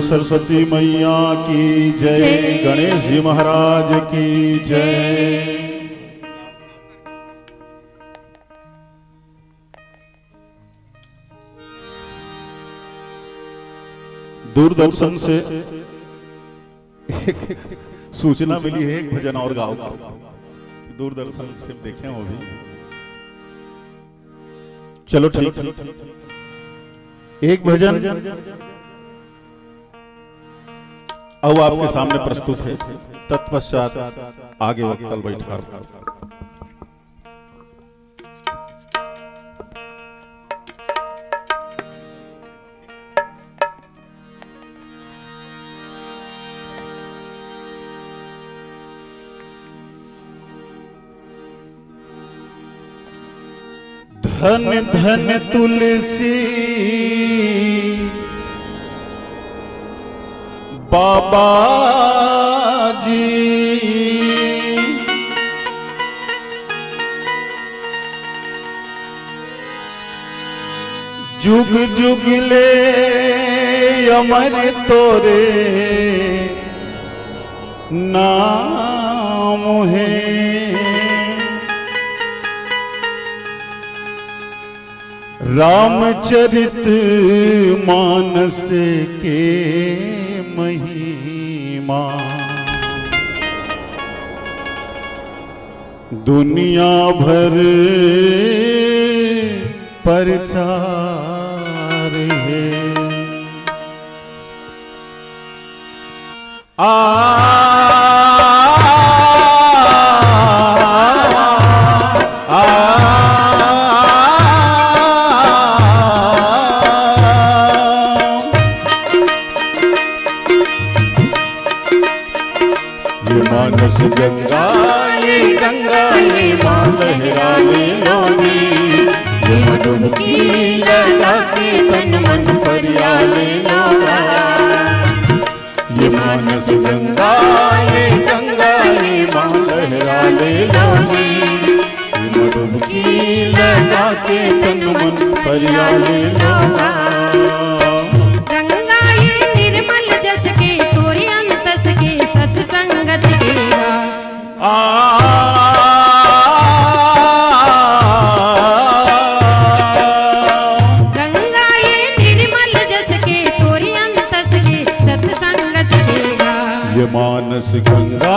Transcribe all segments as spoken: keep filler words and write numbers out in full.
सरस्वती मैया की जय। जय। गणेश जी महाराज की जय। जय। दूरदर्शन से एक सूचना मिली है, एक भजन और गाओ। दूरदर्शन से देखे हो अभी। चलो ठीक, एक भजन अब आपके सामने प्रस्तुत है, तत्पश्चात आगे वक्तल बैठार। धन धन तुलसी बाबा जी, जुग जुग ले अमर तोरे नाम है। रामचरित मानस के महिमा दुनिया भर प्रचार है। आ, आ, ये मानस गंगा, ये गंगा, ये माँ लहरा ले लो जी। ये डुबकी लगा के तन मन फरिया ले लो। ये मानस गंगा, ये गंगा, ये माँ लहरा ले लो जी। ये डुबकी लगा के तन मन फरिया ले लो। गंगा ये निर्मल जस के, तोरे अंतस के, सत्संगत के। आ, गंगा ये निर्मल जस के, तोरे अंतस के, सत्संगत के। ये मानस गंगा,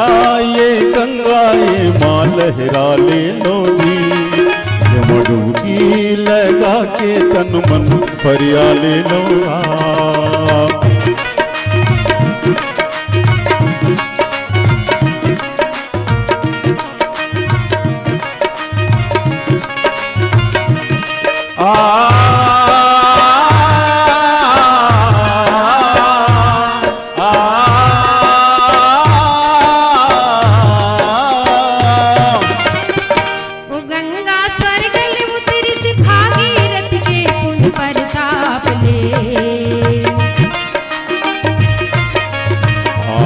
ये गंगा, ये माँ लहरा ले लो जी। ये डुबकी लगा के तन मन फरिया ले लो। आ, आ, आ, आ, ओ गंगा स्वर्ग ले उतरिस भागीरथ के पुन परताप ले। आ,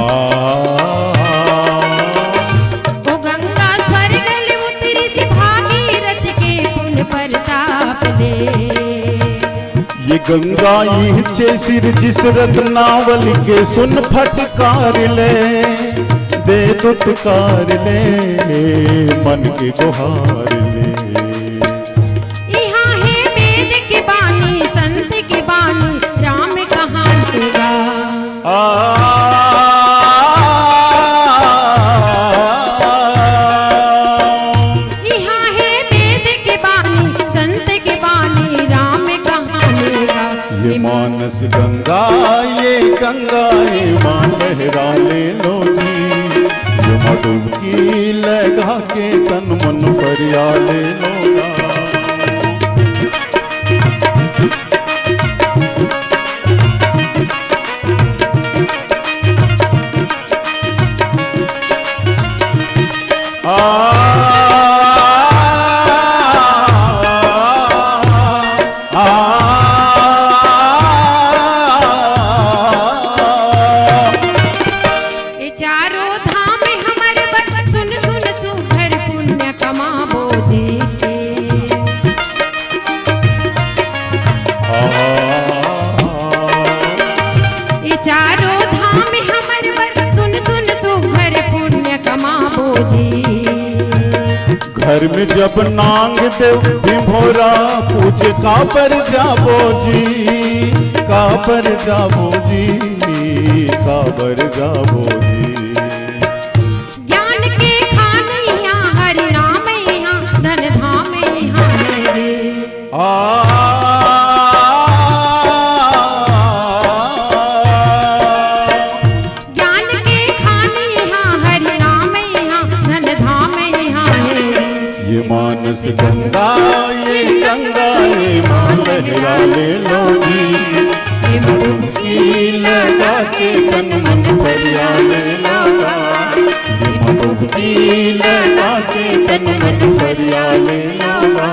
ओ गंगा स्वर्ग ले उतरिस भागीरथ के पुन परताप ले। ये गंगा इहचे सिरजिस रत्नावली के, सुन फटकार ले, दे दुत्कार ले, मन के गुहार ले। इहाँ हे वेद के बानी, संत के बानी, राम कहानी गा। आ, इहाँ हे वेद के बानी, संत के बानी, राम कहानी गा। ये मानस गंगा, ये गंगा, ये माँ लहरा ले लो जी। ये डुबकी लगा के तन मन फरिया ले लो। आ, आ, ए चारों धाम हमर बर, सुन सुन सुघर पुण्य कमाबो जी। घर में जब नांग देव भिंभोरा पूजे, काबर जाबो जी, काबर जाबो जी, काबर जाबो जी। ज्ञान के खान इहाँ, हरि नाम इहाँ, धन धाम इहाँ है रे। आ, ज्ञान के खान इहाँ, हरि नाम इहाँ, धन धाम इहाँ है रे। ये मानस गंगा, ये गंगा, ये माँ लहरा ले लो जी। ये डुबकी लगा के तन मन फरिया ले लो ना। ये डुबकी लगा के तन मन फरिया ले लो ना।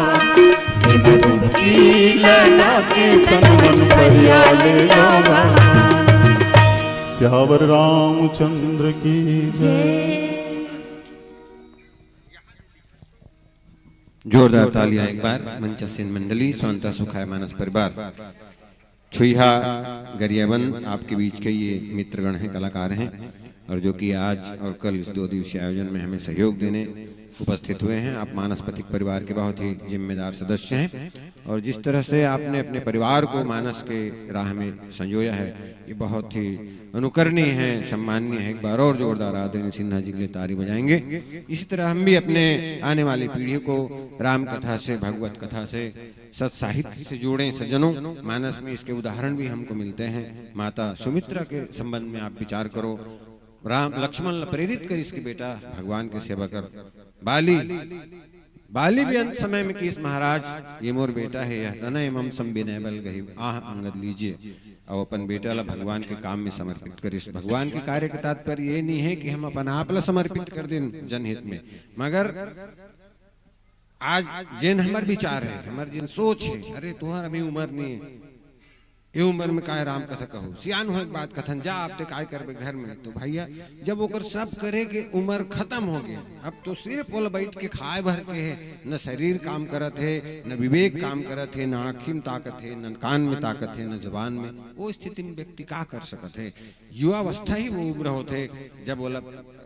ये डुबकी लगा के तन मन फरिया ले लो ना। सियावर रामचंद्र की जय। जोरदार तालियां एक बार। मंचासीन मंडली, स्वांतः सुखाय मानस परिवार, छुईहा, गरियाबंद, आपके बीच के ये मित्रगण हैं, कलाकार हैं, और जो कि आज और कल इस दो दिवसीय आयोजन में हमें सहयोग देने उपस्थित हुए हैं। आप मानस पथिक परिवार के बहुत ही जिम्मेदार सदस्य हैं, और जिस तरह से आपने अपने परिवार को मानस के राह में संजोया है, ये बहुत ही अनुकरणीय है, सम्माननीय है। एक बार और जोरदार आदरणीय सिन्हा जी के लिए ताली बजाएंगे। इसी तरह हम भी अपने आने वाली पीढ़ी को राम कथा से, भगवत कथा से, सत साहित्य से जोड़ें। सज्जनों, मानस में इसके उदाहरण भी हमको मिलते हैं। माता सुमित्रा के संबंध में आप विचार करो, राम लक्ष्मण ला प्रेरित करिस कि बेटा भगवान के सेवा कर। बाली, बाली भी अंत समय में किहिस, महाराज, ये मोर बेटा हे, यह तनय मम सम बिनय बल गही, आह अंगद लीजिए। अउ अपन बेटा ला भगवान के काम में समर्पित करिस। भगवान के कार्य के तात्पर्य ये नहीं है कि हम अपन आप ला समर्पित कर देन जनहित में, मगर आज जेन हमर विचार है, हमर जेन सोच है, अरे, तुहर अभी उम्र नहीं है, ये उम्र में काय राम कथा कहू, सियान हो एक बात कथन, जा आप ते काय करबे घर में। तो भैया, जब ओकर सब करे के उम्र खत्म हो गया, अब तो सिर्फ ओला बैठ के खाए भर के है, न शरीर काम करत है, न विवेक काम करत है, न आँखी में ताकत है, न कान में ताकत है, न जबान में, वो स्थिति में व्यक्ति का कर सकत है? युवावस्था ही वो उम्र होथे, जब ओला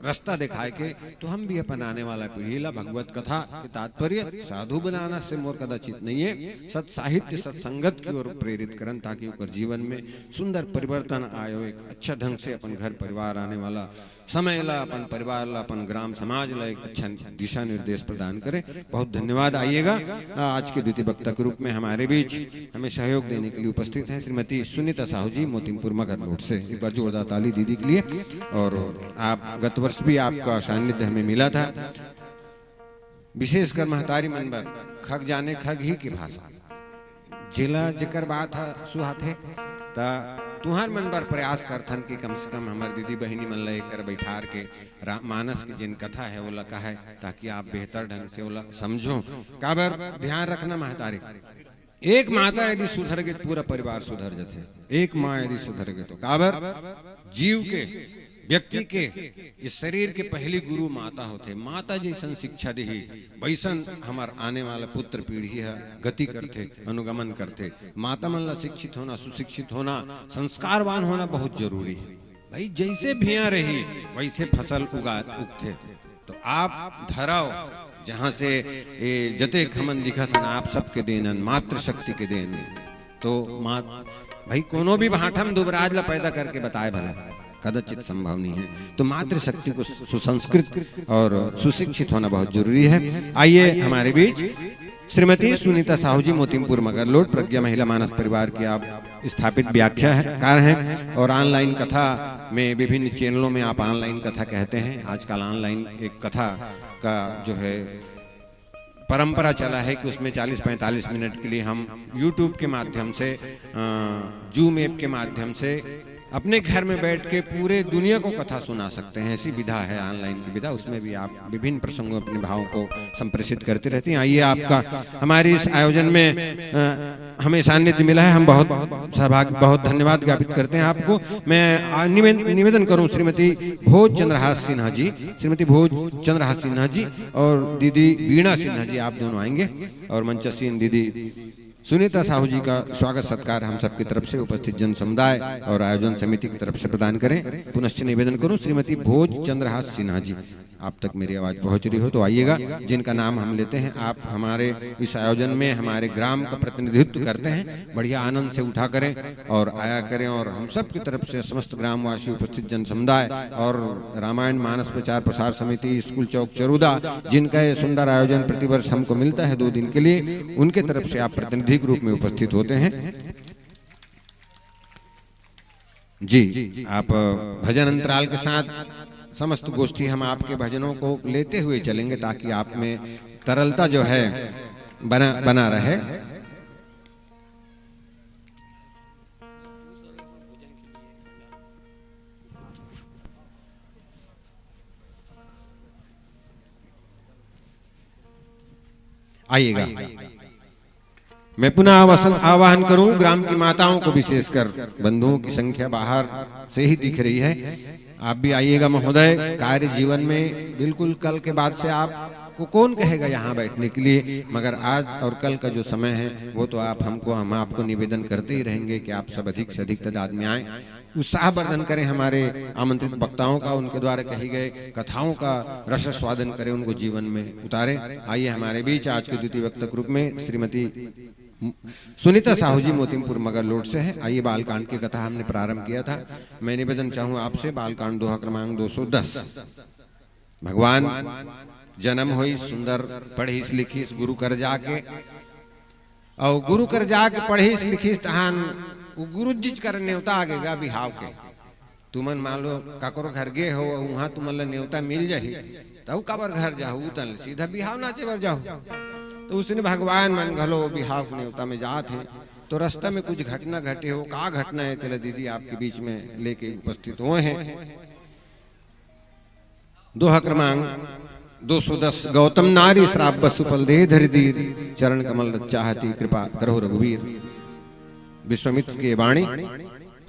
रास्ता दिखाए के। तो हम भी अपन आने वाला पीढ़ी ला भगवत कथा के तात्पर्य साधु बनाना से मोर कदाचित नहीं है, सत साहित्य, सत्संगत की ओर प्रेरित करन, ताकि ओकर जीवन में सुंदर परिवर्तन आए, एक अच्छा ढंग से अपन घर परिवार, आने वाला समय ला, अपन परिवार ला, अपन ग्राम समाज ला एक अच्छा दिशा निर्देश प्रदान करे। बहुत धन्यवाद। आइएगा, आज के द्वितीय वक्ता के रूप में हमारे बीच हमें सहयोग देने के लिए उपस्थित हैं श्रीमती सुनीता साहू जी, मोतीपुर मगरलोड से। एक बार जोरदार ताली दीदी के लिए। और आप, गत वर्ष भी आपका सानिध्य हमें मिला था। विशेषकर महतारी मन बर खग जाने खग ही की भाषा, जेला जेकर बात ह सुहाथे, त तुहर मन बर प्रयास करथन कि कम से कम हमर दीदी बहिनी मन ला एकर बैठार के रा-, मानस के जेन कथा है, ओला कहे, ताकि आप बेहतर ढंग से ओला समझो। काबर, ध्यान रखना महतारी, एक माता यदि सुधर गे, पूरा परिवार सुधर जथे। एक माँ यदि सुधर गे तो, काबर, जीव के, व्यक्ति के, इस शरीर के पहली गुरु माता होथे। माता जैसन शिक्षा देही, वैसन हमर आने वाला पुत्र पीढ़ी ह गति करथे, अनुगमन करथे। माता मन ला शिक्षित होना, सुशिक्षित होना, संस्कारवान होना बहुत जरूरी है। भाई, जैसे भिया रही, वैसे फसल उगा, उगथे। तो आप धरव, जहाँ से ये जतेक हमन दिखत हन, आप सबके देन हन, मातृशक्ति के देन। तो मात-, भाई, कोनो भी भांठा म दुबराज ला पैदा करके बताए भला, कदाचित संभव नहीं है। तो मातृशक्ति को सुसंस्कृत और सुशिक्षित होना बहुत जरूरी है। आइए हमारे बीच श्रीमती सुनीता साहू जी, मोतीपुर मगरलोड, प्रज्ञा महिला मानस परिवार की आप स्थापित व्याख्याकार हैं और ऑनलाइन कथा में विभिन्न चैनलों में आप ऑनलाइन कथा कहते हैं। आजकल ऑनलाइन एक कथा का जो है परंपरा चला है कि उसमें चालीस पैंतालीस मिनट के लिए हम YouTube के माध्यम से, अ, Zoom ऐप के माध्यम से अपने घर में बैठ के पूरे दुनिया को कथा सुना सकते हैं। ऐसी विधा है, ऑनलाइन की विधा, उसमें भी आप विभिन्न प्रसंगों में अपने भावों को संप्रेषित करते रहते हैं। आइए, आपका हमारे इस आयोजन में, अ, हमें सानिध्य मिला है, हम बहुत सौभाग्य, बहुत धन्यवाद ज्ञापित करते हैं आपको। मैं, आ, निवे-, निवेदन करूं श्रीमती भोज चंद्रहास सिन्हा जी, श्रीमती भोज चंद्रहास सिन्हा जी और दीदी वीणा सिन्हा जी, आप दोनों आएंगे और मंचासीन दीदी सुनीता साहू जी का स्वागत सत्कार हम सबकी तरफ से, उपस्थित जन समुदाय और आयोजन समिति की तरफ से प्रदान करें। पुनश्च निवेदन करूं श्रीमती भोज चंद्रहास सिन्हा जी। आप तक मेरी आवाज पहुंच रही हो तो आइएगा। जिनका नाम हम लेते हैं, आप हमारे इस आयोजन में हमारे ग्राम का प्रतिनिधित्व करते हैं, बढ़िया आनंद से उठा करें और आया करें। और हम सब की तरफ से समस्त ग्रामवासी, उपस्थित जन समुदाय और रामायण मानस प्रचार प्रसार समिति, स्कूल चौक चरूदा, जिनका ये सुंदर आयोजन प्रतिवर्ष हमको मिलता है दो दिन के लिए, उनके तरफ से आप प्रतिनिधि के रूप में उपस्थित होते हैं। जी, आप भजन अंतराल के साथ समस्त गोष्ठी हम आपके भजनों को लेते हुए चलेंगे, ताकि आप में तरलता जो है बना बना रहे। आइएगा। मैं पुनः आवासन आह्वान करूं, ग्राम की माताओं को, विशेषकर बंधुओं की संख्या बाहर से ही दिख रही है, आप भी आइएगा महोदय। कार्य जीवन में बिल्कुल कल के बाद से आपको कौन कहेगा यहाँ बैठने के लिए, मगर आज और कल का जो समय है वो तो आप हमको, हम आपको निवेदन करते ही रहेंगे कि आप सब अधिक से अधिक तादाद में आए, उत्साहवर्धन करें हमारे आमंत्रित वक्ताओं का, उनके द्वारा कही गए कथाओं का रसास्वादन करें, उनको जीवन में उतारें। आइए हमारे बीच आज के द्वितीय वक्ता के रूप में श्रीमती सुनीता साहू जी मोतिमपुर मगरलोड से हैं। आइए, बालकांड की कथा हमने प्रारंभ किया था। मैं निवेदन चाहूँ आपसे, बालकांड दोहा क्रमांक दो सौ दस। भगवान जनम होइस, सुंदर पढ़िस लिखिस गुरु कर जाके, अउ गुरु कर जाके पढ़िस लिखिस तहान उ गुरु जी कर नेवता आगे गा बिहाव के। तुमन मान लो काकरो घर गे हो, उहाँ तुमन ला नेवता मिल जाही, त उ काबर घर जाहू, उ तन सीधा बिहाव नाचे बर जाहू। तो उसने भगवान मन घलो बिहाव के नेवता में जात हे, तो रास्ता में कुछ घटना घटे हो, का घटना है तेला दीदी आपके बीच में लेके उपस्थित हुए हैं। दोहा क्रमांक दो सौ दस। गौतम नारी श्राप बसु पल देह धरि दीर, चरण कमल रज चाहति कृपा करहु रघुवीर। विश्वामित्र की वाणी,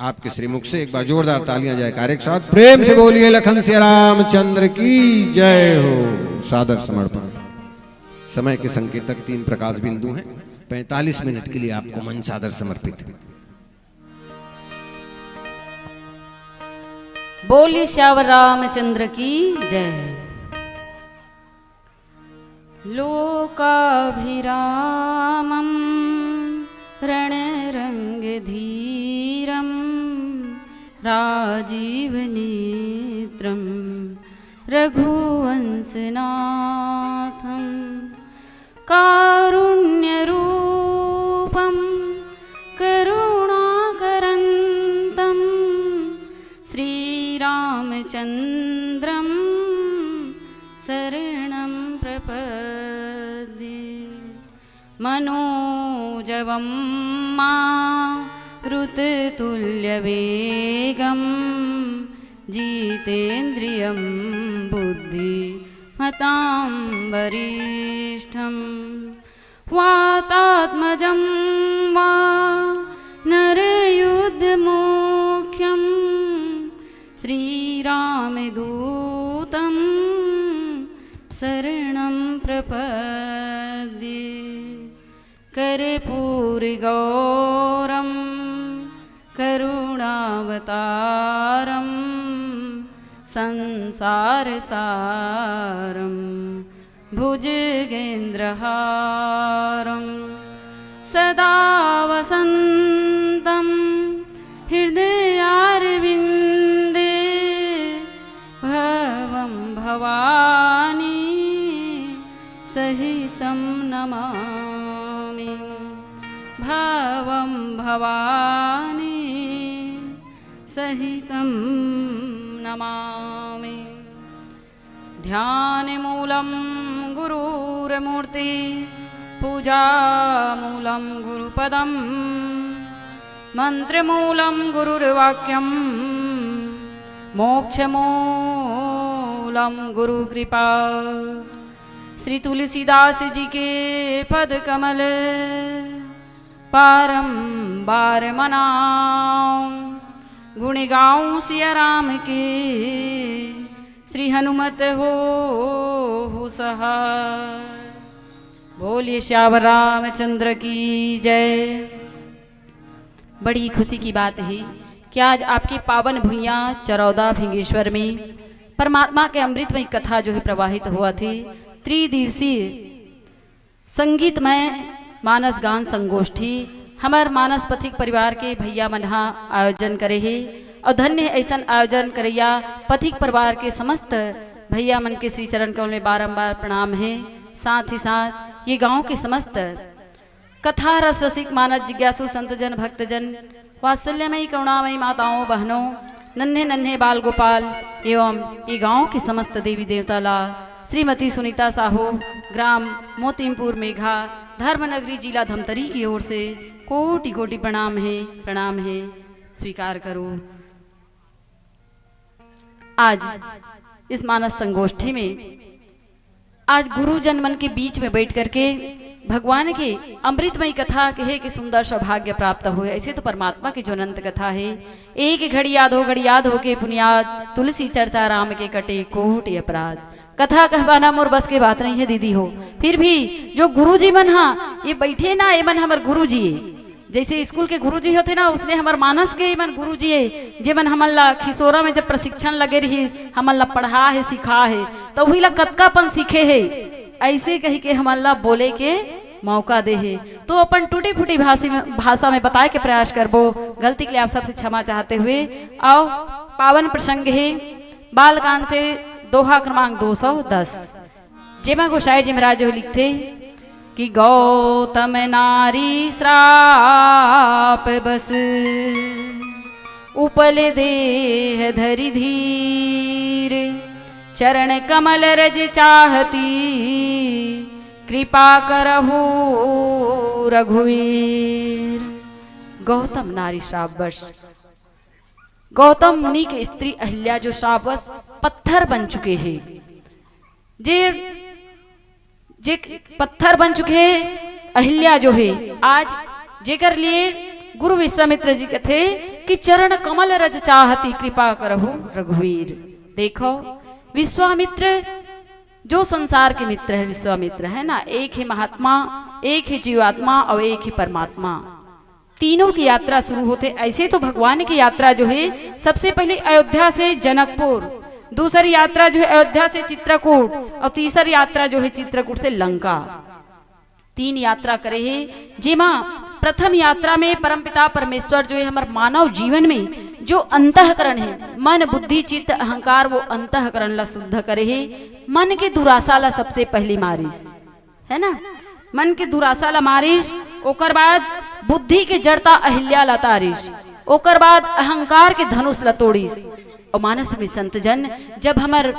आपके श्रीमुख से एक बार जोरदार तालियां जयकारे के साथ प्रेम से बोलिए, लखन सिया रामचंद्र की जय हो। सादर समर्पण। समय के संकेतक तीन प्रकाश बिंदु हैं। पैंतालीस मिनट के लिए आपको मंच सादर समर्पित है। बोलिए सियावर रामचंद्र की जय। लोकाभिरामं रणरंगधीरं राजीवनेत्रं रघुवंशनाथं कारुण्यरूपं करुणाकरन्तं श्रीरामचन्द्रं शरणं प्रपद्ये। मनोजवं मारुततुल्यवेगं जितेन्द्रियं बुद्धिमतां वरिष्ठम्। वातात्मजं वानरयूथमुख्यं श्रीरामदूतं शरणं प्रपद्ये। कर्पूरगौरं करुणावतारं संसारसारं भुजगेन्द्रहारं सदा वसन्तं हृदयारविन्दे भवं भवानी सहितं नमामि। भवं भवानी सहितं नमामि। ध्यानमूलं गुरोर्मूर्ति, पूजामूलं गुरुपदम्, मन्त्रमूलं गुरुर्वाक्यं, मोक्षमूलं गुरुकृपा। श्री तुलसीदास जी के पद कमल बारंबार मनाऊं, गुण गाऊं सिया राम के, श्री हनुमत होहु सहाय। बोलिए सियावर रामचंद्र की जय। बड़ी खुशी की बात है कि आज आपकी पावन भुइयां चरौदा फिंगेश्वर में परमात्मा के अमृतमय कथा जो है प्रवाहित होवत हे। त्रिदिवसीय संगीतमय मानस गान संगोष्ठी हमर मानस पथिक परिवार के भैया मन ह आयोजन करे हे। और धन्य हे ऐसन आयोजन करैया पथिक परिवार के समस्त भैया मन के श्री चरण कमल में बारंबार प्रणाम हे। साथ ही साथ ये गांव के समस्त कथा रस रसिक मानस जिज्ञासु संतजन भक्तजन, वात्सल्यमयी करुणामयी माताओं बहनों, नन्हे नन्हे बाल गोपाल एवं ये गांव के समस्त देवी देवता ला श्रीमती सुनीता साहू, ग्राम मोतीमपुर मेघा, धर्मनगरी, जिला धमतरी की ओर से कोटि कोटि प्रणाम हे, प्रणाम हे। स्वीकार करो। आज इस मानस संगोष्ठी में आज गुरुजन मन के बीच में बैठ करके भगवान के अमृतमय कथा कहे के सुंदर सौभाग्य प्राप्त होय। ऐसे तो परमात्मा के जो अनंत कथा हे, एक घड़ी याद हो, घड़ी याद होके पुनियाद, तुलसी चर्चा राम के कटे कोटि अपराध। कथा कहवाना मोर बस के बात नहीं हे दीदी हो, फिर भी जो गुरुजी मन हा ये बैठे ना, ये मन हमर गुरुजी हे। जैसे स्कूल के गुरुजी होथे ना, उसने हमर मानस के मन गुरुजी हे, जे मन हमन ला खिसोरा में जब प्रशिक्षण लगे रही, हमन ला पढ़ा हे, सिखा हे, तो वही ला कतका पन सीखे हे, ऐसे कही के हमन ला बोले के मौका दे हे। तो अपन टूटी फूटी भाषी में, भाषा में बताए के प्रयास करबो, गलती के लिए आप सबसे क्षमा चाहते हुए। आओ, पावन प्रसंग हे बालकांड से दोहा क्रमांक दो सौ दस। जेमा गोसाई जी महाराज जो लिखथे कि गौतम नारी श्राप बस उपल देह धरि धीर, चरण कमल रज चाहती कृपा करहु रघुवीर। गौतम नारी श्राप बस, गौतम मुनि के स्त्री अहिल्या जो श्राप बस पत्थर बन चुके हे, जे जे पत्थर बन चुके हे अहिल्या जो हे, आज जेकर लिए गुरु विश्वामित्र जी कथे कि चरण कमल रज चाहती कृपा करहु रघुवीर। देखो, विश्वामित्र जो संसार के मित्र हे, विश्वामित्र हे ना, एक हे महात्मा, एक हे जीवात्मा और एक हे परमात्मा। तीनों की यात्रा शुरू होथे। ऐसे तो भगवान की यात्रा जो हे, सबसे पहले अयोध्या से जनकपुर, दूसरी यात्रा जो हे अयोध्या से चित्रकूट और तीसरी यात्रा जो हे चित्रकूट से लंका। तीन यात्रा करे हे, जेमा प्रथम यात्रा में परमपिता परमेश्वर जो हे हमर मानव जीवन में जो अंतःकरण हे, मन, बुद्धि, चित्त, अहंकार, वो अंतःकरण ला शुद्ध करे हे, मन के दुराशा ला सबसे पहली मारिस। हे ना, मन के दुराशा ला मारिस, ओकर बाद बुद्धि के जड़ता अहिल्या ला तारिस, ओकर बाद अहंकार के धनुष ला तोड़िस। और मानस में संत जन, जब हमर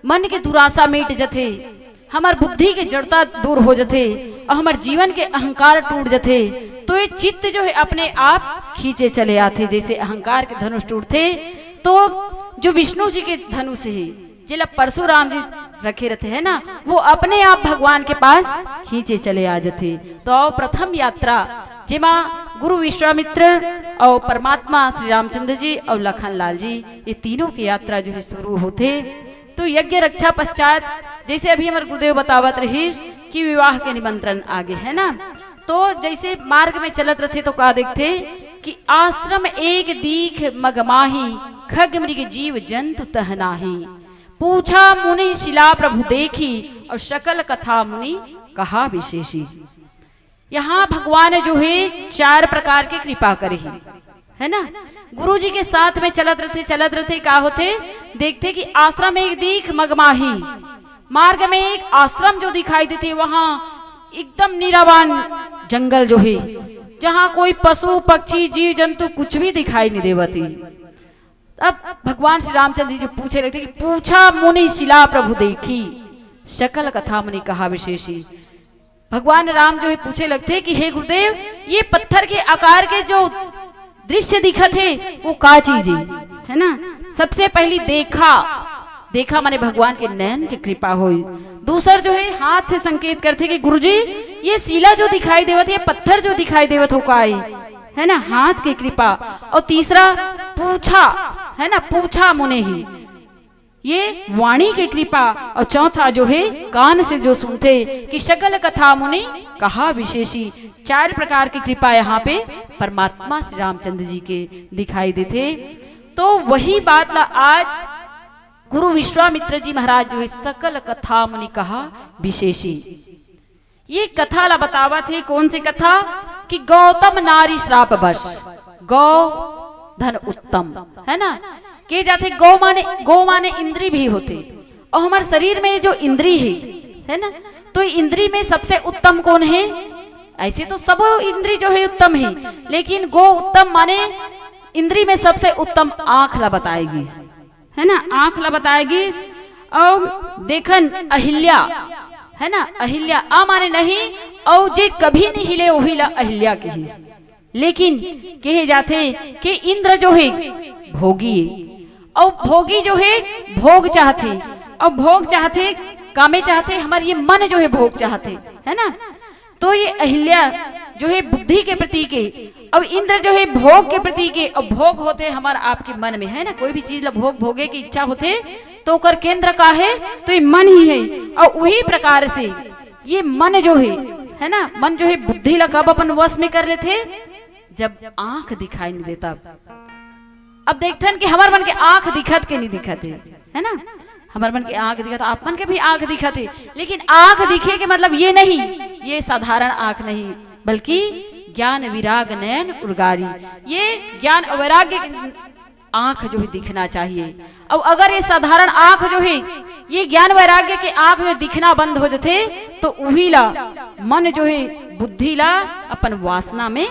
मन के दुराशा मिट जथे, हमर बुद्धि के जड़ता दूर हो जथे और हमर जीवन के अहंकार टूट जथे, तो ये चित्त जो हे अपने आप खींचे चले आथे। जैसे अहंकार के धनुष टूटथे, तो जो विष्णु जी के धनुष हे, जेला परशुराम जी रखे रहते हैं ना, वो अपने आप भगवान के पास खींचे चले आ जथे। तो प्रथम यात्रा, जेमा गुरु विश्वामित्र और परमात्मा श्री रामचंद्र जी और लखन लाल जी, ये तीनों की यात्रा जो हे शुरू होथे। तो यज्ञ रक्षा पश्चात, जैसे अभी हमर गुरुदेव बतावत रहिस कि विवाह के निमंत्रण आगे, हे ना, तो जैसे मार्ग में चलत रथे तो का देखथे कि आश्रम एक दीख मग माही, खग मृग जीव जंतु तह नाही। पूछा मुनि शिला प्रभु देखी, और सकल कथा मुनि कहा विशेषी। यहाँ भगवान जो हे चार प्रकार के कृपा करे हे, हे ना। गुरु जी के साथ में चलत रथे, चलत रथे, का होथे, देखथे कि आश्रम एक दीख मग माही, मार्ग में एक आश्रम जो दिखाई देथे, वहाँ एकदम निरावान जंगल जो हे, जहाँ कोई पशु पक्षी जीव जंतु कुछ भी दिखाई नहीं देवत हे। अब भगवान श्री रामचंद्र जी जो पूछे लगथे कि पूछा मुनि शिला प्रभु देखी, सकल कथा मुनि कहा विशेषी। भगवान राम जो हे पूछे लगथे कि हे गुरुदेव, ये पत्थर के आकार के जो दृश्य दिखत हे, वो का चीज हे, हे ना। सबसे पहली देखा, देखा माने भगवान के नयन के कृपा होई। दूसर जो हे हाथ से संकेत करथे कि गुरुजी, ये शिला जो दिखाई देवत हे, पत्थर जो दिखाई देवत हे, वो का हे, हे ना, हाथ के कृपा। और तीसरा पूछा, हे ना, पूछा मुनि ही, ये वाणी के कृपा। और चौथा जो हे कान से जो सुनथे कि सकल कथा मुनि कहा विशेषी। चार प्रकार की कृपा यहाँ पे परमात्मा श्री रामचंद्र जी के दिखाई देथे। तो वही बात ला आज गुरु विश्वामित्र जी महाराज जो है, सकल कथा मुनि कहा विशेषी। ये कथा ला बतावत हे, कौन सी कथा? कि गौतम नारी श्राप वश। गौ धन उत्तम, है ना? के जाथे गौ माने, गौ माने इंद्री भी होथे, और हमारे शरीर में जो इंद्री है, है ना, तो इंद्री में सबसे उत्तम कौन है? ऐसे तो सब इंद्री जो है उत्तम है, लेकिन गौ उत्तम माने इंद्री में सबसे उत्तम आंख ला बताएगी, है ना, आंख ला बताएगी। और देखन अहिल्या, है ना, अहिल्या आ माने नहीं, और जे कभी नहीं हिले वही ला अहिल्या कहिस। लेकिन कहे जाथे कि इंद्र जो है भोगी है, और भोगी जो है भोग चाहथे, और भोग चाहथे, कामे चाहथे, हमार ये मन जो है भोग चाहथे, है ना। तो ये अहिल्या जो है बुद्धि के प्रतीक है, और इंद्र जो है भोग के प्रतीक है, और भोग होथे हमार आपके मन में, है ना। कोई भी चीज ला भोग, भोगे की इच्छा होथे, तो ओकर केंद्र का है? तो ये मन ही है। और वही प्रकार से ये मन जो है, है ना, मन जो है बुद्धि ला कब अपन वश में कर लेथे? जब आंख दिखाई नहीं देता। अब देखथन कि हमर मन के आंख दिखत के नहीं दिखत है, है ना? हमर मन के आंख दिखत, आप मन के भी आंख दिखत है, लेकिन आंख दिखे के मतलब ये नहीं, ये साधारण आंख नहीं, बल्कि ज्ञान विराग नयन उर्गारी, ये ज्ञान और वैराग्य के आंख जो है दिखना चाहिए। और अगर ये साधारण आंख जो है, ये ज्ञान वैराग्य के आंख जो दिखना बंद हो जाथे, तो उही ला मन जो है, बुद्धि ला अपन वासना में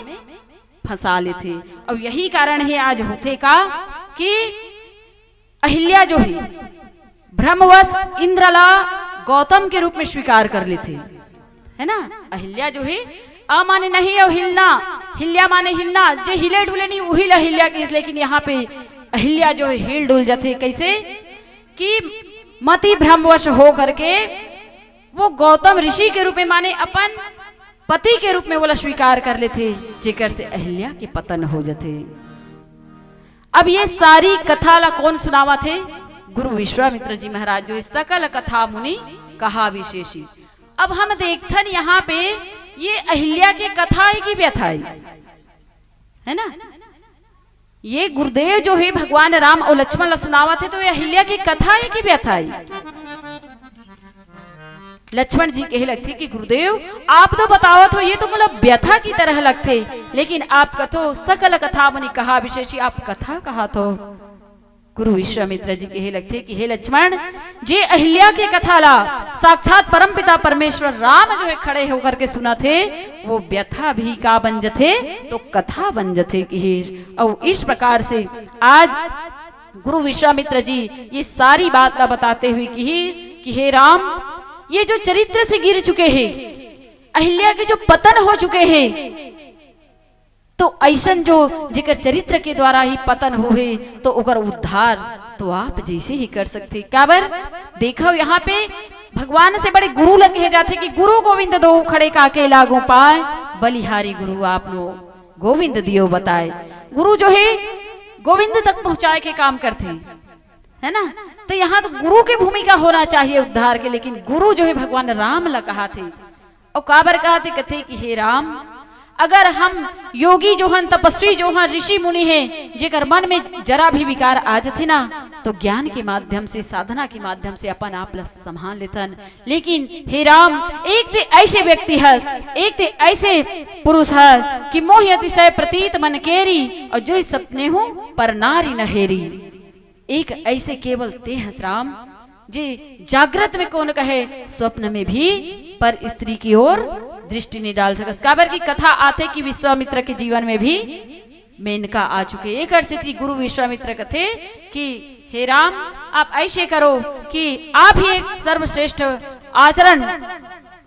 फंसा लेथे। और यही कारण है आज होथे का कि अहिल्या जो है ब्रह्मवश इंद्र ला गौतम के रूप में स्वीकार कर लेथे, है ना। अहिल्या जो है अ माने नहीं, और हिलना, हिल्या माने हिलना, जे हिले डुले नहीं वही ला अहिल्या कहिस, लेकिन यहाँ पे अहिल्या जो है हिल डुल जाथे। कैसे? कि मति भ्रमवश हो करके वो गौतम ऋषि के रूप में, माने अपन पति के रूप में वोला स्वीकार कर लेथे, जेकर से अहिल्या के पतन हो जाथे। अब ये सारी कथा ला कौन सुनावत हे? गुरु विश्वामित्र जी महाराज, जो सकल कथा मुनि कहा विशेषी। अब हम देखथन यहाँ पे ये अहिल्या के कथा है कि व्यथा है, है ना? ये गुरुदेव जो है भगवान राम और लक्ष्मण ला सुनावत हे, तो ये अहिल्या की कथा है कि व्यथा है? लक्ष्मण जी कहे लगथे कि गुरुदेव, आप तो बतावत हो, ये तो मोला व्यथा की तरह लगथे, लेकिन आप कथो सकल कथा मुनि कहा विशेषी, आप कथा कहत हो। गुरु विश्वामित्र जी कहे लगथे कि हे लक्ष्मण, जे अहिल्या के कथा ला साक्षात परमपिता परमेश्वर राम जो है खड़े होकर के सुनत हे, वो व्यथा भी का बन जथे, तो कथा बन जथे। कि और इस प्रकार से आज गुरु विश्वामित्र जी ये सारी बात ला बताते हुए कही कि हे राम, ये जो चरित्र से गिर चुके हैं, अहिल्या के जो पतन हो चुके हैं, तो ऐसन जो जेकर चरित्र के द्वारा ही पतन होहे, तो ओकर उद्धार तो आप जैसे ही कर सकथे। काबर? देखो, यहाँ पे भगवान से बड़े गुरु ला कहे जाथे कि गुरु गोविंद दो खड़े, काके लागो पाए, बलिहारी गुरु आपनो गोविंद दियो बताए। गुरु जो है गोविंद तक पहुँचाए के काम करथे, है ना? तो यहाँ तो गुरु के भूमिका होना चाहिए उद्धार के, लेकिन गुरु जो है भगवान राम ला कहाथे। और काबर कहाथे? कथे कि हे राम, अगर हम योगी जो हन, तपस्वी जो हन, ऋषि मुनि हैं, जेकर मन में जरा भी विकार आ जथे ना, तो ज्ञान के माध्यम से, साधना के माध्यम से अपन आप ला संभाल लेथन। लेकिन हे राम, एक ते ऐसे व्यक्ति हस, एक ते ऐसे पुरुष हस कि मोहि अतिशय प्रतीत मन केरी, और जो सपने हूँ पर नारी न हेरी। एक ऐसे केवल ते हस राम, जे जागृत में कौन कहे, स्वप्न में भी पर स्त्री की ओर दृष्टि नहीं डाल सकस। काबर की कथा आथे कि विश्वामित्र के जीवन में भी मेनका आ चुके। एकर सेती गुरु विश्वामित्र कथे कि हे राम, आप ऐसे करो कि आप ही एक सर्वश्रेष्ठ आचरण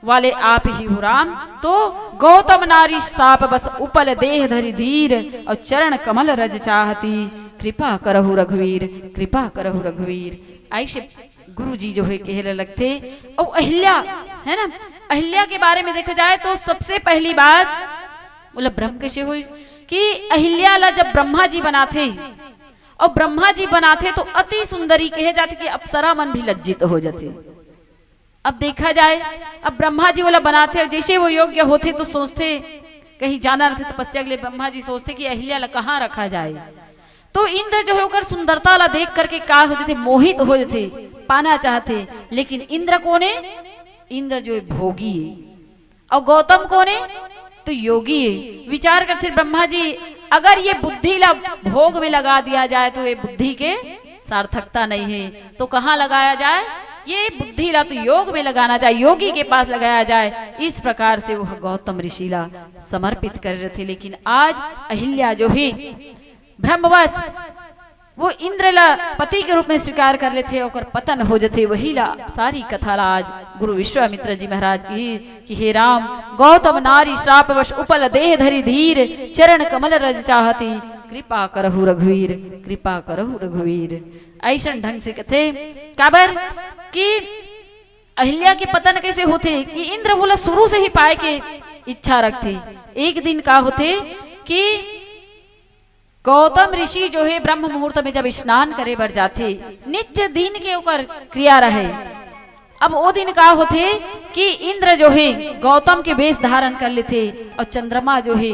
वाले आप ही हो राम। तो गौतम नारी साप बस उपल देह धरि धीर, और चरण कमल रज चाहती, कृपा करहु रघुवीर, कृपा करहु रघुवीर। ऐसे गुरु जी जो है कहले लगथे। और अहिल्या, है ना, अहिल्या के बारे में देखा जाए तो सबसे पहली बात बोला ब्रह्म कैसे हुई कि अहिल्या ला जब ब्रह्मा जी बनाथे, और ब्रह्मा जी बनाथे तो अति सुंदरी कहे जाथे कि अप्सरा मन भी लज्जित हो जाथे। अब देखा जाए, अब ब्रह्मा जी वाला बनाथे, जैसे वो योग्य होथे तो सोचथे, कहीं जाना रहथे तपस्या के लिए, ब्रह्मा जी सोचथे कि अहिल्या ला कहाँ रखा जाए। तो इंद्र जो हे ओकर सुंदरता ला देख करके का हो जथे, मोहित हो जथे, पाना चाहथे। लेकिन इंद्र कोन हे? इंद्र जो हे भोगी हे। अउ गौतम कोन हे? तो योगी हे। विचार करथे ब्रह्मा जी, अगर ये बुद्धि ला भोग में लगा दिया जाए तो ये बुद्धि के सार्थकता नहीं हे, तो कहाँ लगाया जाए? ये बुद्धि ला तो योग में लगाना जाए, योगी के पास लगाया जाए। इस प्रकार से वह गौतम ऋषि ला समर्पित करे रथे। लेकिन आज अहिल्या जो हे ब्रह्मवश वो इंद्र ला पति के रूप में स्वीकार कर लेथे, ओकर पतन हो जथे। वही ला सारी कथा ला आज गुरु विश्वामित्र जी महाराज की कि हे राम, गौतम नारी श्रापवश उपल देह धरी धीर, चरण कमल रज चाहती, कृपा करहु रघुवीर, कृपा करहु रघुवीर। अइसन ढंग से कथे, काबर कि अहिल्या के पतन कैसे होथे कि इंद्र वोला शुरू से ही पाए के इच्छा रखथे। एक दिन का होथे कि गौतम ऋषि जो हे ब्रह्म मुहूर्त में जब स्नान करे बर जाथे, नित्य दिन के ओकर क्रिया रहे। अब ओ दिन का होथे कि इंद्र जो हे गौतम के वेश धारण कर लेथे अउ चंद्रमा जो हे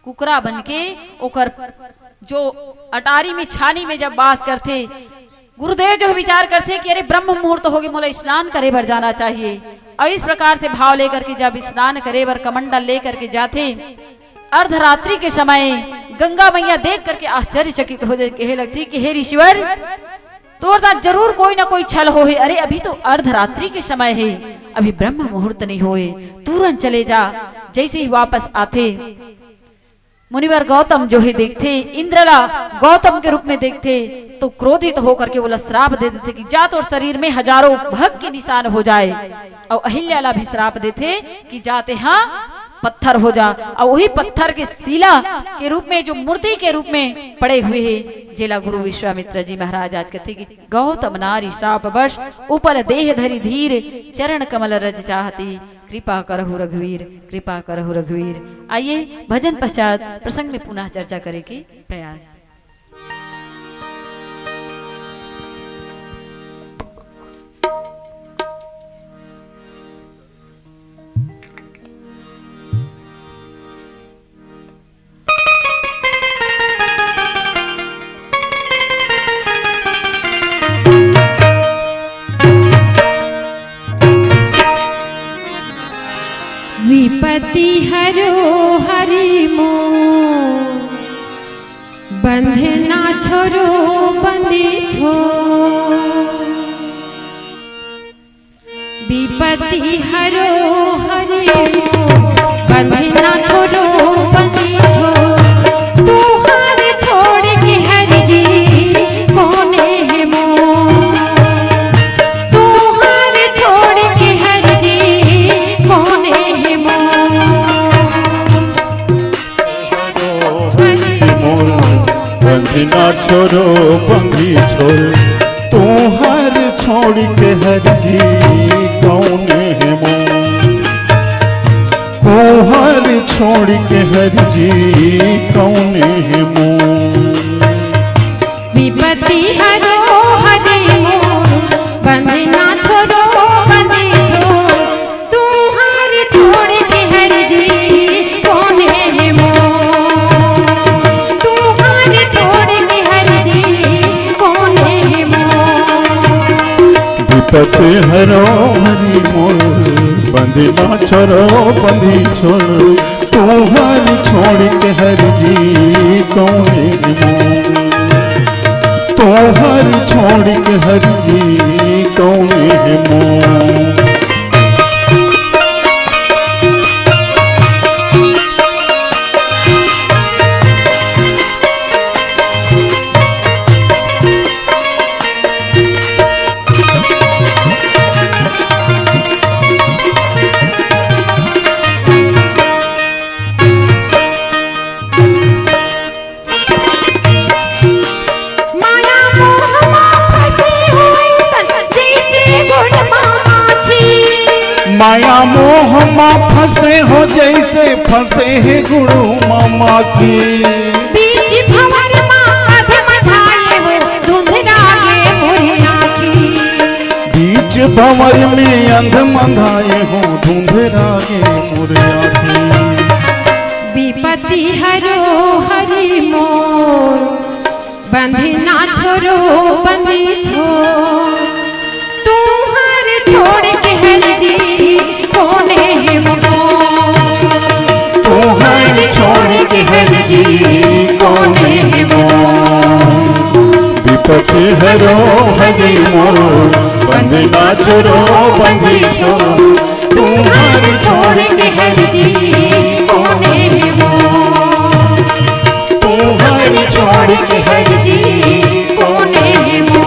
कुकरा बन के ओकर जो अटारी में, छानी में जब वास करथे, गुरुदेव जो हे विचार करथे कि अरे ब्रह्म मुहूर्त होगे, मोला स्नान करे बर जाना चाहिए। अउ इस प्रकार से भाव लेकर के जब स्नान करे बर कमंडल लेकर के जाथे, अर्धरात्रि के समय गंगा मैया देख करके आश्चर्यचकित हो जाए, कहे लगथे कि हे ऋषिवर, तोर साथ जरूर कोई ना कोई छल होहे। अरे अभी तो अर्धरात्रि के समय हे, अभी ब्रह्म मुहूर्त नहीं होए, तुरंत चले जा। जैसे ही वापस आथे, मुनिवर गौतम जो हे देखथे, इंद्र ला गौतम के रूप में देखथे, तो क्रोधित होकर के वोला श्राप दे देथे कि जा, तोर शरीर में हजारों भग के निशान हो जाए। अउ अहिल्या ला भी श्राप देथे कि जा तेहा पत्थर हो जा। अउ वही पत्थर के शिला के रूप में, जो मूर्ति के रूप में पड़े हुए हे, जेला गुरु विश्वामित्र जी महाराज आज कथे कि गौतम नारी श्राप वश उपल देह धरी धीर, चरण कमल रज चाहती, कृपा करहु रघुवीर, कृपा करहु रघुवीर। आइए, भजन पश्चात प्रसंग में पुनः चर्चा करे के प्रयास। विपत्ति हरो हरि मोर, बंधना छोड़ो बंदी छोड़। विपत्ति हरो हरि मोर, बंधना छोड़ो बंदी छोड़। तुहार छोड़ के हरि जी कोने हे मोर, तुहार छोड़ के हरि जी कोने हे मोर। हरि मोर, बंधना छोड़ो बंदी छोड़, तुहार छोड़ के हरि जी कोने हे मोर, तुहार छोड़ के हरि जी कोने हे मोर। विपत्ति हरो हरि मोर, बंधना छोड़ो बंदी छोड़। तुहार छोड़ के हरि जी कोने हे मोर, तुहार छोड़ के हरि जी कोने हे मोर। विपत्ति हरो हरि मोर, बंधना छोड़ो बंदी छोड़। तुहार छोड़ के हरि जी कोने हे मोर, तुहार छोड़ के हरि जी कोने हे मोर। माया मोह मा फंसे हो अइसन जइसे गुड़ मा माछी। माया मोह मा फंसे हो जइसे फंसे हे गुड़ मा माखी। बीच भंवर मा अधमधाए हो धुंधला गे मोर आँखी। बीच भंवर में अंध मंधाए हो धुंधला गे मोर आँखी। विपत्ति हरो हरि मोर, रो बंदी छोड़, तुहर छोड़ के हर जी कोने हे मोर। तुहर छोड़ के हर जी कोने हे मोर। विपत्ति हरो हरि मोर, बंदी ना छोड़ो बंदी छोड़। तुहर छोड़ के हर जी कोने हे मोर। तुहर छोड़ के हर जी कोने हे मोर।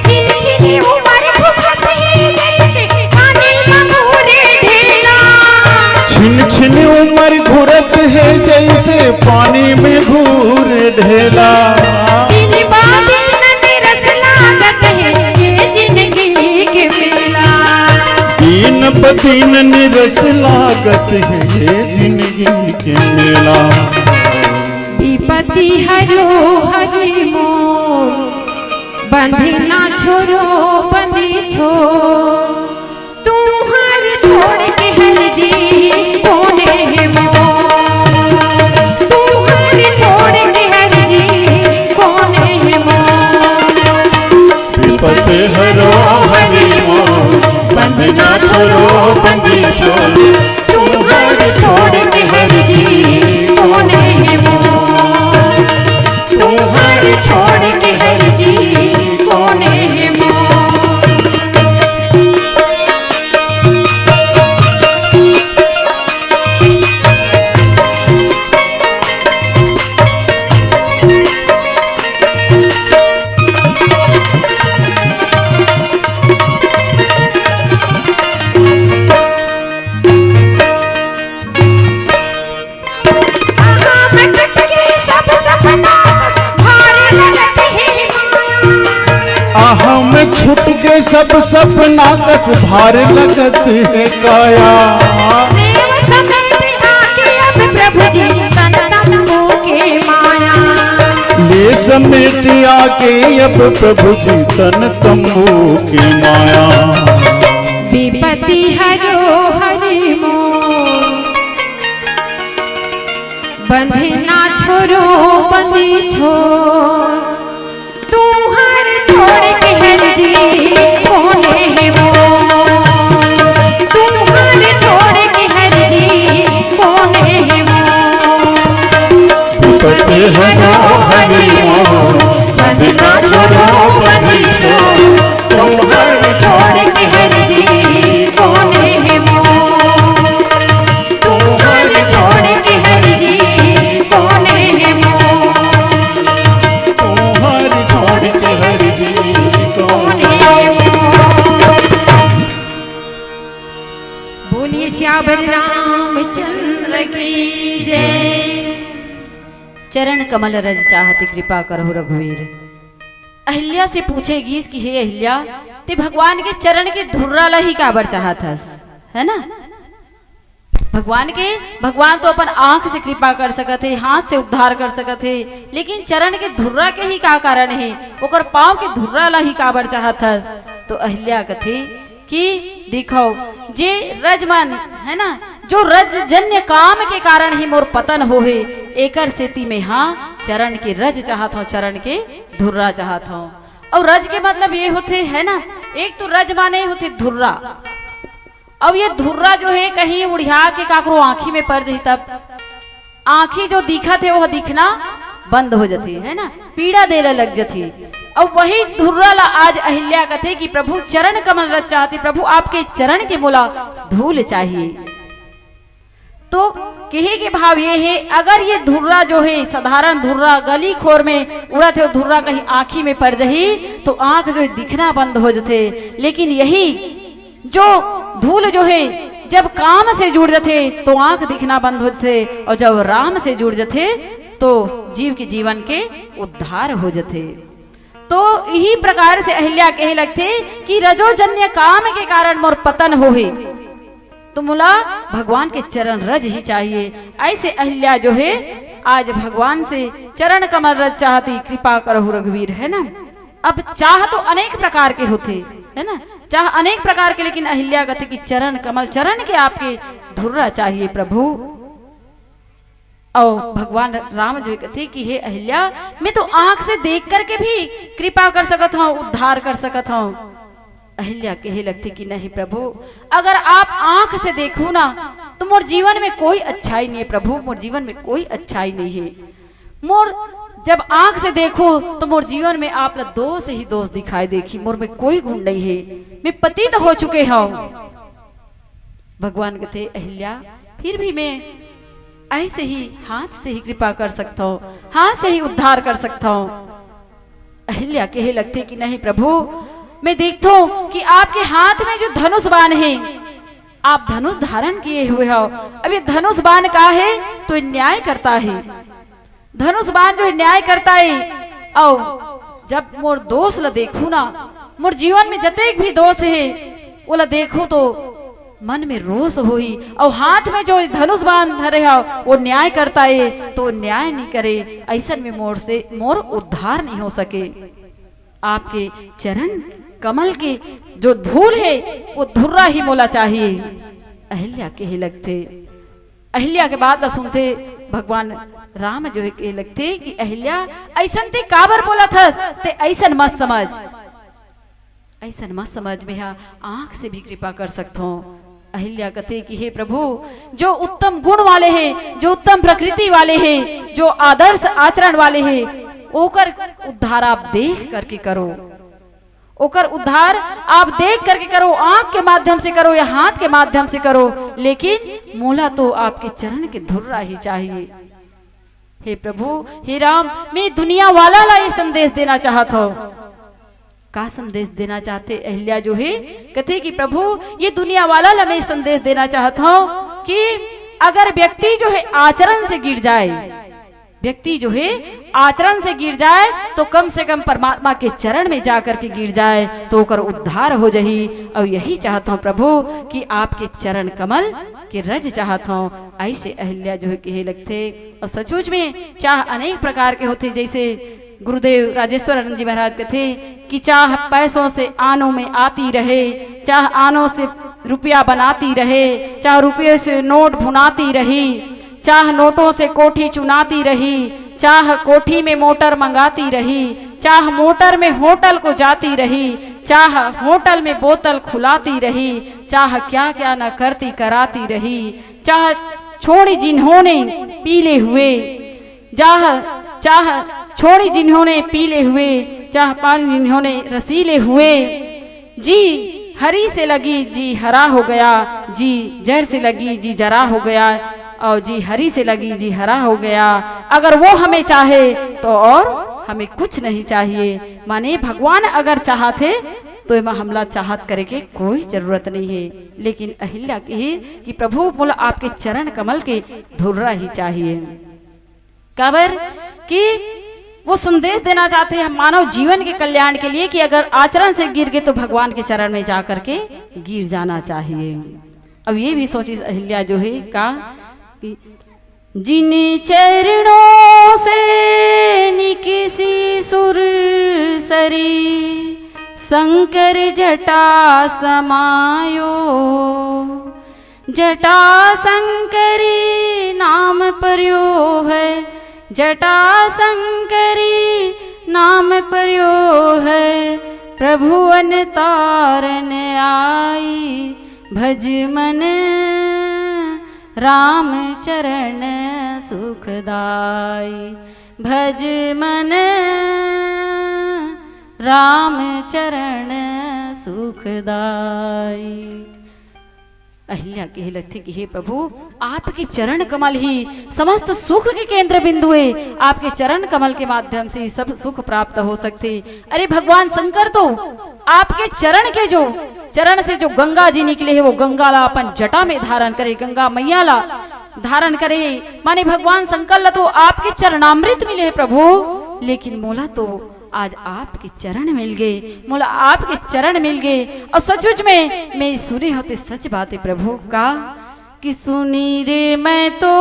छिन छिन उमर घुघुत हे जैसे पानी म घूरे ढेला। छिन छिन उमर घुरत हे जैसे पानी में घूर ढेला। दिन ब दिन निरस लागत हे ये जिंदगी के मेला। दिन ब दिन निरस लागत हे ये जिंदगी के मेला। विपत्ति हरो हरि मोर, बंदी ना छोड़ो बंदी छोड़। तुहर छोड़ के हर जी कोने हे मोर। तुहर छोड़ के हर जी कोने हे मोर। विपत्ति हरो हरि मोर, बंदी ना छोड़ो बंदी छोड़। तुहर छोड़ के हर जी कोने हे मोर। तुहर छोड़ के हर जी कोने हे मोर। अहम छुट के सब सपना कस भार लगत हे काया। ले समेट आके अब प्रभु जी तन तंबू के माया। ले समेट आके अब प्रभु जी तन तंबू के माया। विपत्ति हरो हरि मोर, बंधना छोड़ो बंदी छोड़। तुहर छोड़ के हर जी कोने हे मोर। तुहर छोड़ के हर जी कोने हे मोर। विपत्ति हरो हरि मोर, बंधना छोड़ो बंदी छोड़। तुहर छोड़ के हर जी कोने हे मोर। तुहर छोड़ के हर जी कोने हे मोर। तुहर छोड़ के हर जी कोने हे मोर। बोलिए सियावर रामचंद्र की जय। चरण कमल रज चाहत कृपा करहु रघुवीर। अहिल्या से पूछे गीस कि हे अहिल्या, ते भगवान के चरण के धुर्रा ला ही काबर चाहत हस, है ना? भगवान के, भगवान तो अपन आंख से कृपा कर सकत हे, हाथ से उद्धार कर सकत हे, लेकिन चरण के धुर्रा के ही का कारण हे? ओकर पांव के धुर्रा ला ही काबर चाहत हस? तो अहिल्या कथे कि देखो, जे रज माने, है ना, जो रजजन्य काम के कारण ही मोर पतन होहे, एकर सेती में हाँ चरण के रज चाहत हौं, चरण के धुर्रा चाहत हौं। अउ रज के मतलब ये होथे, है ना, एक तो रज माने होथे धुर्रा, अउ ये धुर्रा जो हे कहीं उड़िया के काकरो आंखी में पर जही तब आंखी जो दिखत हे, वो दिखना बंद हो जथे, है ना, पीड़ा देला लग जथे। अउ वही धुर्रा ला आज अहिल्या कथे कि प्रभु चरण कमल रज चाहत हे, प्रभु आपके चरण के मोला धूल चाहिए। तो कहे के भाव ये हे, अगर ये धुर्रा जो हे, साधारण धुर्रा, गली खोर में उड़त हे, वो धुर्रा कहीं आंखी में पर जही, तो आंख जो हे, दिखना बंद हो जथे। लेकिन यही जो धूल जो हे, जब काम से जुड़ जथे, तो आंख दिखना बंद हो जथे, अउ जब राम से जुड़ जथे, तो जीव के जीवन के उद्धार हो जथे। तो इही प्रकार से अहिल्या कहे लगथे कि रजोजन्य काम के कारण मोर पतन होहे। तो मोला भगवान के चरण रज ही चाहिए। ऐसे अहिल्या जो है, आज भगवान से चरण कमल रज चाहती, कृपा करहु रघुवीर, है ना। अब चाह तो अनेक प्रकार के होथे, है ना, चाह अनेक प्रकार के, लेकिन अहिल्या कथे कि चरण कमल, चरण के आपके धुर्रा चाहिए प्रभु। अउ भगवान राम जो कथे कि हे अहिल्या, मैं तो आंख से देख करके भी कृपा कर सकत हूँ, उद्धार कर सकत हूँ। अहिल्या कहे लगथे कि नहीं प्रभु, अगर आप आंख से देखू ना, तो मोर जीवन में कोई अच्छाई नहीं है प्रभु, मोर जीवन में कोई अच्छाई नहीं है। मोर जब आंख से देखू, तो मोर जीवन में आप ला दोष ही दोष दिखाई देखी, मोर में कोई गुण नहीं है, मैं पतित हो चुके हूँ। भगवान कथे अहिल्या, फिर भी मैं ऐसे ही हाथ से ही कृपा कर सकता हूँ, हाथ से ही उद्धार कर सकता हूँ। अहिल्या कहे लगथे कि नहीं प्रभु, मैं देखता हूँ कि आपके हाथ में जो धनुष बाण है, आप धनुष धारण किए हुए हो। अब ये धनुष बाण का है? तो ये न्याय करता है। धनुष बाण जो है न्याय करता है। अउ जब मोर दोष ल देखू ना, मोर जीवन में जतेक भी दोष है, ओला देखू तो मन में रोष होही। अउ हाथ में जो धनुष बाण धरे हव, वो न्याय करता है, तो न्याय नहीं करे, ऐसन में मोर से, मोर उद्धार नहीं हो सके। आपके चरण कमल के जो धूल है, वो धुर्रा ही मोला चाहिए। अहिल्या कहे लगथे। अहिल्या के बात ला सुनते भगवान राम जो है कहे लगथे कि अहिल्या, ऐसन ते काबर बोलत हस, ते ऐसन मत समझ, ऐसन मत समझ, मैं हा आंख से भी कृपा कर सकत हूँ। अहिल्या कथे कि हे प्रभु, जो उत्तम गुण वाले हैं, जो उत्तम प्रकृति वाले हैं, जो आदर्श आचरण वाले हैं, ओकर उद्धार आप देख करके करो, ओकर उद्धार आप देख करके करो, आंख के माध्यम से करो या हाथ के माध्यम से करो, लेकिन मोला तो आपके चरण के धुर्रा ही चाहिए। हे प्रभु, हे राम, मैं दुनिया वाला ला ये संदेश देना चाहत हूँ। का संदेश देना चाहते अहिल्या जो है? कथे कि प्रभु, ये दुनिया वाला ला मैं संदेश देना चाहत हूँ कि अगर व्यक्ति जो है आचरण से गिर जाए, व्यक्ति जो है आचरण से गिर जाए, तो कम से कम परमात्मा के चरण में जा करके गिर जाए, तो ओकर उद्धार हो जाही। अउ यही चाहत हूँ प्रभु कि आपके चरण कमल के रज चाहत हूँ। ऐसे अहिल्या जो है कहे लगथे। अउ सचमुच में चाह अनेक प्रकार के होथे, जैसे गुरुदेव राजेश्वर आनंद जी महाराज कथे कि चाह पैसों से आनों में आती रहे, चाह आनों से रुपया बनाती रहे, चाह रुपये से नोट भुनाती रही, चाह नोटों से कोठी चुनाती रही, चाह कोठी में मोटर मंगाती रही, चाह मोटर में होटल को जाती रही, चाह होटल में बोतल खुलाती रही, चाह क्या क्या न करती कराती रही, चाह छोड़ी जिन्होंने पीले हुए, चाह, चाह छोड़ी जिन्होंने पीले हुए, चाह पानी जिन्होंने रसीले हुए। जी हरी से लगी, जी हरा हो गया, जी जर से लगी, जी जरा हो गया, और जी हरी से लगी, जी हरा हो गया। अगर वो हमें चाहे तो और हमें कुछ नहीं चाहिए। माने भगवान अगर चाहथे तो एमा हमला चाहत करे के कोई जरूरत नहीं है। लेकिन अहिल्या कहे कि प्रभु, मोला आपके चरण कमल के धुर्रा ही चाहिए। काबर कि वो संदेश देना चाहते हैं मानव जीवन के कल्याण के लिए कि अगर आचरण से गिर गए तो भगवान के चरण में जा करके गिर जाना चाहिए। अब ये भी सोचिस अहिल्या जो है का कि जिन चरणों से निकसी सुर सरी शंकर जटा समायो। जटा शंकरी नाम पर्यो है, जटा शंकरी नाम पर्यो है। प्रभु अन तारन आई, भज मन राम चरण सुखदाई। भज मन राम चरण सुखदाई। अहिल्या कहे लगथे कि हे प्रभु, आपके चरण कमल ही समस्त सुख के केंद्र बिंदु है। आपके चरण कमल के माध्यम से ही सब सुख प्राप्त हो सकथे। अरे भगवान शंकर तो आपके चरण के जो, चरण से जो गंगा जी निकले हे, वो गंगा ला अपन जटा में धारण करे, गंगा मैया ला धारण करे। माने भगवान शंकर ला तो आपके चरणामृत मिले हे प्रभु, लेकिन मोला तो आज आपके चरण मिल गए, मोला आपके चरण मिल गए। अउ सचमुच में मैं सुने हों ते सच बात हे प्रभु का, कि सुनी रे मैं तो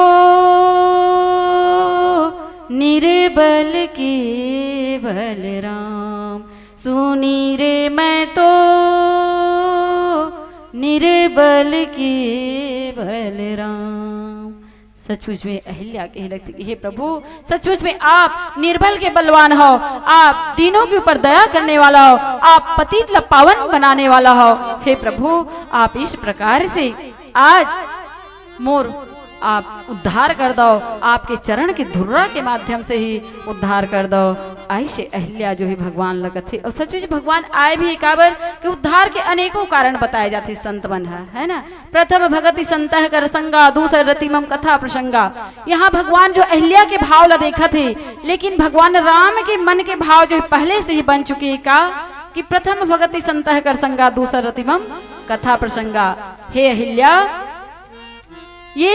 निर्बल केवल राम, सुनी रे मैं तो निर्बल केवल राम। सचमुच में अहिल्या कहे लगथे कि हे प्रभु, सचमुच में आप निर्बल के बलवान हो, आप दीनों के ऊपर दया करने वाला हो, आप पतित ला पावन बनाने वाला हो। हे प्रभु, आप इस प्रकार से आज मोर आप उद्धार कर दव, आपके चरण के धुर्रा के माध्यम से ही उद्धार कर दव। अइसे अहिल्या जो हे भगवान ला कथे, अउ सचमुच भगवान आए भी हे, काबर कि उद्धार के अनेकों कारण बताए जाथे संत मन ह, है ना। प्रथम भगति संतह कर संगा, दूसर रति मम कथा प्रसंगा। यहाँ भगवान जो अहिल्या के भाव ला देखत हे, लेकिन भगवान राम के मन के भाव जो हे पहले से ही बन चुके हे का, कि प्रथम भगति संतह कर संगा, दूसर रति मम कथा प्रसंगा। हे अहिल्या, ये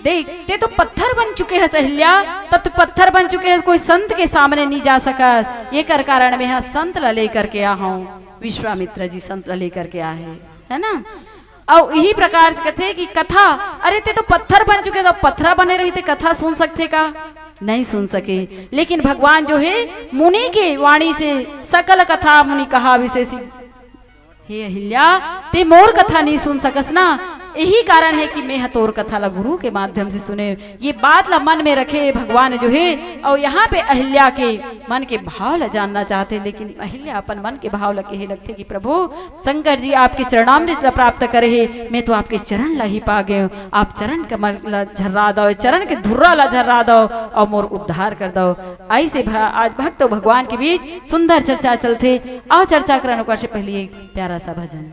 देख, ते तो पत्थर बन चुके हस अहिल्या, तब तो पत्थर बन चुके हस, कोई संत के सामने नहीं जा सकस। ये कर कारण मैं ह संत ला लेकर के आ हूँ, विश्वामित्र जी संत ला लेकर के आए हे, है ना। अउ इही प्रकार से कथे कि कथा, अरे ते तो पत्थर बन चुके, तो पत्थरा बने रहिते कथा सुन सकथे का? नहीं सुन सके। लेकिन भगवान जो हे मुनि के वाणी से सकल कथा मुनि कहा विशेषी। हे अहिल्या, ते मोर कथा नहीं सुन सकस ना, यही कारण हे कि मैं ह तोर कथा ला गुरु के माध्यम से सुने। ये बात ला मन में रखे भगवान जो हे, अउ यहाँ पे अहिल्या के मन के भाव ला जानना चाहथे, लेकिन अहिल्या अपन मन के भाव ला कहे लगथे कि प्रभु, शंकर जी आपके चरणामृत ला प्राप्त करे हे, मैं तो आपके चरण ला ही पा गए हूँ। आप चरण कमल ला झर्रा दव, चरण के धुर्रा ला झर्रा दव अउ मोर उद्धार कर दव। अइसे भ-, आज भक्त अउ भगवान के बीच सुंदर चर्चा चलथे। अउ चर्चा करन ओकर से पहले एक प्यारा सा भजन।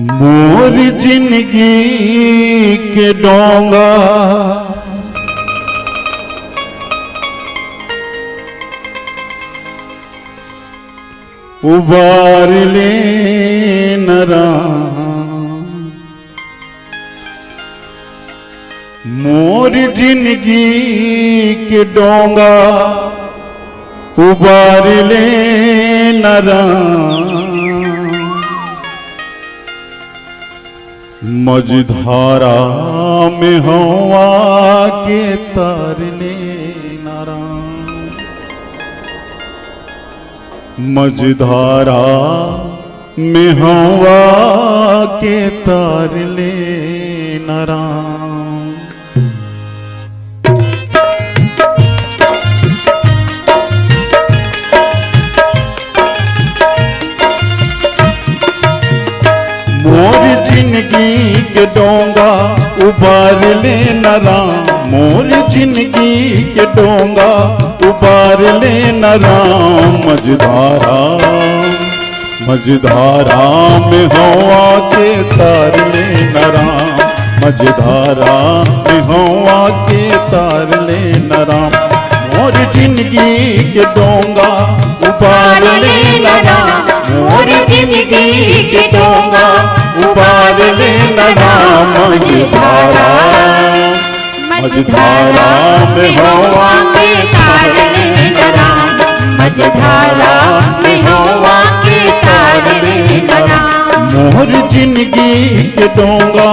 मोर जिनगी के डोंगा उबार ले न राम, मोर जिनगी के डोंगा उबार ले न राम। मझधारा में हवा के तार ले न राम, मझधारा में हवा के तार ले न राम। मोर जिनगी के डोंगा उबार ले न राम, मोर जिनगी के डोंगा उबार ले न राम। मझधारा, मझधारा में हवा के तार ले न राम, मझधारा में हवा के तार ले न राम। मोर जिनगी के डोंगा उबार ले न राम, मोर जिनगी के डोंगा उबार ले न राम। मझधारा, मझधारा में हवा के तार ले न राम, मझधारा में हवा के तार ले न राम। मोर जिनगी के डोंगा।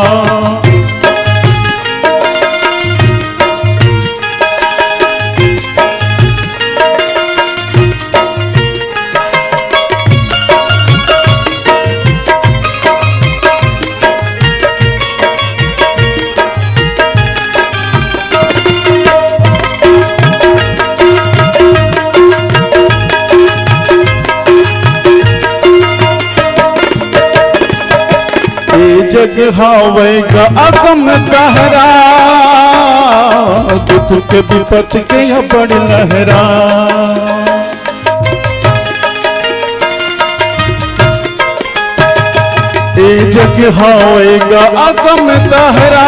ए जग हावय ग अगम गहरा, दुख के विपत के अबड़ लहरा। ए जग हावय ग अगम गहरा,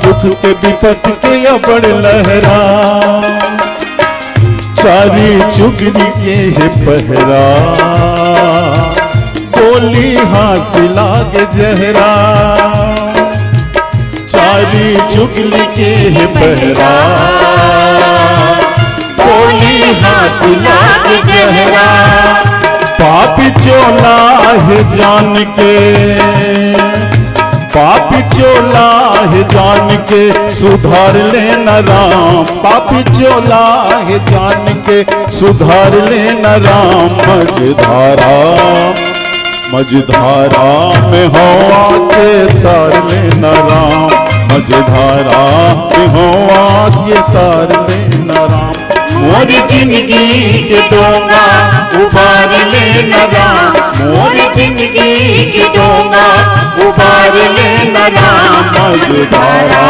दुख के विपत के अबड़ लहरा। चारी चुगरी के हे पहरा, बोली हाँस लागे जहरा। चारी चुगली के हे पहरा, बोली हाँस लागे जहरा। पापी चोला हे जान के, पापी चोला हे जान के, सुधार लेना राम। पापी चोला हे जान के, सुधार लेना राम। मझधारा, मझधारा में हवा के तार लेना राम। मझधारा में हवा के तार लेना राम। मोर जिंदगी के डोंगा उबार लेना राम। मोर जिंदगी के डोंगा उबार लेना राम। मझधारा,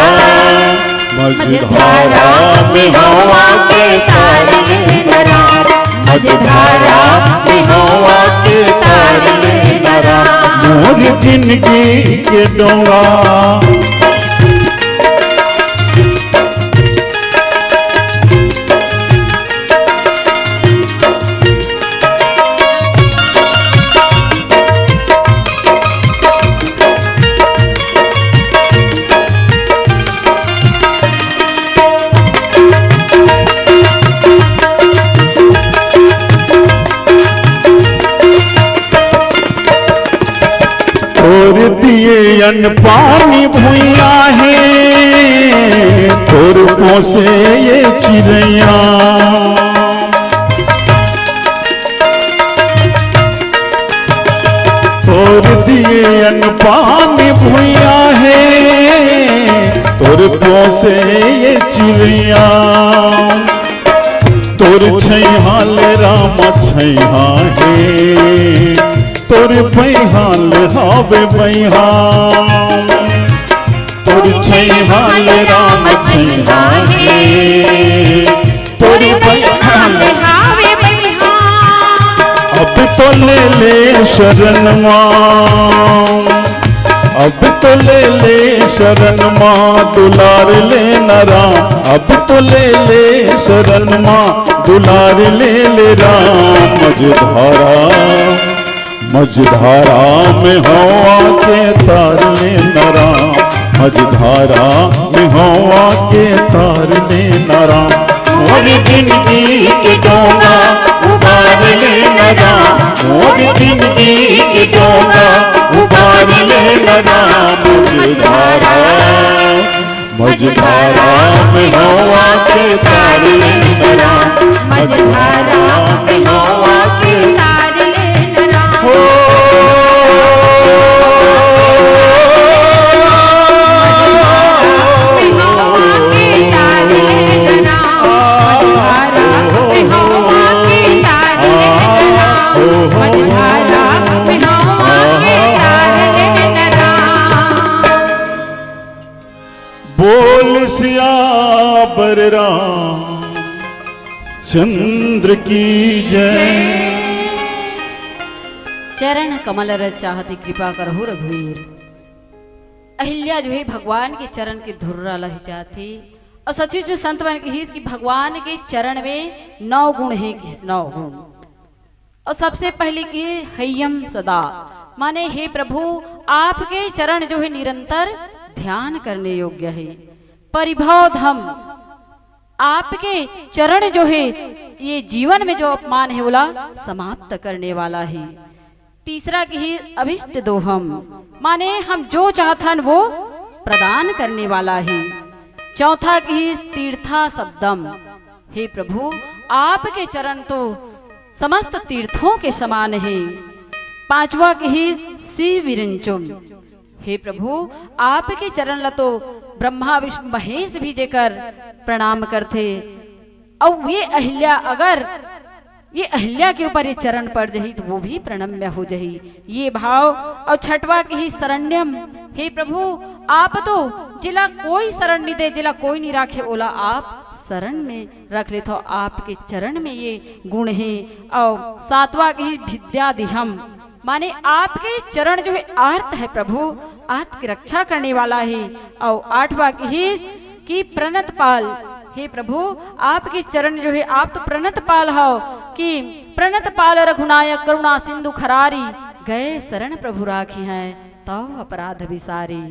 मझधारा में हवा के तार लेना राम। मझधारा में हवा के तार लेना राम। मोर जिंदगी के डोंगा। तोर दिए अन्न पानी भुइया हे, तोर पोसे ये चिड़ैया। तोर दिए अन्न पानी भुइया हे, तोर पोसे ये चिड़ैया। तोर छैहा ले राम छैहा हे, तोर पैहा ले हावे बैहा। तोर छैहा ले राम छैहा हे, तोर पैहा ले हावे बैहा। अब तो ले ले शरण मा, अब तो ले ले शरण मा, दुलार लेना राम। अब तो ले ले शरण मा, दुलार ले ले राम। मझधारा, मझधारा में हवा के तार लेना राम। मझधारा में हवा के तार लेना राम। मोर जिंदगी के डोंगा उबार लेना राम। मोर जिंदगी के डोंगा उबार लेना राम। मझधारा, मझधारा में हवा के तार लेना राम। मझधारा में हवा के तार लेना राम। हो। मझधारा में हवा के तार लेना राम। मझधारा में हवा के तार लेना राम। मझधारा में हवा के तार लेना राम। बोल सियावर रामचंद्र की जय। चरण कमल रज चाहत कृपा करहु रघुवीर। अहिल्या जो हे भगवान के चरण के धुर्रा ल हिचाथे। अउ सचमुच में संत मन कहिस कि भगवान के चरण में नौ गुण हे, किस नौ गुण। अउ सबसे पहिली कि हय्यम सदा, माने हे प्रभु, आपके चरण जो हे निरंतर ध्यान करने योग्य हे। परिभव धम, आपके चरण जो हे ये जीवन में जो अपमान हे ओला समाप्त करने वाला हे। तीसरा कि ही अभिष्ट दोहम, माने हम जो चाहथन वो प्रदान करने वाला हे। चौथा कि ही तीर्था शब्दम, हे प्रभु, आपके चरण तो समस्त तीर्थों के समान हे। पांचवा कि ही श्री विरिंचुम, हे प्रभु, आपके चरण ल तो ब्रह्मा विष्णु महेश भी जेकर प्रणाम करथे। अउ ये अहिल्या, अगर ये अहिल्या के ऊपर ये चरण पड़ जही तो वो भी प्रणम्य हो जही। ये भाव। अउ छठवा कि ही शरण्यम, हे प्रभु, आप तो जिला कोई शरण नहीं दे, जिला कोई नहीं राखे, ओला आप शरण में रख लेथव। आपके चरण में ये गुण हे। अउ सातवां कि ही विद्यादिहम, माने आपके चरण जो हे आर्त हे प्रभु, आर्त की रक्षा करने वाला हे। अउ आठवां कि ही कि प्रणत पाल, हे प्रभु, आपके चरण जो हे, आप तो प्रणत पाल हव कि प्रणत पाल रघुनायक करुणा सिंधु खरारी, गए शरण प्रभु राखिहैं तव अपराध बिसारी।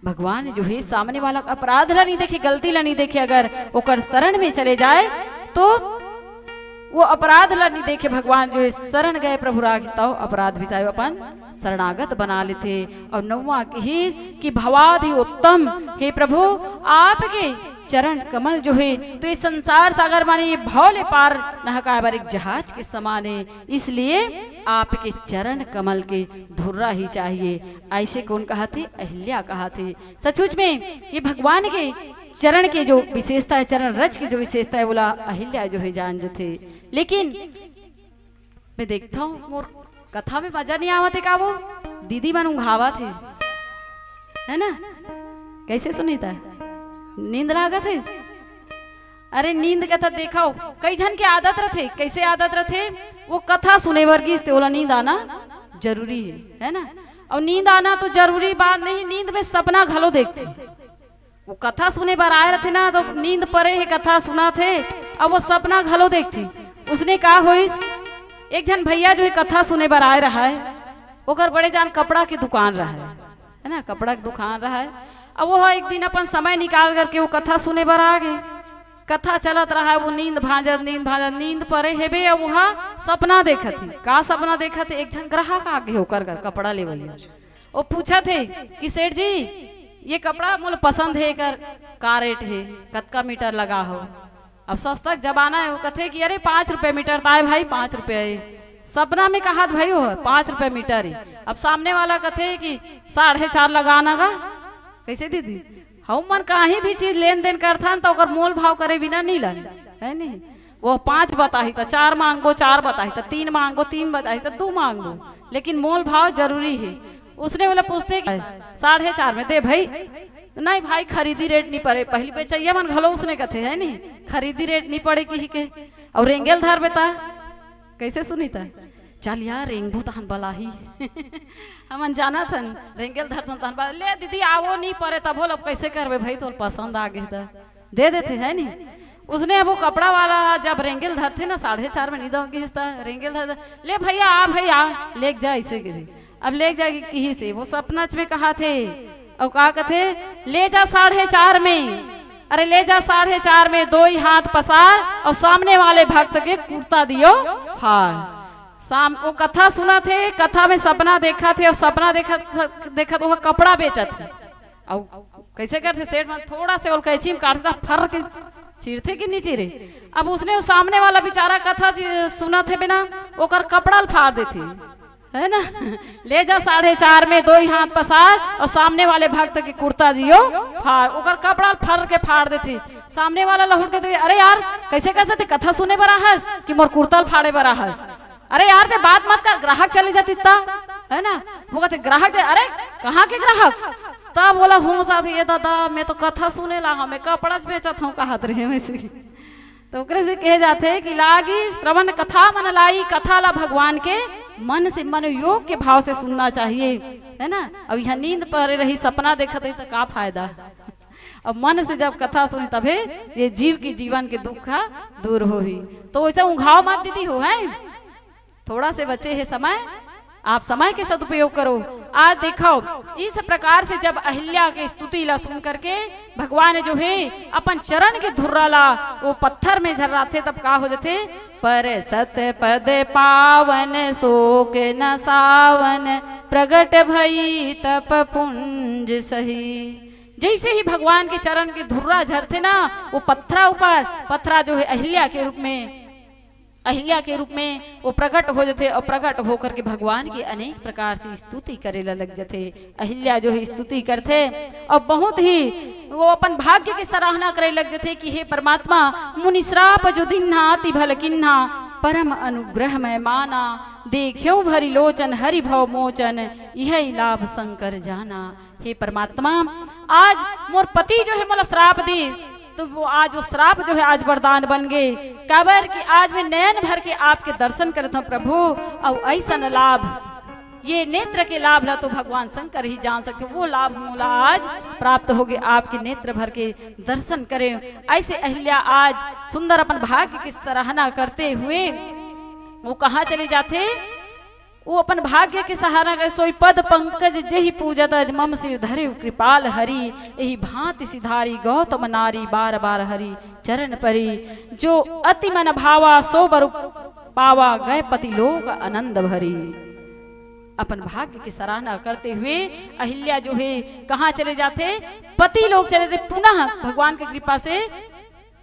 भगवान जो हे सामने वाला अपराध ला नहीं देखे, गलती ला नहीं देखे, अगर ओकर शरण में चले जाए तो वो अपराध ला नहीं देखे भगवान, जो हे शरण गए प्रभु राखिहैं तव अपराध बिसारी, अपन शरणागत बना लेथे। अउ नौवा कहिस कि भवादि उत्तम, हे प्रभु, आपके चरण कमल जो हे तो ये संसार सागर माने ये भव ले पार नहकाए बर एक जहाज के समान हे, इसलिए आपके चरण कमल के धुर्रा ही चाहिए। ऐसे कोन कहथे? अहिल्या कहथे। सचमुच में ये भगवान के चरण के जो विशेषता हे, चरण रज के जो विशेषता हे, ओला अहिल्या जो हे जान जथे। लेकिन मैं देखता हूँ, मोर कथा में मजा नहीं आवत हे का? वो दीदी मन उंघावत हे, है ना? कैसे सुनीता, नींद लागत हे? अरे नींद के तो देखो, कई झन के आदत रथे। कैसे आदत रथे? वो कथा सुने बर गिस ते ओला नींद आना जरूरी हे, है ना? अउ नींद आना तो जरूरी बात नहीं, नींद में सपना घलो देखथे। वो कथा सुने बर आए रथे ना, तो नींद परे हे, कथा सुनत हे, अब वो सपना घलो देखथे। उसने का होइस, एक झन भैया जो हे कथा सुने बर आए रहय, ओकर बड़े जान कपड़ा के दुकान रहय, है ना, कपड़ा के दुकान रहय। अब वो एक दिन अपन समय निकाल करके वो कथा सुने बर आ गे। कथा चलत रहय, वो नींद भांजत, नींद भांजत, नींद परे हेबे, अब वहाँ सपना देखत हे। का सपना देखत हे? एक झन ग्राहक आ गे ओकर घर कपड़ा लेवइया। वो पूछत हे कि सेठ जी, ये कपड़ा मोला पसंद हे, एकर का रेट हे, कतका मीटर लगा हो? अब सस्ता के जमाना हे, वो कथे कि अरे पाँच रुपये मीटर, ताय भाई पाँच रुपये हे। सपना में कहत भाई हो पाँच रुपये मीटर हे। अब सामने वाला कथे कि साढ़े चार लगाना गा। कैसे दीदी? हम मन कहीं भी चीज लेन देन करथन तो ओकर मोल भाव करे बिना नहीं लन, है नहीं? वो पाँच बताही त चार मांगबो, चार बताही त तीन मांगबो, तीन बताही त दू मांगबो, लेकिन मोल भाव जरूरी हे। उसने बोला पूछथे कि साढ़े चार में दे भाई। नहीं भाई, खरीदी रेट नहीं पड़े। पहली बेचैया मन घलो उसने कथे, है नहीं, खरीदी रेट नहीं पड़े किही के। अउ रेंगेल धर बेटा, कैसे सुनीता? चल यार, रेंगबो तहन बलाही। हमन जानत हन, रेंगेल धरथन तहन बला-, ले दीदी, आवो नहीं परे तभो, अब कैसे करबे भाई, तोर पसंद आ गे त दे देथे, है नहीं? उसने अब वो कपड़ा वाला जब रेंगेल धरथे ना, साढ़े चार में नहीं दो गिस त रेंगेल धर, ले भैया, आ भैया, लेके जा, ऐसे कहे। अब लेके जाके किहिसे, वो सपना च में कहथे, अउ का कथे, ले जा साढ़े चार में, अरे ले जा साढ़े चार में, दो ही हाथ पसार अउ सामने वाले भक्त के कुर्ता दियो फाड़। साम-, वो कथा सुनत हे, कथा में सपना देखत हे, अउ सपना देखत, देखत वो कपड़ा बेचत हे। अउ कैसे करथे सेठ मन, थोड़ा से ओल कैंची में काटथे, फर के चीरथे कि नहीं चीरे। अब उसने वो सामने वाला बेचारा कथा जी सुनत हे बिना, ओकर कपड़ा ल फाड़ देथे, है ना? ले जा साढ़े चार में, दो ही हाथ पसार अउ सामने वाले भक्त के कुर्ता दियो फाड़, ओकर कपड़ा ल फर के फाड़ देथे। सामने वाला लहुट के देखे, अरे यार, कैसे करथे ते, कथा सुने बर आहस कि मोर कुर्ता ल फाड़े बर आहस? अरे यार, ते बात मत कर, ग्राहक चले जातिस त, है ना? वो कहथे, ग्राहक दे, अरे, कहाँ के ग्राहक? तब बोला, हूँ साथ, ये दादा, मैं तो कथा सुने ला हूँ, मैं कपड़ा च बेचत हूँ, कहत रहे वैसे। तो ओकरे से कहे जाथे कि लागी श्रवण कथा मन लाई, कथा ला भगवान के मन से, मनोयोग के भाव से सुनना चाहिए, है ना? अब यहाँ नींद परे रही, सपना देखत रही, तो का फायदा? अब मन से जब कथा सुनी, तभे ये जीव के जीवन के दुख ह दूर होही। तो वैसे उंघाव मत दीदी हो, हैं? थोड़ा से बचे हे समय, आप समय के सदुपयोग करो। आज देखो, इस प्रकार से जब अहिल्या के स्तुति ला सुन करके भगवान जो हे अपन चरण के धुर्रा ला वो पत्थर में झर्राथे, तब का हो जाथे? पर सत पद पावन शोक न सावन, प्रगट भई तप पुंज सही। जैसे ही भगवान के चरण के धुर्रा झरथे ना, वो पत्थरा ऊपर, पत्थरा जो हे अहिल्या के रूप में, अहिल्या के रूप में वो प्रगट हो जथे अउ प्रगट होकर के भगवान के अनेक प्रकार से स्तुति करे ला लग जथे। अहिल्या जो हे स्तुति करथे अउ बहुत ही वो अपन भाग्य के सराहना करे लग जथे कि हे परमात्मा, मुनि श्राप जो दिन्हा अति भल किन्हा, परम अनुग्रह मैं माना, देख्यो भरि लोचन हरि भव मोचन, इहै लाभ शंकर जाना। हे परमात्मा, आज मोर पति जो हे मोला श्राप दिस, तो वो आज वो श्राप जो हे आज वरदान बन गे, काबर कि आज मैं नयन भर के आपके दर्शन करत हूँ प्रभु, अउ ऐसन लाभ ये नेत्र के लाभ ला तो भगवान शंकर ही जान सकथे। वो लाभ मोला आज प्राप्त होगे, आपके नेत्र भर के दर्शन करे। ऐसे अहिल्या आज सुंदर अपन भाग्य की सराहना करते हुए वो कहाँ चले जाथे? वो अपन भाग्य के सहारा के सोई पद पंकज जेहि पूजत अज मम शिर धरे कृपाल हरि। यही भांति सिधारी गौतम नारी बार बार हरि चरण परी। जो अति मन भावा सो बर पावा गए पति लोक आनंद भरी। अपन भाग्य की सराहना करते हुए अहिल्या जो है कहाँ चले जाथे? पति लोक चले जाथे। पुनः भगवान की कृपा से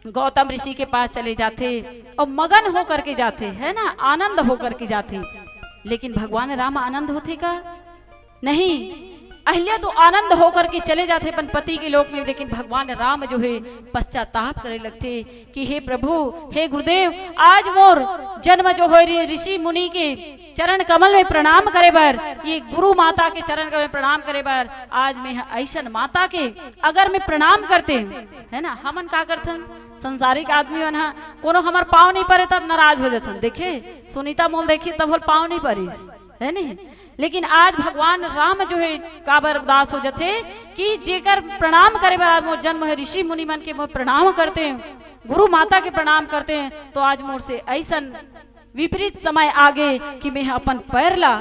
गौतम ऋषि के पास चले जाथे और मगन होकर के जाथे, है ना, आनंद होकर के जाथे। लेकिन भगवान राम आनंद होथे का? नहीं। अहिल्या तो आनंद होकर के चले जाथे अपन पति के लोक में, लेकिन भगवान राम जो है पश्चाताप करे लगथे कि हे प्रभु, हे गुरुदेव, आज मोर जन्म जो होय रि-, ऋषि मुनि के चरण कमल में प्रणाम करे बर, ये गुरु माता के चरण कमल में प्रणाम करे बर आज मैं ह-, ऐसन माता के अगर मैं प्रणाम करते, है ना, हमन का करथन? संसारिक आदमी मन ह कोनो हमर पाँव नहीं परे तब नाराज हो जाथन। देखे, सुनीता मोल देखी तब होल पाँव नहीं परिस, है नहीं? लेकिन आज भगवान राम जो है काबर उदास हो जाथे कि जेकर प्रणाम करे बर आज मोर जन्म है, ऋषि मुनि मन के मोर प्रणाम करते हैं, गुरु माता के प्रणाम करते हैं, तो आज मोर से ऐसन विपरीत समय आगे कि मैं अपन पैर ला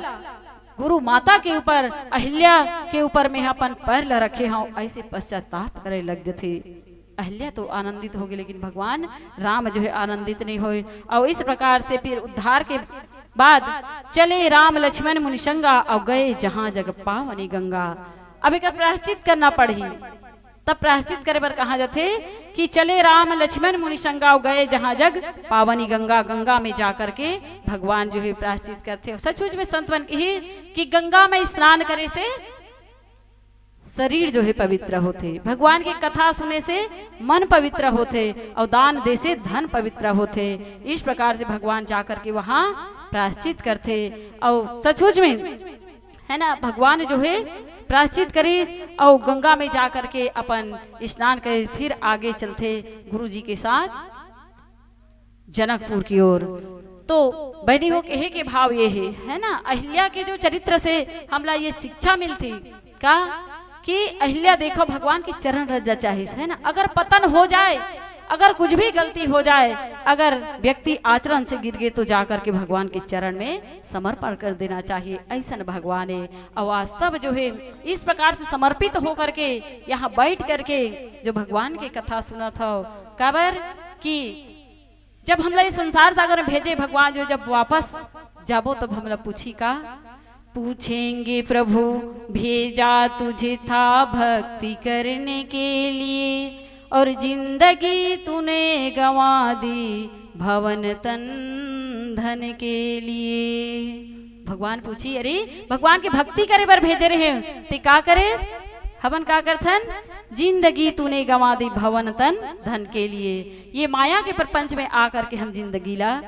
गुरु माता के ऊपर, अहिल्या के ऊपर मैं अपन पैर ला रखे हूँ, ऐसे पश्चाताप करे लग जथे। अहिल्या तो आनंदित होगे, लेकिन भगवान राम जो है आनंदित नहीं होए। और इस प्रकार से फिर उद्धार के बाद चले राम लक्ष्मण मुनि संगा और गए जहाँ जग पावनी गंगा। अब एक प्रायश्चित करना पड़ही, तब प्रायश्चित करे बर कहा जाथे कि चले राम लक्ष्मण मुनि संगा और गए जहाँ जग पावनी गंगा। गंगा में जा करके भगवान जो है प्रायश्चित करथे। और सचमुच में संतवन कही कि गंगा में स्नान करे से शरीर जो है पवित्र होथे, भगवान के कथा सुने से मन पवित्र होथे और दान दे से धन पवित्र होथे। इस प्रकार से भगवान जा करके वहाँ प्रायश्चित करथे और सचमुच में, है ना, भगवान जो है प्रायश्चित करिस और गंगा में जा करके अपन स्नान करे, फिर आगे चलथे गुरु जी के साथ जनकपुर की ओर। तो बहनी हो, कहे के भाव ये है, है ना, अहिल्या के जो चरित्र से हमला ये शिक्षा मिलथे का कि अहिल्या देखो भगवान के चरण रज चाहिस, है ना, अगर पतन हो जाए, अगर कुछ भी गलती हो जाए, अगर व्यक्ति आचरण से गिर गए तो जा करके भगवान के चरण में समर्पण कर देना चाहिए। ऐसन भगवान है। और आज सब जो है इस प्रकार से समर्पित होकर के यहाँ बैठ करके जो भगवान के कथा सुनत हो, काबर कि जब हमला ये संसार सागर में भेजे भगवान जो, जब वापस जाबो तब हमला पूछी का? पूछेंगे प्रभु, भेजा तुझे था भक्ति करने के लिए, और जिंदगी तूने गंवा दी भवन तन धन के लिए। भगवान पूछी, अरे भगवान के भक्ति करे बर भेजे रहे, ते का करे? हमन का करथन? जिंदगी तूने गंवा दी भवन तन धन के लिए। ये माया के प्रपंच में आकर के हम जिंदगी ला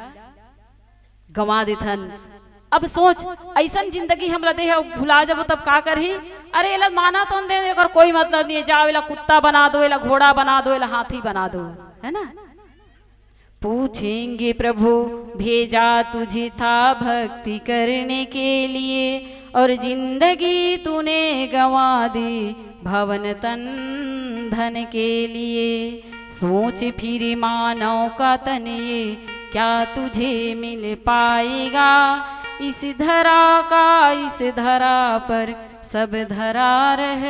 गंवा देथन। अब सोच, ऐसन जिंदगी हमला दे हे, भुला जाबो तब का करही? अरे एला माना तो दे, एकर कोई मतलब नहीं है, जाओ एला कुत्ता बना दो, एला घोड़ा बना दो, एला हाथी बना दो, है ना? पूछेंगे प्रभु, भेजा तुझे था भक्ति करने के लिए, और जिंदगी तूने गंवा दी भवन तन धन के लिए। सोच फिर मानव का तन ये क्या तुझे मिल पाएगा? इस धरा का इस धरा पर सब धरा रह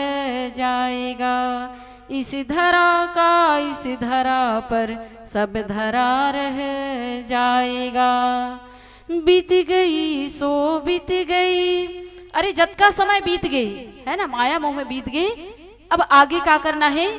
जाएगा। इस धरा का इस धरा पर सब धरा रह जाएगा। बीत गई सो बीत गई। अरे जतका समय बीत गई, है ना, माया मोह में बीत गई। अब आगे का करना है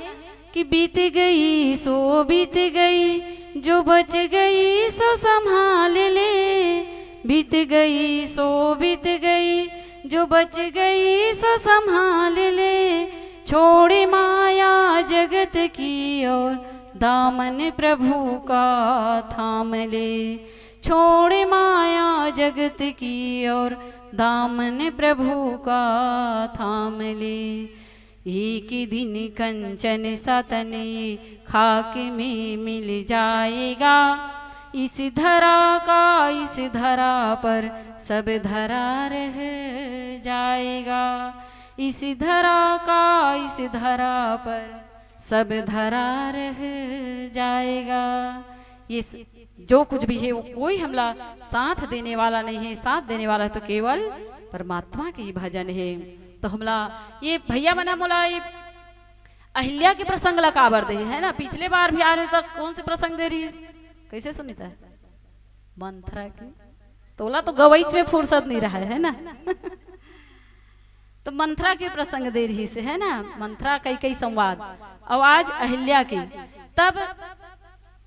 कि बीत गई सो बीत गई, जो बच गई सो संभाल ले। बीत गई सो बीत गई, जो बच गई सो संभाल ले। छोड़ माया जगत की और दामन प्रभु का थाम ले। छोड़ माया जगत की और दामन प्रभु का थाम ले। एक दिन कंचन सा तन ये खाक में मिल जाएगा। इस धरा का इस धरा पर सब धरा रह जाएगा। इस धरा का इस धरा पर सब धरा रह जाएगा। ये स-, जो कुछ भी है, वो कोई हमला साथ देने वाला नहीं है। साथ देने वाला तो केवल परमात्मा के ही भजन है। तो हमला ये भैया मन ह मोला ये अहिल्या के प्रसंग ला काबर दे हे, है ना? पिछले बार भी आ रहे तो कौन से प्रसंग दे रही है? कैसे सुनीता? मंथरा की। तोला तो गवईच में फुर्सत नहीं रहा है, है ना? तो मंथरा के प्रसंग दे रही से, है ना? मंथरा कैकेयी संवाद। और आज अहिल्या की। तब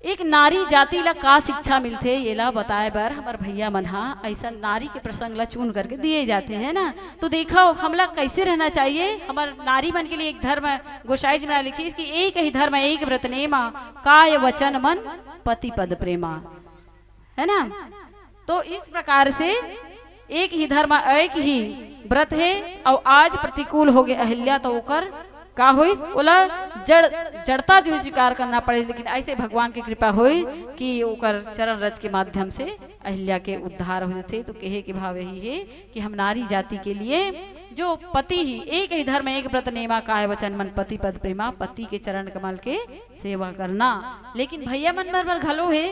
एक नारी जाति ला का शिक्षा मिलथे, येला बताए बर हमर भैया मन हा अइसन नारी के प्रसंग ला चुन करके दिए जाते हैं ना। तो देखो, हमला कैसे रहना चाहिए। हमर नारी मन के लिए एक धर्म गोसाई जी ने लिखिस कि एक ही धर्म एक व्रत नेमा, काय वचन मन पति पद प्रेमा, है ना? तो इस प्रकार से एक ही धर्म, एक ही व्रत है, और आज प्रतिकूल हो गए अहिल्या, तो ओकर का होइस? ओला जड़, जड़ता जो स्वीकार करना पड़े, लेकिन ऐसे भगवान की कृपा होई कि ओकर चरण रज के माध्यम से अहिल्या के उद्धार हो जथे। तो कहे के भाव यही है कि हम नारी जाति के लिए जो पति ही, एक ही धर्म एक व्रत नेमा, काय वचन मन पति पद प्रेमा, पति के चरण कमल के सेवा करना। लेकिन भैया मन बर, बर घलो है,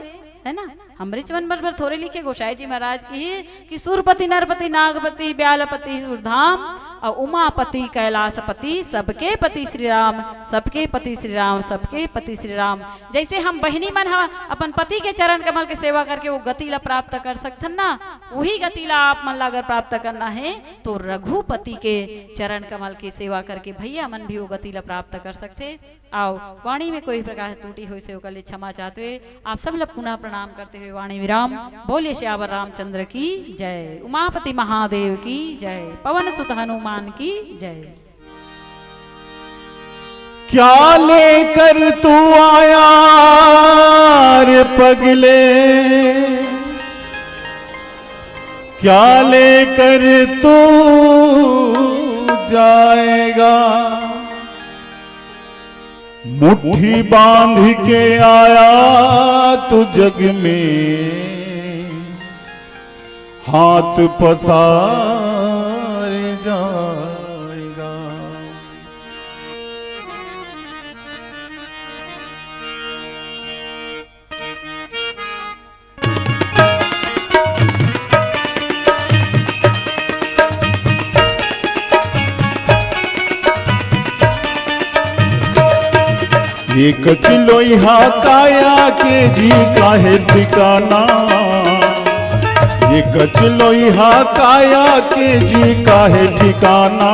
है ना? हमरेच मन बर, बर थोरे लिखे, गोसाई जी महाराज की ही कि सुरपति, नरपति, नागपति, ब्यालपति, सुरधाम और उमापति, कैलाशपति, सबके पति श्री राम, सबके पति श्री राम, सबके पति श्री राम। जैसे हम बहिनी मन ह अपन पति के चरण कमल के सेवा करके वो गति ला प्राप्त कर सकथन ना, वही गति ला आप मन ला अगर प्राप्त करना है, तो रघुपति के चरण कमल के सेवा करके भैया मन भी वो गति ला प्राप्त कर सकथे। आओ, वाणी में कोई प्रकार से त्रुटि होइस हे, ओकर लिए क्षमा चाहते हुए आप सब ला पुनः प्रणाम करते हुए वाणी विराम। बोलिए सियावर रामचंद्र की जय, उमापति महादेव की जय, पवन सुत हनुमान की जय। क्या लेकर तू आया रे पगले, क्या लेकर तू जाएगा? मुट्ठी बांध के आया तू जग में, हाथ पसार जाएगा। ये कचलोइहा काया के जी काहे ठिकाना, ये कचलोइहा काया के जी काहे ठिकाना,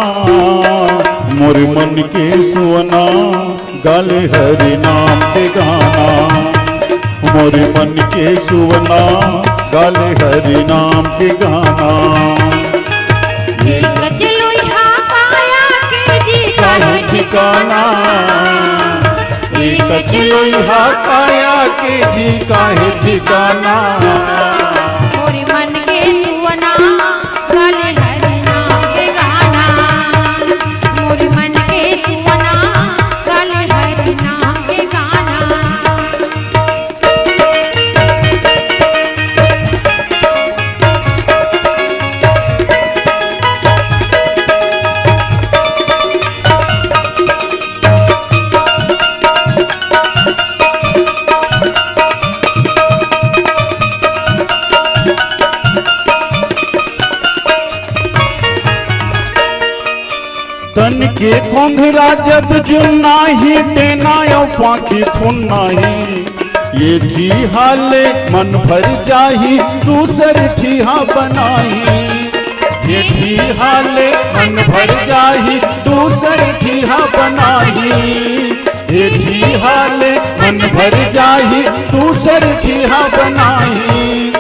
मोर मन के सुअना गाले हरि नाम के गाना, मोर मन के सुअना गाले हरि नाम के गाना। ये कचलोइहा काया के जी काहे ठिकाना, ये कचलोइहा काया के जी काहे ठिकाना। मोर मन के सुअना गाले हरि नाम के गाना, मोर मन के सुअना गाले हरि नाम के गाना। तन के खोंधरा जब जुन्नाही, टेना अउ पाँखी फुन्नाही। ये ठी हाले मन भर जाही, दूसर ठिहा बनाही। ये ठी हाले मन भर जाही, दूसर ठिहा बनाही। ये ठी हाले मन भर जाही, दूसर ठिहा बनाही।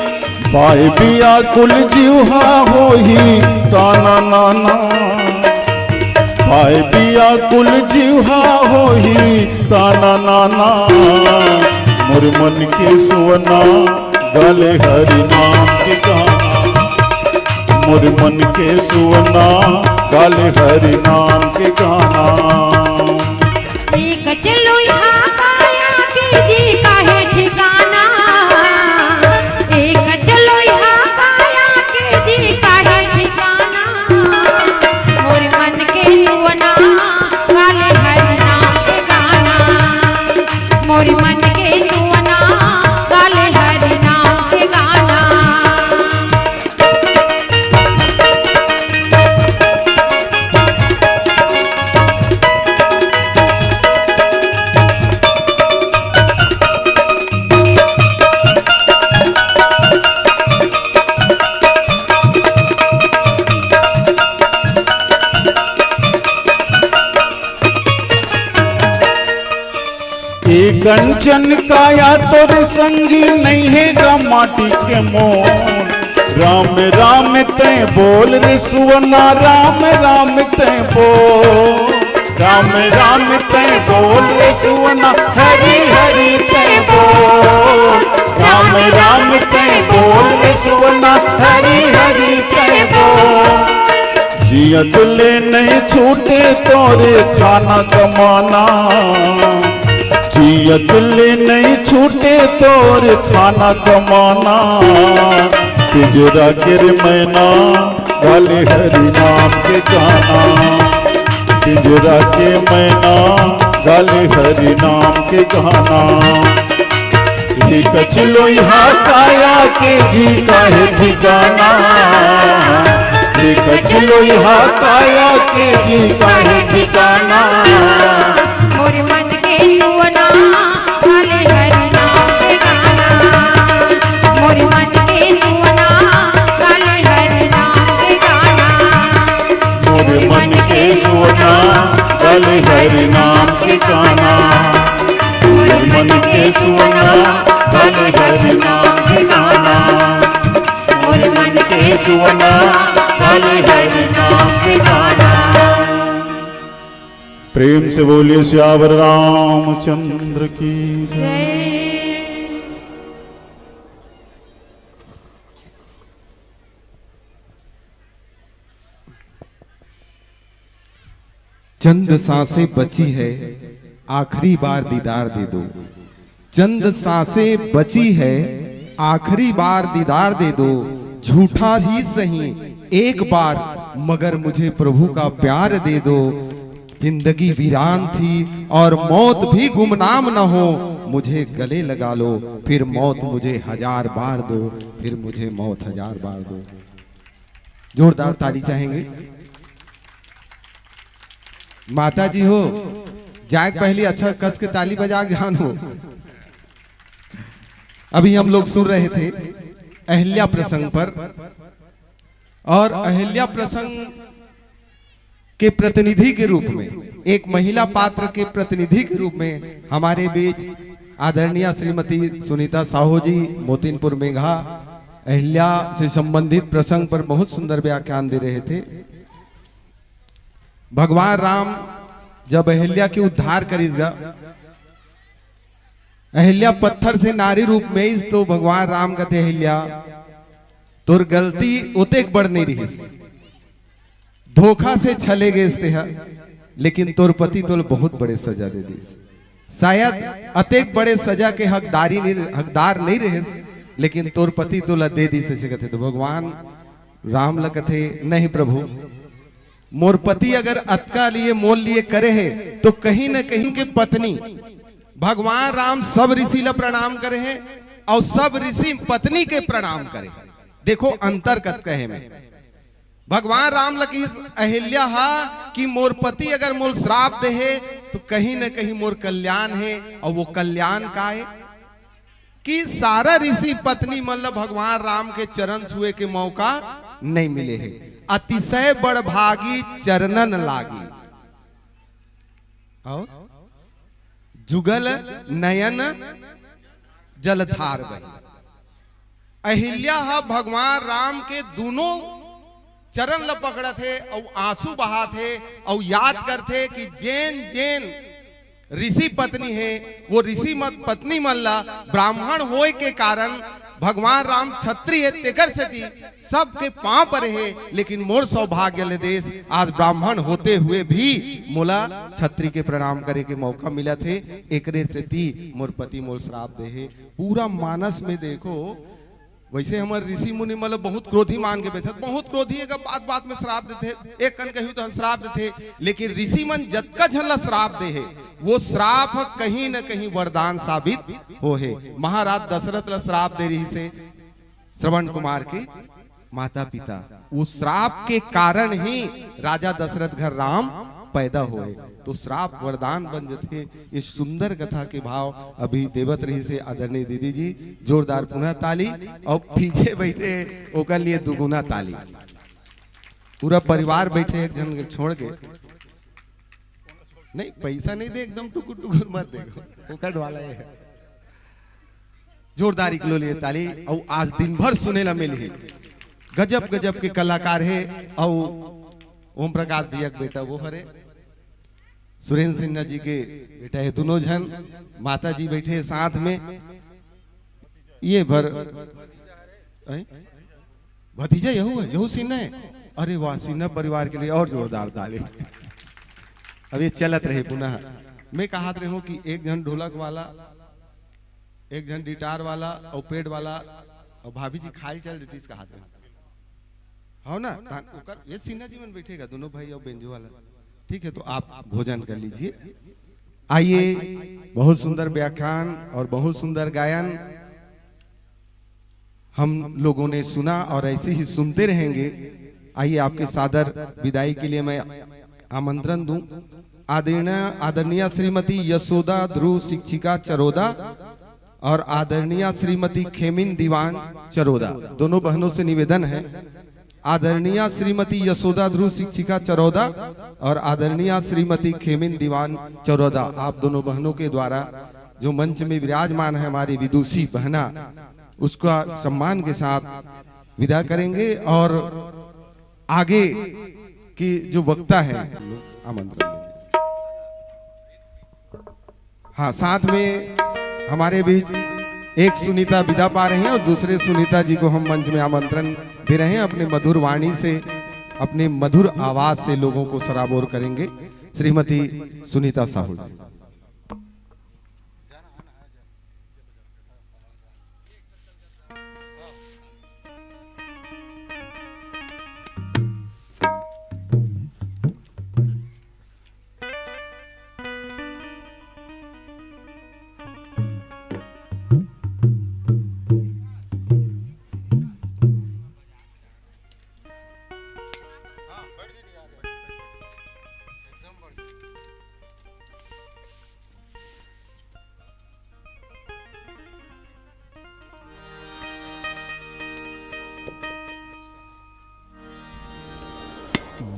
पाए बियाकुल जीवहा होही ताना नाना, पाए बियाकुल जीवहा होही ताना नाना। मोर मन के सुअना गाले हरि नाम के गाना, मोर मन के सुअना गाले हरि नाम के गाना। एक चलोइहा काया के जी काहे ठिकाना, कंचन काया तोर संगी, नहीं हे गा माटी के मोल। राम राम तैं बोल रे सुअना, राम राम तैं बोल। राम राम तैं बोल रे सुअना, हरि हरि तैं बोल। राम राम तैं बोल रे सुअना, हरि हरि तैं बोल। जियत ले नहीं छूटे तोर खाना कमाना, जियत ले नहीं छूटे तोर खाना कमाना। पिंजरा के रे मैना, गाले हरि नाम के गाना। पिंजरा के मैना, गाले हरि नाम के गाना। हे कचलोइहा काया के जी काहे ठिकाना। हे कचलोइहा काया के जी काहे ठिकाना। मोर मन के सुअना, गाले हरि नाम के गाना। मोर मन के सुअना, गाले हरि नाम के गाना। मोर मन के सुअना, गाले हरि नाम के गाना। मोर मन के सुअना, गाले हरि नाम के गाना। मोर मन के सुअना, गाले हरि नाम के गाना। प्रेम से बोलिए सियावर रामचंद्र की जय। जय। चंद सांसें बची है, आखिरी बार दीदार दे दो। चंद सांसें बची है, आखिरी बार दीदार दे दो। झूठा ही सही, एक बार, मगर मुझे प्रभु का प्यार दे दो। जिंदगी वीरान थी और मौत भी गुमनाम न हो, मुझे गले लगा लो, फिर मौत मुझे हजार बार दो, फिर मुझे मौत हजार बार दो। जोरदार ताली चाहेंगे। माता जी हो, जाए के पहले अच्छा कस के ताली बजा के जान हो। अभी हम लोग सुन रहे थे अहिल्या प्रसंग पर, और अहिल्या प्रसंग के प्रतिनिधि के रूप में, एक महिला पात्र के प्रतिनिधि के रूप में हमारे बीच आदरणीय श्रीमती सुनीता साहू जी, मोतिनपुर मेघा, अहिल्या से संबंधित प्रसंग पर बहुत सुंदर व्याख्यान दे रहे थे। भगवान राम जब अहिल्या के उद्धार करिस गा, अहिल्या पत्थर से नारी रूप में आइस, तो भगवान राम कथे, "अहिल्या, तोर गलती ओतेक बड़ नहीं रहिस, धोखा से छले गेस तेहा, लेकिन तोर पति तोल बहुत बड़े सजा दे दिस। शायद अतेक बड़े सजा के हकदारी नहीं, हकदार नहीं रहिस, लेकिन तोर पति तोला दे दिस," ऐसे कथे। तो भगवान राम ल कथे, "नहीं प्रभु, मोर पति अगर अतका लिए मोर लिए करे हे, तो कहीं न कहीं के पत्नी।" भगवान राम सब ऋषि ला प्रणाम करे हे और सब ऋषि पत्नी के प्रणाम करे हे। देखो अंतर कतका हे में। भगवान राम ला कहिस अहिल्या हा कि मोर पति अगर मोल श्राप दे हे, तो कहीं न कहीं मोर कल्याण हे, और वो कल्याण का हे? कि सारा ऋषि पत्नी मन ल भगवान राम के चरण छुए के मौका नहीं मिले हे। अतिशय बड़भागी चरणन लागी, और जुगल नयन जलधार बही। अहिल्या ह भगवान राम के दोनों चरण ल पकड़त हे, अउ आंसू बहात हे, अउ याद करथे कि जेन जेन ऋषि पत्नी हे, वो ऋषि मत पत्नी मन ला ब्राह्मण होए के कारण भगवान राम क्षत्रिय हे, तेकर सेती सबके पांव परे हे, लेकिन मोर सौभाग्य ले देश आज ब्राह्मण होते हुए भी मोला छत्री के प्रणाम करे के मौका मिलत हे, एकरे सेती मोर पति मोल श्राप दे हे। पूरा मानस में देखो, वैसे हमर ऋषि मुनि मतलब बहुत क्रोधी मान के बैठत, बहुत क्रोधी हे, बात बात में श्राप देथे, एक कन कहियो तो हम श्राप देथे, लेकिन ऋषि मन जतका झन ला श्राप दे हे, वो श्राप ह कहीं न कहीं वरदान साबित हो हे। महाराज दशरथ ला श्राप दे रहिस हे श्रवण कुमार के माता पिता, वो श्राप के कारण ही राजा दशरथ घर राम पैदा होए। तो श्राप वरदान बन जथे। ये सुंदर कथा के भाव अभी देवत रहिस हे आदरणीय दीदी जी, जोरदार पुनः ताली। और पीछे बैठे ओकर लिए दुगुना ताली। पूरा परिवार बैठे, एक झन के छोड़ के। नहीं, पैसा नहीं दे, एकदम टुकुर टुकुर मत देखो, फोकट वाला है। जोरदार इकलो लिए ताली। और आज दिन भर सुने ला मिलही, गजब गजब के कलाकार हे। और ओम प्रकाश भैया के बेटा वो हरे, सुरेंद्र सिन्हा जी के बेटा हे, दोनों झन। माता जी बैठे हे साथ में, ये भर, हैं? भतीजा यहू है, यहू सिन्हा है। अरे वाह, सिन्हा परिवार के लिए और जोरदार ताली। अब ये चलत रहे पुनः। मैं कहत रहे हूँ कि एक झन ढोलक वाला, एक झन गिटार वाला और पैड वाला, और भाभी जी खाए चल देती, इस कहत रहे हूँ। हो ना? तान-, ओकर, ये सिन्हा जी मन बैठेगा, दोनों भाई और बेंजो वाला। ठीक है, तो आप भोजन कर लीजिए। आइए, बहुत सुंदर व्याख्यान और बहुत सुंदर गायन हम लोगों ने सुना और ऐसे ही सुनते रहेंगे। आइए, आपके सादर विदाई के लिए मैं आमंत्रण दूं आदरणीय, आदरणीय श्रीमती यशोदा ध्रुव, शिक्षिका चरोदा, और आदरणीय श्रीमती खेमिन दीवान चरोदा, दोनों बहनों से निवेदन है, आदरणीय श्रीमती यशोदा ध्रुव, शिक्षिका चरोदा, और आदरणीय श्रीमती खेमिन दीवान चरोदा, आप दोनों बहनों के द्वारा जो मंच में विराजमान है हमारी विदुषी बहना, उसका सम्मान के साथ विदा करेंगे और आगे की जो वक्ता है, आमंत्रण देंगे। हाँ, साथ में हमारे बीच एक सुनीता विदा पा रही हैं और दूसरे सुनीता जी को हम मंच में आमंत्रण दे रहे हैं अपने मधुर वाणी से, अपने मधुर आवाज से लोगों को सराबोर करेंगे श्रीमती सुनीता साहू जी।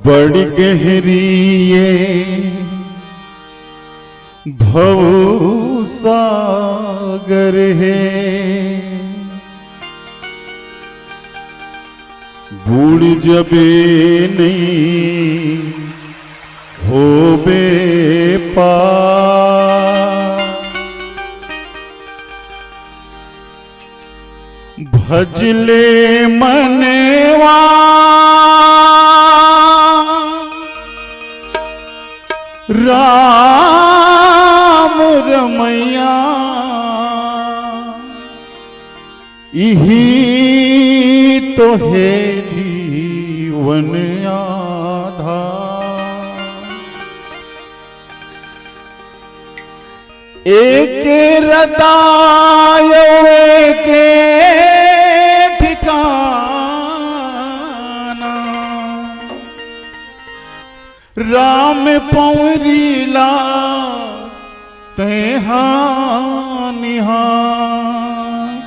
बड़ गहरी ये भव सागर हे, बूड़ जबे नहीं होबे पार। भजले मनवा राम रमैया, इही तो हे जीवन आधार। एक रदायो एक ठिकाना, राम पौरी ला तैहा निहार।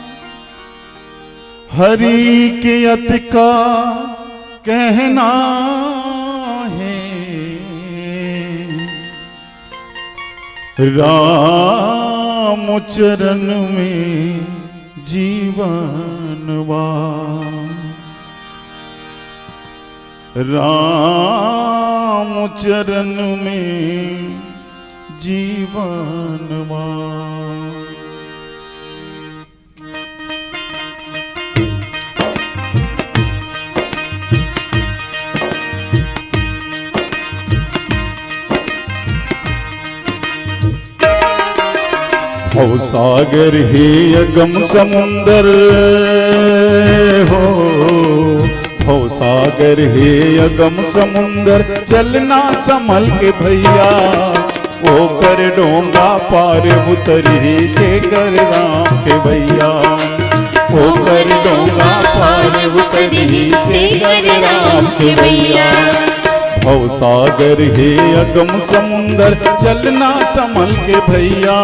हरि के अतका कहना हे, राम चरण में जीवन बा। राम चरण में जीवन बा। भव सागर हे अगम समुंदर हो, भव सागर हे अगम समुंदर, चलना संभल के भैया, ओकर डोंगा पार उतरही जेकर राम के भैया, ओकर डोंगा पार उतरही जेकर राम के भैया। भव सागर हे अगम समुंदर, चलना संभल के भैया।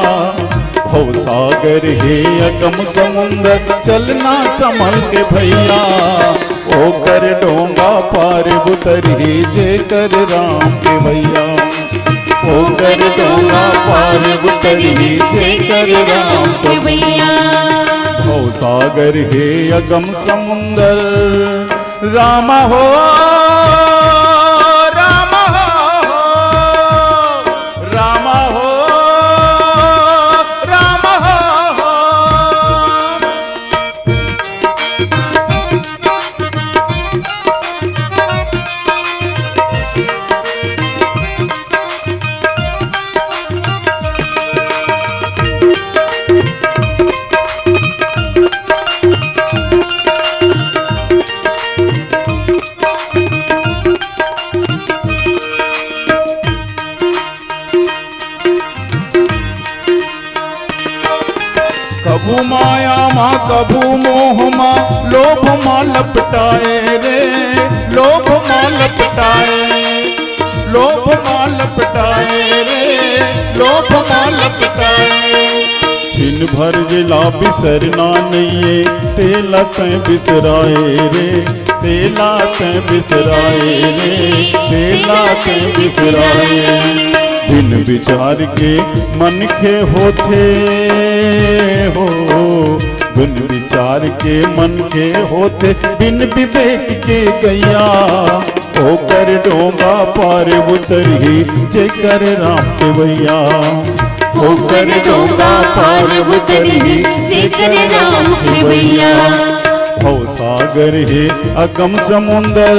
भव सागर हे अगम समुंदर, चलना संभल के भैया। ओकर डोंगा पार उतरही जेकर राम के भैया। ओकर डोंगा पार उतरही, जेकर राम खेवैया। भवसागर हे अगम समुंदर, राम हो, राम हो, राम हो, राम हो। कभू माया मा, कभू मोह मा, लोभ मा लपटाए रे, लोभ मा लपटाए, लोभ मा लपटाए रे, लोभ मा लपटाए। छिन भर जेला बिसरना नइये, तेला तैं बिसराए रे, तेला तैं बिसराए रे, तेला तैं बिसराए। बिन विचार के मनखे होथे हो, बिन विचार के मनखे होथे, बिन विवेक के गैया। ओकर डोंगा पार उतरही, जेकर राम खेवैया। ओकर डोंगा पार उतरही, जेकर राम खेवैया। भवसागर हे अगम समुंदर।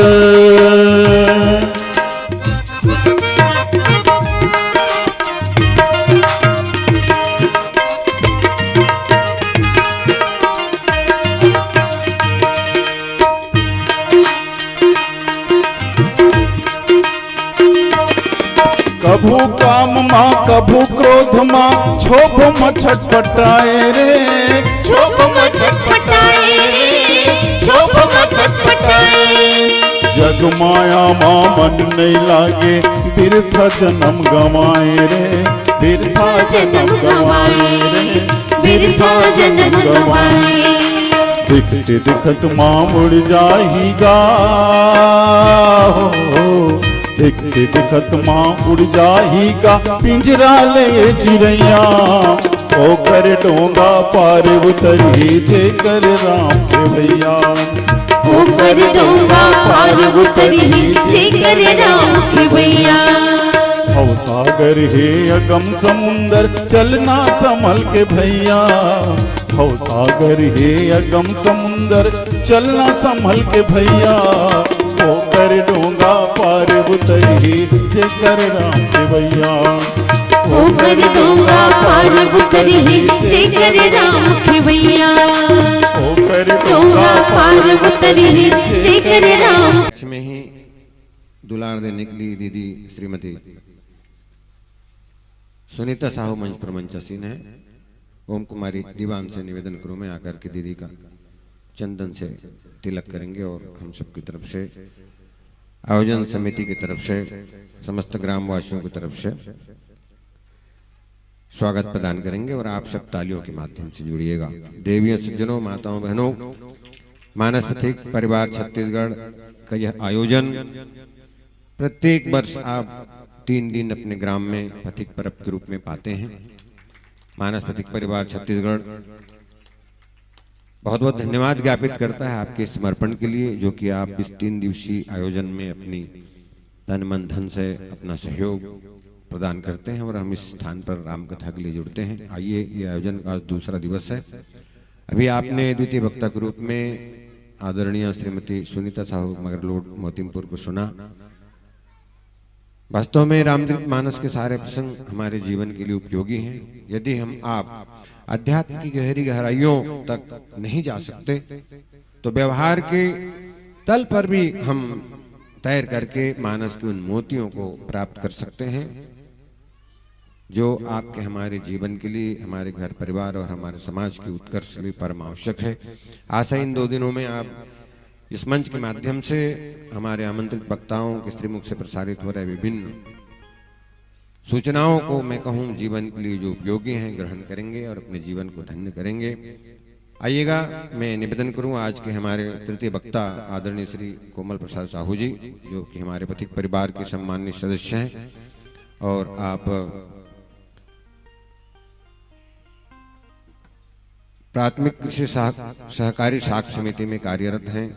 कभू काम मा, कभू क्रोध मा, क्षोभ मा छटपटाए रे। क्षोभ मा छटपटाए रे, क्षोभ मा छटपटाए। जग माया मा मन नइ लागे, बिरथा जनम गंवाए रे, बिरथा जनम गंवाए रे, बिरथा जनम गंवाए। देखते देखत मा उड़ जाही गा हो, देखते देखत मा उड़ जाही गा पिंजरा ले चिरैया। ओकर डोंगा पार उतरही, जेकर राम खेवैया। ओकर डोंगा पार उतरही, जेकर राम खेवैया। भवसागर हे अगम समुंदर, चलना संभल के भैया। भवसागर हे अगम समुंदर, चलना संभल के भैया। ओकर डोंगा पार उतरही, जेकर राम खेवैया। ओकर डोंगा पार उतरही, जेकर राम खेवैया। ओकर डोंगा पार उतरही, जेकर राम। पक्ष में ही दुलार देने के लिए दीदी श्रीमती सुनीता साहू मंच पर मंचासीन है। ओम कुमारी दीवान से निवेदन करूं मैं, आकर के दीदी का चंदन से तिलक करेंगे और हम सबकी तरफ से, आयोजन समिति की तरफ से, समस्त ग्रामवासियों की तरफ से स्वागत प्रदान करेंगे और आप सब तालियों के माध्यम से जुड़िएगा। देवियों, सज्जनों, माताओं, बहनों, मानस पथिक परिवार छत्तीसगढ़ का यह आयोजन प्रत्येक वर्ष आप तीन दिन अपने ग्राम में पथिक पर्व के रूप में पाते हैं। मानस पथिक परिवार छत्तीसगढ़ बहुत बहुत धन्यवाद ज्ञापित करता है आपके समर्पण के लिए, जो कि आप इस तीन दिवसीय आयोजन में अपनी तन मन धन से अपना सहयोग प्रदान करते हैं और हम इस स्थान पर राम कथा के लिए जुड़ते हैं। आइए, ये आयोजन का आज दूसरा दिवस है। अभी आपने द्वितीय वक्ता के रूप में आदरणीय श्रीमती सुनीता साहू मगरलोड मोतिमपुर को सुना। वास्तव में रामचरित मानस के सारे प्रसंग हमारे जीवन के लिए उपयोगी हैं। यदि हम आप अध्यात्म की गहरी गहराइयों तक नहीं जा सकते, तो व्यवहार के तल पर भी हम तैर करके मानस के उन मोतियों को प्राप्त कर सकते हैं, जो आपके, हमारे जीवन के लिए, हमारे घर परिवार और हमारे समाज के उत्कर्ष के लिए परम आवश्यक है। आशा इन दो दिनों में आप इस मंच के माध्यम से हमारे आमंत्रित वक्ताओं के श्रीमुख से प्रसारित हो रहे विभिन्न सूचनाओं को, मैं कहूं, जीवन के लिए जो उपयोगी हैं, ग्रहण करेंगे और अपने जीवन को धन्य करेंगे। आइएगा, मैं निवेदन करूं, आज के हमारे तृतीय वक्ता आदरणीय श्री कोमल प्रसाद साहू जी, जो कि हमारे पथिक परिवार के सम्मानित सदस्य हैं, और आप प्राथमिक कृषि सह-, सहकारी साख समिति में कार्यरत हैं।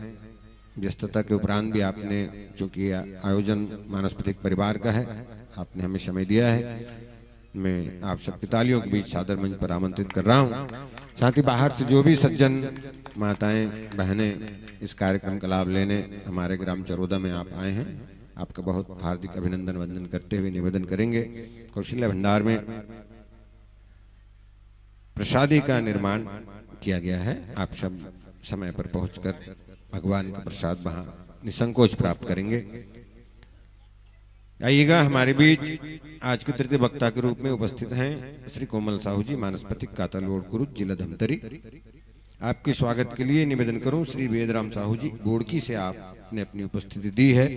व्यस्तता के उपरांत भी आपने, चूंकि आ-, आयोजन मानस पथिक परिवार का है, आपने हमें समय दिया है। मैं आप सबकी तालियों के बीच सादर मंच पर आमंत्रित कर रहा हूँ। साथ ही बाहर से जो भी सज्जन, माताएं, बहनें इस कार्यक्रम का लाभ लेने हमारे ग्राम चरोदा में आप आए हैं, आपका बहुत हार्दिक अभिनंदन वंदन करते हुए निवेदन करेंगे, कौशल्या भंडार में प्रसादी का निर्माण किया गया है। आप सब समय पर पहुंचकर भगवान का प्रसाद वहां निसंकोच प्राप्त करेंगे। आइएगा, हमारे बीच आज के तृतीय वक्ता के रूप में उपस्थित हैं श्री कोमल साहू जी, मानस पथिक, कातल रोड, कुरुद, जिला धमतरी। आपके स्वागत के लिए निवेदन करूं, श्री वेदराम साहू जी बोड़की से आपने अपनी उपस्थिति दी है।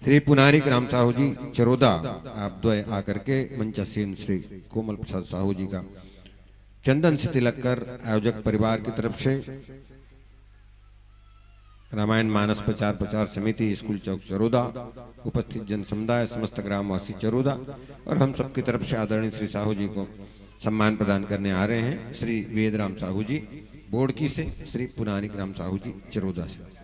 श्री पुनारिक राम साहू जी चरोदा, आप द्वय आकर के मंचासीन श्री कोमल प्रसाद साहू जी का चंदन से तिलक कर आयोजक परिवार की तरफ से रामायण मानस प्रचार प्रचार समिति, स्कूल चौक चरोदा, उपस्थित जन समुदाय, समस्त ग्रामवासी चरोदा और हम सबकी तरफ से आदरणीय श्री साहू जी को सम्मान प्रदान करने आ रहे हैं श्री वेदराम साहू जी बोड़की से, श्री पुनारिक राम साहू जी चरोदा से।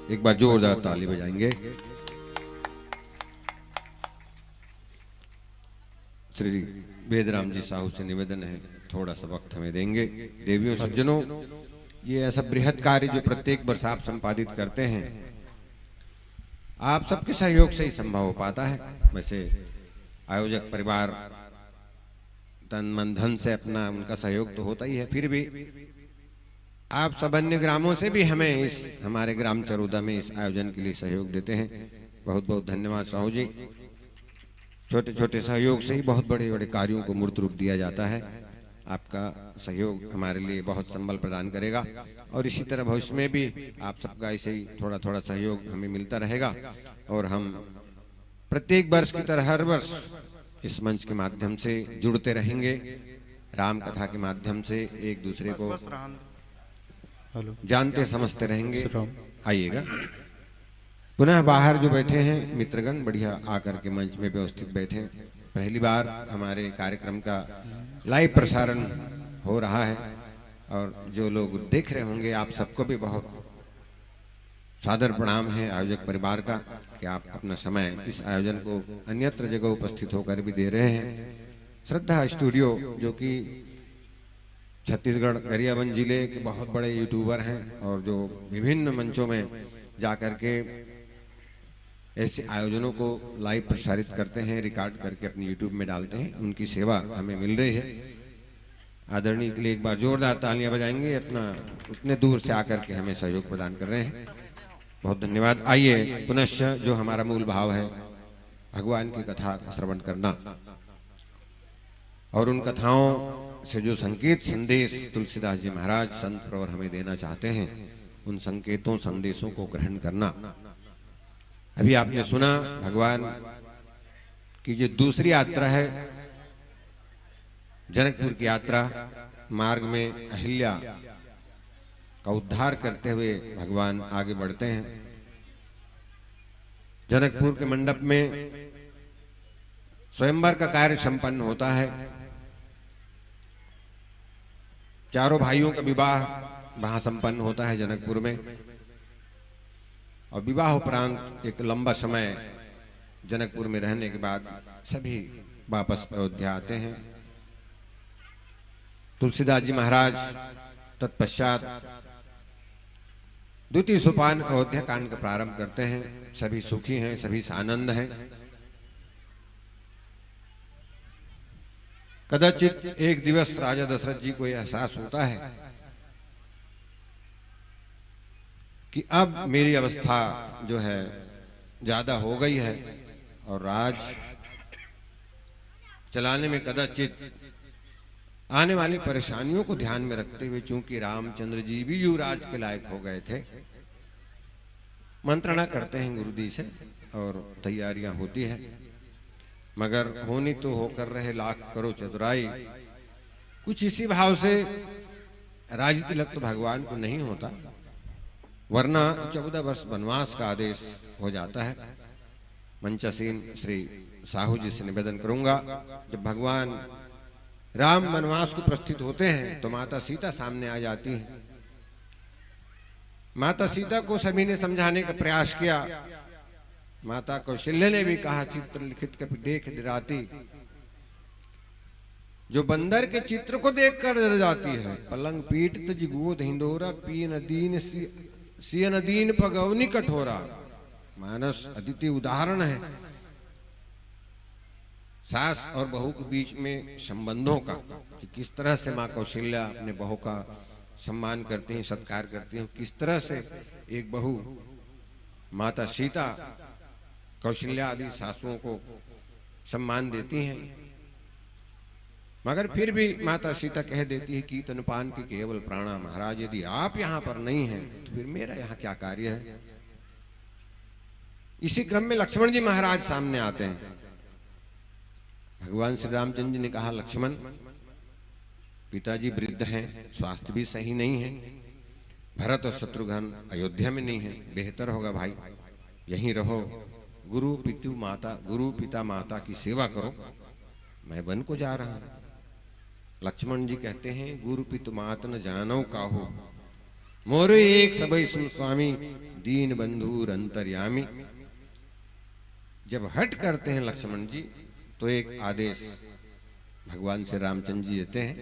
एक बार जोरदार ताली बजाएंगे। श्री वेदराम जी साहू से निवेदन है, थोड़ा सा वक्त हमें देंगे। देवियों सज्जनों, ये ऐसा बृहद कार्य जो प्रत्येक वर्ष आप संपादित करते हैं, आप सबके सहयोग से ही संभव हो पाता है। वैसे आयोजक परिवार तन मन धन से अपना, उनका सहयोग तो होता ही है, फिर भी आप सब अन्य ग्रामों से भी हमें इस, हमारे ग्राम चरोदा में इस आयोजन के लिए सहयोग देते हैं। बहुत बहुत धन्यवाद साहू जी। छोटे छोटे सहयोग से ही बहुत बड़े बड़े कार्यों को मूर्त रूप दिया जाता है। आपका सहयोग हमारे लिए बहुत संबल प्रदान करेगा और इसी तरह भविष्य में भी आप सबका ऐसे ही थोड़ा थोड़ा सहयोग हमें मिलता रहेगा और हम प्रत्येक वर्ष की तरह हर वर्ष इस मंच के माध्यम से जुड़ते रहेंगे, राम कथा के माध्यम से एक दूसरे को हेलो। जानते समझते रहेंगे। आइएगा। पुनः बाहर जो बैठे हैं मित्रगण, बढ़िया आकर के मंच में व्यवस्थित बैठे। पहली बार हमारे कार्यक्रम का लाइव प्रसारण हो रहा है और जो लोग देख रहे होंगे, आप सबको भी बहुत सादर प्रणाम है आयोजक परिवार का कि आप अपना समय इस आयोजन को अन्यत्र जगह उपस्थित होकर भी दे रहे हैं। श्रद्धा स्टूडियो, जो कि छत्तीसगढ़ गरियाबंद जिले के बहुत बड़े यूट्यूबर हैं और जो विभिन्न मंचों में जा कर के ऐसे आयोजनों को लाइव प्रसारित करते हैं, रिकॉर्ड करके अपनी यूट्यूब में डालते हैं, उनकी सेवा हमें मिल रही है। आदरणीय के लिए एक बार जोरदार तालियां बजाएंगे, अपना उतने दूर से आकर के हमें सहयोग प्रदान कर रहे हैं। बहुत धन्यवाद। आइए पुनश्च जो हमारा मूल भाव है, भगवान की कथा का श्रवण करना और उन कथाओं से जो संकेत संदेश तुलसीदास जी महाराज संत प्रवर हमें देना चाहते हैं, उन संकेतों संदेशों को ग्रहण करना। अभी आपने सुना भगवान की जो दूसरी यात्रा है, जनकपुर की यात्रा, मार्ग में अहिल्या का उद्धार करते हुए भगवान आगे बढ़ते हैं। जनकपुर के मंडप में स्वयंवर का कार्य संपन्न होता है। चारों भाइयों का विवाह वहां संपन्न होता है जनकपुर में, और विवाह उपरांत एक लंबा समय जनकपुर में रहने के बाद सभी वापस अयोध्या आते हैं। तुलसीदास जी महाराज तत्पश्चात द्वितीय सोपान अयोध्या कांड का प्रारंभ करते हैं। सभी सुखी हैं, सभी सानंद हैं। कदाचित एक दिवस राजा दशरथ जी को यह एहसास होता है कि अब मेरी अवस्था जो है ज्यादा हो गई है और राज चलाने में कदाचित आने वाली परेशानियों को ध्यान में रखते हुए, चूंकि रामचंद्र जी भी युवराज के लायक हो गए थे, मंत्रणा करते हैं गुरु जी से और तैयारियां होती है, मगर होनी तो होकर रहे लाख करो चतुराई। कुछ इसी भाव से राज तिलक तो भगवान को नहीं होता, वरना चौदह वर्ष वनवास का आदेश हो जाता है। मंचासीन श्री साहू जी से निवेदन करूंगा, जब भगवान राम वनवास को प्रस्थित होते हैं तो माता सीता सामने आ जाती हैं। माता सीता को सभी ने समझाने का प्रयास किया। माता कौशल्य ने भी कहा, चित्र लिखित कपि देख दिराती। जो बंदर के चित्र को देखकर डर जाती है। पलंग पीट तजि गोद हिंदोरा, पियन दीन सि-, सियन दीन पगवनी कठोरा। मानस अद्वितीय उदाहरण है सास और बहू के बीच में संबंधों का, कि किस तरह से माँ कौशल्या अपने बहू का सम्मान करती हैं, सत्कार करती हैं, किस तरह से एक बहू माता सीता कौशल्या आदि सासुओं को सम्मान देती हैं। मगर फिर भी माता सीता कह देती है कि तनपान की केवल प्राणा महाराज, यदि आप यहाँ पर नहीं हैं तो फिर मेरा यहाँ क्या कार्य है। इसी क्रम में लक्ष्मण जी महाराज सामने आते हैं। भगवान श्री रामचंद्र जी ने कहा, लक्ष्मण, पिताजी वृद्ध हैं, स्वास्थ्य भी सही नहीं है, भरत और शत्रुघ्न अयोध्या में नहीं है, बेहतर होगा भाई यहीं रहो। गुरु पितु माता, गुरु पिता माता की सेवा करो, मैं वन को जा रहा हूँ। लक्ष्मण जी कहते हैं, गुरु पितु मात न जानो काहू, मोरे एक सबई सुन स्वामी, दीन बंधु अंतर्यामी। जब हट करते हैं लक्ष्मण जी तो एक आदेश भगवान श्री रामचंद्र जी देते हैं,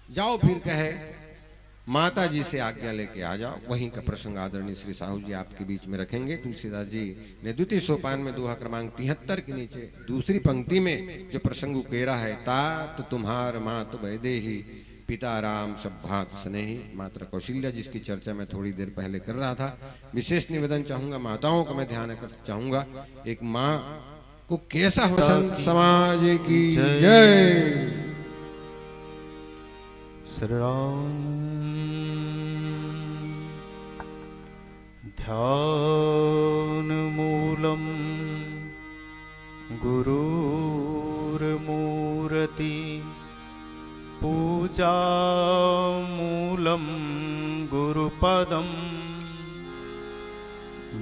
जाओ फिर कहे माता जी से आज्ञा लेके आ जाओ। वहीं का प्रसंग आदरणीय श्री साहू जी आपके बीच में रखेंगे। तुलसीदास जी ने द्वितीय सोपान में दोहा क्रमांक तिहत्तर के नीचे दूसरी पंक्ति में जो प्रसंग उकेरा है, तात तुम्हार मात वैदेही, पिता राम सब भांत स्नेही। माता कौशल्या जिसकी चर्चा मैं थोड़ी देर पहले कर रहा था, विशेष निवेदन चाहूंगा, माताओं का मैं ध्यान आकर्षित चाहूंगा। एक माँ को कैसा हो। संत समाज की जय। जय। श्री राम। ध्यान मूलम गुरुर्मूर्ति, पूजा मूलम गुरुपदम,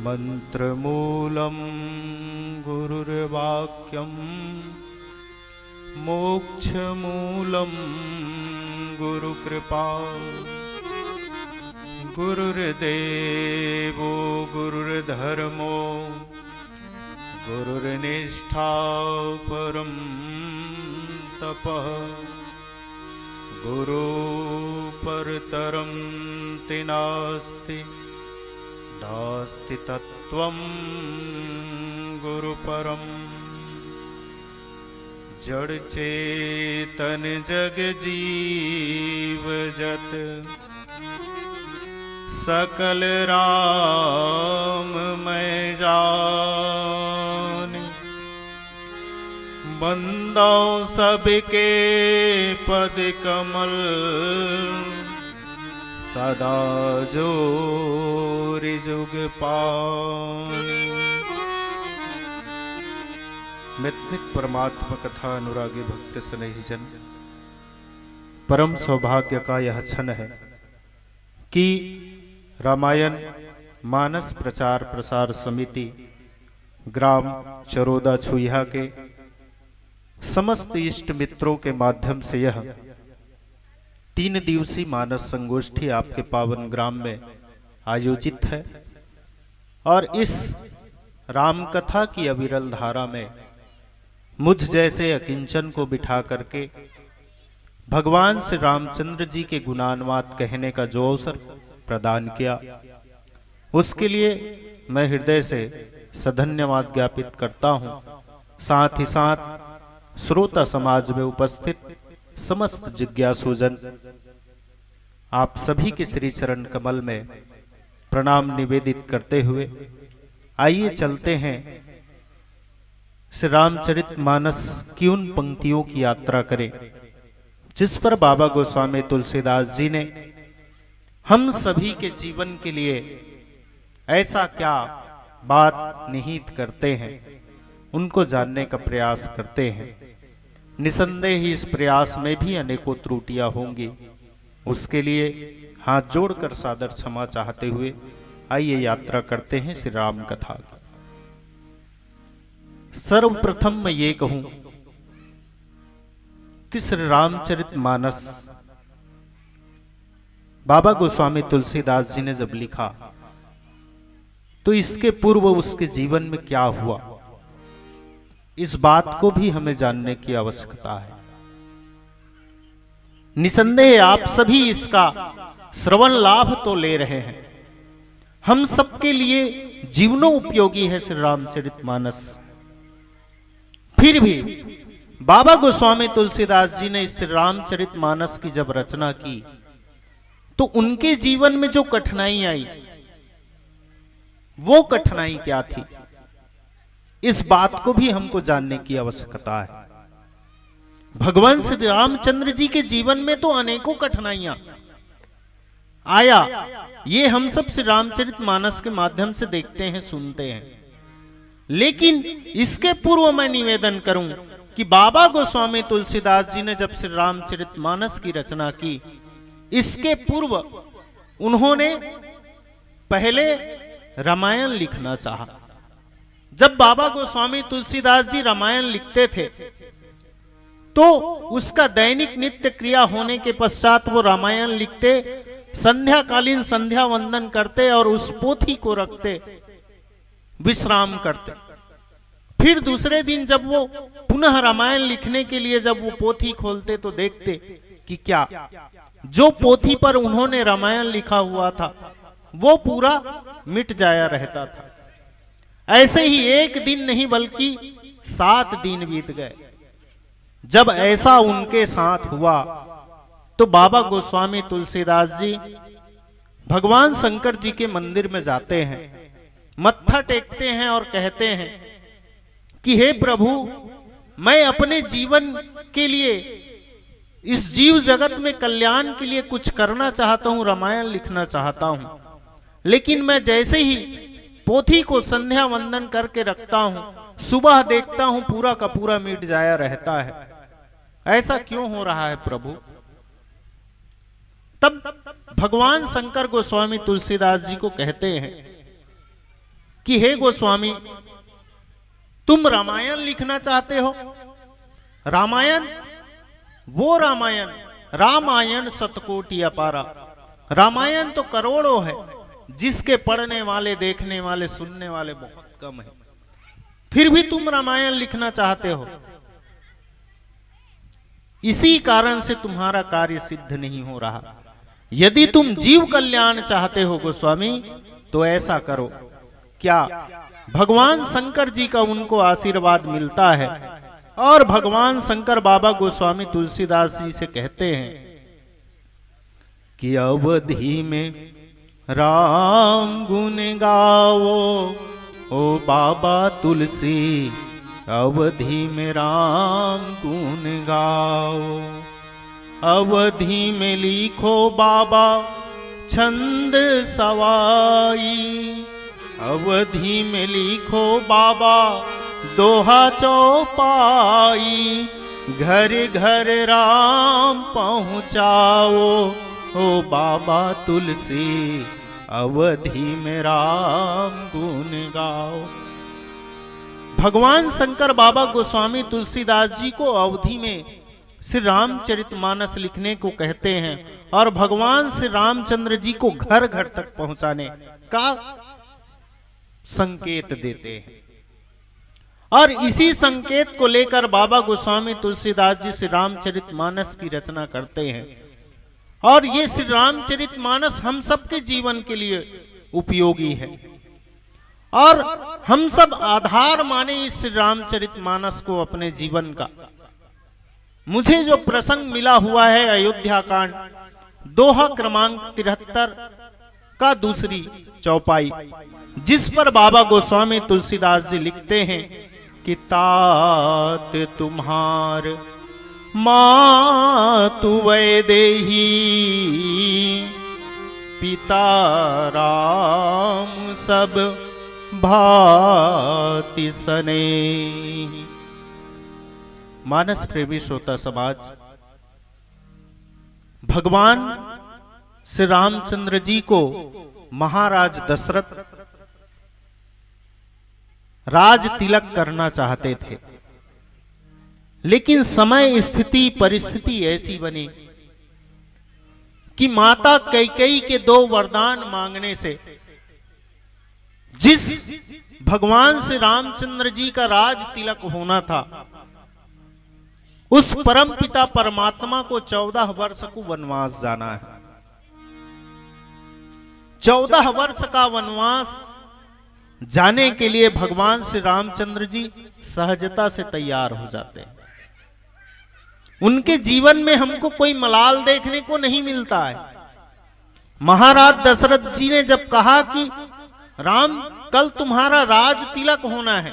मंत्र मूलम गुरुर्वाक्यम, मोक्ष मूलम गुरुकृपा। गुरुर्देवो गुरुर्धर्मो गुरुर्निष्ठा परम तपः। गुरु परतरं ति नास्ति, नास्ति तत्त्वं गुरुपरम्। जड़ चेतन जग जीव जत, सकल राम मैं जान। बंदौ सबके पद कमल, सदा जोरि जुग पान। मित मित परमात्म कथा अनुरागी भक्त स्नेही जन, परम सौभाग्य का यह क्षण है कि रामायण मानस प्रचार प्रसार समिति ग्राम चरोदा छुईहा के समस्त इष्ट मित्रों के माध्यम से यह तीन दिवसीय मानस संगोष्ठी आपके पावन ग्राम में आयोजित है और इस राम कथा की अविरल धारा में मुझ जैसे अकिंचन को बिठा करके भगवान श्री रामचंद्र जी के गुणानुवाद कहने का जो अवसर प्रदान किया, उसके लिए मैं हृदय से सधन्यवाद ज्ञापित करता हूँ। साथ ही साथ श्रोता समाज में उपस्थित समस्त जिज्ञासुजन, आप सभी के श्री चरण कमल में प्रणाम निवेदित करते हुए आइए चलते हैं श्री रामचरित मानस की उन पंक्तियों की यात्रा करें जिस पर बाबा गोस्वामी तुलसीदास जी ने हम सभी के जीवन के लिए ऐसा क्या बात निहित करते हैं, उनको जानने का प्रयास करते हैं। निसंदेह इस प्रयास में भी अनेकों त्रुटियां होंगी। उसके लिए हाथ जोड़कर सादर क्षमा चाहते हुए आइए यात्रा करते हैं श्री राम कथा की। सर्वप्रथम मैं ये कहूं कि श्री रामचरित मानस बाबा गोस्वामी तुलसीदास जी ने जब लिखा तो इसके पूर्व उसके जीवन में क्या हुआ, इस बात को भी हमें जानने की आवश्यकता है। निसंदेह आप सभी इसका श्रवण लाभ तो ले रहे हैं, हम सबके लिए जीवनों उपयोगी है श्री रामचरित मानस। फिर भी बाबा गोस्वामी तुलसीदास जी ने इस श्री रामचरित मानस की जब रचना की तो उनके जीवन में जो कठिनाई आई, वो कठिनाई क्या थी, इस बात को भी हमको जानने की आवश्यकता है। भगवान श्री रामचंद्र जी के जीवन में तो अनेकों कठिनाइयां आया, ये हम सब श्री रामचरित मानस के माध्यम से देखते हैं, सुनते हैं। लेकिन इसके पूर्व मैं निवेदन करूं कि बाबा गोस्वामी तुलसीदास जी ने जब श्री रामचरित मानस की रचना की, इसके पूर्व उन्होंने पहले रामायण लिखना चाहा। जब बाबा गोस्वामी तुलसीदास जी रामायण लिखते थे तो उसका दैनिक नित्य क्रिया होने के पश्चात वो रामायण लिखते, संध्याकालीन संध्या वंदन करते और उस पोथी को रखते, विश्राम करते। फिर दूसरे दिन जब वो पुनः रामायण लिखने के लिए जब वो पोथी खोलते तो देखते कि क्या, जो पोथी पर उन्होंने रामायण लिखा हुआ था वो पूरा मिट जाया रहता था। ऐसे ही एक दिन नहीं बल्कि सात दिन बीत गए। जब ऐसा उनके साथ हुआ तो बाबा गोस्वामी तुलसीदास जी भगवान शंकर जी के मंदिर में जाते हैं, मत्था टेकते हैं और कहते हैं कि हे प्रभु, मैं अपने जीवन के लिए, इस जीव जगत में कल्याण के लिए कुछ करना चाहता हूँ, रामायण लिखना चाहता हूँ, लेकिन मैं जैसे ही पोथी को संध्या वंदन करके रखता हूँ, सुबह देखता हूँ पूरा का पूरा मिट जाया रहता है। ऐसा क्यों हो रहा है प्रभु? तब भगवान शंकर गोस्वामी तुलसीदास जी को कहते हैं कि हे गोस्वामी, तुम रामायण लिखना चाहते हो? रामायण, वो रामायण, रामायण शतकोटि अपारा। रामायण तो करोड़ों है, जिसके पढ़ने वाले, देखने वाले, सुनने वाले बहुत कम है, फिर भी तुम रामायण लिखना चाहते हो। इसी कारण से तुम्हारा कार्य सिद्ध नहीं हो रहा। यदि तुम जीव कल्याण चाहते हो गोस्वामी, तो ऐसा करो। क्या भगवान शंकर जी का उनको आशीर्वाद मिलता है? और भगवान शंकर बाबा गोस्वामी तुलसीदास जी से कहते हैं कि अवधी में राम गुण गाओ, ओ बाबा तुलसी, अवधी में राम गुण गाओ। अवधी में लिखो बाबा छंद सवाई, अवधी में लिखो बाबा दोहा चौपाई, घर घर राम पहुँचाओ, ओ बाबा तुलसी, अवधी में राम गुण गाओ। भगवान शंकर बाबा गोस्वामी तुलसीदास जी को अवधी में श्री रामचरितमानस लिखने को कहते हैं और भगवान श्री रामचंद्र जी को घर घर तक पहुंचाने का संकेत देते हैं। और इसी संकेत को लेकर बाबा गोस्वामी तुलसीदास जी श्री रामचरितमानस की रचना करते हैं। और ये श्री रामचरितमानस हम सबके जीवन के लिए उपयोगी है। और हम सब आधार माने इस श्री रामचरितमानस को अपने जीवन का। मुझे जो प्रसंग मिला हुआ है अयोध्या कांड, दोहा क्रमांक तिहत्तर का दूसरी चौपाई, जिस पर बाबा गोस्वामी तुलसीदास जी लिखते हैं कि तात तुम्हार मातु वैदेही, पिता राम सब भाति सनेही। मानस प्रेमी श्रोता समाज, भगवान श्री रामचंद्र जी को महाराज दशरथ राज तिलक करना चाहते थे, लेकिन समय, स्थिति, परिस्थिति ऐसी बनी कि माता कैकेयी के दो वरदान मांगने से जिस भगवान श्री रामचंद्र जी का राज तिलक होना था, उस परम पिता परमात्मा को चौदह वर्ष को वनवास जाना है। चौदह वर्ष का वनवास जाने के लिए भगवान श्री रामचंद्र जी सहजता से तैयार हो जाते हैं। उनके जीवन में हमको कोई मलाल देखने को नहीं मिलता है। महाराज दशरथ जी ने जब कहा कि राम, कल तुम्हारा राज तिलक होना है,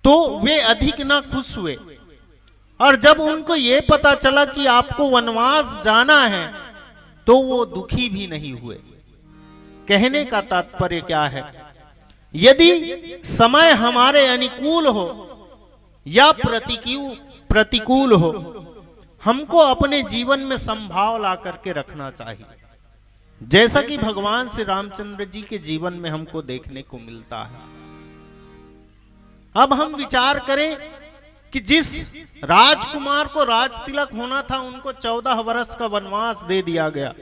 तो वे अधिक ना खुश हुए। और जब उनको ये पता चला कि आपको वनवास जाना है, तो वो दुखी भी नहीं हुए। कहने का तात्पर्य क्या है? यदि समय हमारे अनुकूल हो या प्रतिकू-, प्रतिकूल हो, हमको अपने जीवन में संभाव ला करके रखना चाहिए, जैसा कि भगवान श्री रामचंद्र जी के जीवन में हमको देखने को मिलता है। अब हम विचार करें कि जिस राजकुमार को राज तिलक होना था, उनको चौदह वर्ष का वनवास दे दिया गया,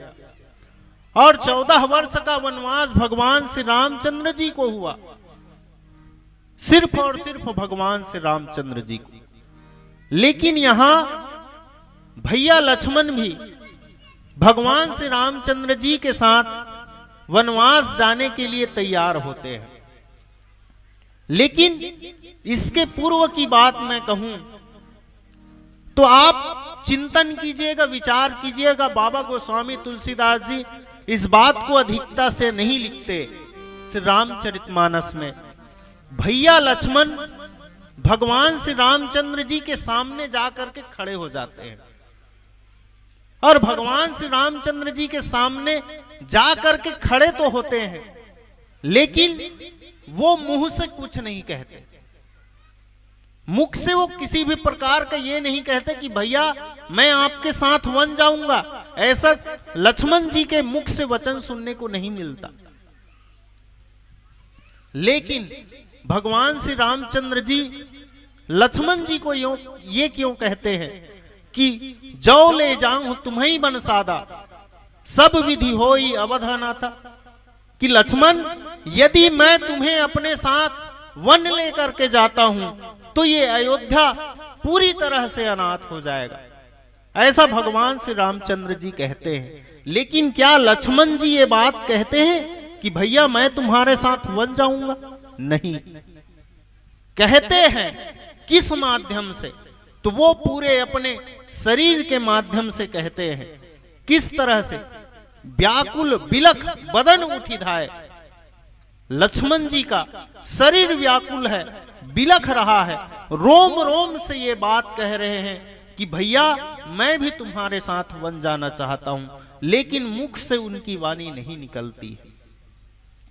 और चौदह वर्ष का वनवास भगवान श्री रामचंद्र जी को हुआ, सिर्फ और सिर्फ भगवान श्री रामचंद्र जी को। लेकिन यहाँ भैया लक्ष्मण भी भगवान श्री रामचंद्र जी के साथ वनवास जाने के लिए तैयार होते हैं। लेकिन इसके पूर्व की बात मैं कहूं, तो आप चिंतन कीजिएगा, विचार कीजिएगा। बाबा गोस्वामी तुलसीदास जी इस बात को अधिकता से नहीं लिखते श्री रामचरितमानस में। भैया लक्ष्मण भगवान श्री रामचंद्र जी के सामने जा करके खड़े हो जाते हैं, और भगवान श्री रामचंद्र जी के सामने जा करके खड़े तो होते हैं, लेकिन वो मुंह से कुछ नहीं कहते। मुख से वो किसी भी प्रकार का ये नहीं कहते कि भैया, मैं आपके साथ वन जाऊंगा। ऐसा लक्ष्मण जी के मुख से वचन सुनने को नहीं मिलता। लेकिन भगवान श्री रामचंद्र जी लक्ष्मण जी को यों, ये क्यों कहते हैं कि "जो ले जाऊं तुम्हें बन सादा, सब विधि होई अवध अनाथा"? कि लक्ष्मण, यदि मैं तुम्हें अपने साथ वन लेकर के जाता हूं, तो ये अयोध्या पूरी तरह से अनाथ हो जाएगा। ऐसा भगवान श्री रामचंद्र जी कहते हैं। लेकिन क्या लक्ष्मण जी ये बात कहते हैं कि "भैया, मैं तुम्हारे साथ वन जाऊंगा"? नहीं। कहते हैं किस माध्यम से? तो वो पूरे अपने शरीर के माध्यम से कहते हैं। किस तरह से? "व्याकुल बिलख बदन उठि धाय।" लक्ष्मण जी का शरीर व्याकुल है, बिलख रहा है, रोम रोम से ये बात कह रहे हैं कि "भैया, मैं भी तुम्हारे साथ वन जाना चाहता हूं", लेकिन मुख से उनकी वाणी नहीं निकलती है।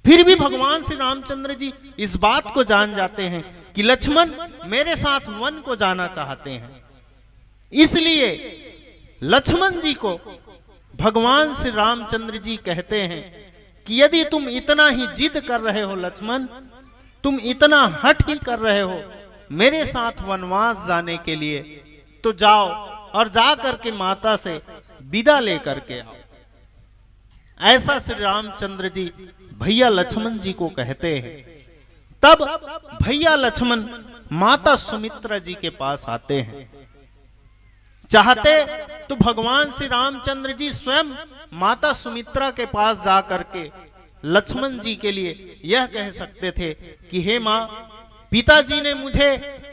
फिर भी भगवान श्री रामचंद्र जी इस बात को जान जाते हैं कि लक्ष्मण मेरे साथ वन को जाना चाहते हैं। इसलिए लक्ष्मण जी को भगवान श्री रामचंद्र जी कहते हैं कि "यदि तुम इतना ही जिद कर रहे हो लक्ष्मण, तुम इतना हठ ही कर रहे हो मेरे साथ वनवास जाने के लिए, तो जाओ और जा करके माता से विदा लेकर के आओ।" ऐसा श्री रामचंद्र जी भैया लक्ष्मण जी को कहते हैं। तब भैया लक्ष्मण माता सुमित्रा जी के पास आते हैं। चाहते तो भगवान श्री रामचंद्र जी स्वयं माता सुमित्रा के पास जा करके लक्ष्मण जी के लिए यह कह सकते थे कि "हे माँ, पिताजी ने मुझे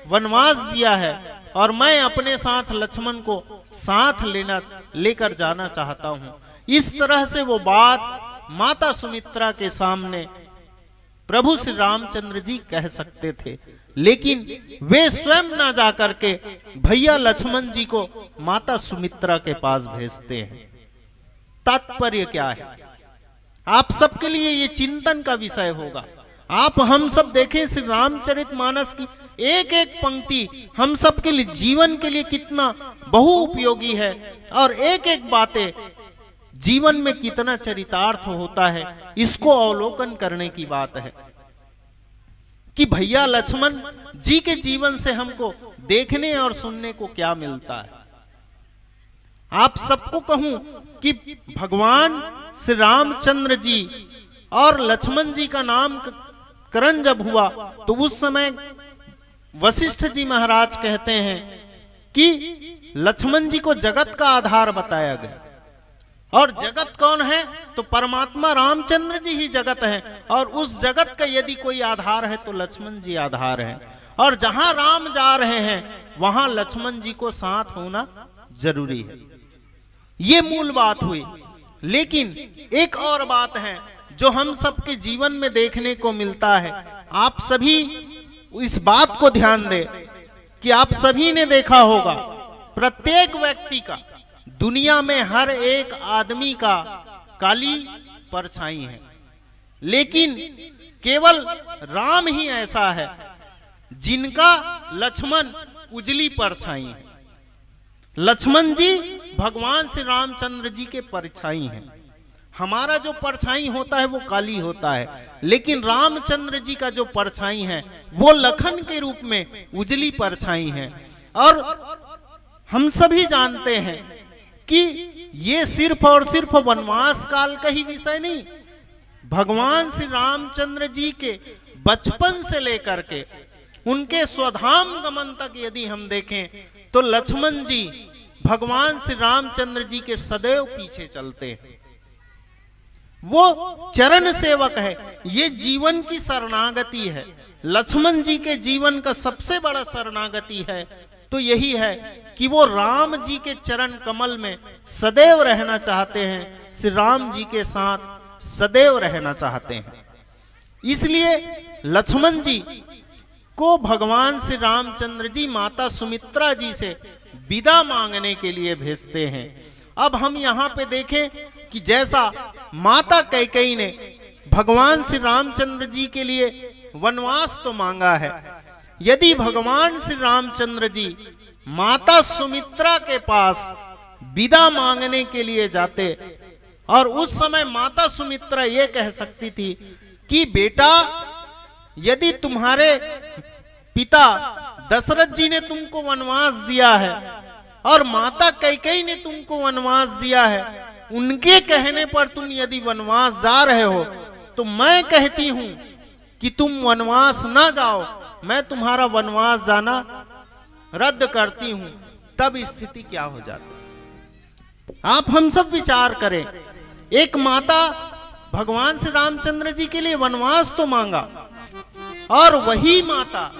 वनवास दिया है और मैं अपने साथ लक्ष्मण को साथ लेना, लेकर जाना चाहता हूँ।" इस तरह से वो बात माता सुमित्रा के सामने प्रभु श्री रामचंद्र जी कह सकते थे, लेकिन वे स्वयं ना जा करके भैया लक्ष्मण जी को माता सुमित्रा के पास भेजते हैं। तात्पर्य क्या है? आप सबके लिए ये चिंतन का विषय होगा। आप हम सब देखें, श्री रामचरित मानस की एक एक पंक्ति हम सबके लिए, जीवन के लिए कितना बहु उपयोगी है, और एक एक बातें जीवन में कितना चरितार्थ होता है, इसको अवलोकन करने की बात है कि भैया लक्ष्मण जी के जीवन से हमको देखने और सुनने को क्या मिलता है। आप सबको कहूं कि भगवान श्री रामचंद्र जी और लक्ष्मण जी का नामकरण जब हुआ, तो उस समय वशिष्ठ जी महाराज कहते हैं कि लक्ष्मण जी को जगत का आधार बताया गया। और जगत कौन है? तो परमात्मा रामचंद्र जी ही जगत है। और उस जगत का यदि कोई आधार है, तो लक्ष्मण जी आधार है। और जहां राम जा रहे हैं, वहां लक्ष्मण जी को साथ होना जरूरी है। ये मूल बात हुई। लेकिन एक और बात है, जो हम सबके जीवन में देखने को मिलता है। आप सभी इस बात को ध्यान दें कि आप सभी ने देखा होगा, प्रत्येक व्यक्ति का, दुनिया में हर एक आदमी का काली परछाई है, लेकिन केवल राम ही ऐसा है जिनका लक्ष्मण उजली परछाई है। लक्ष्मण जी भगवान श्री रामचंद्र जी के परछाई हैं। हमारा जो परछाई होता है, वो काली होता है, लेकिन रामचंद्र जी का जो परछाई है, वो लखन के रूप में उजली परछाई है। और हम सभी जानते हैं कि ये सिर्फ और सिर्फ वनवास काल का ही विषय नहीं, भगवान श्री रामचंद्र जी के बचपन से लेकर के उनके स्वधाम गमन तक यदि हम देखें, तो लक्ष्मण जी भगवान श्री रामचंद्र जी के सदैव पीछे चलते हैं। वो चरण सेवक है, ये जीवन की शरणागति है। लक्ष्मण जी के जीवन का सबसे बड़ा शरणागति है, तो यही है कि वो राम जी के चरण कमल में सदैव रहना चाहते हैं, श्री राम जी के साथ सदैव रहना चाहते हैं। इसलिए लक्ष्मण जी को भगवान श्री रामचंद्र जी माता सुमित्रा जी से विदा मांगने के लिए भेजते हैं। अब हम यहाँ पे देखें कि जैसा माता कैकेयी ने भगवान श्री रामचंद्र जी के लिए वनवास तो मांगा है, यदि भगवान श्री रामचंद्र जी माता सुमित्रा के पास विदा मांगने के लिए जाते, और उस समय माता सुमित्रा ये कह सकती थी कि बेटा, यदि तुम्हारे पिता दशरथ जी ने तुमको वनवास दिया है और माता कैकेयी ने तुमको वनवास दिया है, उनके कहने पर तुम यदि वनवास जा रहे हो, तो मैं कहती हूं कि तुम वनवास ना जाओ, मैं तुम्हारा वनवास जाना रद्द करती हूं। तब स्थिति क्या हो जाती? आप हम सब विचार करें, एक माता भगवान श्री रामचंद्र जी के लिए वनवास तो मांगा, और वही माता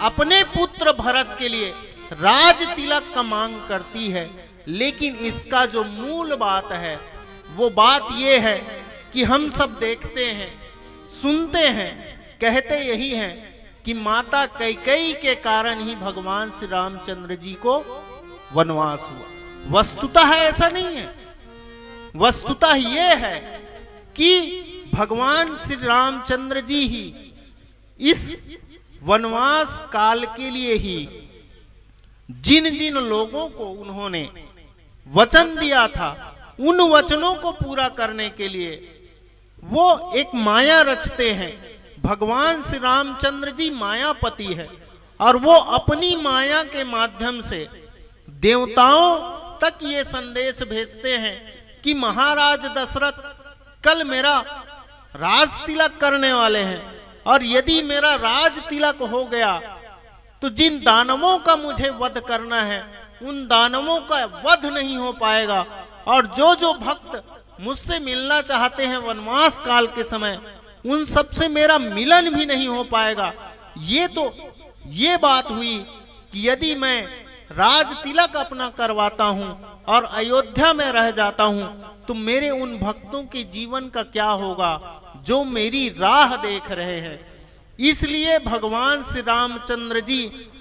अपने पुत्र भरत के लिए राज तिलक का मांग करती है। लेकिन इसका जो मूल बात है, वो बात ये है कि हम सब देखते हैं, सुनते हैं, कहते यही हैं कि माता कैकेयी के कारण ही भगवान श्री रामचंद्र जी को वनवास हुआ। वस्तुतः ऐसा नहीं है। वस्तुतः ये है कि भगवान श्री रामचंद्र जी ही इस वनवास काल के लिए ही जिन जिन लोगों को उन्होंने वचन दिया था, उन वचनों को पूरा करने के लिए वो एक माया रचते हैं। भगवान श्री रामचंद्र जी मायापति है और वो अपनी माया के माध्यम से देवताओं तक ये संदेश भेजते हैं कि महाराज दशरथ कल मेरा राज तिलक करने वाले हैं, और यदि मेरा राज तिलक हो गया, तो जिन दानवों का मुझे वध करना है, उन दानवों का वध नहीं हो पाएगा, और जो जो भक्त मुझसे मिलना चाहते हैं वनवास काल के समय, उन सबसे मेरा मिलन भी नहीं हो पाएगा। ये तो ये बात हुई कि यदि मैं राज तिलक अपना करवाता हूं और अयोध्या में रह जाता हूं, तो मेरे उन भक्तों के जीवन का क्या होगा जो मेरी राह देख रहे हैं। इसलिए भगवान श्री रामचंद्र जी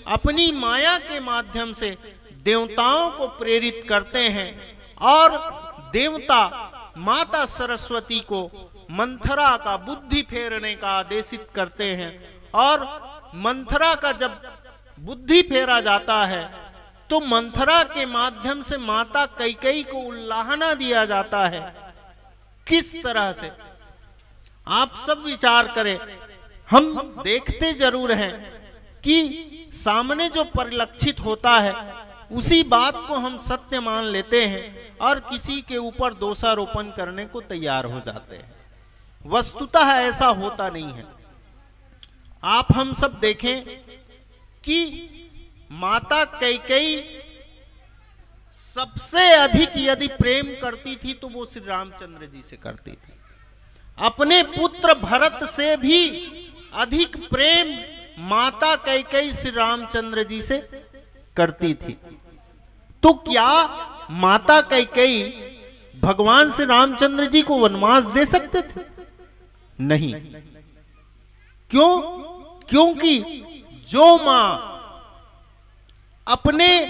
अपनी माया के माध्यम से देवताओं को प्रेरित करते हैं और देवता माता सरस्वती को मंथरा का बुद्धि फेरने का आदेशित करते हैं। और मंथरा का जब बुद्धि फेरा जाता है, तो मंथरा के माध्यम से माता कैकेयी को उल्लाहना दिया जाता है। किस तरह से, आप सब विचार करें। हम देखते जरूर हैं कि सामने जो परिलक्षित होता है, उसी बात को हम सत्य मान लेते हैं और किसी के ऊपर दोषारोपण करने को तैयार हो जाते हैं। वस्तुतः ऐसा होता नहीं है। आप हम सब देखें कि माता कैकेयी सबसे अधिक यदि प्रेम करती थी, तो वो श्री रामचंद्र जी से करती थी। अपने पुत्र भरत से भी अधिक प्रेम माता कैकेयी श्री रामचंद्र जी से करती थी। तो क्या माता कैकेयी भगवान श्री रामचंद्र जी को वनवास दे सकते थे? नहीं। क्यों? क्योंकि जो मां अपने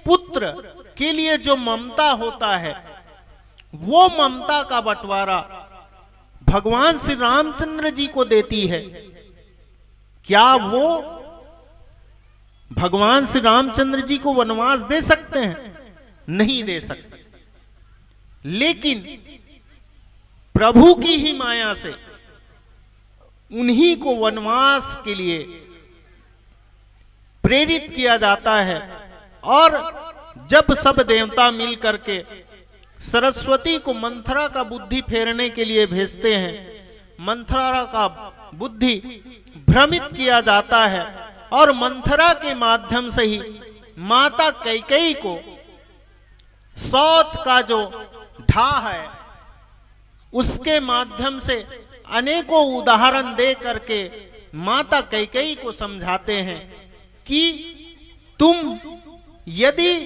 पुत्र के लिए जो ममता होता है, वो ममता का बंटवारा भगवान श्री रामचंद्र जी को देती है। क्या वो भगवान श्री रामचंद्र जी को वनवास दे सकते हैं? नहीं दे सकते। लेकिन प्रभु की ही माया से उन्हीं को वनवास के लिए प्रेरित किया जाता है। और जब सब देवता मिल करके सरस्वती को मंथरा का बुद्धि फेरने के लिए भेजते हैं, मंथरा का बुद्धि भ्रमित किया जाता है और मंथरा के माध्यम से ही माता कैकेयी को सौत का जो ढा है, उसके माध्यम से अनेकों उदाहरण दे करके माता कैकेयी को समझाते हैं कि तुम यदि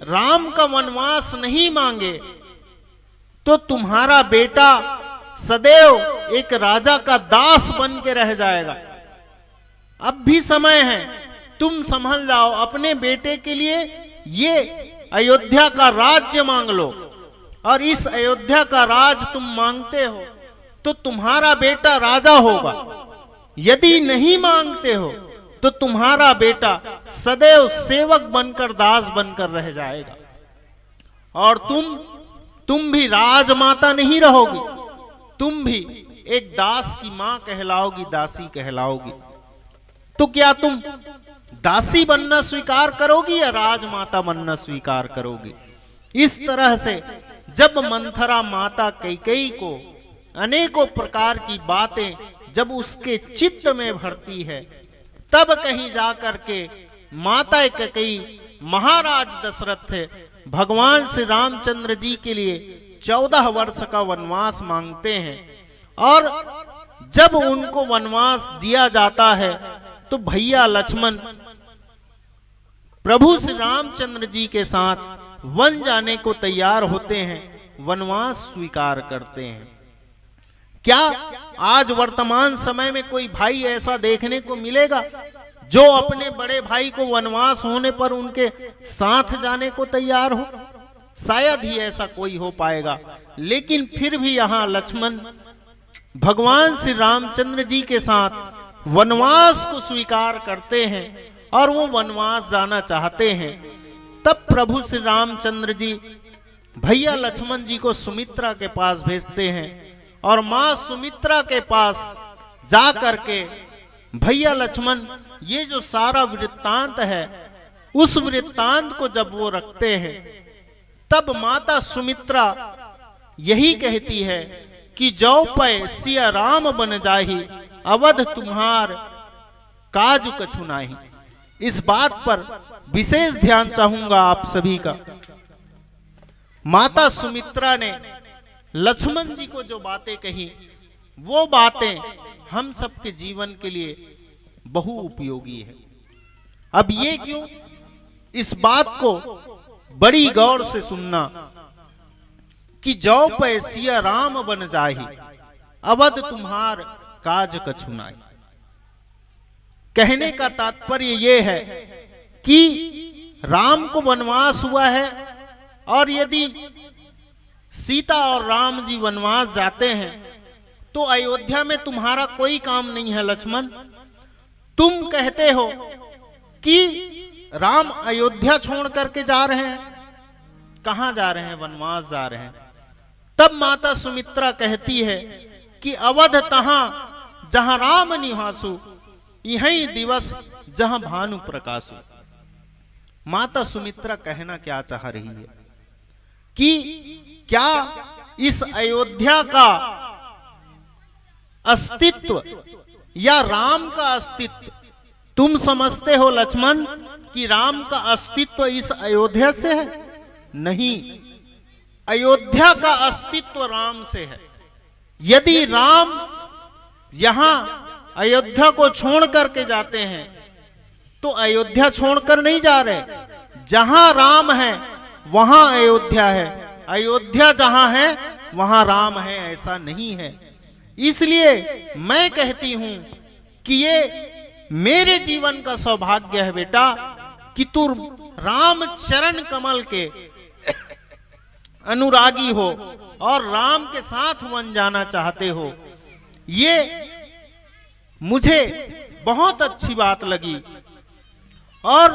राम का वनवास नहीं मांगे, तो तुम्हारा बेटा सदैव एक राजा का दास बन के रह जाएगा। अब भी समय है, तुम संभल जाओ, अपने बेटे के लिए ये अयोध्या का राज्य मांग लो। और इस अयोध्या का राज तुम मांगते हो, तो तुम्हारा बेटा राजा होगा। यदि नहीं मांगते हो, तो तुम्हारा बेटा सदैव सेवक बनकर, दास बनकर रह जाएगा। और तुम, तुम भी राजमाता नहीं रहोगी, तुम भी एक दास की मां कहलाओगी, दासी कहलाओगी। तो क्या तुम दासी बनना स्वीकार करोगी या राजमाता बनना स्वीकार करोगी? इस तरह से जब मंथरा माता कैकेयी को अनेकों प्रकार की बातें जब उसके चित्त में भरती है, तब कहीं जा करके माता कैकेयी महाराज दशरथ भगवान श्री रामचंद्र जी के लिए चौदह वर्ष का वनवास मांगते हैं। और जब उनको वनवास दिया जाता है, तो भैया लक्ष्मण प्रभु श्री रामचंद्र जी के साथ वन जाने को तैयार होते हैं, वनवास स्वीकार करते हैं। क्या आज वर्तमान समय में कोई भाई ऐसा देखने को मिलेगा जो अपने बड़े भाई को वनवास होने पर उनके साथ जाने को तैयार हो? शायद ही ऐसा कोई हो पाएगा। लेकिन फिर भी यहाँ लक्ष्मण भगवान श्री रामचंद्र जी के साथ वनवास को स्वीकार करते हैं और वो वनवास जाना चाहते हैं। तब प्रभु श्री रामचंद्र जी भैया लक्ष्मण जी को सुमित्रा के पास भेजते हैं और माँ सुमित्रा के पास जा करके भैया लक्ष्मण, ये जो सारा वृत्तांत है, उस वृत्तांत को जब वो रखते हैं, तब माता सुमित्रा यही कहती है कि "जौ पै सिया राम बन जाही, अवध तुम्हार काज कछु नाही।" इस बात पर विशेष ध्यान चाहूंगा आप सभी का। माता सुमित्रा ने लक्ष्मण जी को जो बातें कही, वो बातें हम सबके जीवन के लिए बहु उपयोगी है। अब ये क्यों, इस बात को बड़ी गौर से सुनना कि "जौ पै सिया राम बन जाही, अवध तुम्हार काज कछु नाही।" कहने का तात्पर्य ये है कि राम को वनवास हुआ है और यदि सीता और राम जी वनवास जाते हैं, तो अयोध्या में तुम्हारा कोई काम नहीं है लक्ष्मण। तुम कहते हो कि राम अयोध्या छोड़ करके जा रहे हैं। कहां जा रहे हैं? वनवास जा रहे हैं। तब माता सुमित्रा कहती है कि अवध तहां जहां राम निवासु, इहई दिवस जहां भानु प्रकाशु। माता सुमित्रा कहना क्या चाह रही है कि क्या इस अयोध्या का अस्तित्व या राम का अस्तित्व, तुम समझते हो लक्ष्मण कि राम का अस्तित्व इस अयोध्या से है? नहीं, अयोध्या का अस्तित्व राम से है। यदि राम यहां अयोध्या को छोड़ करके जाते हैं तो अयोध्या छोड़कर नहीं जा रहे। जहां राम है वहां अयोध्या है, अयोध्या जहां है वहां राम है, ऐसा नहीं है। इसलिए मैं कहती हूं कि ये मेरे जीवन का सौभाग्य है बेटा कि तू राम चरण कमल के अनुरागी हो और राम के साथ वन जाना चाहते हो। ये मुझे बहुत अच्छी बात लगी। और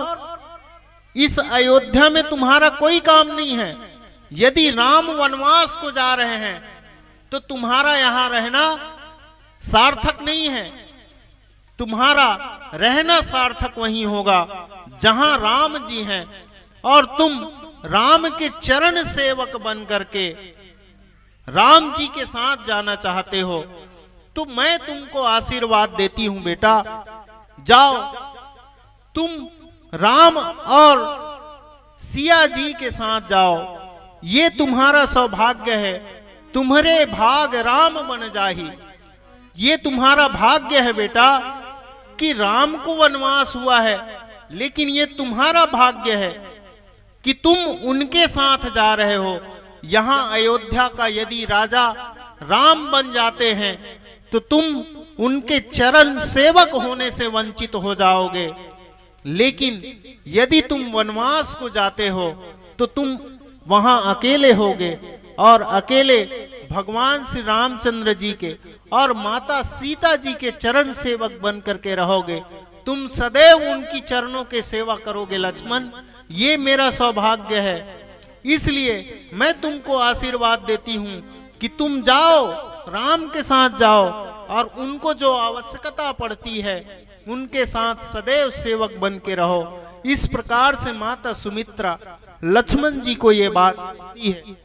इस अयोध्या में तुम्हारा कोई काम नहीं है। यदि राम वनवास को जा रहे हैं तो तुम्हारा यहां रहना सार्थक नहीं है। तुम्हारा रहना सार्थक वहीं होगा जहां राम जी हैं, और तुम राम के चरण सेवक बन करके राम जी के साथ जाना चाहते हो, तो मैं तुमको आशीर्वाद देती हूं बेटा, जाओ, तुम राम और सिया जी के साथ जाओ। ये तुम्हारा सौभाग्य है, तुम्हरे भाग राम बन जाही। ये तुम्हारा भाग्य है बेटा कि राम को वनवास हुआ है, लेकिन ये तुम्हारा भाग्य है कि तुम उनके साथ जा रहे हो। यहां अयोध्या का यदि राजा राम बन जाते हैं तो तुम उनके चरण सेवक होने से वंचित हो जाओगे। लेकिन यदि तुम वनवास को जाते हो तो तुम वहां अकेले होगे और अकेले भगवान श्री रामचंद्र जी के और माता सीता जी के चरण सेवक बन करके रहोगे। तुम सदैव उनकी चरणों के सेवा करोगे लक्ष्मण, ये मेरा सौभाग्य है। इसलिए मैं तुमको आशीर्वाद देती हूं कि तुम जाओ, राम के साथ जाओ और उनको जो आवश्यकता पड़ती है उनके साथ सदैव सेवक बन के रहो। इस प्रकार से माता सुमित्रा लक्ष्मण जी को ये बात कहती है।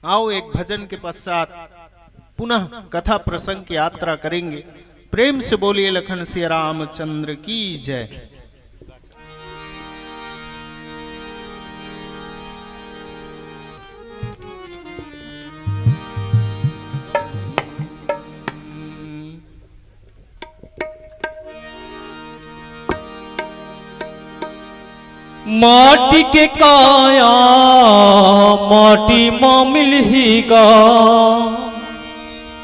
आओ, एक भजन के पश्चात पुनः कथा प्रसंग की यात्रा करेंगे। प्रेम से बोलिए लखन सिया रामचंद्र की जय। माटी के काया माटी म मिलही गा।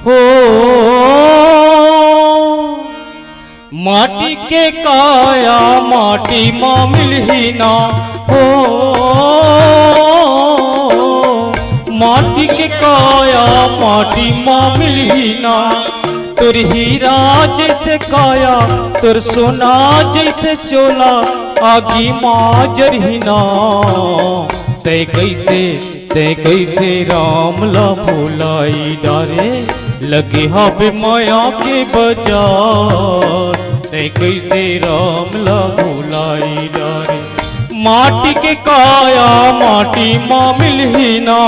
हो, माटी के काया माटी म मिलही ना। हो, माटी के काया माटी म मिलही ना। तोर हीरा जैसे काया, तोर सोना जैसे चोला, आगी मा जरही ना। तै कैसे, तै कैसे राम ला भुलाई डारे, लगे हाबे माया के बजार। तै कैसे राम ला भुलाई डारे, माटी के काया माटी मा मिलही ना।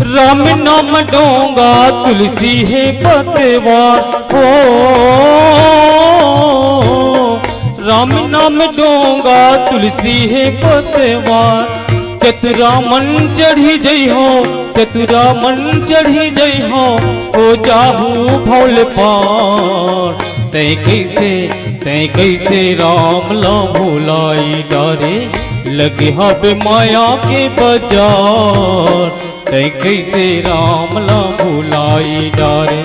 राम नाम डोंगा तुलसी हे पतवार हो, राम नाम डोंगा तुलसी हे पतवार। चतुरामन चढ़ी जई हो, चतुरामन चढ़ी जई हो, हो जाहू भौल पार। तैं कइसे, तैं कइसे राम ला भुलाई डारे, लगे हवे माया के बजार। तैं कइसे राम ला भुलाई डारे,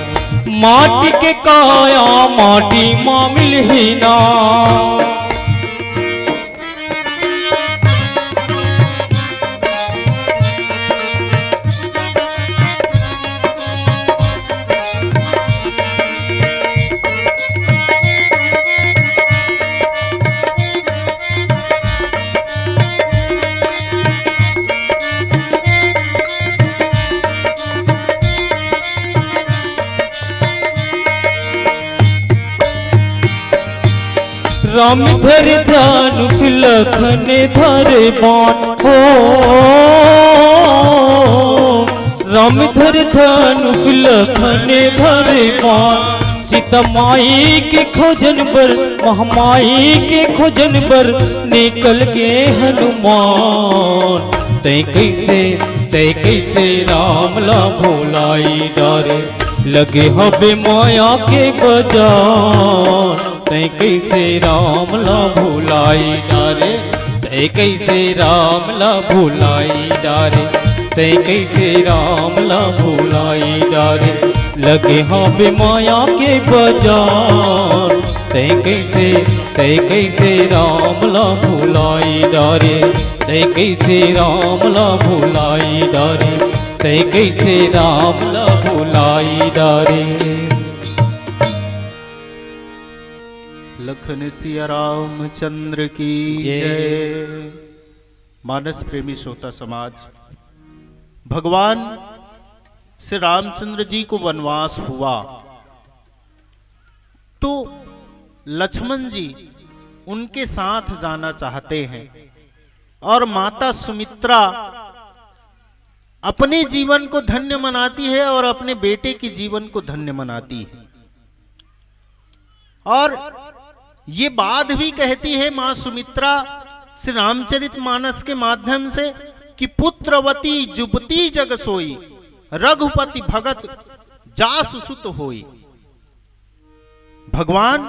माटी के काया माटी मा मिलही ना। राम धरे धनुष लखन धरे बाण हो, राम धरे धनुष लखन धरे बाण। सीता माई के खोजन बर, महामाई के खोजन बर निकल गे हनुमान। तैं कइसे, तैं कइसे राम ला भुलाई डारे, लगे हवे माया के बजार। तैं कइसे राम ला भुलाई डारे, तैं कइसे राम ला भुलाई डारे, तैं कइसे राम ला भुलाई डारे, लगे हवे माया के बजार। तैं कइसे, तैं कइसे राम ला भुलाई डारे, तैं कइसे राम ला भुलाई डारे, तैं कइसे राम ला भुलाई डारे। लखन सिया रामचंद्र की जय। जय। मानस प्रेमी श्रोता समाज, भगवान श्री रामचंद्र जी को वनवास हुआ तो लक्ष्मण जी उनके साथ जाना चाहते हैं और माता सुमित्रा अपने जीवन को धन्य मनाती है और अपने बेटे के जीवन को धन्य मनाती है। और ये बात भी कहती है माँ सुमित्रा श्री रामचरित मानस के माध्यम से कि पुत्रवती जुवती जग सोई, रघुपति भगत जासु सुत होई। भगवान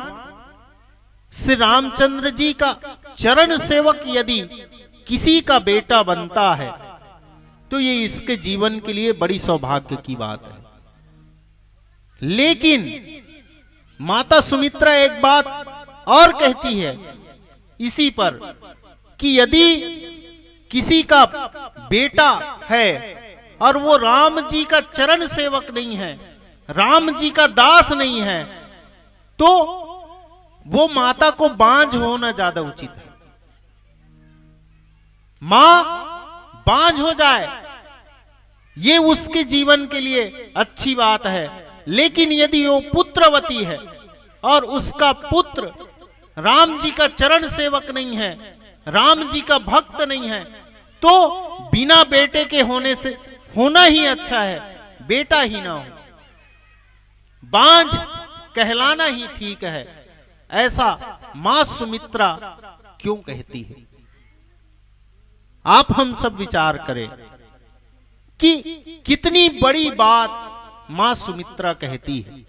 श्री रामचंद्र जी का चरण सेवक यदि किसी का बेटा बनता है तो ये इसके जीवन के लिए बड़ी सौभाग्य की बात है। लेकिन माता सुमित्रा एक बात और कहती है इसी पर कि यदि किसी का बेटा है और वो राम जी का चरण सेवक नहीं है, राम जी का दास नहीं है, तो वो माता को बांझ होना ज्यादा उचित है। मां बांझ हो जाए, ये उसके जीवन के लिए अच्छी बात है, लेकिन यदि वो पुत्रवती है और उसका पुत्र राम जी का चरण सेवक नहीं है, राम जी का भक्त नहीं है, तो बिना बेटे के होने से, होना ही अच्छा है, बेटा ही ना हो। बांझ कहलाना ही ठीक है, ऐसा मां सुमित्रा क्यों कहती है? आप हम सब विचार करें कि कितनी बड़ी बात मां सुमित्रा कहती है।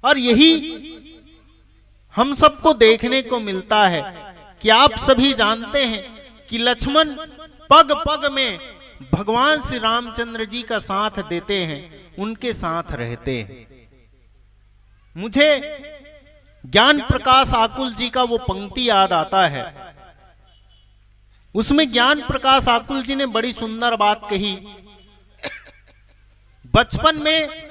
और यही हम सबको देखने को मिलता है कि आप सभी जानते हैं कि लक्ष्मण पग पग में भगवान श्री रामचंद्र जी का साथ देते हैं, उनके साथ रहते हैं। मुझे ज्ञान प्रकाश आकुल जी का वो पंक्ति याद आता है। उसमें ज्ञान प्रकाश आकुल जी ने बड़ी सुंदर बात कही। बचपन में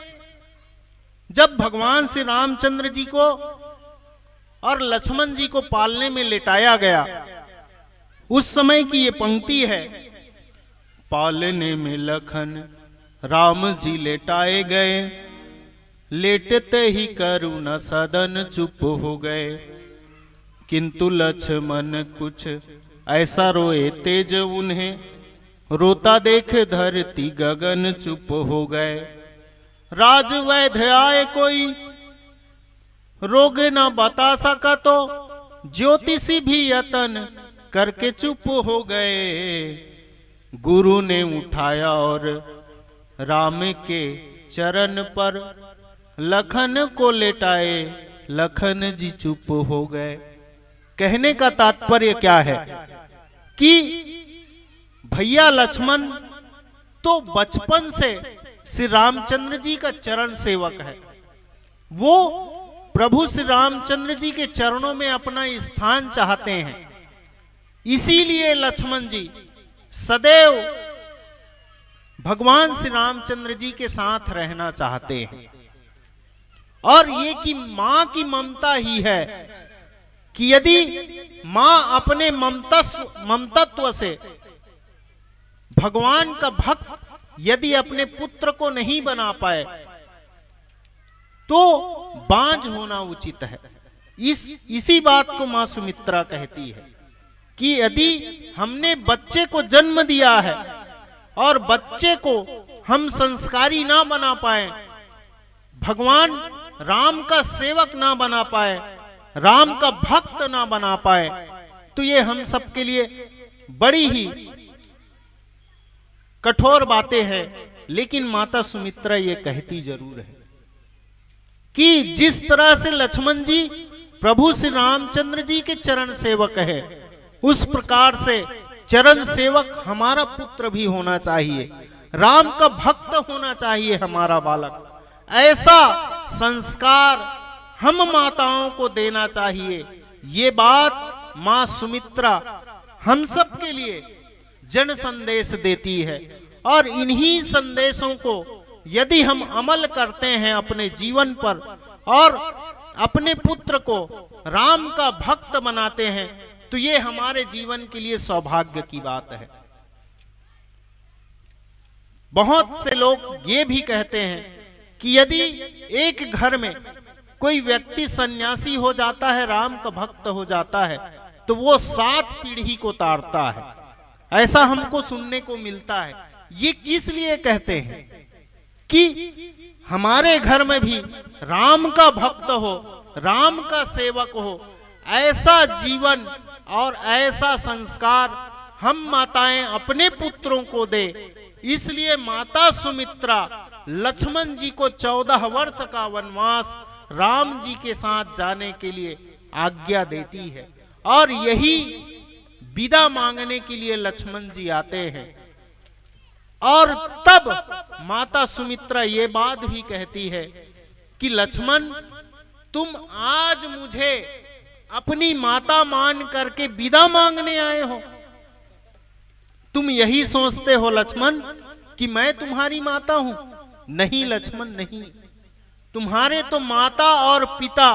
जब भगवान श्री रामचंद्र जी को और लक्ष्मण जी को पालने में लेटाया गया, उस समय की ये पंक्ति है, पालने में लखन राम जी लेटाए गए, लेटते ही करुण सदन चुप हो गए। किंतु लक्ष्मण कुछ ऐसा रोए तेज उन्हें, रोता देख धरती गगन चुप हो गए। राज वैद्य आए कोई, रोग न बता सका तो ज्योतिषी भी यतन करके चुप हो गए। गुरु ने उठाया और राम के चरण पर लखन को लेटाए, लखन जी चुप हो गए। कहने का तात्पर्य क्या है कि भैया लक्ष्मण तो बचपन से श्री रामचंद्र जी का चरण सेवक है, वो प्रभु श्री रामचंद्र जी के चरणों में अपना स्थान चाहते हैं, इसीलिए लक्ष्मण जी सदैव भगवान श्री रामचंद्र जी के साथ रहना चाहते हैं। और ये कि माँ की ममता ही है कि यदि माँ अपने ममतस्व ममतत्व से भगवान का भक्त यदि अपने पुत्र को नहीं बना पाए तो बांझ होना उचित है। इस इसी बात को माँ सुमित्रा कहती है कि यदि हमने बच्चे को जन्म दिया है और बच्चे को हम संस्कारी ना बना पाए, भगवान राम का सेवक ना बना पाए, राम का भक्त ना बना पाए, तो ये हम सबके लिए बड़ी ही कठोर बातें हैं। लेकिन माता सुमित्रा ये कहती जरूर है कि जिस तरह से लक्ष्मण जी प्रभु श्री रामचंद्र जी के चरण सेवक है, उस प्रकार से चरण सेवक हमारा पुत्र भी होना चाहिए, राम का भक्त होना चाहिए हमारा बालक। ऐसा संस्कार हम माताओं को देना चाहिए। ये बात माँ सुमित्रा हम सब के लिए जन संदेश देती है। और इन्हीं संदेशों को यदि हम अमल करते हैं अपने जीवन पर और अपने पुत्र को राम का भक्त बनाते हैं, तो ये हमारे जीवन के लिए सौभाग्य की बात है। बहुत से लोग ये भी कहते हैं कि यदि एक घर में कोई व्यक्ति सन्यासी हो जाता है, राम का भक्त हो जाता है, तो वो सात पीढ़ी को तारता है। ऐसा हमको सुनने को मिलता है। ये किस लिए कहते हैं कि हमारे घर में भी राम का भक्त हो, राम का सेवक हो, ऐसा जीवन और ऐसा संस्कार हम माताएं अपने पुत्रों को दे। इसलिए माता सुमित्रा लक्ष्मण जी को चौदह वर्ष का वनवास राम जी के साथ जाने के लिए आज्ञा देती है और यही विदा मांगने के लिए लक्ष्मण जी आते हैं। और तब माता सुमित्रा ये बात भी कहती है कि लक्ष्मण, तुम आज मुझे अपनी माता मान करके विदा मांगने आए हो। तुम यही सोचते हो लक्ष्मण कि मैं तुम्हारी माता हूं? नहीं लक्ष्मण, नहीं। तुम्हारे तो माता और पिता,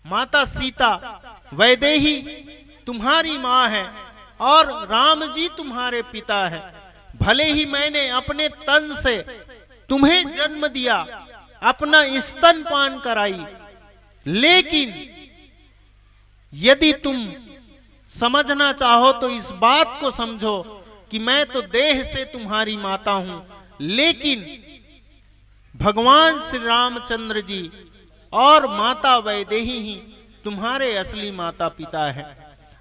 माता सीता वैदेही तुम्हारी माँ है और राम जी तुम्हारे पिता है। भले ही मैंने अपने तन से तुम्हें जन्म दिया, अपना स्तनपान कराई, लेकिन यदि तुम समझना चाहो तो इस बात को समझो कि मैं तो देह से तुम्हारी माता हूं, लेकिन भगवान श्री रामचंद्र जी और माता वैदेही ही तुम्हारे असली माता पिता हैं।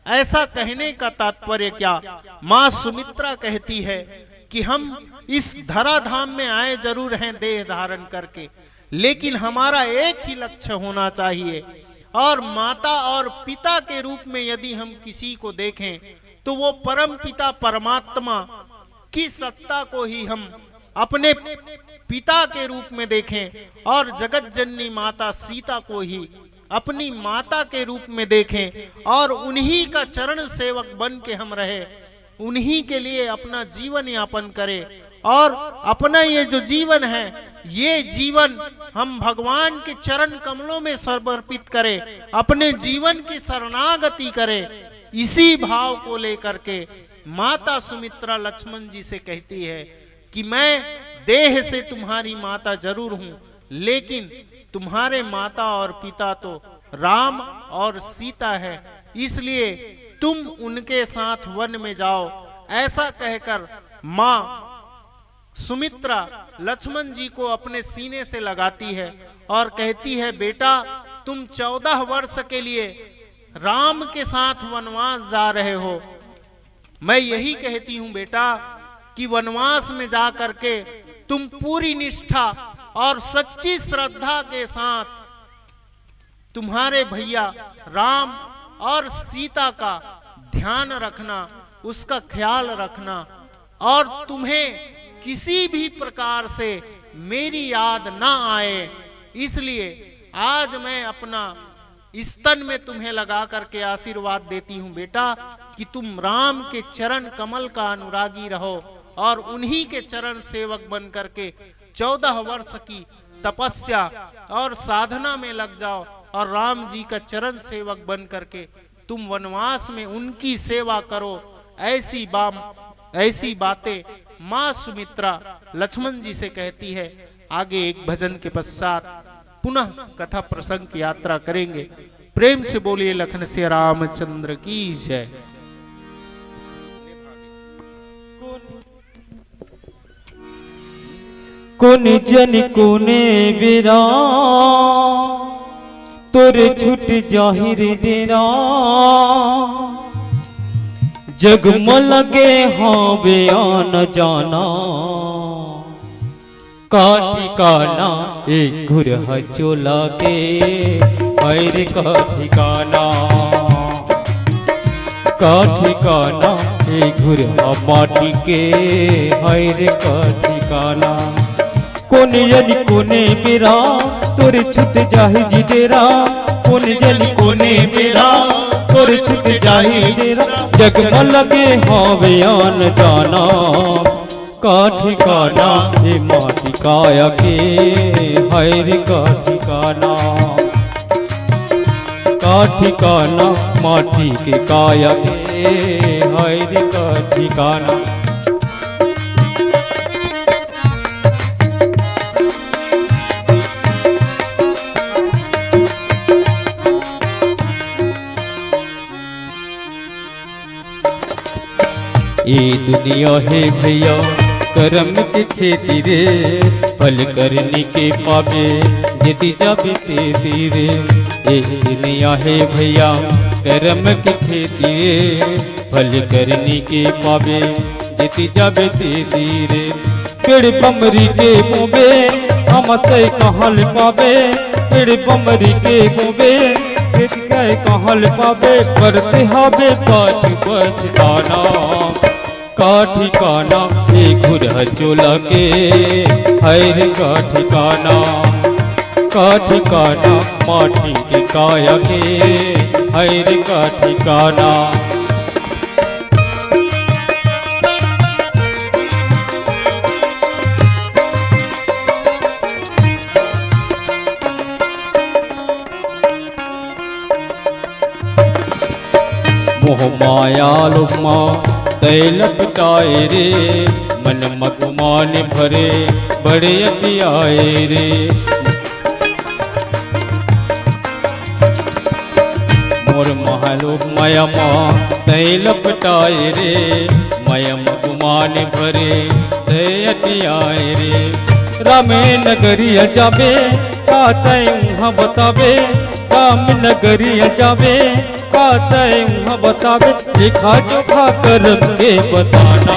ऐसा कहने का तात्पर्य क्या? माँ सुमित्रा कहती है कि हम इस धराधाम में आए जरूर हैं देह धारण करके, लेकिन हमारा एक ही लक्ष्य होना चाहिए। और माता और पिता के रूप में यदि हम किसी को देखें तो वो परम पिता परमात्मा की सत्ता को ही हम अपने पिता के रूप में देखें और जगत जननी माता सीता को ही अपनी माता के रूप में देखें और उन्हीं का चरण सेवक बन के हम रहे, उन्हीं के लिए अपना जीवन यापन करें और अपना ये जो जीवन है, ये जीवन हम भगवान के चरण कमलों में समर्पित करें, अपने जीवन की शरणागति करें। इसी भाव को लेकर के माता सुमित्रा लक्ष्मण जी से कहती है कि मैं देह से तुम्हारी माता जरूर हूं, लेकिन तुम्हारे माता और पिता तो राम और सीता है, इसलिए तुम उनके साथ वन में जाओ। ऐसा कहकर माँ सुमित्रा लक्ष्मण जी को अपने सीने से लगाती है और कहती है, बेटा, तुम चौदह वर्ष के लिए राम के साथ वनवास जा रहे हो। मैं यही कहती हूं बेटा कि वनवास में जा करके तुम पूरी निष्ठा और सच्ची श्रद्धा के साथ तुम्हारे भैया राम और सीता का ध्यान रखना, उसका ख्याल रखना, और तुम्हें किसी भी प्रकार से मेरी याद ना आए, इसलिए आज मैं अपना स्तन में तुम्हें लगा करके आशीर्वाद देती हूँ बेटा, कि तुम राम के चरण कमल का अनुरागी रहो और उन्हीं के चरण सेवक बन करके चौदह वर्ष की तपस्या और साधना में लग जाओ और राम जी का चरण सेवक बन करके तुम वनवास में उनकी सेवा करो। ऐसी बाम ऐसी बातें माँ सुमित्रा लक्ष्मण जी से कहती है। आगे एक भजन के पश्चात पुनः कथा प्रसंग की यात्रा करेंगे। प्रेम से बोलिए लखन से रामचंद्र की जय। कोन जन कोने बेरा तोर छुट जाहिर डेरा, जगमल के हावे आन जाना। का ठिकाना ए घुरहा चोला के, हाय रे का ठिकाना। का ठिकाना ए घुरहा माटी के, हाय रे का ठिकाना। कोन जनी कोने बेरा तोर छुट जाही जी डेरा। कोन जनी कोने बेरा तोर छुट जाही डेरा। जगमल के हावे आन जाना। का ठिकाना ए माटी काया के, हाय रे का ठिकाना। का ठिकाना माटी के काया के, हाय रे का ठिकाना। ए दुनिया हे भैया करम के खेती रे, फल करनी के पाबे जेती जाबे तेती रे। ए दुनिया हे भैया करम के खेती रे, फल करनी के पाबे जेती जाबे तेती रे। पेड़ बमरी के बोबे हम तय कहाँ ले पाबे, पेड़ बमरी के बोबे खेत के कहाँ ले पाबे, परते हाबे पाछू पछताना। का ठिकाना ए घुरहा चोला के, हाय रे का ठिकाना। का ठिकाना माटी के काया के, हाय रे का ठिकाना। मोह माया लोभ मा तै लपटाए रे, मन म गुमान भरे बड़े अतियाए रे। मोर माया लोभ माया मा तै लपटाए रे, माया म गुमान भरे तै अतियाए रे। रामे नगरिया जाबे का तै उहाँ बताबे, राम नगरिया जाबे का तै उहाँ बताबे, लेखा जोखा करम के बताना।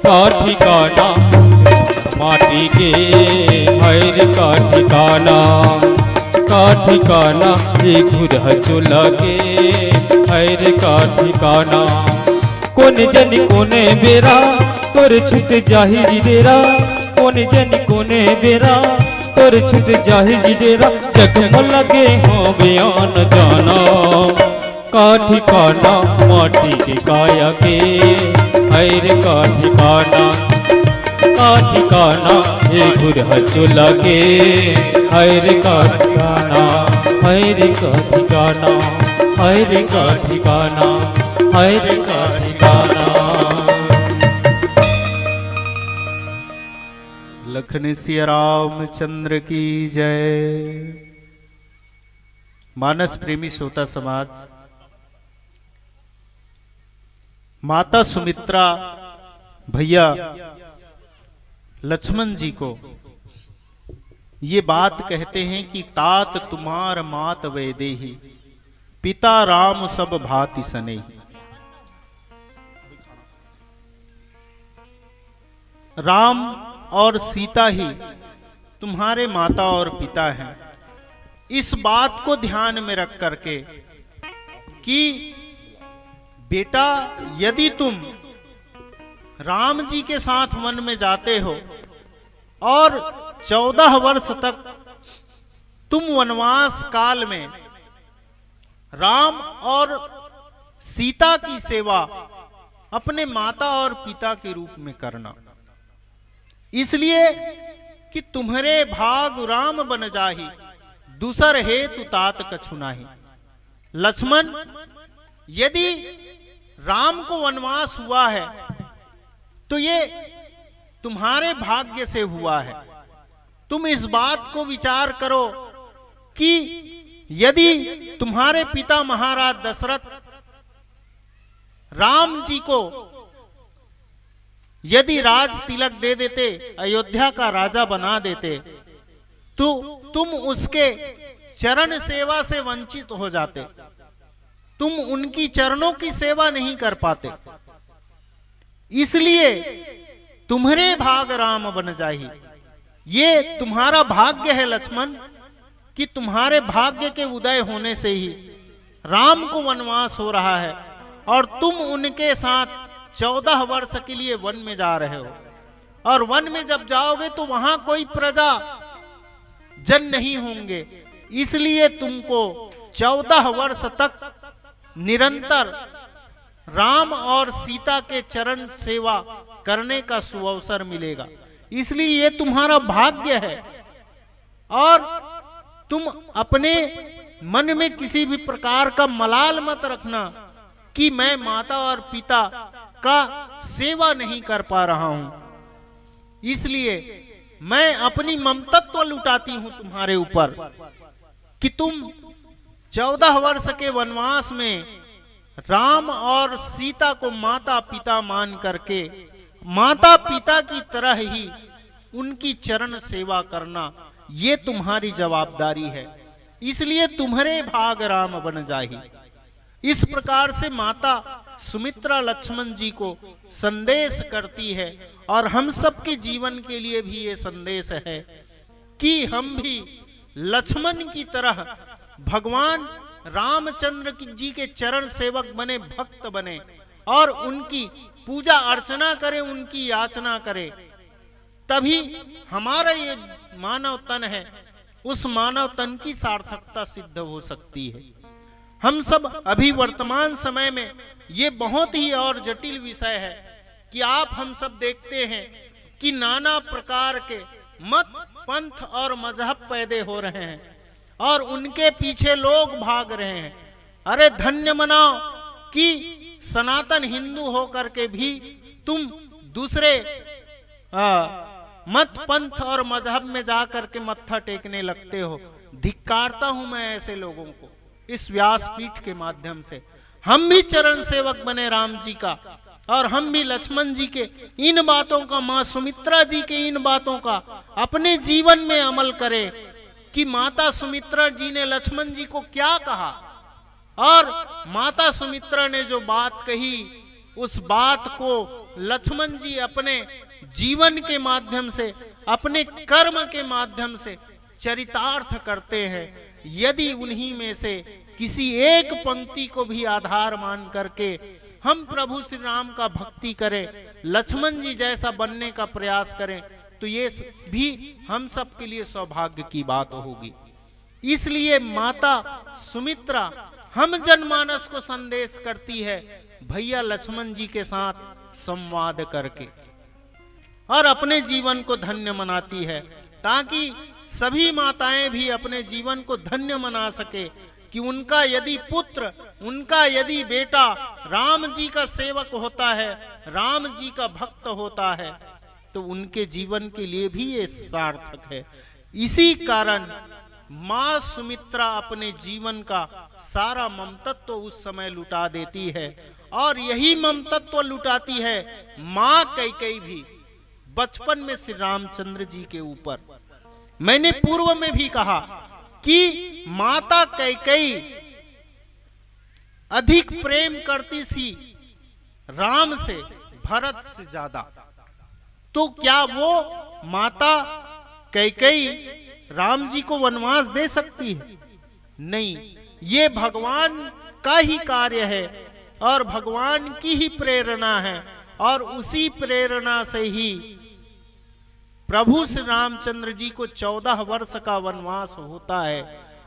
का ठिकाना माटी के, हाय रे का ठिकाना। का ठिकाना ए घुरहा चोला के, हाय रे का ठिकाना। कोन जनी कोने बेरा तोर छुट जाही जी डेरा, कोन जनी कोने बेरा तोर छुट जाही जी डेरा। जगमल के हावे आन जाना। का ठिकाना माटी के काया के, हाय रे का ठिकाना। का ठिकाना ए घुरहा चोला के, हाय रे का ठिकाना। हाय रे का ठिकाना, हाय रे का ठिकाना, हाय रे का ठिकाना। लखन सिया रामचंद्र की जय। मानस प्रेमी श्रोता समाज, माता सुमित्रा भैया लक्ष्मण जी को ये बात कहते हैं कि तात तुम्हार मात वैदेही, पिता राम सब भांति सनेही। राम और सीता ही तुम्हारे माता और पिता हैं। इस बात को ध्यान में रख करके कि बेटा, यदि तुम राम जी के साथ वन में जाते हो और चौदह वर्ष तक तुम वनवास काल में राम और सीता की सेवा अपने माता और पिता के रूप में करना, इसलिए कि तुम्हरे भाग राम बन जाही, दूसर हेतु तात कछु नाही। लक्ष्मण, यदि राम को वनवास हुआ है तो ये तुम्हारे भाग्य से हुआ है। तुम इस बात को विचार करो कि यदि तुम्हारे पिता महाराज दशरथ राम जी को यदि राज तिलक दे देते, अयोध्या का राजा बना देते, तो तुम उसके चरण सेवा से वंचित हो जाते, तुम उनकी चरणों की सेवा नहीं कर पाते। इसलिए तुम्हरे भाग राम बन जाही। ये तुम्हारा भाग्य है लक्ष्मण, कि तुम्हारे भाग्य के उदय होने से ही राम को वनवास हो रहा है और तुम उनके साथ चौदह वर्ष के लिए वन में जा रहे हो। और वन में जब जाओगे तो वहां कोई प्रजा जन नहीं होंगे, इसलिए तुमको चौदह वर्ष तक निरंतर राम और सीता के चरण सेवा करने का सुअवसर मिलेगा। इसलिए ये तुम्हारा भाग्य है। और तुम अपने मन में किसी भी प्रकार का मलाल मत रखना कि मैं माता और पिता का सेवा नहीं कर पा रहा हूं। इसलिए मैं अपनी ममतत्व लुटाती हूं तुम्हारे ऊपर कि तुम चौदह वर्ष के वनवास में राम और सीता को माता पिता मान करके माता पिता की तरह ही उनकी चरण सेवा करना, ये तुम्हारी जवाबदारी है। इसलिए तुम्हरे भाग राम बन जाही। इस प्रकार से माता सुमित्रा लक्ष्मण जी को संदेश करती है और हम सबके जीवन के लिए भी ये संदेश है कि हम भी लक्ष्मण की तरह भगवान रामचंद्र की, जी के चरण सेवक बने, भक्त बने और उनकी पूजा अर्चना करें, उनकी याचना करें, तभी हमारा ये मानव तन है, उस मानव तन की सार्थकता सिद्ध हो सकती है। हम सब अभी वर्तमान समय में ये बहुत ही और जटिल विषय है कि आप हम सब देखते हैं कि नाना प्रकार के मत, पंथ और मजहब पैदे हो रहे हैं और उनके पीछे लोग भाग रहे हैं। अरे धन्य मनाओ कि सनातन हिंदू होकर के भी तुम दूसरे, आ, मत, पंथ और मजहब में जा करके मत्था टेकने लगते हो। धिक्कारता हूं मैं ऐसे लोगों को इस व्यासपीठ के माध्यम से। हम भी चरण सेवक बने राम जी का और हम भी लक्ष्मण जी के इन बातों का, मां सुमित्रा जी के इन बातों का अपने जीवन में अमल करें कि माता सुमित्रा जी ने लक्ष्मण जी को क्या कहा और माता सुमित्रा ने जो बात कही, उस बात को लक्ष्मण जी अपने जीवन के माध्यम से, अपने कर्म के माध्यम से चरितार्थ करते हैं। यदि उन्हीं में से किसी एक पंक्ति को भी आधार मान करके हम प्रभु श्री राम का भक्ति करें, लक्ष्मण जी जैसा बनने का प्रयास करें, तो ये स-, भी हम सब के लिए सौभाग्य की बात होगी। इसलिए माता सुमित्रा हम जनमानस को संदेश करती है, भैया लक्ष्मण जी के साथ संवाद करके और अपने जीवन को धन्य मनाती है, ताकि सभी माताएं भी अपने जीवन को धन्य मना सके कि उनका यदि पुत्र, उनका यदि बेटा राम जी का सेवक होता है, राम जी का भक्त होता है, तो उनके जीवन के लिए भी ये सार्थक है। इसी कारण माँ सुमित्रा अपने जीवन का सारा ममतत्व उस समय लुटा देती है और यही ममतत्व लुटाती है माँ कैकेयी भी बचपन में श्री रामचंद्र जी के ऊपर। मैंने पूर्व में भी कहा कि माता कैकेयी अधिक प्रेम करती थी राम से, भरत से ज्यादा। तो क्या वो माता कैकई राम जी को वनवास दे सकती है? नहीं, ये भगवान का ही कार्य है और भगवान की ही प्रेरणा है, और उसी प्रेरणा से ही प्रभु श्री रामचंद्र जी को चौदह वर्ष का वनवास होता है।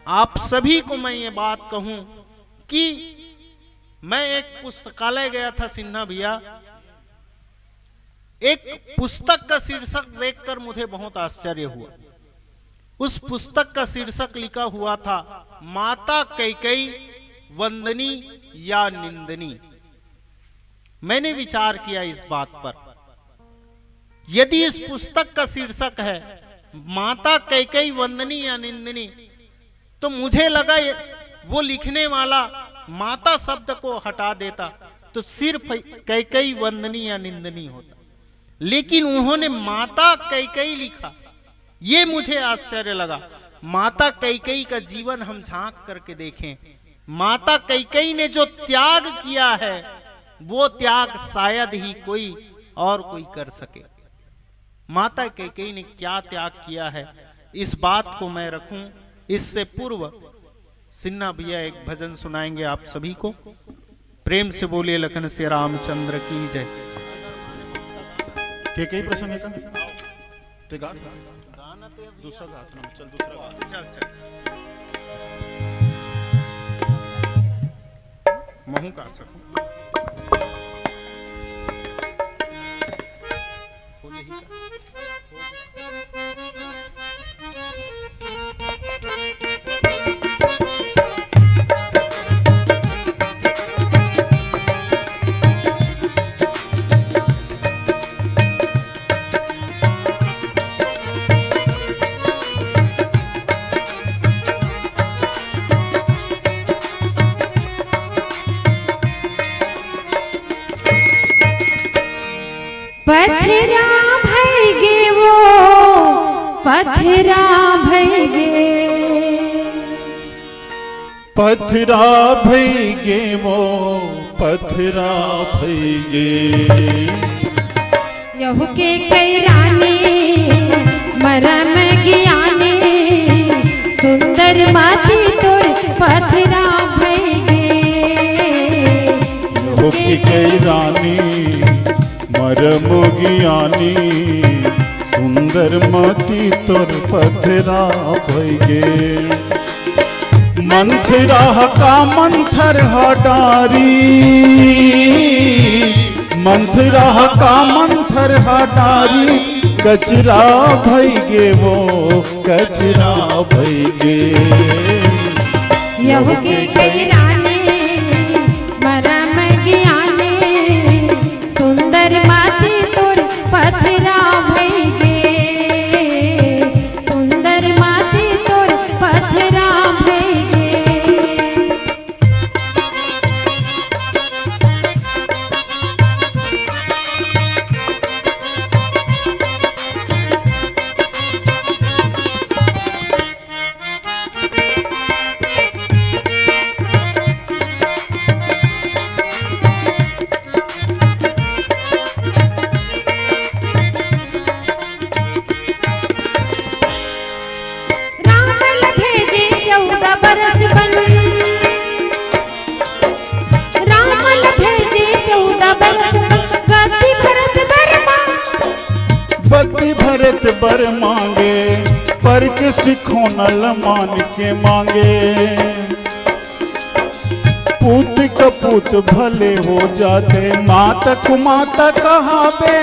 आप सभी को मैं ये बात कहूं कि मैं एक पुस्तकालय गया था सिन्हा भैया, एक पुस्तक का शीर्षक देखकर मुझे बहुत आश्चर्य हुआ। उस पुस्तक का शीर्षक लिखा हुआ था, माता कैकई वंदनी या निंदनी। मैंने विचार किया इस बात पर, यदि इस पुस्तक का शीर्षक है माता कैकई वंदनी या निंदनी, तो मुझे लगा ये, वो लिखने वाला माता शब्द को हटा देता तो सिर्फ कैकई वंदनी या निंदनी होता, लेकिन उन्होंने माता कैकई लिखा। ये मुझे आश्चर्य लगा। माता कैकई का जीवन हम झांक करके देखें, माता कैकई ने जो त्याग किया है, वो त्याग शायद ही कोई और कोई कर सके। माता कैकई ने क्या त्याग किया है, इस बात को मैं रखूं। इससे पूर्व सिन्हा भैया एक भजन सुनाएंगे आप सभी को। प्रेम से बोलिए लखन से रामचंद्र की जय। के कई प्रसंग है का? ते गात है। दूसरा गात ना, चल दूसरा गात। चल, चल। महू गा सकूं। पथरा भई गे वो, पथरा भई गे। पथरा भई गे वो, पथरा भई गे। यहू के कई रानी मरम ज्ञानी, सुंदर माती तोर पथरा भई गे। यहू के कई रानी मरम ज्ञानी, सुंदर माती तोर पथरा भई गे। मंथरा ह का मंथर ह डारी, मंथरा ह का मंथर ह डारी, कचरा भई गे वो, कचरा भई गे। यहू के कई रानी मरम ज्ञानी, सुंदर माती तोर पथरा भई गे, सुंदर माती तोर पथरा भई गे। राम ल भेजे चौदह बरस बन, राम ल भेजे चौदह बरस बन, गद्दी भरत बर मांगे। गद्दी भरत बर मांगे, पर के सिखोना ल मान के मांगे। पूत कपूत भले हो जाते, मातक माता कहाबे,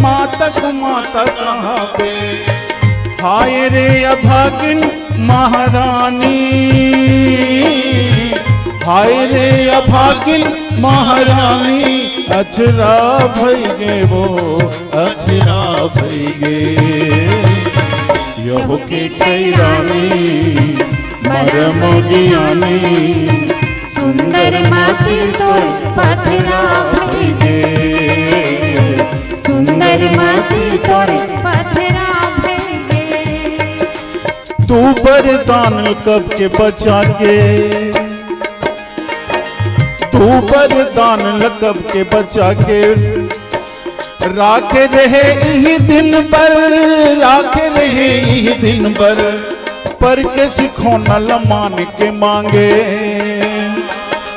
मातक माता कहाबे। हाय रे अभागिन महारानी, हाय रे अभागिन महारानी, अचरा भई गे वो, अचरा भई गे। यहू के कई रानी मरम ज्ञानी, सुंदर माती तोर पथरा भई गे, सुंदर माती तोर पथरा भई गे। तू बरदान ल कब के बचा के, तू बरदान ल कब के बचा के, राखे रहे इही दिन बर, राखे रहे इही दिन बर, पर के सिखोना ल मान के मांगे।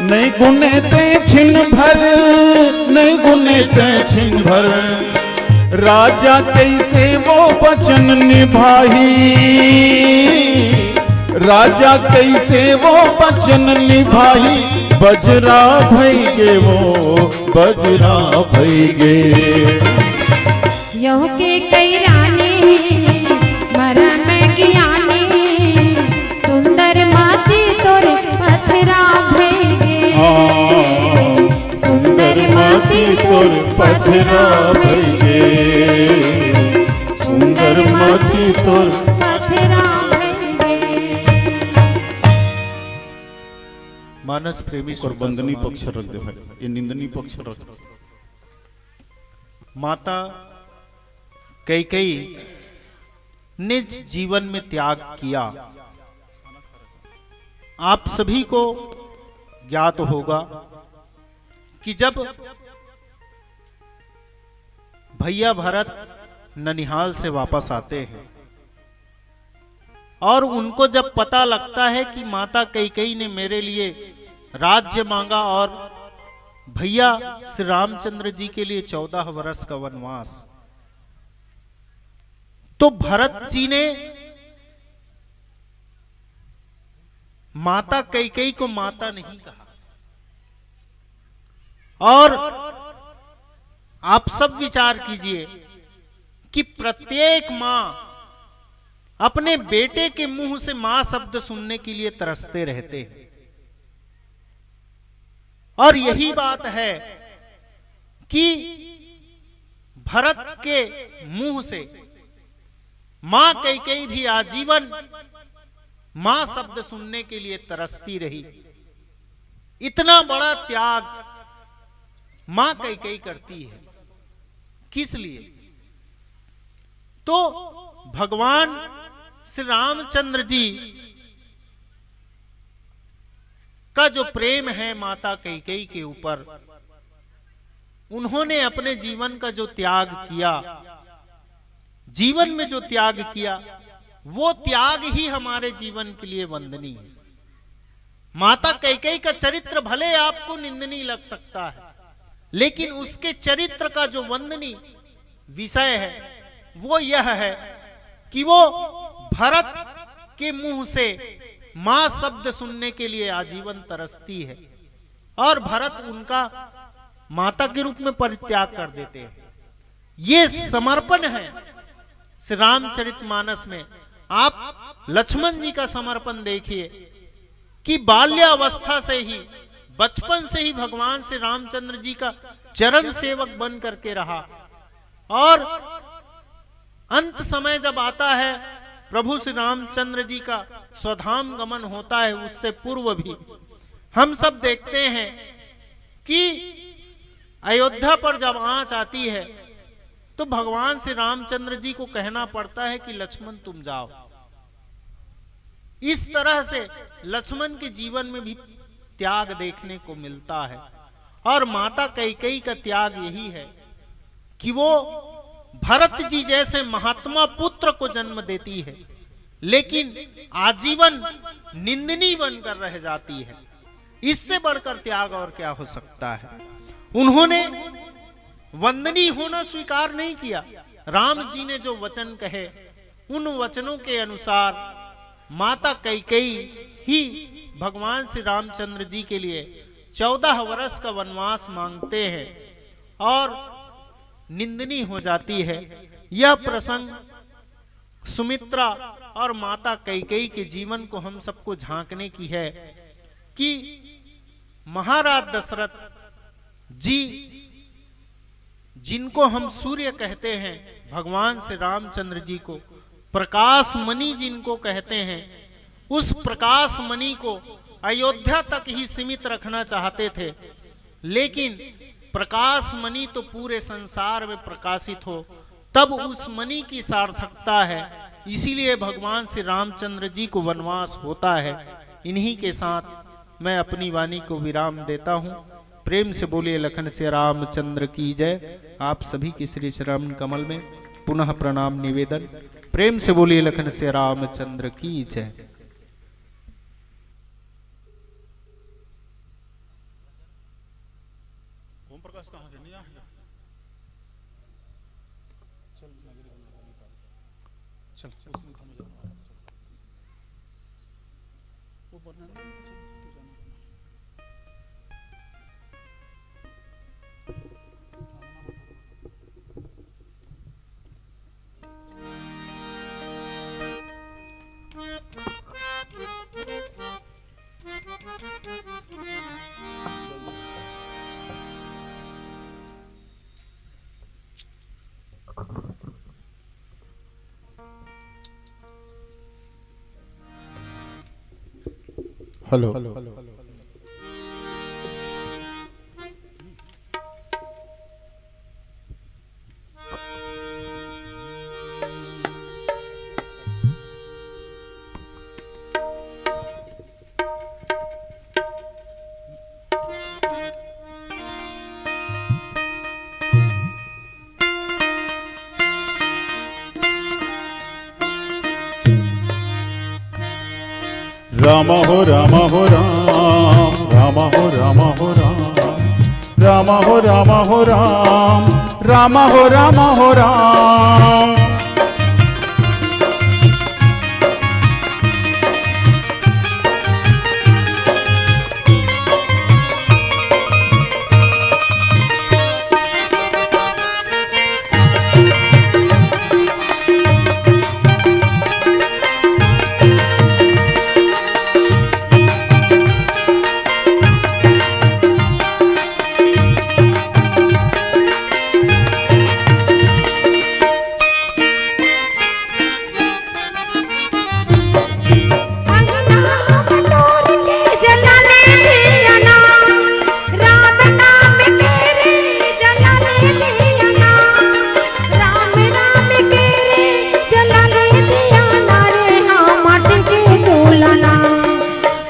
नहीं गुने ते छिन भर, नहीं गुने ते छिन भर, राजा कैसे वो वचन निभाही। राजा कैसे वो वचन निभाही, बजरा भई गे वो, बजरा भई गे। यहू के कई रानी मरम ज्ञानी, सुंदर माती तोर पथरा भई गे। हाँ, सुंदर माती तोर पथरा भई गे, सुंदर माती तोर पथरा भई गे। मानस प्रेमी ओकर श्रोता वंदनीय समाज पक्ष रख दे भाई, ये निंदनीय पक्ष रख। माता कैकेयी ने जीवन में त्याग किया। आप सभी को ज्ञात होगा कि जब भैया भरत ननिहाल से वापस आते हैं और उनको जब पता लगता है कि माता कैकेयी ने मेरे लिए राज्य मांगा और भैया श्री रामचंद्र जी के लिए चौदह वर्ष का वनवास, तो भरत जी ने माता कैकेयी को माता नहीं कहा। और आप सब विचार कीजिए कि प्रत्येक मां अपने बेटे के मुंह से मां शब्द सुनने के लिए तरसते रहते हैं। और यही बात है कि भरत के मुंह से मां कैकेयी भी आजीवन मां शब्द सुनने के लिए तरसती रही। इतना बड़ा त्याग मां कैकेयी करती है, किस लिए? तो भगवान श्री रामचंद्र जी का जो प्रेम है माता कैकेयी के ऊपर, उन्होंने अपने जीवन का जो त्याग किया, जीवन में जो त्याग किया, वो त्याग ही हमारे जीवन के लिए वंदनीय है। माता कैकेयी का चरित्र भले आपको निंदनीय लग सकता है, लेकिन उसके चरित्र का जो वंदनीय विषय है, वो यह है कि वो भरत के मुंह से मां शब्द सुनने के लिए आजीवन तरसती है और भरत उनका माता के रूप में परित्याग कर देते हैं। ये समर्पण है श्री रामचरितमानस में। आप लक्ष्मण जी का समर्पण देखिए कि बाल्यावस्था से ही, बचपन से ही भगवान श्री रामचंद्र जी का चरण सेवक बन करके रहा और अंत समय जब आता है, प्रभु श्री रामचंद्र जी का स्वधाम गमन होता है, उससे पूर्व भी हम सब देखते हैं कि अयोध्या पर जब आंच आती है, तो भगवान श्री रामचंद्र जी को कहना पड़ता है कि लक्ष्मण, तुम जाओ। इस तरह से लक्ष्मण के जीवन में भी त्याग देखने को मिलता है। और माता कैकेयी का त्याग यही है कि वो भरत जी जैसे महात्मा पुत्र को जन्म देती है, लेकिन आजीवन निंदनीय बनकर रह जाती है। इससे बढ़कर त्याग और क्या हो सकता है? उन्होंने वंदनीय होना स्वीकार नहीं किया। राम जी ने जो वचन कहे, उन वचनों के अनुसार माता कैकेयी ही भगवान श्री रामचंद्र जी के लिए चौदह वर्ष का वनवास मांगते हैं और निंदनीय हो जाती है। यह प्रसंग सुमित्रा और माता कैकेयी के जीवन को हम सबको झांकने की है कि महाराज दशरथ जी, जिनको हम सूर्य कहते हैं, भगवान श्री रामचंद्र जी को प्रकाश मणि जिनको कहते हैं, उस प्रकाश मणि को अयोध्या तक ही सीमित रखना चाहते थे, लेकिन प्रकाश मणि तो पूरे संसार में प्रकाशित हो, तब उस मणि की सार्थकता है। इसीलिए भगवान श्री रामचंद्र जी को वनवास होता है। इन्हीं के साथ मैं अपनी वाणी को विराम देता हूँ। प्रेम से बोलिए लखन सिया रामचंद्र की जय। आप सभी के श्री चरण कमल में पुनः प्रणाम निवेदन। प्रेम से बोलिए लखन सिया रामचंद्र की जय। ओम प्रकाश कहाँ गए? नहीं आए। चल, मैं गिर गया, नहीं पाया। चल, चल, उसमें थम जा। वो बनना नहीं, चल, तू जाना। हेलो। राम हो, राम हो, राम, राम हो, राम हो, राम, राम हो, राम हो, राम, राम हो, राम हो, राम।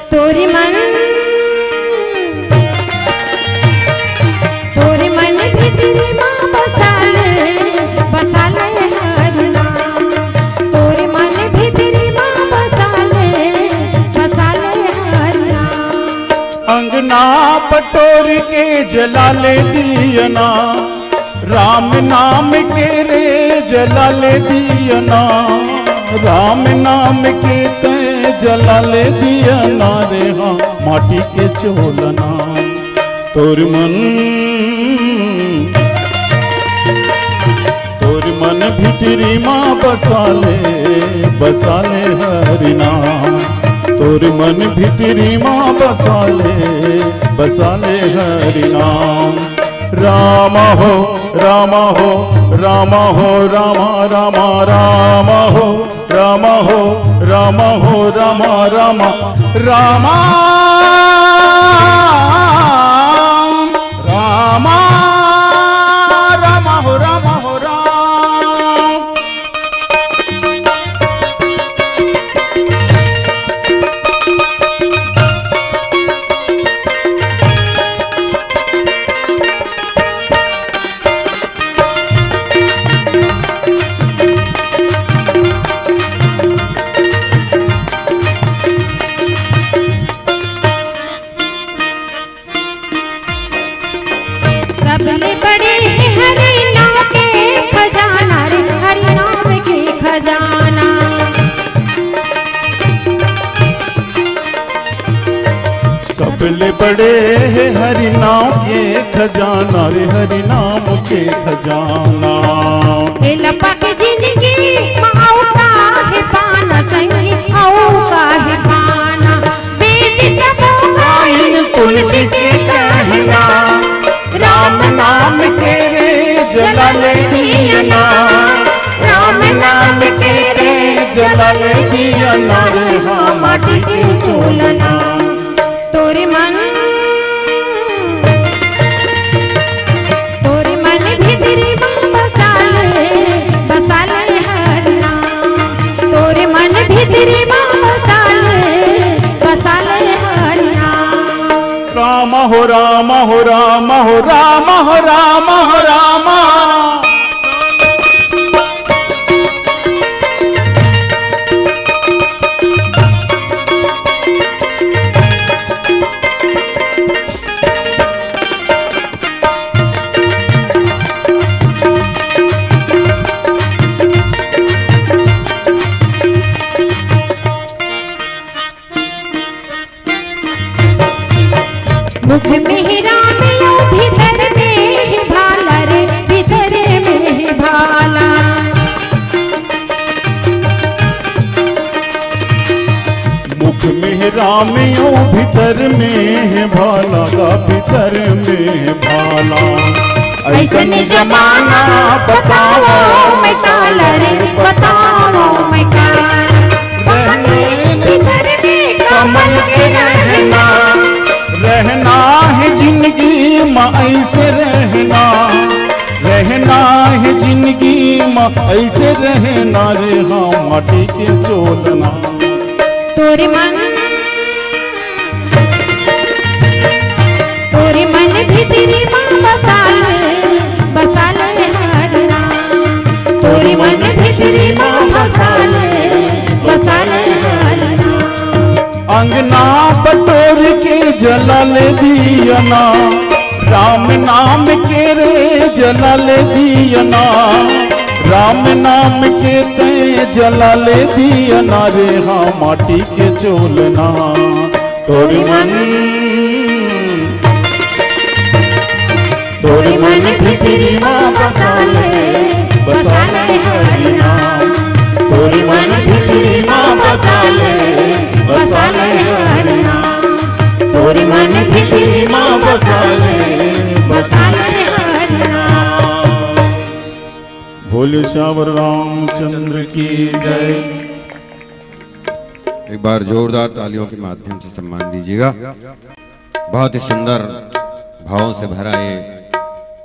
तोरी मन, तोरी मन भीतरी मा बसा ले, बसा ले हरि नाम। तोरी मन भीतरी मा बसा ले, बसा ले हरि नाम। अंगना पटोर के जला ले दियना, राम नाम के रे जला ले दियना, राम नाम के ते जला ले दियना रे, हाँ, माटी के चोलना। तोर मन, तोर मन भीतरी मा बसा ले, बसा ले हरि नाम। तोर मन भीतरी मा बसा ले, बसा ले हरि नाम। राम हो, राम हो, राम हो, राम, राम, राम हो, राम हो, राम हो, राम, राम, राम, राम, राम हो, राम हो, राम। सबले बड़े हे हरि नाम के खजाना रे, हरि नाम के खजाना। सबले बड़े हे हरि नाम के खजाना रे, हरि नाम के खजाना। ए लपक जिंदगी मा अउ काहे पाना संगी, अउ काहे पाना। वेद सबो गाइन तुलसी के कहना, राम नाम के रे जला ले दियना, राम नाम के रे जला ले दियना रे, हाँ, माटी के चोलना। तोरे मन, तोरे मन भीतरी मा बसा ले, बसा ले हरि नाम। तोरे मन भीतरी मा बसा ले, बसा ले हरि नाम। राम हो, राम हो, राम हो राम हो राम हो राम। मुख में ही राम यो भीतर में ही भाला रे, भीतर में ही भाला। मुख में राम यो भीतर में भाला, भीतर में भाला। ऐसन जमाना बताओ मैं काला रे, बताओ मैं काला। रहने भीतर में कमल के रहना। रहना है जिंदगी में ऐसे रहना। रहना है जिंदगी में ऐसे रहना रे, हाँ माटी के चोलना। तोरे मन, तोरे मन भीतरी मा बसाल, बसाल हरना। तोरे मन भीतरी मा बसाल, बसाल हरना। अंगना बटोर के जला ले दियना, राम नाम के रे जला ले दियना, राम नाम के ते जला ले दियना रे, हाँ माटी के चोलना। तोर मन, तोर मन भीतरी मा बसा ले, बसा ले हरि नाम। तोर मन भीतरी मा बसा ले, बसा ले हरि नाम। तोर मन भीतरी मा बसा ले, बसा ले हरि नाम। बोले सियावर रामचंद्र की जय। एक बार जोरदार तालियों के माध्यम से सम्मान दीजिएगा। बहुत ही सुंदर भावों से भरा ये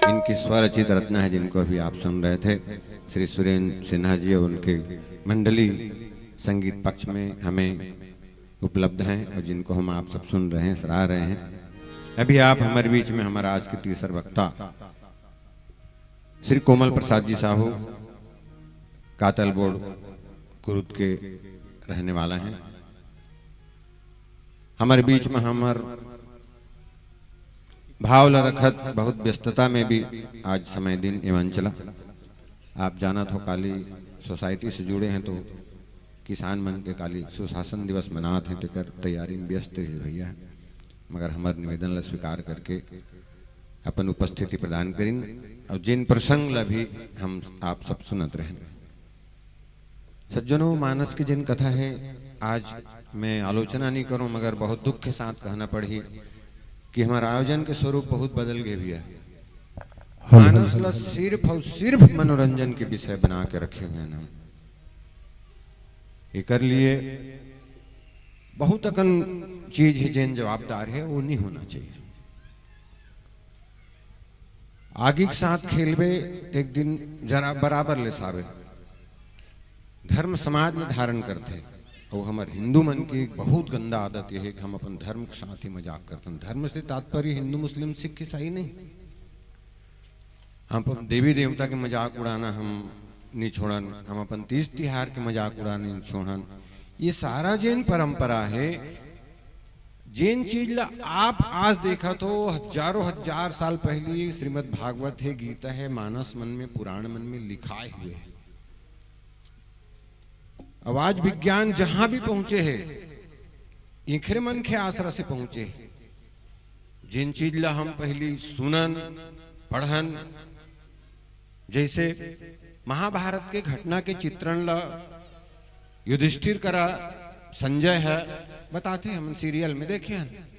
इनकी स्वरचित रचना है, जिनको अभी आप सुन रहे थे। श्री सुरेंद्र सिन्हा जी और उनके मंडली संगीत पक्ष में हमें उपलब्ध हैं और जिनको हम आप सब सुन रहे हैं, सराह रहे हैं। अभी आप हमारे बीच में हमारा आज के तीसर वक्ता श्री कोमल प्रसाद जी साहू, कातल बोर्ड कुरुद के रहने वाला हैं। हमारे बीच में हमर भाव ल रखत बहुत व्यस्तता में भी आज समय दिन एवन चला। आप जानत हो, काली सोसाइटी से जुड़े हैं तो किसान मन के काली सुशासन दिवस मनात हैं, तेकर तैयारी में व्यस्त रहिस भैया, मगर हमर निवेदन ल स्वीकार करके अपन उपस्थिति प्रदान करिन और जिन प्रसंग ल भी हम आप सब सुनत रहेन। सज्जनों, मानस के जिन कथा है, आज मैं आलोचना नहीं करूं, मगर बहुत दुख के साथ कहना पड़ही कि हमारा आयोजन के स्वरूप बहुत बदल गए भैया। हाँ, मानस ला सिर्फ और सिर्फ मनोरंजन के विषय बना के रखे हुए हैं हम। एकर लिए बहुत अकन चीज है, जेन जवाबदार है, वो नहीं होना चाहिए। आगी के साथ खेलबे, एक दिन जरा बराबर ले साबे। धर्म समाज ले धारण करथे, और हमर हिंदू मन की एक बहुत गंदा आदत ये है कि हम अपन धर्म के साथ ही मजाक करथन। धर्म से तात्पर्य हिंदू, मुस्लिम, सिख, ईसाई नहीं। हम अपन देवी देवता के मजाक उड़ाना हम नहीं छोड़न, हम अपन तीज तिहार के मजाक उड़ाना नहीं छोड़न। ये सारा जेन परंपरा है, जेन चीज ला आप आज देखत हो, हजारों हजार साल पहली श्रीमद् भागवत है, गीता है, मानस मन में, पुराण मन में लिखाए हुए है। अब आज विज्ञान जहां भी पहुंचे है, इंखरे मन के आसरा से पहुंचे है। जेन चीज ला हम पहली सुनन, पढ़न, जैसे महाभारत के घटना के चित्रण ला युधिष्ठिर करा संजय है बताते, हम सीरियल में देखे हैं।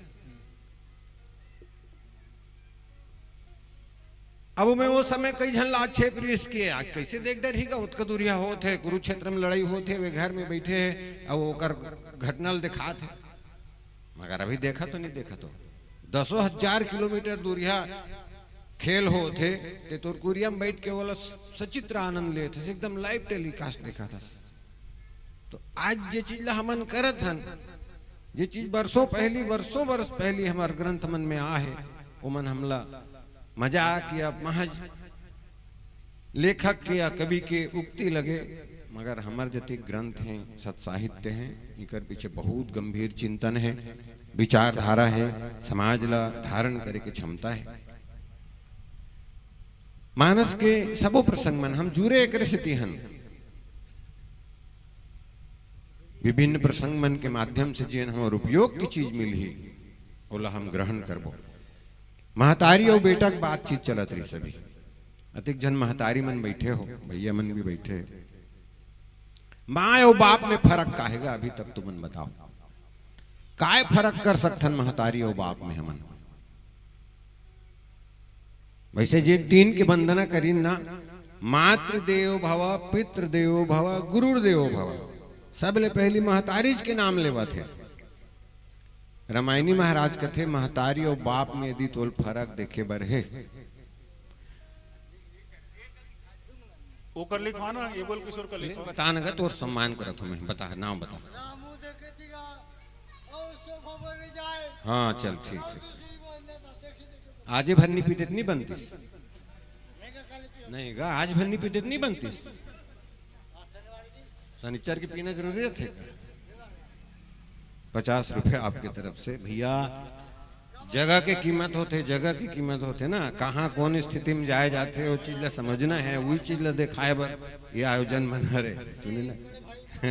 अब मैं वो समय कई झन ला आक्षेप रिहिस के आज कैसे देख डरही गा, ओतका दूरिहा होत है, कुरुक्षेत्र में लड़ाई होत है, वे घर में बैठे हैं, अब ओकर घटना ल दिखात है। मगर अभी देखा तो नहीं देखा तो दसों हजार किलोमीटर दूरिहा खेल होत है, ते तोर कुरिया में बैठ के वो ला सचित्र आनंद लेत हस, एकदम लाइव टेलीकास्ट देखत हस। तो आज जे चीज ला हमन करत हन, जे चीज बरसों पहली, वर्षों वर्ष पहली हमर ग्रंथ मन में आ है, ओमन हमला मजाक या महज लेखक के या कवि के उक्ति लगे, मगर हमर जतिक ग्रंथ हैं, सत साहित्य हैं, इकर पीछे बहुत गंभीर चिंतन है, विचारधारा है, समाज ला धारण करे के क्षमता है। मानस के सबो प्रसंग मन हम जुरे एकरे सेती हन। विभिन्न प्रसंग मन के माध्यम से जेन हमर उपयोग की चीज मिलही, ओला हम ग्रहण करबो। महतारी अउ बेटा के बातचीत चलत रही सभी। अतेक झन महतारी मन बैठे हो, भैया मन भी बैठे हे। माँ अउ बाप में फर्क का हे गा, अभी तक तुमन बताओ, काय फर्क कर सकथन महतारी अउ बाप में हमन? वैसे जे तीन के वंदना करिन ना, मातृ देवो भव, पितृ देवो भव, गुरुर् देवो भव, सबले पहली महतारीच के नाम लेवत हे। रामायणी महाराज कथे, महतारी अउ बाप में यदि तोल फर्क देखे बर हे, ओकर लिखवा ना, युगल किशोर का लिखवा। बता ना गा, तोर सम्मान करत हूँ मैं, बता, नाम बता। रामू देखे तिगा, और शोभा बन जाए। हाँ, चल, ठीक है। आजे भर नी पीते त नी बनतीस। नहीं गा, आज भर नी पीते त नी बनतीस। शनिचर के पीना जरूरी रथे का? पचास रुपया आपके तरफ से भैया। जगह के कीमत होथे, जगह के कीमत होथे ना, कहाँ कौन स्थिति में जाए जाथे, वो चीज ला समझना है, वही चीज ला दिखाए बर ये आयोजन बना रहे, सुने ना?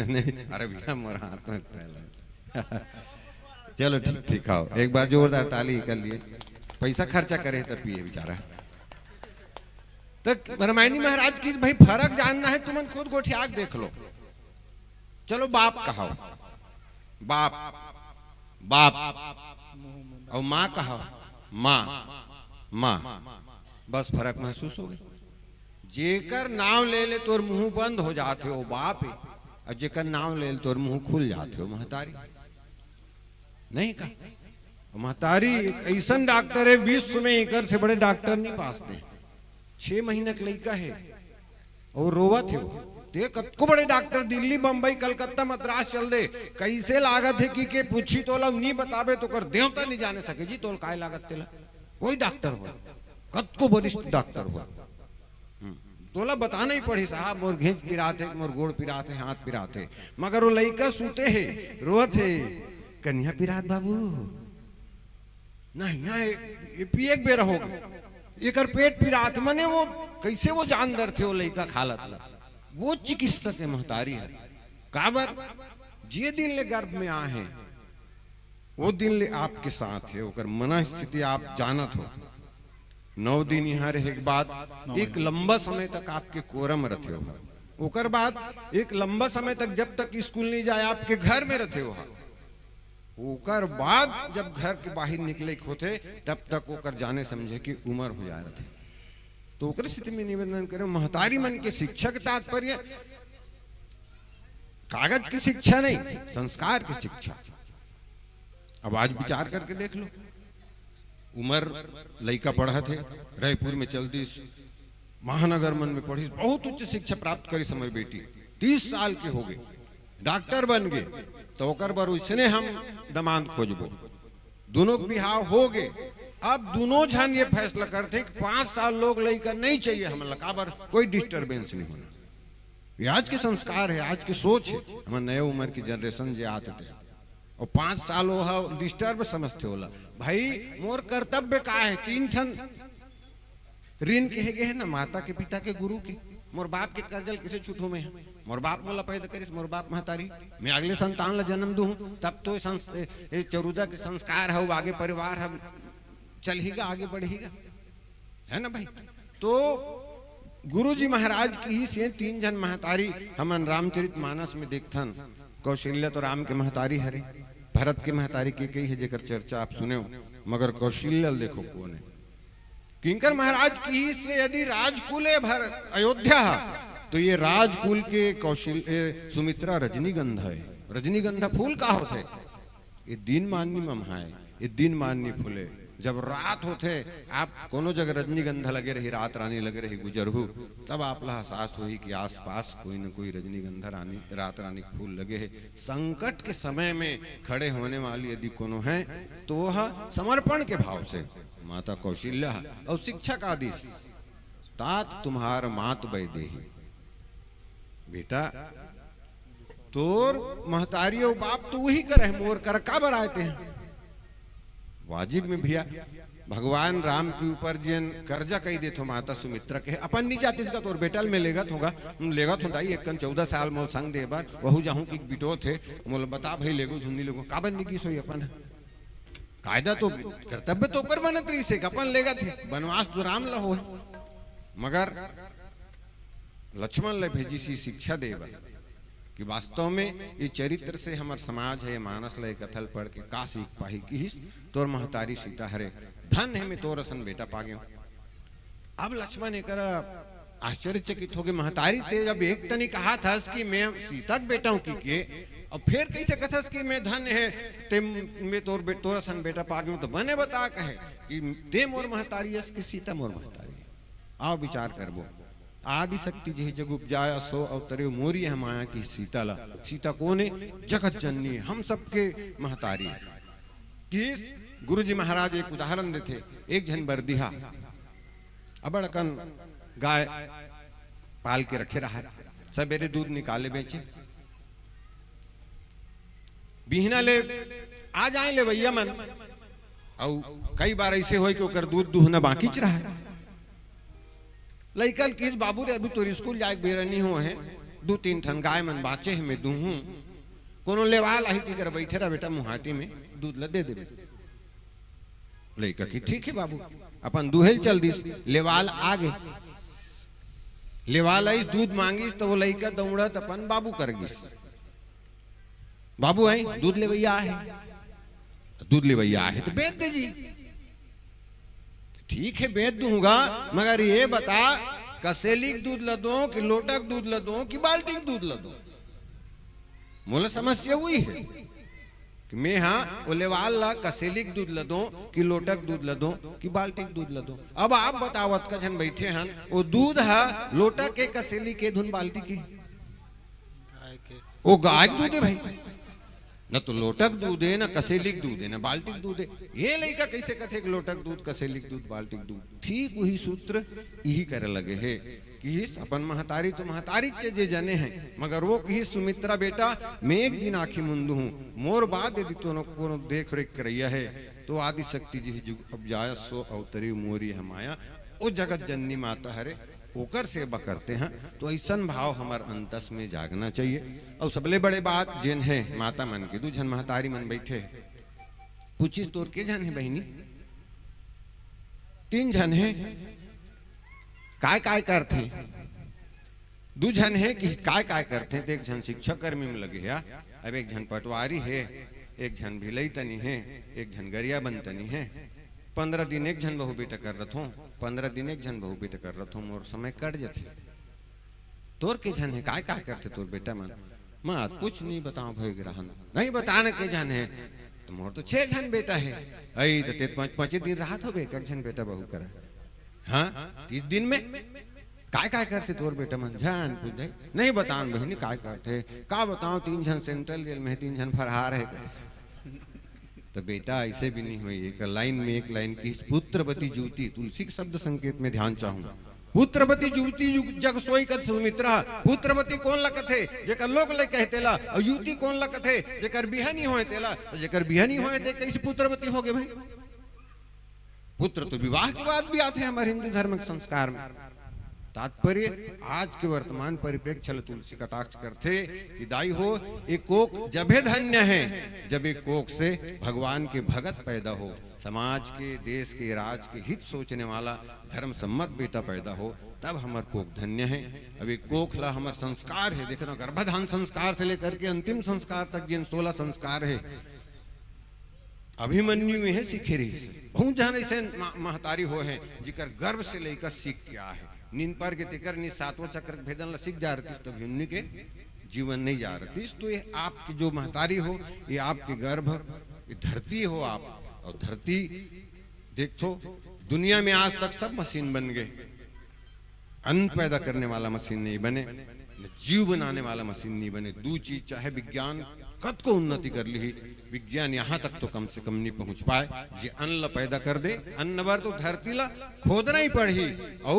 नहीं, अरे भैया, मोर हाथ में पहले। चलो ठीक, ठीक, आओ, एक बार जोरदार ताली कर लिए। पैसा खर्चा करे तब पिए बेचारा। तो रामायणी महाराज की भाई फर्क जानना है, तुमन खुद गोठिया के देख लो। चलो बाप कहाओ, बाप, बाप, अउ माँ कहाओ, माँ, माँ। बस फर्क महसूस हो गई। जेकर नाम ले ले तोर मुंह बंद हो जाथे, वो बाप हे, अउ जेकर नाम ले ले तोर मुंह खुल जाथे, वो महतारी। नहीं का? महतारी एक अइसन डॉक्टर हे, विश्व में एकर से बड़े डॉक्टर नहीं पासते। छह महीना के लइका हे अउ रोवत हे वो। ते कतको बड़े डॉक्टर दिल्ली, बम्बई, कलकत्ता, मद्रास चल दे, कइसे लागत हे कि के पूछी तोला, नहीं बताबे तो कर देवता नहीं जाने सके जी, तोल काय लागत तेला। कोई डॉक्टर हो, कतको वरिष्ठ डॉक्टर हो, हम्म, तोला बताना ही पड़ी साहब, मोर घेंच पिरात हे, मोर गोड़ पिरात हे, हाथ पिरात हे, मगर वो लइका सूते हे, रोवत हे, कनिया पिरात बाबू, नहीं, यहाँ ये, ये पिए के बेरा हो गए, एकर पेट पिरात, मने वो कैसे वो जान डरथे वो लइका खालत ला। वो चिकित्सक हे महतारी हे। काबर? जे दिन ले गर्भ में आए हे, वो दिन ले आपके साथ हे, ओकर मनस्थिति आप जानत हो। नौ दिन यहाँ रहे के बाद एक लंबा समय तक आपके कोरा में रथे हो। ओकर बाद एक लंबा समय तक, जब तक स्कूल नहीं जाए, आपके घर में रथे हो। ओकर बाद जब घर के बाहर निकले के होथे, तब तक ओकर जाने समझे के उम्र हो जाए रथे। तो ओकरे सेती मैं निवेदन करे, महतारी मन के शिक्षा के तात्पर्य कागज की शिक्षा नहीं, संस्कार की शिक्षा। अब आज विचार करके देख लो, उमर लइका पढ़त हे, रायपुर में चल दिस, महानगर मन में पढ़िस, बहुत उच्च शिक्षा प्राप्त करिस हमर बेटी, तीस साल के हो गए, डॉक्टर बन गए, तो ओकर बर उसने हम दमांद खोजबो। दोनों के बिहाव हो गए। अब दोनों झन ये फैसला करथे कि पाँच साल लोग लइका नहीं चाहिए हमन ला, काबर कोई डिस्टरबेंस नहीं होना। ये आज के संस्कार है, आज की सोच है, हमर नए उम्र की जनरेशन जे आत हे। और पाँच साल वो डिस्टर्ब समझथे ओला। भाई, मोर कर्तव्य का है? तीन ठन ऋण कहे गए है ना, माता के, पिता के, गुरु के। मोर बाप के कर्जा ल किसे छूटहूँ मैं? मोर बाप मोला पैदा करिस, मोर बाप महतारी, मैं अगले संतान ला जन्म दूँ, तब तो संस-, ए, ए चरुदा के संस्कार है, वो आगे परिवार है, चलहीगा, आगे बढ़हीगा, है ना भाई? तो गुरु जी महाराज की ही से तीन झन महतारी हमन रामचरित मानस में देखथन। कौशल्या तो राम के महतारी हरे, भरत के महतारी के कई है, जेकर चर्चा आप सुने हो, मगर कौशल्या ल देखो कौन है। किंकर महाराज की से यदि राजकुल है भर-, अयोध्या, तो ये राजकुल के कौशल-, ए, सुमित्रा रजनीगंधा है। रजनीगंधा फूल का होथे? ये दिन माननी मम्हाए, ये दिन माननी फूले। जब रात होथे, आप कोनो जगह रजनीगंधा लगे रही, रात रानी लगे रही, गुजरहू, तब आप ला एहसास होही कि आसपास कोई न कोई रजनीगंधा रानी, रात रानी के फूल लगे है। संकट के समय में खड़े होने वाली यदि कोनो है, तो वह समर्पण के भाव से माता कौशल्या ह अउ शिक्षा का दिस, "तात तुम्हार मात वैदेही।" बेटा, तोर महतारी अउ बाप तो उही करा हे, मोर करा काबर आय तें? वाजिब में भैया, भगवान राम के ऊपर जेन कर्जा कहि देथो माता सुमित्रा के, अपन नी जातिस का तोर बेटा ल में लेगत हों गा, लेगत हों दाई, एक कन चौदह साल मोर संग दे बर, वहू जाहूं कि बिटोत हे, मोला बता भई लेगो धुन नी लेगो, काबर नी गिस होही अपन? कायदा तो, कर्तव्य तो ओकर बनत रहिस हे कि अपन लेगत हे, बनवास तो राम ल होहे। मगर लक्ष्मण ल भेजिस हे शिक्षा दे बर कि वास्तव में ये चरित्र से हमर समाज हे, ये मानस ल, ये कथा ल पढ़ के का सीख पाही। किहिस, "तोर महतारी सीता हरे, धन हे, में तोर असन बेटा पा गेंव।" अब लक्ष्मण एकर आश्चर्यचकित होगे, "महतारी, तें जब एक तनी कहत हस कि में सीता के बेटा हूं कहिके, अउ फेर कइसे कथस कि में धन हे, तें, में तोर बे-, तोर असन बेटा पा गेंव, त बने बता," कहे, "कि तें मोर महतारी अस कि सीता मोर महतारी? आव विचार करबो।" "आदि शक्ति जेहि जग उपजाय, सो अवतरे मोर यह माया।" किहिस सीता ला। सीता कोन हे? जगत जननी, हम सबके महतारी। किहिस, गुरुजी महाराज एक उदाहरण देथे, एक झन बरदिहा अब्बड़ अकन गाय पाल के रखे रहय, सबेरे दूध निकाले बेचे, बिहना ले आ जाय लेवइया मन, अउ कई बार अइसे होय कि ओकर दूध दुहना बाकीच रहय। लइका ल किहिस, "बाबू रे, अभी तोर स्कूल जाय के बेरा नी होय हे, दू तीन ठन गाय मन बांचे हे, में दूहूं, कोनो लेवाल आही, तेकर बइठे रह बेटा, मुहाटी में दूध ल दे देबे।" लइका किहिस, "ठीक हे बाबू।" अपन दूहे ल चल दिस, लेवाल आगे। लेवाल आइस, दूध मांगिस, त वो लइका दउड़त अपन बाबू कर गिस, "बाबू, आय, दूध लेवइया आहे।" "दूध लेवइया आहे त बेच दे जी।" "ठीक हे, बेच दूंगा, मगर ये बता, कसेली के दूध ल दों कि लोटा के दूध ल दों कि बाल्टी के दूध ल दों? मोला समस्या उही हे कि में हा ओ लेवाल ला कसेली के दूध ल दों कि लोटा के दूध ल दों कि बाल्टी के दूध ल दों। अब आप बताओ, अतका झन बइठे हन, ओ दूध ह लोटा के, कसेली के, धुन बाल्टी के?" गाय के। ओ गाय के दूध हे भाई, न तो लोटा के दूध हे, न कसेली के दूध हे, न बाल्टी के दूध हे। ये लइका कइसे कथे कि लोटा के दूध, कसेली के दूध, बाल्टी के दूध? ठीक उही सूत्र इही करे लगे हे। किहिस, अपन महतारी तो महतारी के जे जने हे, मगर वो किहिस, "सुमित्रा बेटा, में एक दिन आंखी मुंद दूहूं, मोर बाद यदि तोनो कोनो देख रेख करइया हे, तो आदि शक्ति जेहि जुग उपजाय, सो अवतरे मोर यह माया।" ओ जगत जननी माता हरे, ओकर सेवा करते हैं, तो अइसन भाव हमर अंतस में जागना चाहिए। अउ सबले बड़े बात जेन हे, माता मन के दू झन महतारी मन बइठे हे, पूछिस, "तोर के झन हे बहिनी?" "तीन झन हे।" "काय काय करथे?" "दू झन हे।" "कि काय काय करथे?" "त एक झन शिक्षा कर्मी में लगे हे, अब एक झन पटवारी हे, एक झन भिलई तनी हे, एक झन गरिया बन तनी हे। पंद्रह दिन एक झन बहू बेटा कर रथों, पंद्रह दिन एक झन बहू बेटा कर रथों, मोर समय कट जथे।" "तोर के झन हे, काय काय करथे तोर बेटा मन?" "मैं आज कुछ नहीं बताओ भई ग्रहण, नहीं बताना के झन हे, तो मोर तो छह झन बेटा हे।" "अई, त ते पाँच, पाँचे दिन राहत होबे, एक झन बेटा बहू करा।" "हाँ, तीस दिन में?" "काय काय करथे तोर बेटा मन?" "झन पूछ दे।" "नहीं बतान बहिनी काय करथे।" "का बताओ, तीन झन सेंट्रल जेल में हे, तीन झन फरहार हे।" तो बेटा, ऐसे भी नहीं हुई। एक लाइन में एक लाइन की, "पुत्रवती जुवती", तुलसी के शब्द संकेत में ध्यान चाहूं, "पुत्रवती जुवती जग सोई कथ सुमित्रा।" पुत्रवती कोन ला कथे? जेकर लोग लइका हे तेला। अउ युवती कोन ला कथे? जेकर बिहा नी होय तेला। तो जेकर बिहा नी होय ते कइसे पुत्रवती होगे भाई? पुत्र तो विवाह के बाद भी आथे हमर हिंदू धर्म के संस्कार में। तात्पर्य, आज के वर्तमान परिप्रेक्ष्य ल तुलसी कटाक्ष करथे कि दाई हो, ए कोख जभे धन्य हे, जब ए कोख से भगवान के भगत पैदा हो, समाज के, देश के, राज के हित सोचने वाला धर्म सम्मत बेटा पैदा हो, तब हमर कोख धन्य हे। अब ए कोख ला हमर संस्कार हे, देखना, गर्भाधान संस्कार से लेकर के अंतिम संस्कार तक जेन सोलह संस्कार हे, अभिमन्यु में हे सीखे रहिस। बहुत झन अइसे मा-, महतारी होय हे, जिकर गर्भ से लइका सीख के आय हे। नींद पर के तेकर नी सातवां चक्र के भेदन ला सीख जा रतिस, त अभिमन्यु के जीवन नहीं जा रतिस। तो ये आपके जो महतारी हो, ये आपके गर्भ, ये धरती हो आप, अउ धरती देखथो, दुनिया में आज तक सब मशीन बन गे। अन्न पैदा करने वाला मशीन नहीं बने, न जीव बनाने वाला मशीन नहीं बने। दू चीज चाहे विज्ञान कतको उन्नति कर लिही, विज्ञान यहाँ तक तो कम से कम नहीं पहुँच पाए। जे अन्न ला पैदा कर दे, अन्न बर तो धरती ला खोदना ही पड़ही, अउ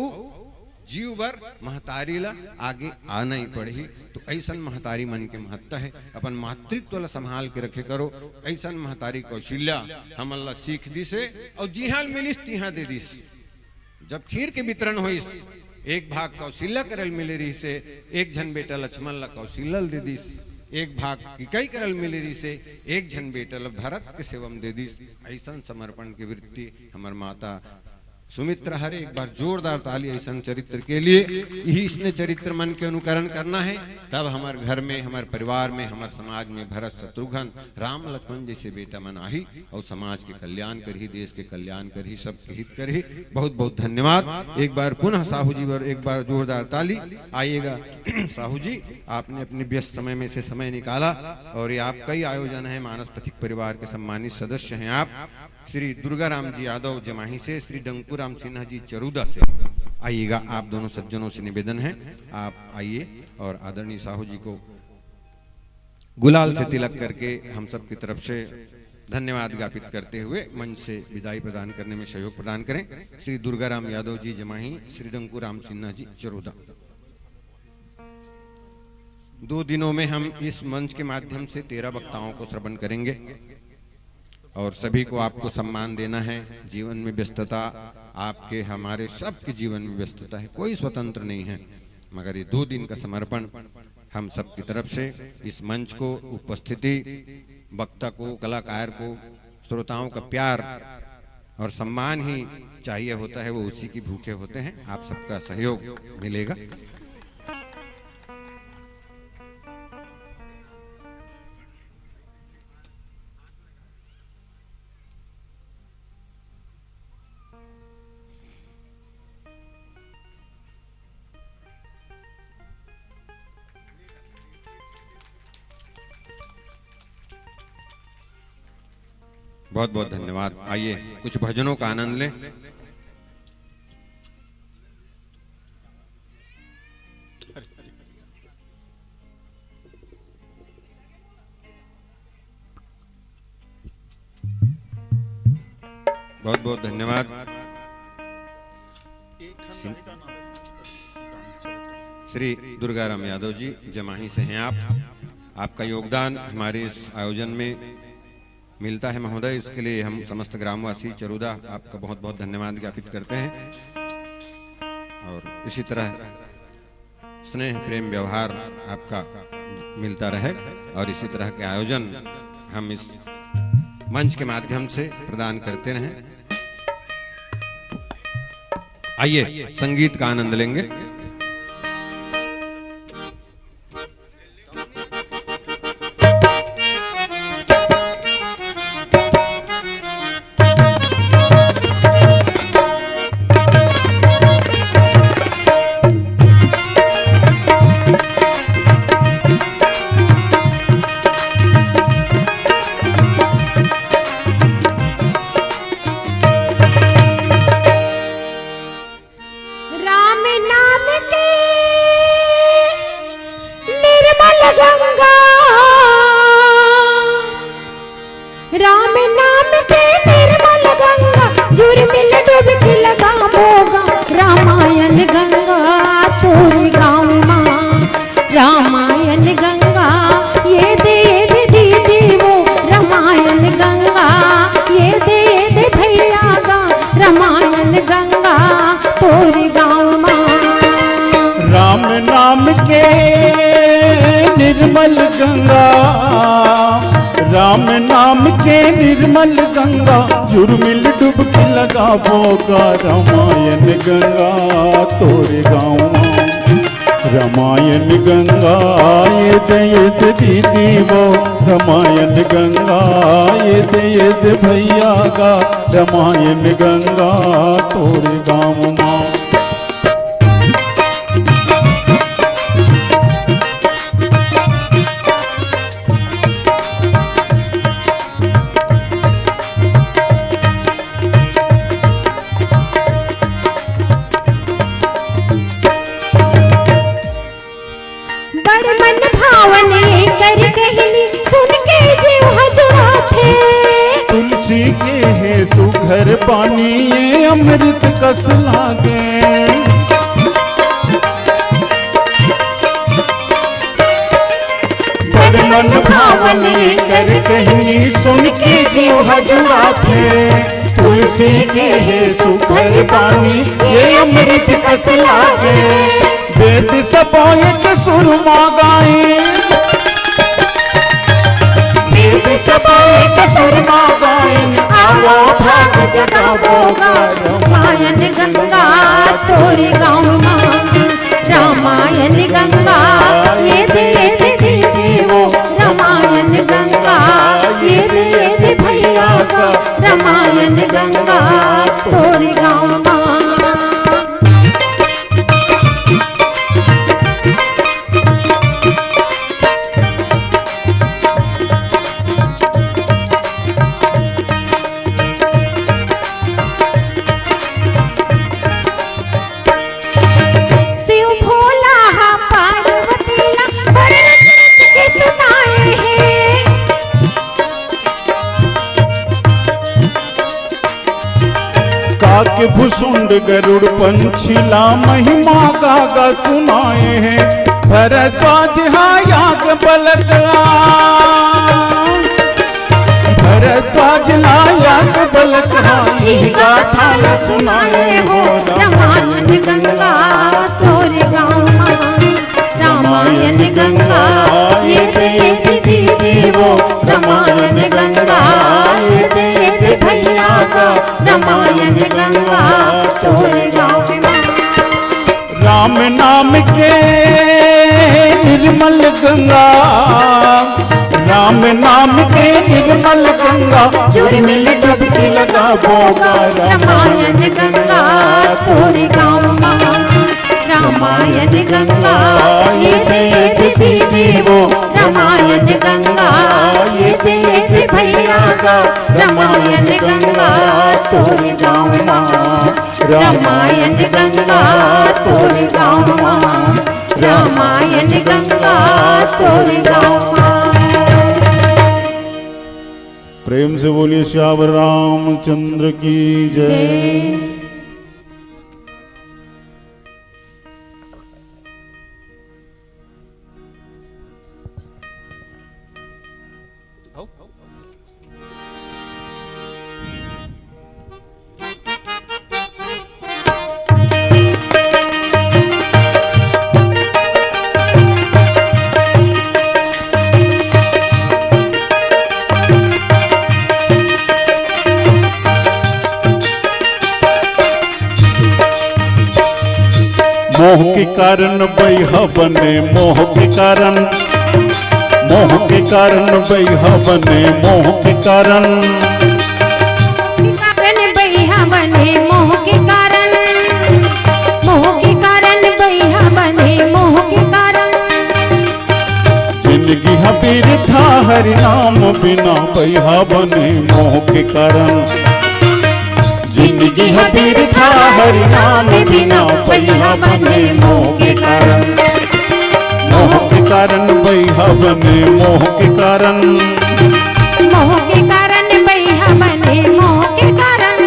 जीव बर महतारी ला आगे आना ही पड़ही। तो ऐसन महतारी मन के महत्ता है, अपन मातृत्व ला संभाल के रखे करो। ऐसन महतारी कौशल्या हमन ला सीख दिस हे, अउ जिहाँ मिलिस तिहाँ दे दिस। जब खीर के वितरण होइस, एक भाग कौशल्या करल मिले रहिस हे, एक झन बेटा लक्ष्मण ला कौशल्या ल दे दिस, एक भाग कैकई करल मिले रहिस हे, एक झन बेटा ला भरत के सेवा म दे दिस। ऐसन समर्पण के वृत्ति हमर माता सुमित्रा हरे। एक बार जोरदार ताली ऐसन चरित्र के लिए। यही इसने चरित्र मन के अनुकरण करना है, तब हमर घर में, हमर परिवार में, हमर समाज में भरत शत्रुघ्न राम लक्ष्मण जैसे बेटा मन आही और समाज के कल्याण करही, देश के कल्याण करही, सबके हित करही। बहुत बहुत धन्यवाद। एक बार पुनः साहू जी पर एक बार जोरदार ताली। आइएगा साहू जी, आपने अपने व्यस्त समय में से समय निकाला और ये आपका ही आयोजन है, मानस पथिक परिवार के सम्मानित सदस्य हैं आप। श्री दुर्गा राम जी यादव जमाही से, श्री डंकू राम सिन्हा जी चरूदा से। आइएगा, आप दोनों सज्जनों से निवेदन है, आप आइए और आदरणीय साहू जी को गुलाल से तिलक करके हम सब की तरफ से धन्यवाद ज्ञापित करते हुए मंच से विदाई प्रदान करने में सहयोग प्रदान करें। श्री दुर्गा राम यादव जी जमाही, श्री डंकू राम सिन्हा जी चरूदा। दो दिनों में हम इस मंच के माध्यम से तेरह वक्ताओं को श्रवण करेंगे और सभी को आपको सम्मान देना है। जीवन में व्यस्तता, आपके हमारे सबके जीवन में व्यस्तता है, कोई स्वतंत्र नहीं है, मगर ये दो दिन का समर्पण हम सबकी तरफ से इस मंच को, उपस्थिति, वक्ता को, कलाकार को, श्रोताओं का प्यार और सम्मान ही चाहिए होता है, वो उसी की भूखे होते हैं। आप सबका सहयोग मिलेगा। बहुत बहुत धन्यवाद। आइए, कुछ भजनों का आनंद लें। बहुत बहुत धन्यवाद। श्री दुर्गाराम यादव जी, जमाही से हैं आप। आपका योगदान हमारे इस आयोजन में मिलता है महोदय, इसके लिए हम समस्त ग्रामवासी चरूदा आपका बहुत बहुत धन्यवाद ज्ञापित करते हैं। और इसी तरह स्नेह, प्रेम, व्यवहार आपका मिलता रहे और इसी तरह के आयोजन हम इस मंच के माध्यम से प्रदान करते रहें। आइए, संगीत का आनंद लेंगे। राम नाम के निर्मल गंगा, राम नाम के निर्मल गंगा, जुर्मिल डुबकी लगाबो गा। रामायण गंगा तोर गाँव मा, रामायण गंगा ये दे दे दीदी वो, रामायण गंगा ये दे दे भैया गा। रामायण गंगा तोर गाँव मा। राम नाम के निर्मल गंगा, राम नाम के निर्मल गंगा, जुर्मिल डुबकी लगाबो गा। रामायण गंगा तोर गाँव मा, रामायण गंगा ये दे दे दीदी वो, रामायण गंगा ये दे दे भैया गा। रामायण गंगा तोर गाँव मा। बड़ मन भावन एकर कहनी, सुन कस लागे। बड़ मन भावन एकर कहनी सुन के जीव ह जुड़ाथे। तुलसी के हे सुघर बानी, ये अमृत कस लागे। वेद सबो एक सुर मा गाइन, वेद सबो एक सुर मा गाइन, आवो भाग जगावो गा। रामायण गंगा तोरे गाँव मा, रामायण गंगा ये दे दे दे वो, रामायण गंगा ये दे दे भैया का, रामायण गंगा तोरे गाँव मा। शिव भोला हा पार्वती ला बड़ रच रच के सुनाए हे। काके भुसुंड गरुड़ पंछी ला महिमा गा गा सुनाए हे। भरद्वाज हा याग बलक ला, भरद्वाज ला याग बलक ला, इही गाथा ला सुनाए हो। रामायण गंगा तोरे गाँव मा, रामायण गंगा ये दे दे दीदी वो, रामायण गंगा ये दे दे भैया का, रामायण गंगा तोरे गाँव मा। राम नाम के निर्मल गंगा, राम नाम के निर्मल गंगा, जुर्मिल डुबकी लगाबो गा। रामायण गंगा तोरे गाँव मा, रामायण गंगा ये दे दे दीदी वो, रामायण गंगा ये दे दे भैया का, रामायण गंगा तोरे गाँव मा, रामायण गंगा तोरे गाँव मा, रामायण गंगा तोरे गाँव मा। प्रेम से बोलिए सियावर रामचंद्र की जय। जय। मोह के कारण बइहा बने, मोह के कारण, मोह के कारण बइहा बने, मोह के कारण। कारण बइहा बने, मोह के कारण, मोह के कारण बइहा बने, मोह के कारण। जिंदगी ह बिरथा हरि नाम बिना बइहा बने, मोह के कारण। जिंदगी ह बिरथा हरि नाम बिना बइहा बने मोह के कारण। मोह के कारण बइहा बने मोह के कारण। मोह के कारण बइहा बने मोह के कारण।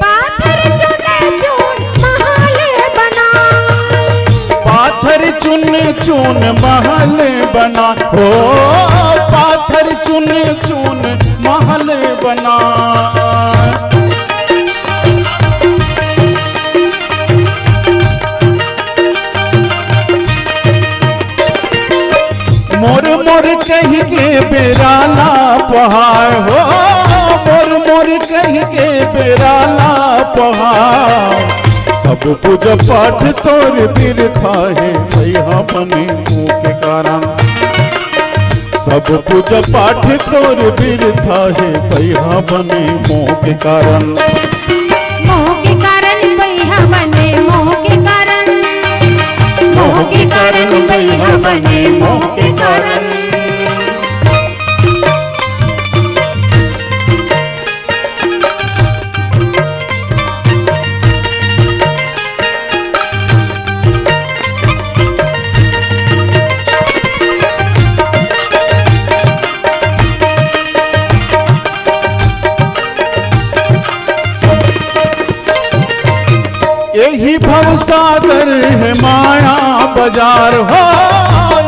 पाथर चुन चुन महल बना। पाथर चुन चुन महल बना। हो पाथर चुन चुन महल बना। मोर मोर कहि के बेरा ला पहाय हो, मोर मोर कहि के बेरा ला पहाय। सब पूजा पाठ तोर बिरथा हे, बइहा बने मोह के कारण। सब पूजा पाठ तोर बिरथा हे, बइहा बने मोह के कारण। मोह के कारण बइहा बने मोह के कारण। मोह के कारण बइहा बने मोह के कारण। यही भवसागर हे माया बजार हो,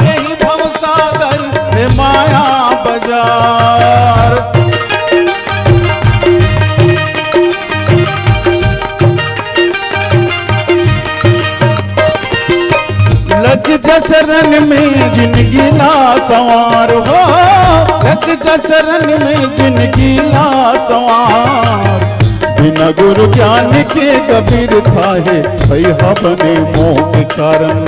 यही भवसागर हे माया बजार। लग जा शरण में जिनगी ला संवार हो, लग जा शरण में जिनगी ला संवार। बिना गुरु ज्ञान के कबीर थाहे, बइहा बने मोह के कारण।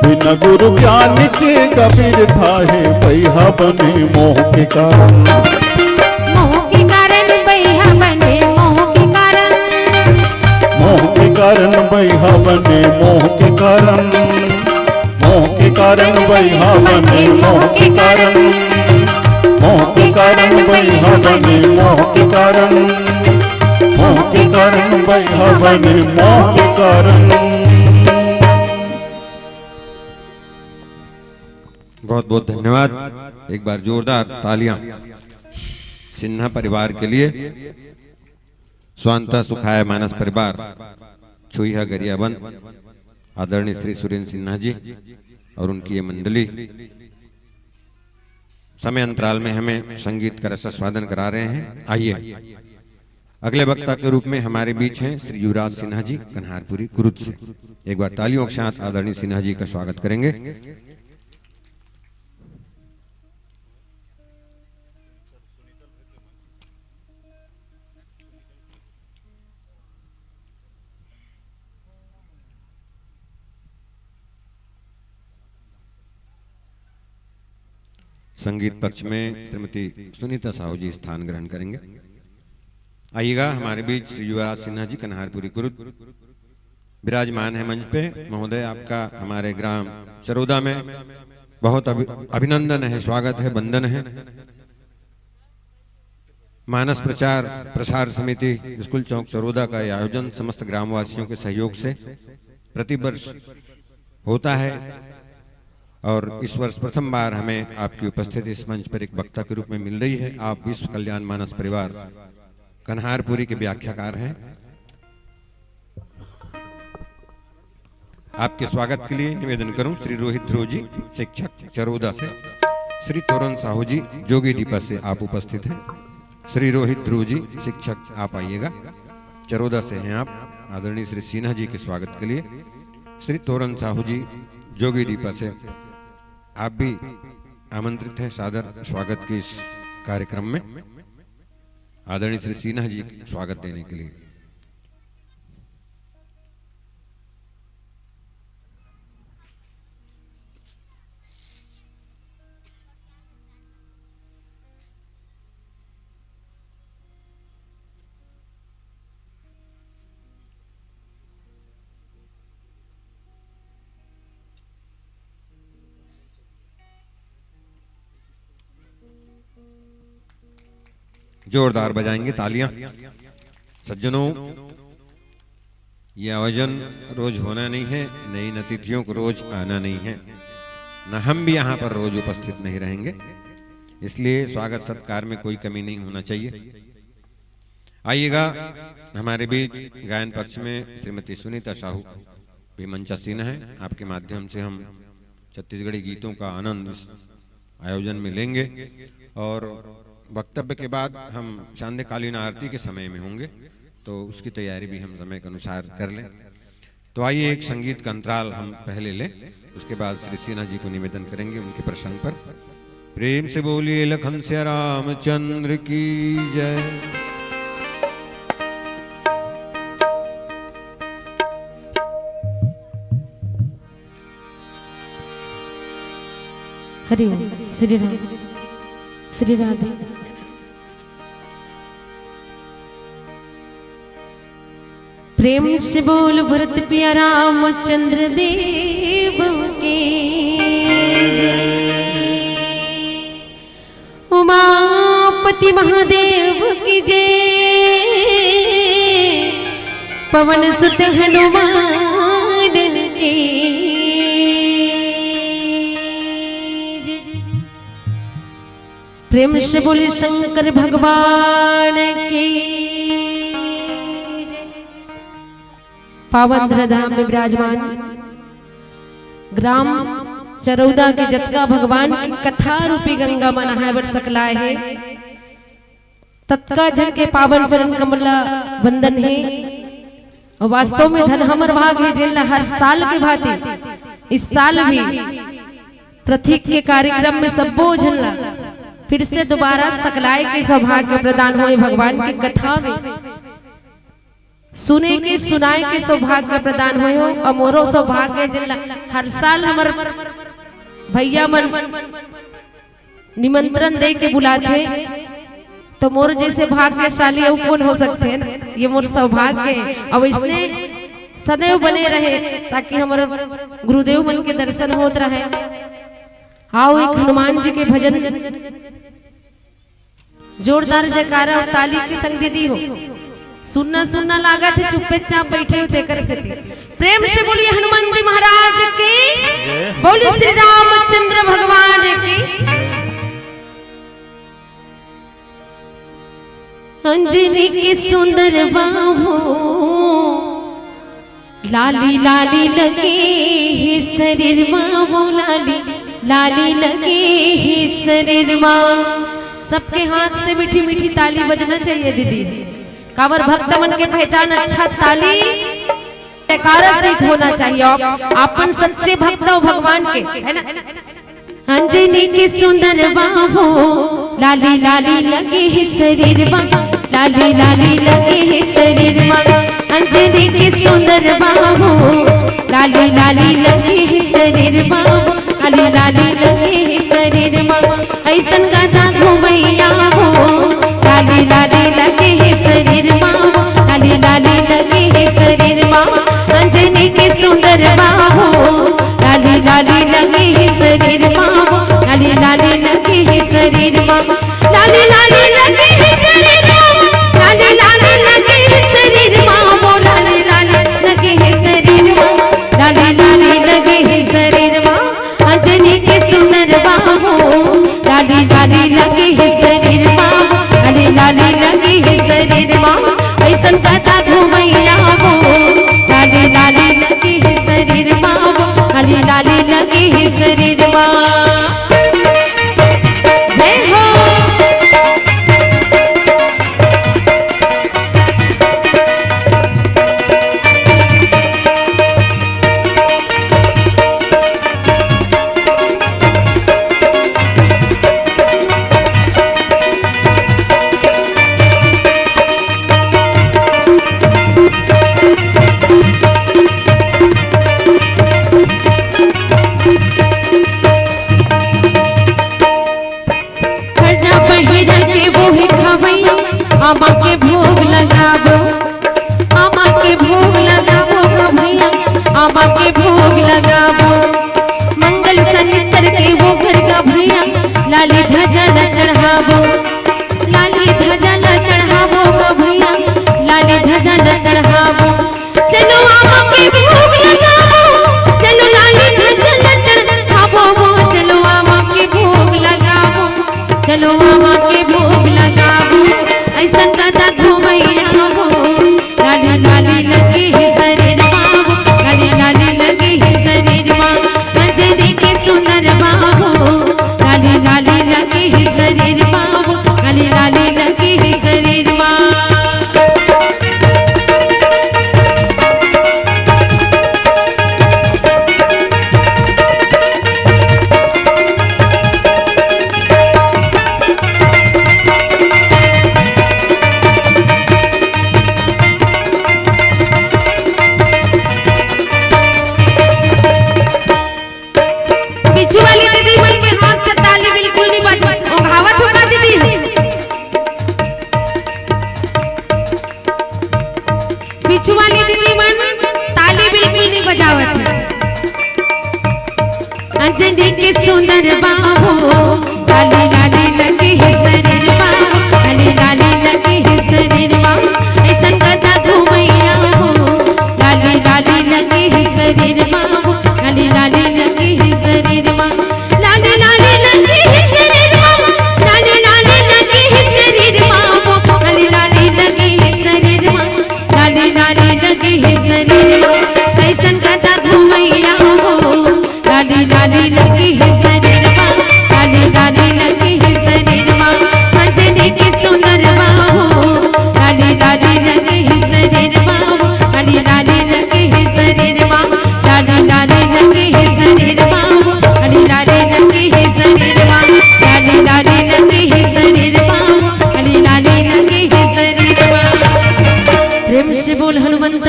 बिना गुरु ज्ञान के कबीर थाहे, बइहा बने मोह के कारण। मोह के कारण बइहा बने मोह के कारण। मोह के कारण बइहा बने मोह के कारण। मोह के कारण बइहा बने मोह के कारण। मोह के कारण बइहा बने मोह के कारण। मोह के कारण बइहा बने मोह के कारण। बहुत बहुत धन्यवाद। एक बार जोरदार तालियां सिन्हा परिवार के लिए। स्वांतः सुखाय मानस परिवार, छुईहा गरियाबंद, आदरणीय श्री सुरेंद्र सिन्हा जी और उनकी ये मंडली समय अंतराल में हमें संगीत का रसास्वादन करा रहे हैं। आइए, अगले वक्ता के रूप में हमारे बीच हैं श्री युवराज सिन्हा जी, कन्हारपुरी कुरुद से। एक बार तालियों के साथ आदरणीय सिन्हा जी का स्वागत करेंगे। संगीत पक्ष में श्रीमती सुनीता साहू जी स्थान ग्रहण करेंगे। आइएगा, हमारे बीच श्री युवराज सिन्हा जी, कन्हारपुरी कुरुद, विराजमान है मंच पे। महोदय, आपका हमारे ग्राम चरोदा में बहुत अभि-, अभिनंदन है, स्वागत है, वंदन है। मानस प्रचार प्रसार समिति स्कूल चौक चरोदा का ये आयोजन समस्त ग्रामवासियों के सहयोग से प्रतिवर्ष होता है और इस वर्ष प्रथम बार हमें आपकी उपस्थिति इस मंच पर एक वक्ता के रूप में मिल रही है। आप विश्व कल्याण मानस परिवार कन्हारपुरी के व्याख्याकार हैं। आपके स्वागत के लिए निवेदन करूं, श्री रोहित ध्रुव जी, शिक्षक चरोदा से, श्री तोरन साहू जी, जोगी डीपा से आप उपस्थित हैं। श्री रोहित ध्रुव जी, शिक्षक, आप आइएगा, चरोदा से हैं आप। आदरणीय श्री सिन्हा जी के स्वागत के लिए श्री तोरन साहू जी, जोगी डीपा से, आप भी आमंत्रित हैं सादर स्वागत के इस कार्यक्रम में। आदरणीय श्री सिन्हा जी के स्वागत देने के लिए। जोरदार बजाएंगे तालियां। सज्जनों, ये आयोजन रोज होना नहीं है, नई अतिथियों को रोज आना नहीं है, न हम भी यहाँ पर रोज उपस्थित नहीं रहेंगे, इसलिए स्वागत सत्कार में कोई कमी नहीं होना चाहिए। आइएगा, हमारे बीच गायन पक्ष में श्रीमती सुनीता साहू भी मंचासीन हैं। आपके माध्यम से हम छत्तीसगढ़ी गीतों का आनंद इस आयोजन में लेंगे और वक्तव्य के बाद हम सांध्यकालीन आरती के समय में होंगे, तो उसकी तैयारी भी हम समय के अनुसार कर लें। तो आइए, एक संगीत का अंतराल हम पहले लें, उसके बाद श्री सिन्हा जी को निवेदन करेंगे उनके प्रसंग पर। प्रेम से बोलिए लखन सिया रामचंद्र की जय। हरि ओम। श्री राम, श्री राधे। प्रेम से बोल भरत पिया रामचंद्र देव की जय। उमापति महादेव की जय। पवन सुत हनुमान की जय। प्रेम से बोली शंकर भगवान की जय। पावन धरा धाम में विराजमान ग्राम चरौदा के जतका भगवान के कथा रूपी गंगा म नहाय बर सकलाय हे, ततका झन के पावन चरण कमल ला वंदन हे। अउ वास्तव में धन हमर भाग हे, जेन ला हर साल के भांति इस साल भी प्रतीक के कार्यक्रम में सब्बो झन ला फिर से दोबारा सकलाय के सौभाग्य प्रदान होय भगवान के कथा में। सुने के, सुनाय के सौभाग्य प्रदान होय हो। अउ मोरो सौभाग्य हे, जेन ला हर साल हमर भैया मन निमंत्रण दे के बुलाथे, तो मोर जैसे भाग्यशाली अउ कोन हो सकथे ना? ये मोर सौभाग्य हे। अउ इसने सदैव बने रहे, ताकि हमर गुरुदेव मन के दर्शन होत रहे। आओ, एक हनुमान जी के भजन। जोरदार जयकारा अउ ताली के संग दीदी हो। सुनना सुनना लागत हे, चुप्पे चाप बैठे हो, तेकर सेती। प्रेम से बोलिए हनुमान जी महाराज की, जय। बोलिए श्री रामचंद्र भगवान की। अंजनी के सुंदर बाहु, लाली लाली लगे हे शरीर मा वो, लाली लाली लगे हे शरीर मा। सबके हाथ से मीठी मीठी ताली बजना चाहिए दीदी, काबर भक्त मन के पहचान अच्छा ताली जयकारा से ही होना चाहिए। आप, अपन सच्चे भक्त हो भगवान के, है ना? अंजनी के सुंदर बाहु, लाली लाली लगे हे शरीर मा, लाली लाली लगे हे शरीर मा। अंजनी के सुंदर बाहु, लाली लाली लगे हे शरीर मा, लाली लाली लगे हे शरीर मा। ऐसन गदा घुमैया हो, लाली लाली लगे हे शरीर मा, लाली लाली लगे हे शरीर मा। अंजनी के सुंदर बाहु, लाली लाली लगे हे शरीर मा, लाली लाली लगे हे शरीर मा। लाली लाली लगे हे शरीर मा, लाली लाली लगे हे शरीर मा, वो लाली लाली लगे हे शरीर मा, लाली लाली लगे हे शरीर मा। अंजनी के सुंदर बाहु, लाली लाली लगे हे शरीर मा, लाली लाली लगे हे शरीर मा। ऐसन गदा घुमैया हो, लाली लाली लगे हे शरीर मा, लाली लाली लगे हे शरीर मा। जय हो। खरना पहिरा के वो ही खवैया, आमा के भोग लगाबो, आमा के भोग लगाबो ग भैया, आमा के भोग लगाबो। मंगल सनिचर के वो घर का भैया, लाली ध्वजा ला चढ़ाबो, लाली ध्वजा ला चढ़ाबो ग भैया, लाली ध्वजा ला चढ़ाबो। चलो आमा के भोग लगाबो, चलो लाली ध्वजा ला चढ़ाबो, चलो आमा के भोग लगाबो, चलो आमा के भोग लगाबो। ऐसन गदा घुमैया हो, लाली लाली लगे हे शरीर मा, लाली लाली लगे हे शरीर मा। अंजनी के सुंदर बाहु, लाली लाली लगे हे शरीर मा, लाली लाली लगे हे शरीर मा।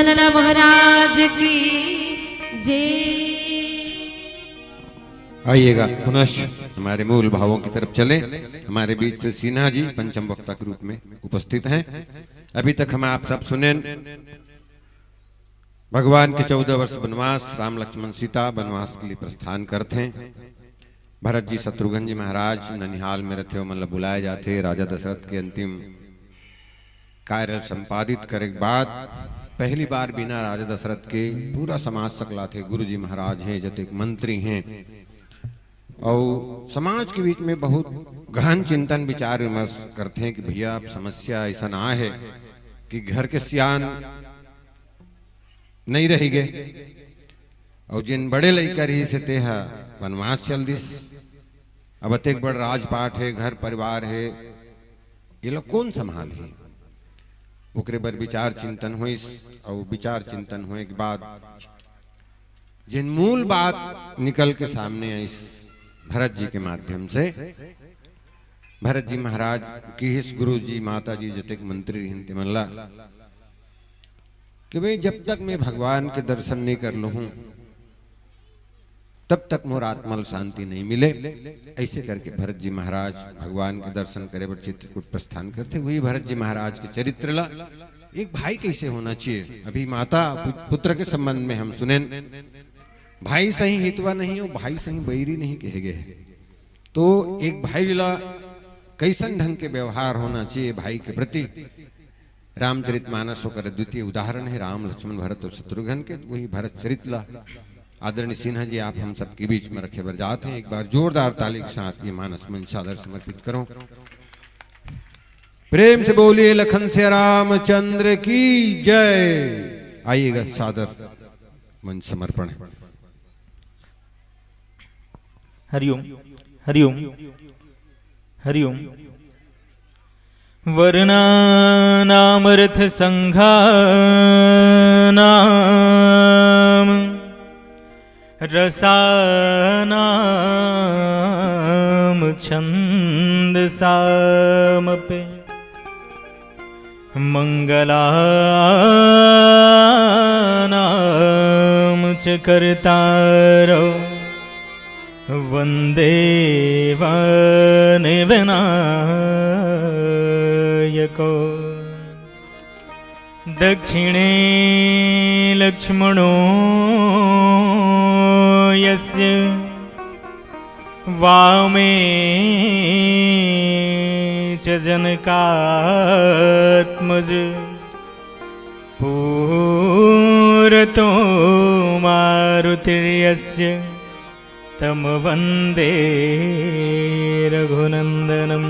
लाला महाराज की जय। आइएगा, पुनश हमारे मूल भावों की तरफ चलें। हमारे बीच श्री सिन्हा जी पंचम वक्ता के रूप में उपस्थित हैं। अभी तक हम आप सब सुनेन, भगवान के चौदह वर्ष बनवास, राम लक्ष्मण सीता बनवास के लिए प्रस्थान करथे। भरत जी, शत्रुघ्न जी महाराज ननिहाल में रथे, ओमन ला बुलाए जाथे। राजा दशरथ के अंतिम कार्य संपादित करे के बाद पहली बार बिना राजा दशरथ के पूरा समाज सकलाथे। गुरु जी महाराज हे, जतेक मंत्री हे, अउ समाज के बीच में बहुत गहन चिंतन विचार विमर्श करथे कि भैया, अब समस्या ऐसा ना हे कि घर के सियान नहीं रहि गे, अउ जिन बड़े लइका रहिस हे, तेह बनवास चल दिस। अब अतेक बड़ राजपाट हे, घर परिवार हे, ये लोग कौन संभालही? ओकरे बर विचार चिंतन होइस, अउ विचार चिंतन होए के बाद जिन मूल बात निकल के सामने आइस भरत जी के माध्यम से, भरत जी महाराज किहिस, गुरु जी, माता जी, जतेक मंत्री रहिन, तेमन ला कि भाई, जब तक मैं भगवान के दर्शन नहीं कर लूँ, तब तक मोर आत्मा ल शांति नहीं मिले। ऐसे करके भरत जी महाराज भगवान के दर्शन करे बर चित्रकूट प्रस्थान करथे। वही भरत जी महाराज के चरित्र ला, एक भाई कैसे होना चाहिए। अभी माता पु-, पुत्र के संबंध में हम सुनेन, भाई सही हितवा नहीं हो, भाई सही बैरी नहीं कहे गए हे। तो एक भाई ला कैसन ढंग के व्यवहार होना चाहिए भाई के प्रति, रामचरितमानस ओकर द्वितीय उदाहरण हे, राम, लक्ष्मण, भरत अउ शत्रुघ्न के। वही भरत चरित ला आदरणीय सिन्हा जी आप हम सबके बीच में रखे बर जात हे। एक बार जोरदार ताली के साथ ये मानस मंच सादर समर्पित करो। प्रेम से बोलिए लखन सिया रामचंद्र की जय। आइएगा, सादर मंच समर्पण है। हरिओम, हरिओम, हरिओम। वर्णानामर्थसङ्घानां रसानां छन्दसामपि। मङ्गलानां च कर्तारौ वन्दे वनविनायकौ। दक्षिणे लक्ष्मणो यस्य वामे च जनकात्मज। पुरतो मारुतिर्यस्य तं वन्दे रघुनन्दनम्।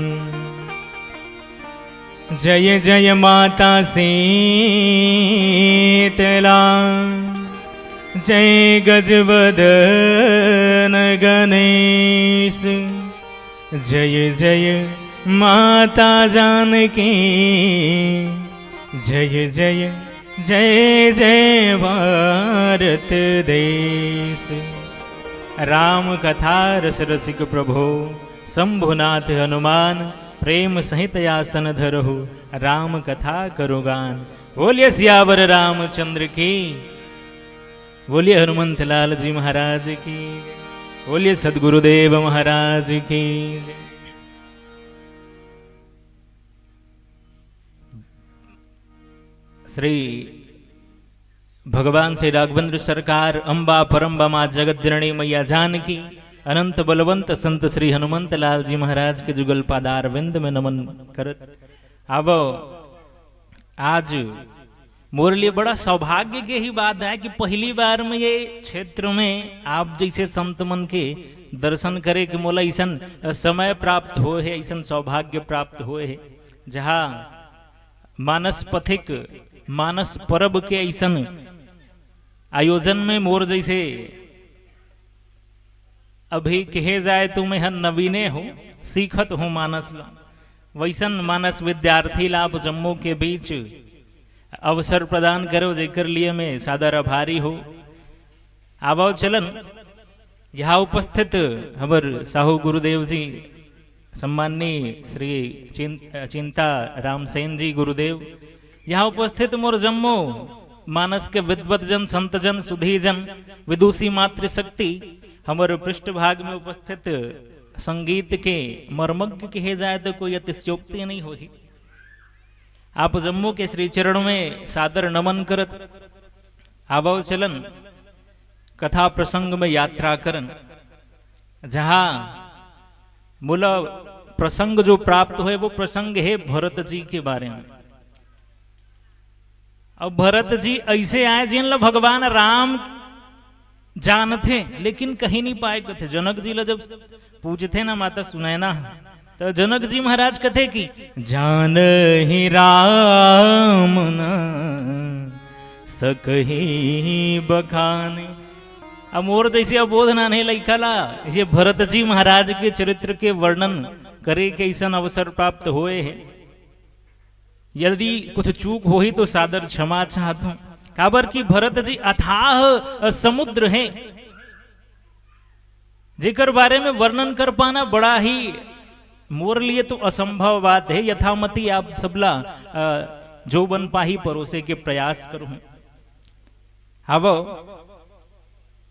जय जय माता शीतला, जय गजवदन गणेश, जय जय माता जानकी, जय जय जय जय भारत देश। राम कथा रस रसिक प्रभो, शंभुनाथ हनुमान, प्रेम सहित आसन धरहु, राम कथा करो गान। बोलिए सियावर रामचंद्र की, बोलिए हनुमंत लाल जी महाराज की, बोलिए सदगुरुदेव महाराज की। श्री भगवान श्री राघवेंद्र सरकार, अम्बा परम्बा माँ जगत जननी मैया जानकी, अनंत बलवंत संत श्री हनुमंत लाल जी महाराज के जुगल पादार विंद में नमन करत। अब आज मोर लिए बड़ा सौभाग्य के ही बात है कि पहली बार में ये क्षेत्र में आप जैसे संत मन के दर्शन करे के मोला ऐसन समय प्राप्त होए हे, ऐसन सौभाग्य प्राप्त होए हे, जहाँ मानस पथिक, मानस परब के ऐसन आयोजन में मोर जैसे, अभी कहे जाए तो मैं हर नवीने हो, सीखत हो मानस ला, वैसन मानस विद्यार्थी ला आप जम्मो के बीच अवसर प्रदान करो, जेकर लिए मैं सादर आभारी हो। आवो चलन, यहाँ उपस्थित हमर साहू गुरुदेव जी, सम्माननीय श्री चिं-, चिंता राम सेन जी गुरुदेव, यहाँ उपस्थित मोर जम्मो मानस के विद्वत जन, संत जन, सुधी जन, विदुषी मातृशक्ति, हमर पृष्ठभाग में उपस्थित संगीत के मर्मज्ञ कहे जाए तो कोई अतिशयोक्ति नहीं होही। आप जम्मो के श्री चरण में सादर नमन करत आवव चलन कथा प्रसंग में यात्रा करन, जहां मूल प्रसंग जो प्राप्त होय, वो प्रसंग हे भरत जी के बारे में। अब भरत जी ऐसे आय, जिन ल भगवान राम जानथे, लेकिन कहि नहीं पाय कथे। जनक जी ल जब पूछथे ना, माता सुनैना, तो जनक जी महाराज कथे कि "जानहि राम न सकहि बखाने।" अब मोर जैसे अबोध नान्हे लइका ला ये भरत जी महाराज के चरित्र के वर्णन करे के अइसन अवसर प्राप्त होय हे। यदि कुछ चूक होही तो सादर क्षमा चाहत हूं, काबर कि भरत जी अथाह समुद्र हे, जेकर बारे में वर्णन कर पाना बड़ा ही मोर लिए तो असंभव बात हे। यथामति आप सबला, अ, जो बन पाही परोसे के प्रयास करूं। हव,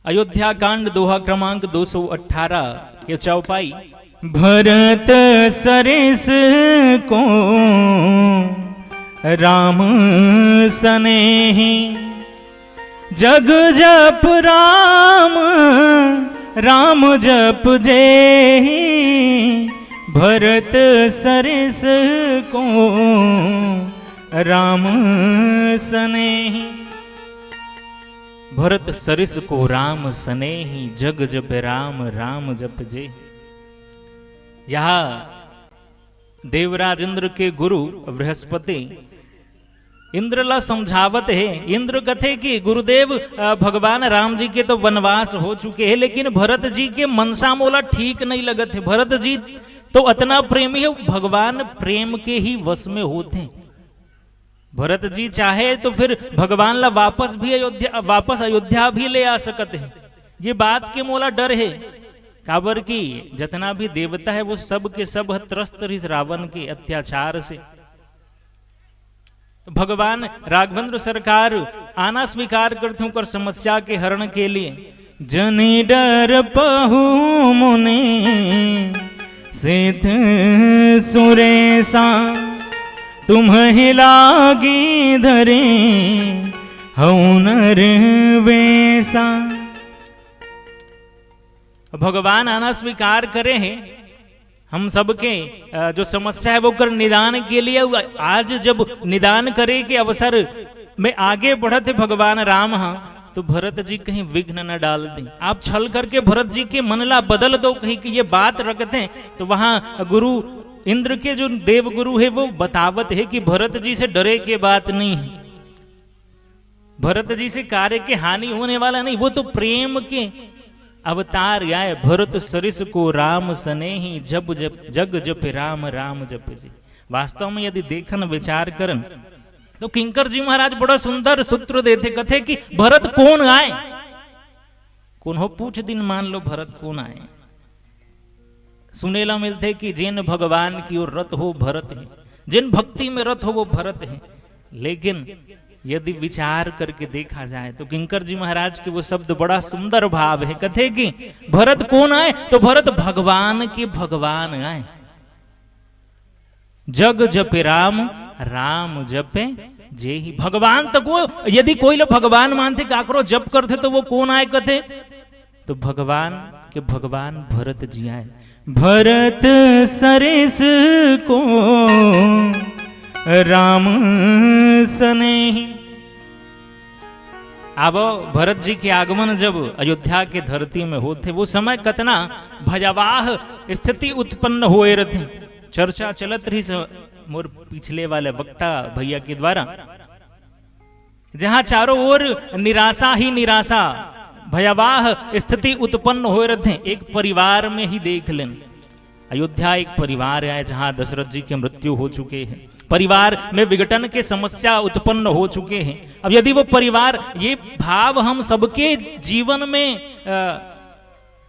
अयोध्या कांड, दोहा क्रमांक दो सौ अठारह के चौपाई। भरत सरिस को राम सनेही, जग जप राम, राम जप जेही। भरत सरिस को राम सनेही। भरत सरिस को राम सनेही, जग जप राम, राम जप जेही। यहां देवराज इंद्र के गुरु बृहस्पति इंद्र ला समझावत हे। इंद्र कथे कि "गुरुदेव, अ, भगवान राम जी के तो वनवास हो चुके हे, लेकिन भरत जी के मनसा मोला ठीक नहीं लगत हे। भरत जी तो अतना प्रेमी हे, भगवान प्रेम के ही वश में होत हे। भरत जी चाहे तो फिर भगवान ला वापस भी अयोध्या, वापस अयोध्या भी ले आ सकत हे। ये बात के मोला डर हे, काबर कि जतना भी देवता हे, वो सब के सब ह त्रस्त रहिस रावण के अत्याचार से।" तो भगवान राघवेंद्र सरकार आना स्वीकार करथे ओकर समस्या के हरण के लिए। "जनि डरपहु मुनि सिद्ध सुरेसा, तुम्हहि लागी धरे हउ नर वेसा।" भगवान आना स्वीकार करे हे हम सबके, अ, जो समस्या हे, वो कर निदान के लिए। आज जब निदान करे के अवसर में आगे बढ़त हे भगवान राम ह, तो भरत जी कहीं विघ्न न डाल दें। आप छल करके भरत जी के मन ला बदल दो, कहीं कि ये बात रख दें, तो वहां गुरु इंद्र के जो देव गुरु हे, वो बतावत हे कि भरत जी से डरे के बात नहीं हे। भरत जी से कार्य के हानि होने वाला नहीं, वो तो प्रेम के अवतार आय। "भरत सरिस को राम सनेही, जब जप, जग जप राम, राम जप जी।" वास्तव में यदि देखन, विचार करन, तो किंकर जी महाराज बड़ा सुंदर सूत्र देथे, कथे कि भरत कोन आय? कोनो पूछ दिन, मान लो, भरत कोन आय? सुने ला मिलथे कि जेन भगवान की ओर रत हो, भरत हे, जेन भक्ति में रत हो, वो भरत हे। लेकिन यदि विचार करके देखा जाए तो किंकर जी महाराज के वो शब्द बड़ा सुंदर भाव हे, कथे कि भरत कोन आय? तो भरत भगवान के भगवान आय। "जग जपे राम, राम जपे जेही।" भगवान तको यदि कोई ल भगवान मानथे, काकरो जप करथे, तो वो कोन आय कथे? तो भगवान के भगवान भरत जी आय। "भरत सरिस को राम सनेही।" अब भरत जी के आगमन जब अयोध्या के धरती में होथे, वो समय कतना भयावह स्थिति उत्पन्न होए रथे। चर्चा चलत रहिस मोर पिछले वाले वक्ता भैया के द्वारा, जहां चारों ओर निराशा ही निराशा, भयावह स्थिति उत्पन्न होए रथे। एक परिवार में ही देख लेन, अयोध्या एक परिवार आय, जहां दशरथ जी के मृत्यु हो चुके हे, परिवार में विघटन के समस्या उत्पन्न हो चुके हे। अब यदि वो परिवार, ये भाव हम सबके जीवन में, अ,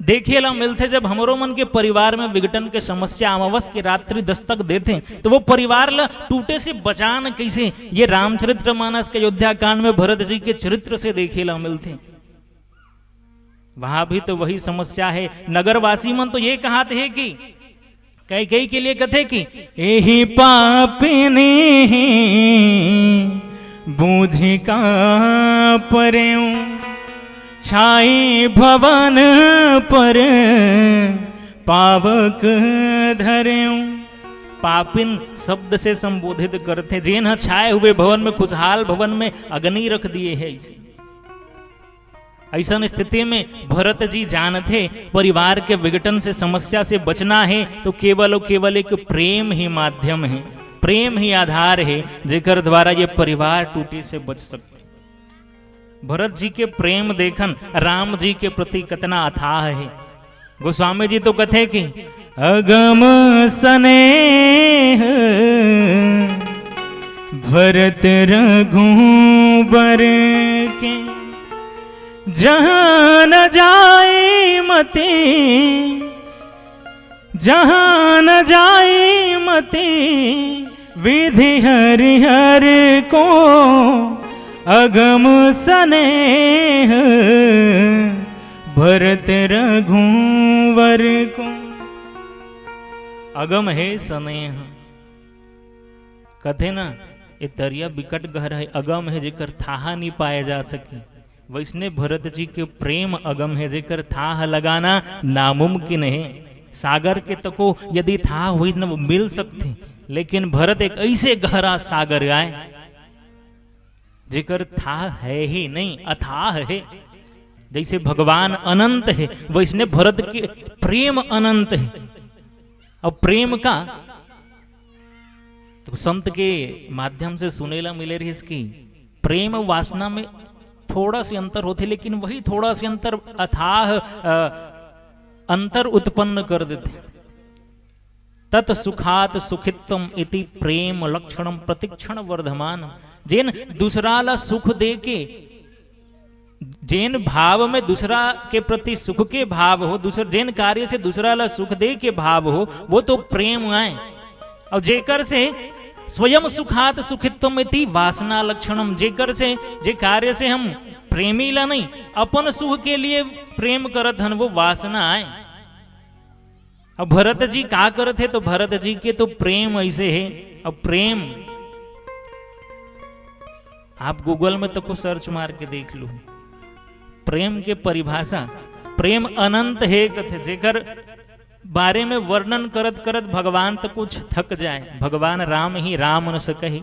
देखे ला मिलथे, जब हमरो मन के परिवार में विघटन के समस्या अमावस के रात्रि दस्तक देथे, तो वो परिवार ला टूटे से बचान कैसे, ये रामचरित्र मानस के अयोध्या कांड में भरत जी के चरित्र से देखे ला मिलथे। वहां भी तो वही समस्या है। नगरवासी मन तो ये कहत हे कि कैकेयी के लिए कथे कि एही पापिनी बूझि का परेऊ, छाई भवन पर पावक धरेऊ। पापिन शब्द से संबोधित करथे, जेन ह छाए हुए भवन में, खुशहाल भवन में अग्नि रख दिए है। ऐसन स्थिति में भरत जी जानथे, परिवार के विघटन से, समस्या से बचना है तो केवल और केवल एक प्रेम ही माध्यम है, प्रेम ही आधार है, जेकर द्वारा ये परिवार टूटे से बच सकते। भरत जी के प्रेम देखन राम जी के प्रति कितना अथाह है। गोस्वामी जी तो कथे कि अगम स्नेह भरत रघुबर के, जहाँ न जाई मति, जहाँ न जाई मति, विधि हरि हर को। अगम स्नेह भरत रघुवर को। अगम है स्नेह। कथे ना, ये तरिया बिकट गहरा है, अगम है, जेकर थाहा नहीं पाए जा सकी। वैसने भरत जी के प्रेम अगम है, जेकर थाह लगाना नामुमकिन है। सागर के तको यदि थाह होई न, वो मिल सकथे, लेकिन भरत एक ऐसे गहरा सागर आय, जेकर थाह है ही नहीं, अथाह है। जैसे भगवान अनंत है, वैसने भरत के प्रेम अनंत है। अब प्रेम का तो संत के माध्यम से सुनेला मिले रहिस कि प्रेम वासना में थोड़ा से अंतर होथे, लेकिन वही थोड़ा से अंतर अथाह, अ, अंतर उत्पन्न कर देथे। तत सुखात सुखित्वम इति प्रेम लक्षणम प्रतिक्षण वर्धमान। जेन दूसरा ला सुख दे के, जेन भाव में दूसरा के प्रति सुख के भाव हो, दूसर, जेन कार्य से दूसरा ला सुख दे के भाव हो, वो तो प्रेम आय। और जेकर से स्वयं सुखात सुखित्वम इति वासना लक्षणम, जेकर से, जे कार्य से हम प्रेमी ला नहीं, अपन सुख के लिए प्रेम करत हन, वो वासना आय। अब भरत जी का करत हे, तो भरत जी के तो प्रेम ऐसे है। अब प्रेम आप Google में तको search मार के देख लू, प्रेम के परिभाषा, प्रेम अनंत है कथे, जेकर बारे में वर्णन करत करत भगवान तो कुछ थक जाए। भगवान राम ही राम न सकही,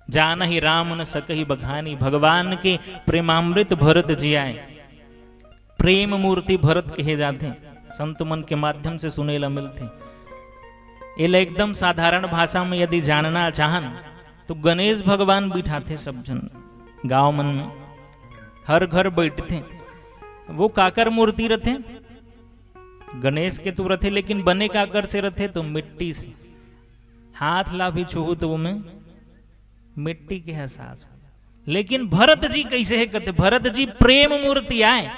जान ही राम न सकही बखानी। भगवान के प्रेमामृत भरत जी आय। प्रेम मूर्ति भरत कहे जाथे, संत मन के माध्यम से सुने ला मिलथे। एला एकदम साधारण भाषा में यदि जानना चाहन, तो गणेश भगवान बिठाथे सब झन गांव मन में, हर घर बैठथे। वो काकर मूर्ति रथे? गणेश के तो रथे, लेकिन बने काकर से रथे? तो मिट्टी से। हाथ ला भी छूहू तो वो में मिट्टी के एहसास हो। लेकिन भरत जी कैसे है कहते, भरत जी प्रेम मूर्ति आय,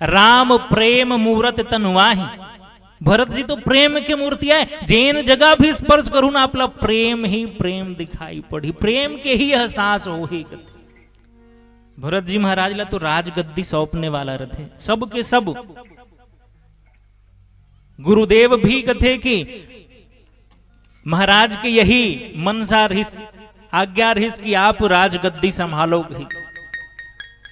राम प्रेम मूरत तनुआही। भरत जी तो प्रेम के मूर्ति आय, जेन जगह भी स्पर्श करू ना, आपला प्रेम ही प्रेम दिखाई पड़ी, प्रेम के ही एहसास हो ही कहते। भरत जी महाराज ला तो राजगद्दी सौंपने वाला रथे, सब के सब। गुरुदेव भी कथे कि महाराज के यही मनसा रहिस, आज्ञा रहिस कि आप राजगद्दी संभालो ही।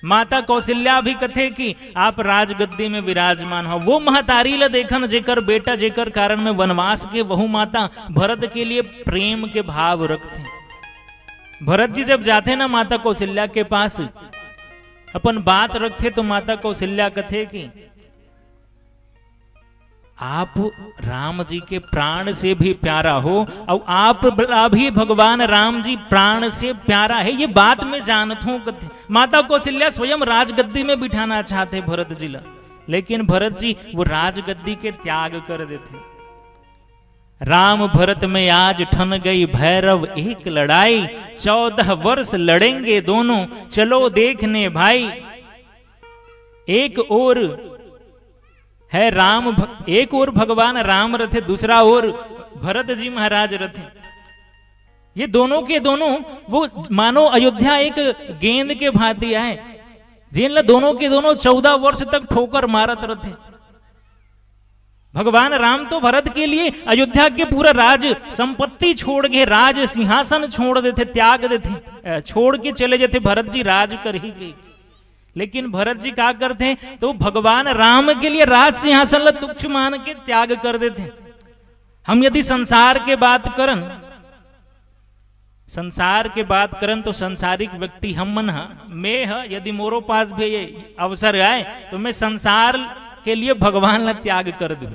माता कौशल्या भी कथे कि आप राजगद्दी में विराजमान हो। वो महतारी ला देखन, जेकर बेटा, जेकर कारण में वनवास के, वहू माता भरत के लिए प्रेम के भाव रखथे। भरत जी जब जाथे ना माता कौशल्या के पास, अपन बात रखथे, तो माता कौशल्या कथे कि आप राम जी के प्राण से भी प्यारा हो, और आप ला भी भगवान राम जी प्राण से प्यारा है, ये बात मैं जानत हूं। कथे, माता कौशल्या स्वयं राजगद्दी में बिठाना चाहते भरत जी ला, लेकिन भरत जी वो राजगद्दी के त्याग कर देथे। राम भरत में आज ठन गई भैरव एक लड़ाई, चौदह वर्ष लड़ेंगे दोनों, चलो देखने भाई। एक ओर है राम भ-, एक ओर भगवान राम रथे, दूसरा ओर भरत जी महाराज रथे। ये दोनों के दोनों, वो मानो अयोध्या एक गेंद के भांति आए, जेन ला दोनों के दोनों चौदह वर्ष तक ठोकर मारत रथे। भगवान राम तो भरत के लिए अयोध्या के पूरा राज संपत्ति छोड़ के, राज सिंहासन छोड़ देथे, त्याग देथे, अ, छोड़ के चले जाथे, भरत जी राज कर ही गए। लेकिन भरत जी का करथे, तो भगवान राम के लिए राज सिंहासन ला तुच्छ मान के त्याग कर देथे। हम यदि संसार के बात करन, संसार के बात करन, तो संसारिक व्यक्ति हम मन ह, मैं ह, यदि मोरो पास भी ये अवसर आए, तो मैं संसार के लिए भगवान ला त्याग कर दूं।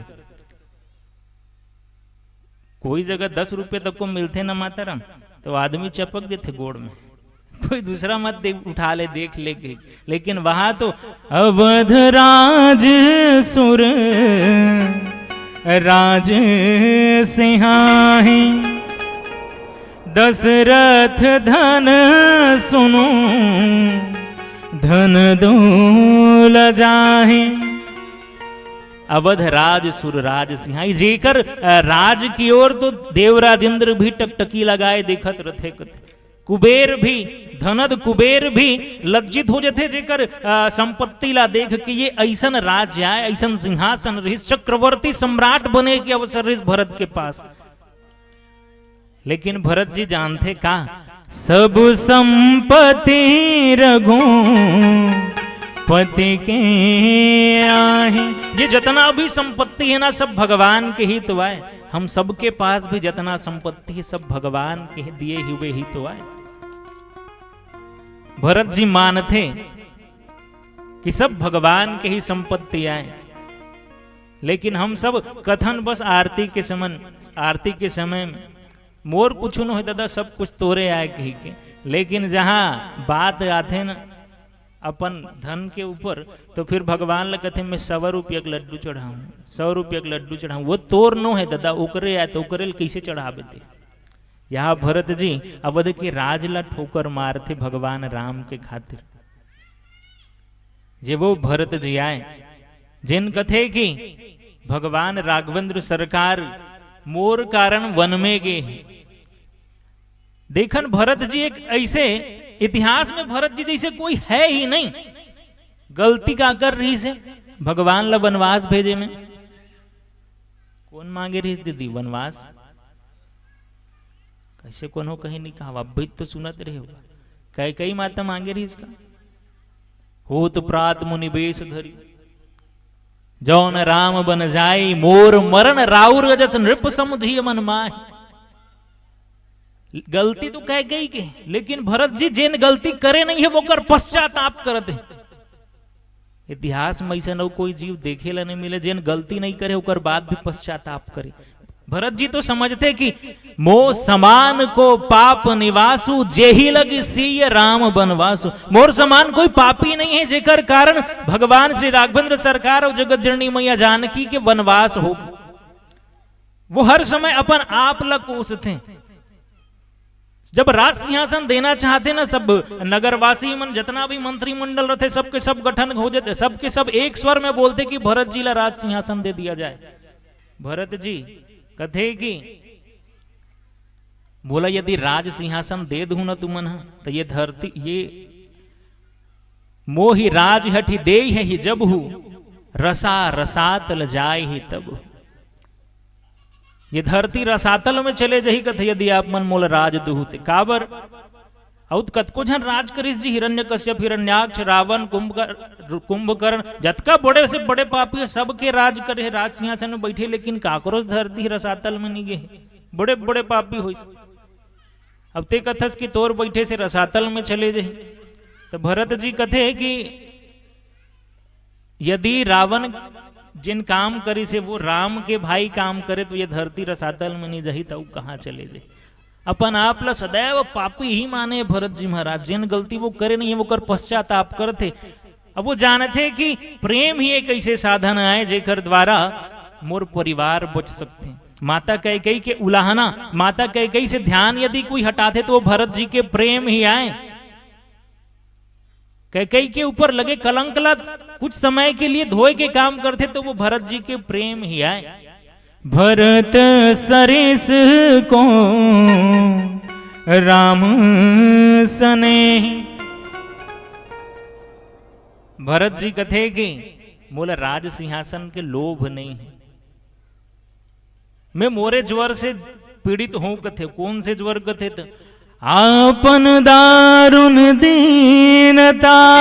कोई जगह दस रुपये तक को मिलथे ना माता राम, तो आदमी चपक देथे गोड़ में, कोई दूसरा मत दे, उठा ले, देख ले के। लेकिन वहां तो अवध राज सुर राज सिहाही, दशरथ धन सुनु धन दूल जाही। अवध राज सुर राज सिहाई, जेकर, अ, राज की ओर तो देवराज इंद्र भी टकटकी लगाए देखत रथे। कुबेर भी, धनद कुबेर भी लज्जित हो जथे, जेकर, अ, संपत्ति ला देख के, ये ऐसन राज आए, ऐसन सिंहासन रहिस, चक्रवर्ती सम्राट बने के अवसर रहिस भरत के पास। लेकिन भरत जी जानथे का, सब संपत्ति रघुपति के आही। ये जितना भी संपत्ति है ना, सब भगवान के ही तो आए। हम सबके पास भी जितना संपत्ति है, सब भगवान के दिए हुए ही तो आए। भरत जी मानथे कि सब भगवान के ही संपत्ति आए, लेकिन हम सब कथन बस आरती के समन, आरती के समय में, "मोर कुछु नो हे दादा, सब कुछ तोरे आए," कही के। लेकिन जहाँ बात आथे न अपन धन के ऊपर, तो फिर भगवान ल कथे, "मैं सवा रुपया के लड्डू चढ़ाऊं, सौ रुपया के लड्डू चढ़ाऊं, वो तोर नो हे दादा, ओकरे आए, तो ओकरे ल कैसे चढ़ाबे ते?" यहाँ भरत जी अवध के राज ला ठोकर मारथे भगवान राम के खातिर। जे वो भरत जी आए, जेन कथे कि भगवान राघवेंद्र सरकार मोर कारण वन में गे हे। देखन भरत जी एक ऐसे, इतिहास में भरत जी जैसे कोई है ही नहीं। गलती का कर रहिस हे भगवान ला वनवास भेजे में? कौन मांगे रहिस दीदी वनवास? कैसे कोनो कहीं नहीं कहा, अब भी तो सुनत रहे होगा। कैकई माता मांगे रहिस का, "होत प्रात मुनि बेस धरी, जौन राम बन जाई, मोर मरण राउर जस नृप समुझी मन माही।" गलती तो कैकई के, लेकिन भरत जी जेन गलती करे नहीं है, वो कर पश्चाताप करत हे। इतिहास में ऐसा न कोई जीव देखे ला नहीं मिले, जेन गलती नहीं करे, ओकर बाद भी पश्चाताप करे। भरत जी तो समझते कि "मो समान को पाप निवासु, जेहि लग सीय राम बनवासु।" मोर समान कोई पापी नहीं है, जेकर कारण भगवान श्री राघवेंद्र सरकार और जगत जननी मैया जानकी के वनवास हो। वो हर समय अपन आप ला कोसथे। जब राज सिंहासन देना चाहते ना, सब नगरवासी मन, जितना भी मंत्रिमंडल रहते, सबके सब गठन हो जाते, सबके सब एक स्वर में बोलते कि भरत जी ला राज सिंहासन दे दिया जाए। भरत जी कथे कि "मोला यदि राज सिंहासन दे दूं ना तुमन ह, तो ये धरती, ये मोहि राज हठि देहि जब हु, रसा रसातल जाय ही तब हु।" ये धरती रसातल में चले जही कथे, यदि आप मन मोला राज दुहू ते। काबर? अउ त कतको झन राज करिस जी, हिरण्यकश्यप, हिरण्याक्ष, रावण, कुंभकर-, कुंभकर्ण, जतका बड़े से बड़े पापी हे, सबके राज करे हे, राज सिंहासन में बैठे, लेकिन काकरो धरती रसातल में नहीं गे हे। बड़े बड़े पापी होइस। अब ते कथस कि तोर बैठे से रसातल में चले जही। तो भरत जी कथे कि यदि रावण जेन काम करिस हे, वो राम के भाई काम करे, तो ये धरती रसातल में नहीं जही, तो कहाँ चले जही? अपन आप ला सदैव पापी ही माने भरत जी महाराज। जेन गलती वो करे नहीं है, वो कर पश्चाताप करथे। अब वो जानथे कि प्रेम ही एक ऐसे साधन आए, जेकर द्वारा मोर परिवार बच सकथे। माता कैकेयी के उलाहना, माता कैकेयी से ध्यान यदि कोई हटाथे, तो वो भरत जी के प्रेम ही आए। कैकेयी के ऊपर लगे कलंक ला कुछ समय के लिए धोए के काम करथे, तो वो भरत जी के प्रेम ही आय। भरत सरिस को राम सनेह। भरत जी कथे कि मोला राज सिंहासन के लोभ नहीं है, मैं मोरे ज्वर से पीड़ित हूं कथे। कौन से ज्वर कथे? तो आपन दारुण दीनता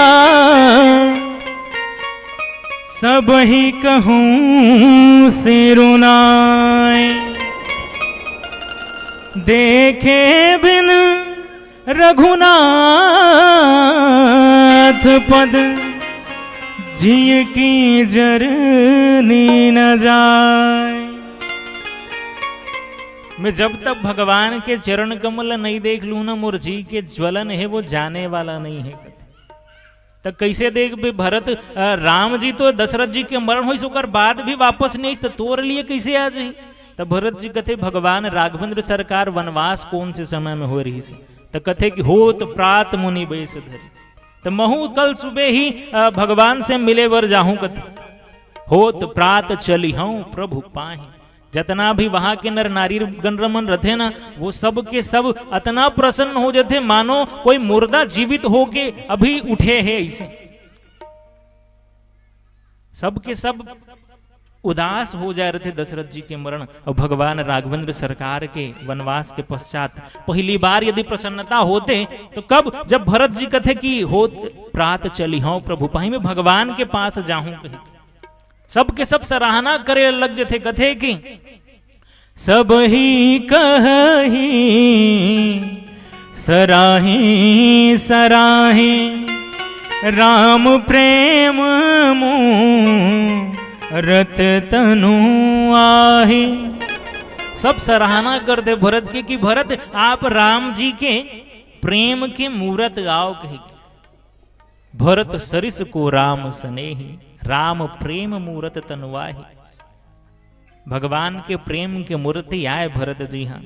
सब ही कहूं सिरुनाय। देखे बिन रघुनाथ पद जिय की जरनी न जाय। मैं जब तक भगवान के चरण कमल नहीं देख लूं ना, मोर जी के ज्वलन है वो जाने वाला नहीं है। त कैसे देखबे भरत, अ, राम जी तो दशरथ जी के मरण होइस ओकर बाद भी वापस नहीं आइस, त तोर लिए कैसे आ जाही? त भरत जी कथे भगवान राघवेंद्र सरकार वनवास कौन से समय में हो रहिस? त कथे कि होत प्रात मुनि बेस धरी। त महू कल सुबह ही, अ, भगवान से मिले बर जाहूं कथे। होत प्रात चलिहौं प्रभु पाही। जतना भी वहां के नर नारी गण रमन रथे ना, वो सब के सब अतना प्रसन्न हो जथे, मानो कोई मुर्दा जीवित होके अभी उठे हे ऐसे। सब के सब उदास हो जाए रथे दशरथ जी के मरण। और भगवान राघवेंद्र सरकार के वनवास के पश्चात पहली बार यदि प्रसन्नता होते, तो कब? जब भरत जी कथे कि होत प्रात चलिहौं प्रभु पाही, मैं भगवान के पास जाहूं कही। सबके सब सराहना करे लग जथे, कथे कि सब ही कही सराही सराही राम प्रेम मूरत तनु आही। सब सराहना करथे भरत के कि भरत, आप राम जी के प्रेम के मूरत आव कही। भरत सरिस को राम सनेही, राम प्रेम मूरत तनु आही। भगवान के प्रेम के मूर्ति आय भरत जी हा।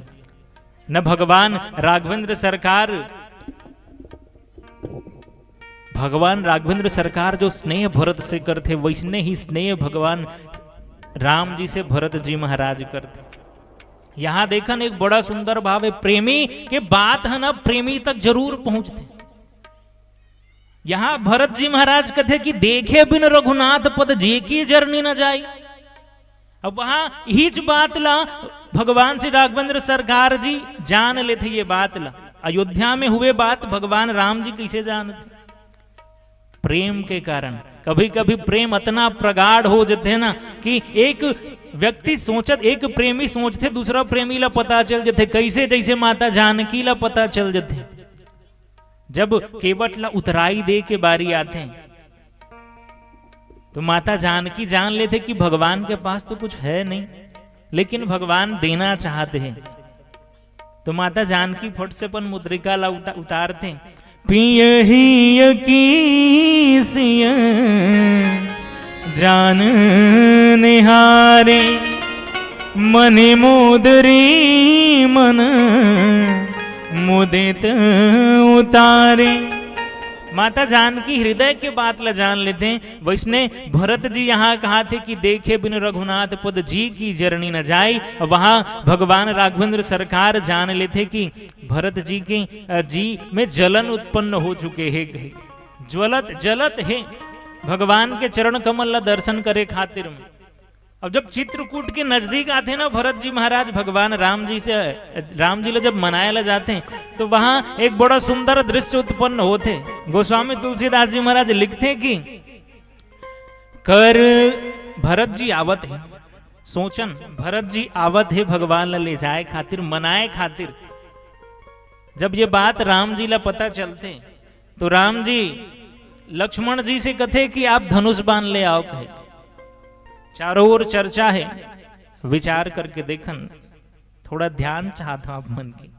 न भगवान राघवेंद्र सरकार, भगवान राघवेंद्र सरकार जो स्नेह भरत से करथे, वैसने ही स्नेह भगवान राम जी से भरत जी महाराज करथे। यहां देखन, एक बड़ा सुंदर भाव है, प्रेमी के बात है ना, प्रेमी तक जरूर पहुंचथे। यहां भरत जी महाराज कथे कि देखे बिन रघुनाथ पद जिय की जरनी न जाय। अब वहां इहीच बात ला भगवान श्री राघवेंद्र सरकार जी जान लेथे, ये बात ला। अयोध्या में हुए बात भगवान राम जी कैसे जानथे? प्रेम के कारण। कभी कभी प्रेम अतना प्रगाढ़ हो जथे ना कि एक व्यक्ति सोचत, एक प्रेमी सोचथे, दूसरा प्रेमी ला पता चल जथे। कैसे? जैसे माता जानकी ला पता चल जथे। जब केवट ला उतराई दे के बारी आथे, तो माता जानकी जान लेथे कि भगवान के पास तो कुछ है नहीं, लेकिन भगवान देना चाहते हैं। तो माता जानकी फट से अपन मुद्रिका ला उता-, उतारथे। पियहिय की सिय जान निहारे, मनि मुदरी मन मुदित उतारे। माता जानकी हृदय के बात ला जान लेथे। वैसने भरत जी यहां कहाथे कि देखे बिन रघुनाथ पद जिय की जरनी न जाय। वहां भगवान राघवेंद्र सरकार जान लेथे कि भरत जी के, अ, जी में जलन उत्पन्न हो चुके हे, कहे, ज्वलत, जलत हे। भगवान के चरण कमल ला दर्शन करे खातिर में। अब जब चित्रकूट के नजदीक आथे ना भरत जी महाराज, भगवान राम जी से, राम जी ला जब मनाए ला जाथे, तो वहां एक बड़ा सुंदर दृश्य उत्पन्न होथे। गोस्वामी तुलसीदास जी महाराज लिखथे कि कर भरत जी आवत हे, सोचन भरत जी आवत हे भगवान ला ले जाए खातिर, मनाए खातिर। जब ये बात राम जी ला पता चलथे, तो राम जी लक्ष्मण जी से कथे कि आप धनुष बाण ले आओ, कहे। चारों ओर चर्चा है, विचार करके देखन, थोड़ा ध्यान चाहत हूं आप मन की।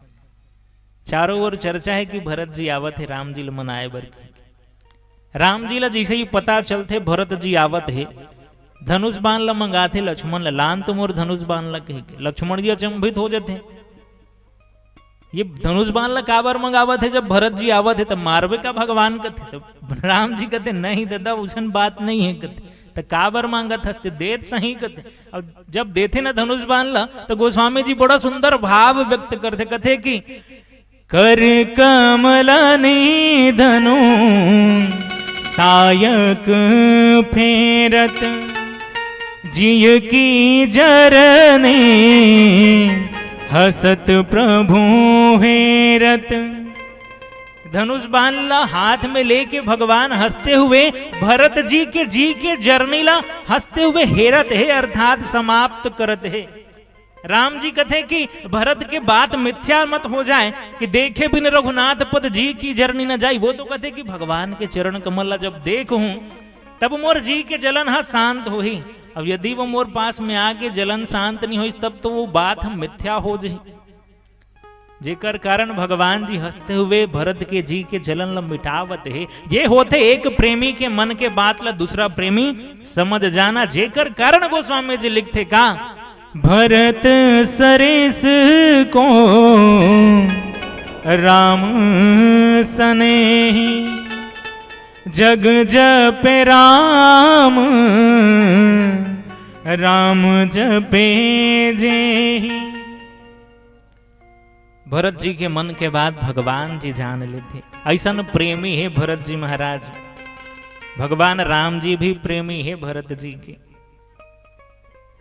चारों ओर चर्चा है कि भरत जी आवत हे राम जी ल मनाए बर। राम जी ल जैसे ही पता चलथे भरत जी आवत हे, धनुष बाण ल मंगाथे लक्ष्मण ल, "लान तो मोर धनुष बाण ल," कहिके। लक्ष्मण जी अचंभित हो जथे। ये धनुष बाण ला काबर मंगावत हे? जब भरत जी आवत हे, तब मारबे का भगवान कथे। तब राम जी कथे, "नहीं दादा, उसन बात नहीं हे," कथे। "त काबर मांगत हस ते? देत सही," कथे। अब जब देथे ना धनुष बाण ला, तो गोस्वामी जी बड़ा सुंदर भाव व्यक्त करथे, कथे कि कर कमल निधनु सायक फेरत, जिय की जरनी हसत प्रभु हेरत। धनुष बाण ला हाथ में लेके भगवान हंसते हुए भरत जी के, जी के जरनी ला हंसते हुए हेरत हे, अर्थात समाप्त करत हे। राम जी कथे कि भरत के बात मिथ्या मत हो जाए कि देखे बिन रघुनाथ पद, जिय की जरनी न जाई। वो तो कथे कि भगवान के चरण कमल ला जब देखहूं, तब मोर जी के जलन ह शांत होही। अब यदि वो मोर पास में आके जलन शांत नहीं होइस, तब तो वो बात ह मिथ्या हो जाही। जेकर कारण भगवान जी हंसते हुए भरत के जी के जलन ल मिटावत हे। ये होथे एक प्रेमी के मन के बात ल दूसरा प्रेमी समझ जाना, जेकर कारण गोस्वामी जी लिखथे का, भरत सरिस को राम सनेही, जग जपे राम, राम जपे जेही। भरत जी के मन के बात भगवान जी जान लेथे। अइसन प्रेमी हे भरत जी महाराज। भगवान राम जी भी प्रेमी हे भरत जी के।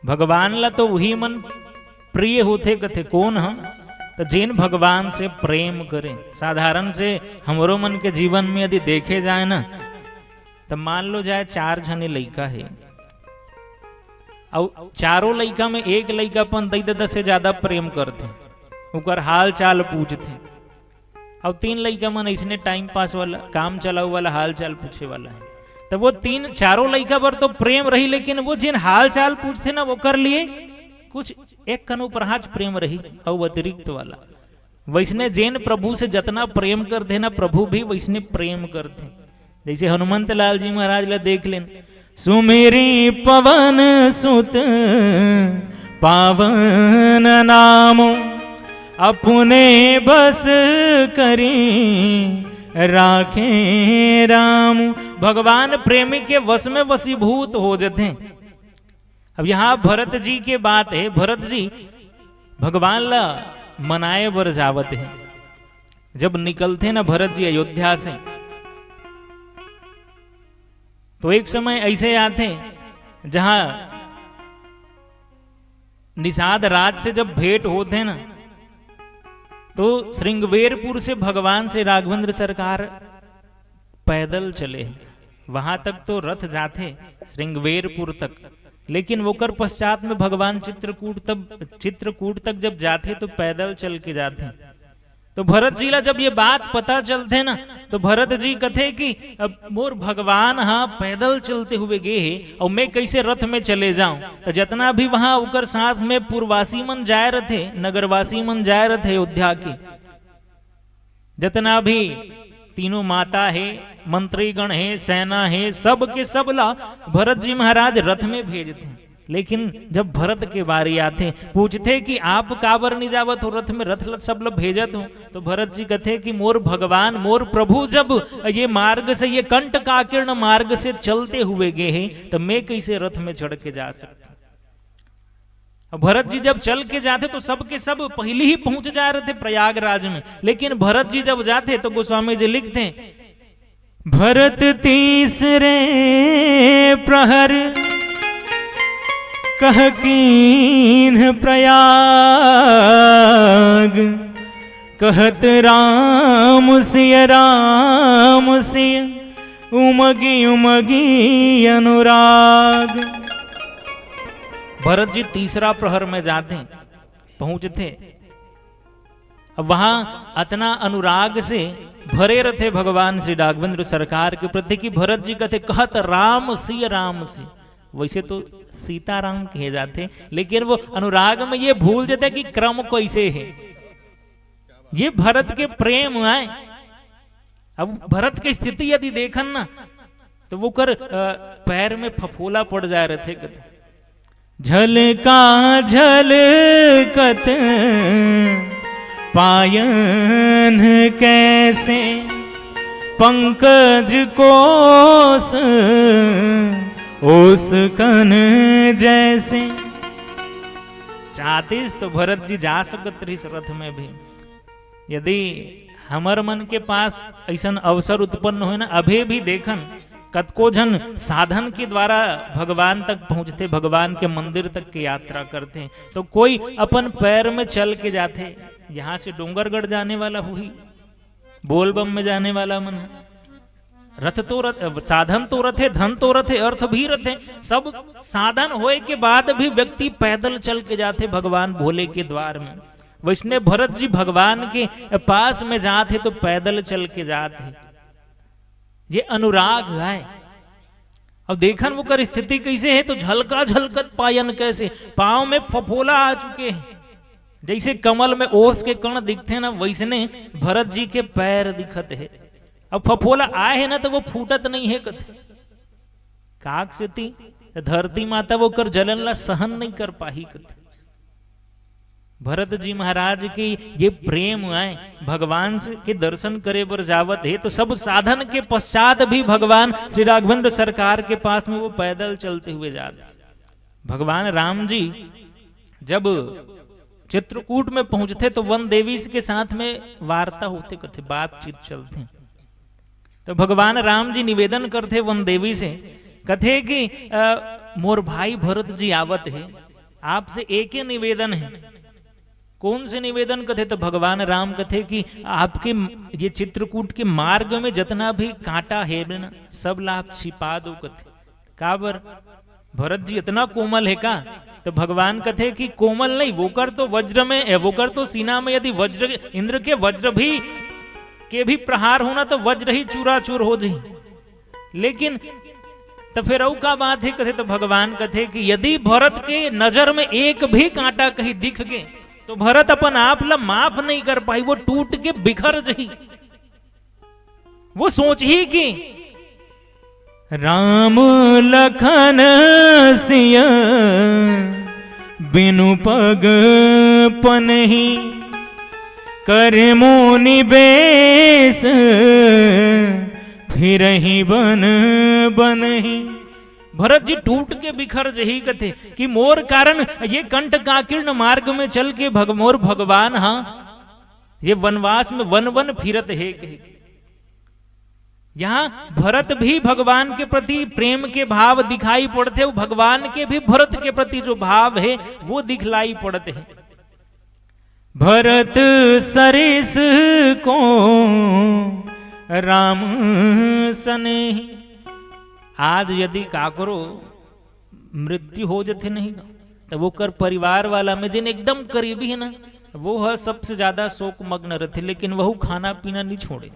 भगवान ला तो वही मन प्रिय होथे, कथे कोन ह? त जेन भगवान से प्रेम करे। साधारण से हमरो मन के जीवन में यदि देखे जाए ना, त मान लो जाए चार झने लइका हे, अउ चारों लइका में एक लइका अपन दई ददा से ज्यादा प्रेम करथे, ओकर हाल चाल पूछथे। अउ तीन लइका मन अइसने टाइम पास वाला, काम चलाऊ वाला, हाल चाल पूछे वाला हे। त वो तीन, चारों लइका बर तो प्रेम रही, लेकिन वो जेन हाल चाल पूछथे ना, ओकर लिए कुछ एक कन उपराज प्रेम रही, अउ अतिरिक्त वाला। वइसने जेन प्रभु से जतना प्रेम करथे ना, प्रभु भी वइसने प्रेम करथे। जइसे हनुमंत लाल जी महाराज ला देख लेन, सुमिरी पवन सुत पावन नाम, अपने बस करी राखे राम। भगवान प्रेमी के वश में वशीभूत हो जथे। अब यहाँ भरत जी के बात हे, भरत जी भगवान ला मनाए बर जावत हे। जब निकलथे ना भरत जी अयोध्या से, तो एक समय अइसे आथे, जहां निषाद राज से जब भेंट होथे ना, तो श्रृंगवेरपुर से भगवान श्री राघवेंद्र सरकार पैदल चले। वहां तक तो रथ जाथे, श्रृंगवेरपुर तक, लेकिन ओकर पश्चात में भगवान चित्रकूट तब, चित्रकूट तक जब जाथे, तो पैदल चल के जाथे। तो भरत जी ला जब ये बात पता चलथे ना, तो भरत जी कथे कि अब मोर भगवान हा पैदल चलते हुए गे हे, अउ मैं कइसे रथ में चले जाऊं? तो जतना भी वहां ओकर साथ में पुरवासी मन जाए रथे, नगरवासी मन जाए रथे अयोध्या के, जतना भी तीनों माता हे, मंत्रीगण हे, सेना हे, सब के सब ला भरत जी महाराज रथ में भेजथे। लेकिन जब भरत के बारी आथे, पूछथे कि आप काबर नि जावत हो रथ में, रथ ल सब ल भेजत हो? तो भरत जी कथे कि मोर भगवान, मोर प्रभु जब ये मार्ग से, ये कंटकाकीर्ण मार्ग से चलते हुए गे हे, तो मैं कइसे रथ में चढ़ के जा सकता? अब भरत जी जब चल के जाथे, तो सबके सब पहिली ही पहुंच जाए रथे प्रयागराज में। लेकिन भरत जी जब जाथे, तो गोस्वामी जी लिखथे, भरत तीसरे प्रहर कह कीन्ह प्रयाग, कहत राम सिय राम सिय उमगी उमगी अनुराग। भरत जी तीसरा प्रहर में जाथे, पहुंचथे। अब वहां अतना अनुराग से भरे रथे भगवान श्री राघवेंद्र सरकार के प्रति कि भरत जी कथे, कहत राम सिय राम सिय। वइसे तो सीताराम कहे जाथे, लेकिन वो अनुराग में ये भूल जाथे कि क्रम कइसे हे। ये भरत के प्रेम आय। अब भरत के स्थिति यदि देखन ना, तो ओकर, अ, पैर में फफोला पड़ जाए रथे। झलका झलकत पायन कैसे पंकज कोस ओसकन जैसे। चाहतीस तो भरत जी जा सकत रहिस रथ में भी। यदि हमर मन के पास अइसन अवसर उत्पन्न होय ना, अभी भी देखन, कतको झन साधन के द्वारा भगवान तक पहुँचथे, भगवान के मंदिर तक के यात्रा करथे, तो कोई अपन पैर में चल के जाथे, यहाँ से डोंगरगढ़ जाने वाला हुई, बोलबम में जाने वाला मन ह। रथ तो रथ, साधन तो रथे, धन तो रथे, अर्थ भी रथे, सब साधन होए के बाद भी व्यक्ति पैदल चल के जाथे भगवान भोले के द्वार में। वइसने भरत जी भगवान के पास में जात हे तो पैदल चल के जात हे। ये अनुराग है। अब देखन ओकर स्थिति कैसे है, तो झलका झलकत पायन कैसे, पाँव में फफोला आ चुके हैं। जैसे कमल में ओस के कण दिखथे ना, वैसने भरत जी के पैर दिखत है। अब फफोला आए है ना, तो वो फूटत नहीं है कथे। काक सेती धरती माता वो कर जलन ला सहन नहीं कर पाही कथे। भरत जी महाराज के ये प्रेम आए, भगवान से के दर्शन करे बर जावत हे, तो सब साधन के पश्चात भी भगवान श्री राघवेंद्र सरकार के पास में वो पैदल चलते हुए जात हे। भगवान राम जी जब चित्रकूट में पहुंचथे, तो वन देवी के साथ में वार्ता होथे कथे, बातचीत चलथे। तो भगवान राम जी निवेदन करथे वन देवी से, कथे कि, "अ, मोर भाई भरत जी आवत हे, आपसे एके निवेदन है।" "कौन से निवेदन?" कथे। तो भगवान राम कथे कि, "आपके म-, ये चित्रकूट के मार्ग में जितना भी कांटा है ना, सब ला आप छिपा दो," कथे। काबर? भरत जी इतना कोमल है का? तो भगवान कथे कि कोमल नहीं, वोकर तो वज्र में, ए, वोकर तो सीना में यदि वज्र, इंद्र के वज्र भी, के भी प्रहार होना, तो वज्र ही चूराचूर हो जाही। लेकिन तो फिर अउ का बात है कथे? तो भगवान कथे कि यदि भरत के नजर में एक भी कांटा कहीं दिख गे, तो भरत अपन आप ला माफ नहीं कर पाही, वो टूट के बिखर जाही। वो सोचही कि राम लखन सिया बिनु पग पनही, कर मोनि बेस फिरही बन बनही। भरत जी टूट के बिखर जही कथे कि मोर कारण ये कंट कांकिर्ण मार्ग में चल के भग-, मोर भगवान हा ये वनवास में वन वन फिरत हे कहे। यहाँ भरत भी भगवान के प्रति प्रेम के भाव दिखाई पड़ते, वो भगवान के भी भरत के प्रति जो भाव है वो दिखलाई पड़ते हैं। भरत सरिस को राम सनेही। आज यदि काकरो मृत्यु हो जथे नहीं गा, तब ओकर परिवार वाला में जिन एकदम करीबी है ना, वो ह सबसे ज्यादा शोक मग्न रहते, लेकिन वहू खाना पीना नहीं छोड़े।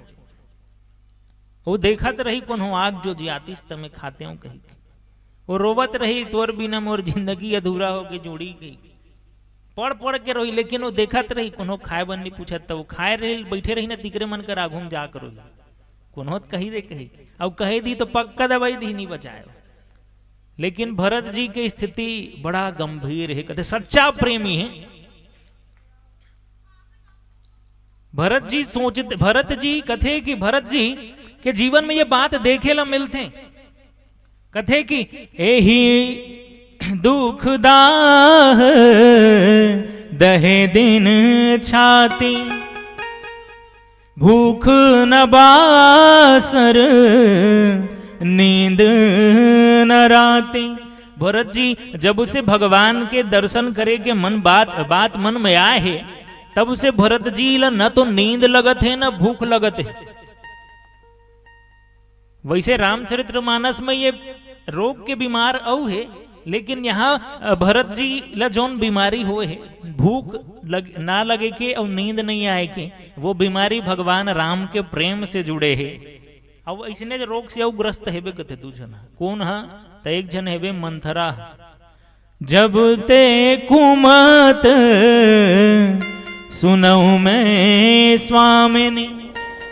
वो देखत रही कोनो आग जो जियातिस तमे खाते हो कही के। वो रोवत रही, "तोर बिना मोर जिंदगी अधूरा हो के जोड़ी गई।" पड़ पड़ के रोई, लेकिन वो देखत रही, कोनो खाए बर नहीं पूछत, तो वो खाए रही, बैठे रही ना, तिकरे मन कर आघू में जाकर रोई। कोनो तो कही दे कही, अब कहे दी तो पक्का दवाई दी नहीं बचाए। लेकिन भरत जी की स्थिति बड़ा गंभीर है, कहते सच्चा प्रेमी है। भरत जी सोचते, भरत जी कथे कि भरत जी के जीवन में ये बात देखे ला मिलथे। कथे कि एही दुख दाह दहे दिन छाती, भूख न बासर नींद न राती। भरत जी जब से भगवान के दर्शन करे के मन बात, बात मन में आए हे, तब से भरत जी ला न तो नींद लगत हे, न भूख लगत हे। वैसे रामचरितमानस में ये रोग के बीमार अउ हे, लेकिन यहाँ, अ, भरत जी ला जौन बीमारी होए हे, भूख लग, ना लगे के अउ नींद नहीं आए के, वो बीमारी भगवान राम के प्रेम से जुड़े हे। अब ऐसने रोग से अउ ग्रस्त हेबे कथे दू झन ह। कौन ह? त एक झन हेबे मंथरा ह। जब ते कुमत सुनऊ मैं स्वामिनी,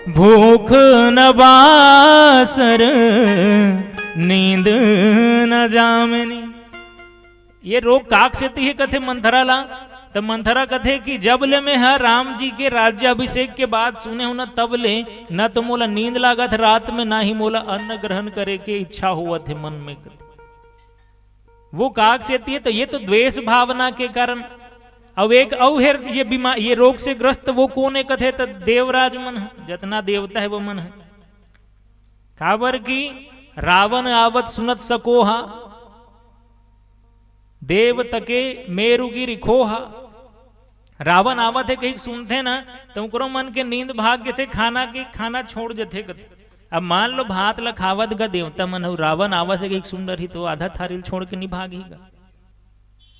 भूख न बासर नींद न जामिनी। ये रोग काक सेती हे कथे मंथरा ला, त मंथरा कथे कि जब ले मैं ह राम जी के राज्याभिषेक के बात सुने हूं ना, तब ले न तो मोला नींद लागत रात में, ना ही मोला अन्न ग्रहण करे के इच्छा होवत हे मन में, कथे। वो काक सेती हे, तो ये तो द्वेष भावना के कारण। अब एक अउ हे ये बीमार, ये रोग से ग्रस्त वो कोन हे कथे, त देवराज मन ह, जतना देवता हे वो मन ह। काबर कि रावण आवत सुनत सकोहा, देव तके मेरु गिरि खोहा। रावण आवत हे कहिके सुनथे ना, त ओकरो मन के नींद भाग जथे, खाना के, खाना छोड़ जथे कथे। अब मान लो भात ल खावत गा देवता मन, अउ रावण आवत हे कहिके सुन डरही, त आधा थारी ल छोड़ के नि भागही गा।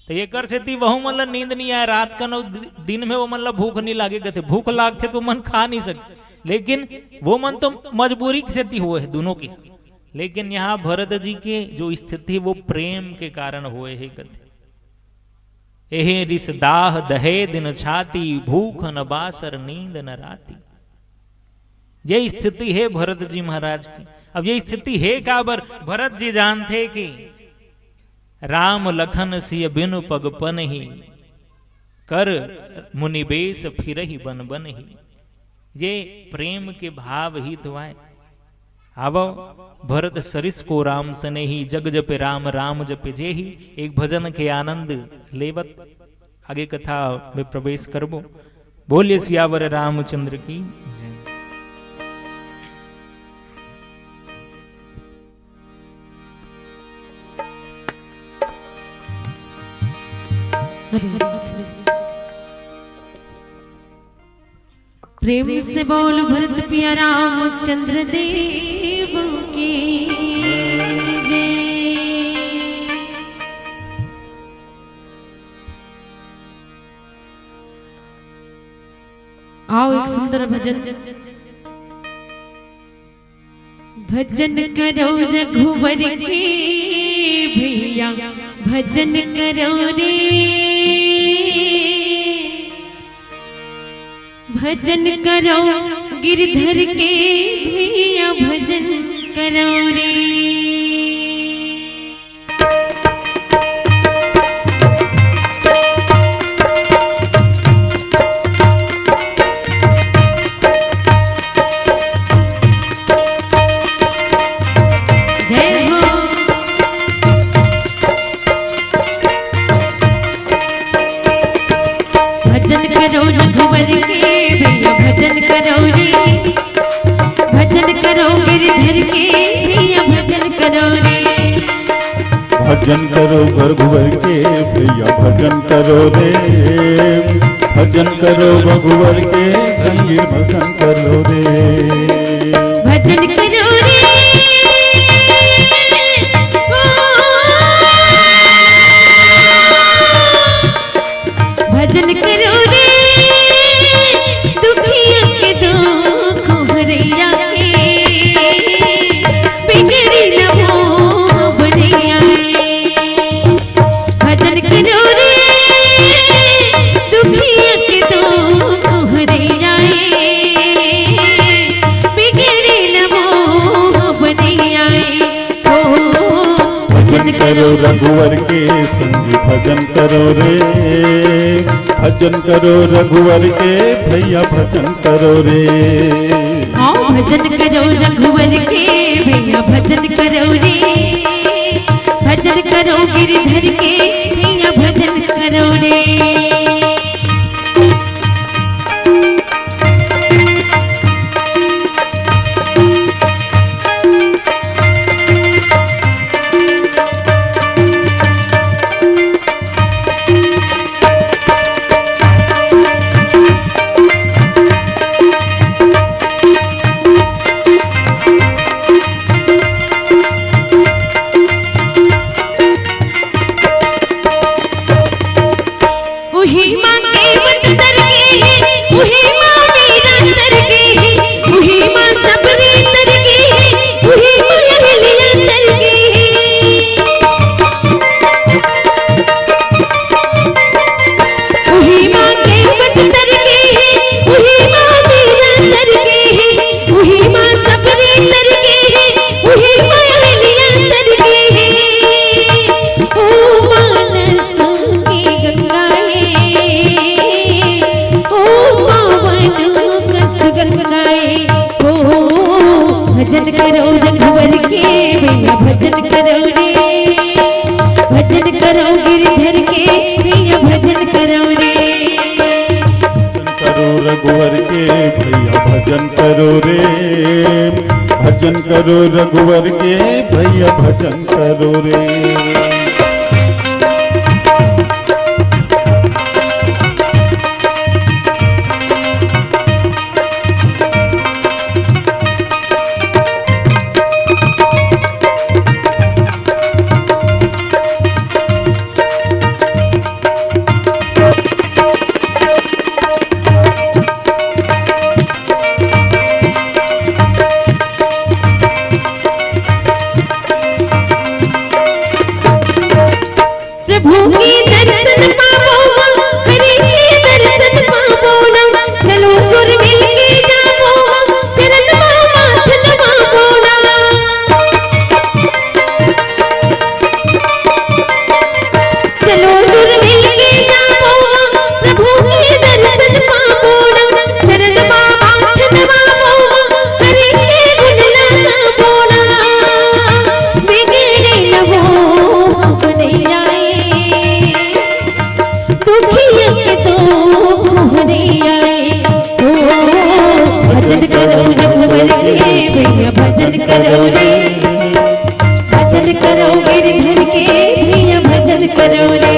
त एकर सेती वहू मन ल नींद नि आय रात कन, अउ दि-, दिन में वो मन ल भूख नि लागे कथे। भूख लागथे त वो मन खा नि सकथे, लेकिन वो मन तो मजबूरी के सेती होए हे दूनों के। लेकिन यहाँ भरत जी के जो स्थिति हे, वो प्रेम के कारण होए हे कथे। एहे रिस दाह दहे दिन छाती, भूख न बासर नींद न राती। ये स्थिति हे भरत जी महाराज के। अब ये स्थिति हे काबर? भरत जी जानथे कि राम लखन सिय बिनु पग पनही, कर मुनि बेस फिरहि बन बनही। ये प्रेम के भाव ही तो आय। आवो, भरत सरिस को राम सनेही, जग जपे राम, राम जपे जेही। एक भजन के आनंद लेवत आगे कथा में प्रवेश करबो। बोलिए सियावर रामचंद्र की जय। प्रेम से बोल भरत पिया रामचंद्र देव की जय। आओ एक सुंदर भजन। भजन करो रघुवर के भैया, भजन करो रे। भजन करो गिरधर के भैया, भजन करो रे। जय हो। भजन करो रघुवर के भैया, भजन करो रे। भजन करो गिरधर के भैया, भजन करो रे। भजन करो रघुवर के भैया, भजन करो रे। भजन करो रघुवर के संगी, भजन करो रे। भजन करो रे। ओ, भजन करो रे, दुखिया के दुख हरैया के, बिगड़ी न हो बनैया। भजन करो रे, दुखिया के दुख हरैया, बिगड़ी न हो बनैया। ओ, भजन करो रघुवर के संगी, भजन करो रे। भजन करो रघुवर के भैया, भजन करो रे। हाँ, भजन करो रघुवर के भैया, भजन करो रे। भजन करो गिरधर के भैया, भजन करो रे। ओ भजन करो रघुवर के भैया, भजन करो रे। भजन करो गिरधर के भैया, भजन करो रे। भजन करो रघुवर के भैया, भजन करो रे। भजन करो रघुवर के भैया, भजन करो रे। प्रभु के दर्शन पावो, हरि के दर्शन पावो ना। चलो जुर मिल के जावो, चरण मा माथ नवावो ना। चलो जुर मिल के जावो, प्रभु के दर्शन पावो ना। चरण मा माथ नवावो, हरि के गुण लगावो ना। बिगड़े न वो बनैया ए, दुखिया के तो हरैया ए। ओ, भजन करो रघुवर के भैया, भजन करो रे। भजन करो गिरधर के भैया, भजन करो रे।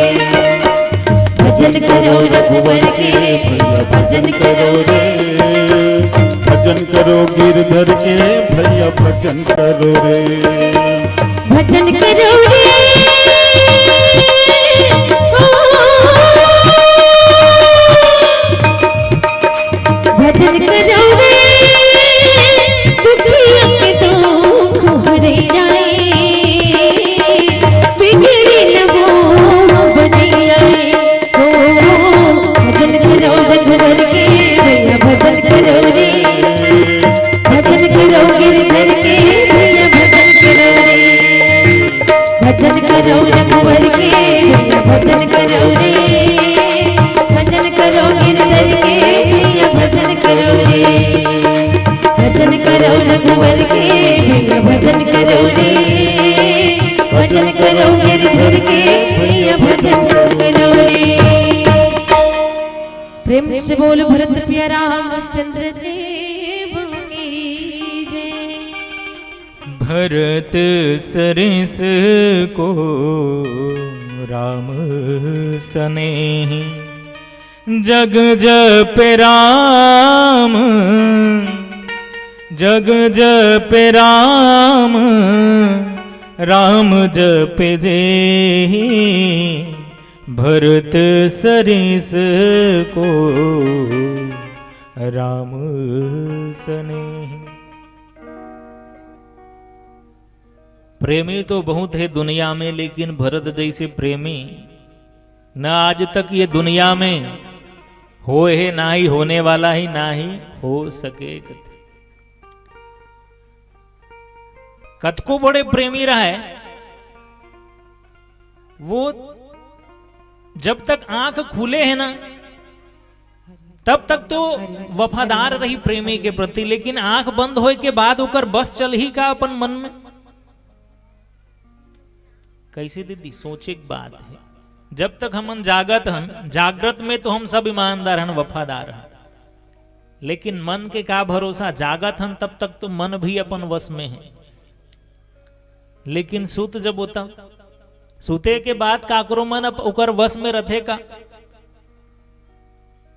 भजन करो रघुवर के भैया, भजन करो रे। भजन करो गिरधर के भैया, भजन करो रे। भजन करो रे। ओ, भजन करो रे, दुखिया के दुख हरैया ए, बिगड़े न वो बनैया ए। ओ, भजन करो रघुवर के भैया, भजन करो रे। भजन करो गिरधर के भैया, भजन करो रे। भजन करो रघुवर के भैया, भजन करो रे। भजन करो गिरधर के भैया, भजन करो रे। भजन करो रघुवर के भैया, भजन करो रे। भजन करो गिरधर के भैया, भजन करो रे। प्रेम से बोल भरत प्रिय रामचंद्र देव की जय। भरत सरिस को राम सनेही, जग जप राम, जग जप राम, राम जप जेही, भरत सरिस को राम सनेही। प्रेमी तो बहुत हे दुनिया में, लेकिन भरत जइसे प्रेमी न आज तक ये दुनिया में होय हे, ना ही होने वाला हे, ना ही हो सके। कतको बड़े प्रेमी रहय, वो जब तक आंख खुले हे ना, तब तक तो वफादार रही प्रेमी के प्रति, लेकिन आंख बंद होय के बाद ओकर बस चलही का अपन मन में? कइसे दीदी, सोचे के बात हे। जब तक हमन जागत हन, जागृत में तो हम सब ईमानदार हन, वफादार हन, लेकिन मन के का भरोसा? जागत हन तब तक तो मन भी अपन वश में हे, लेकिन सुत जब होता, सुते के बाद काकरो मन अप-, ओकर वश में रथे का?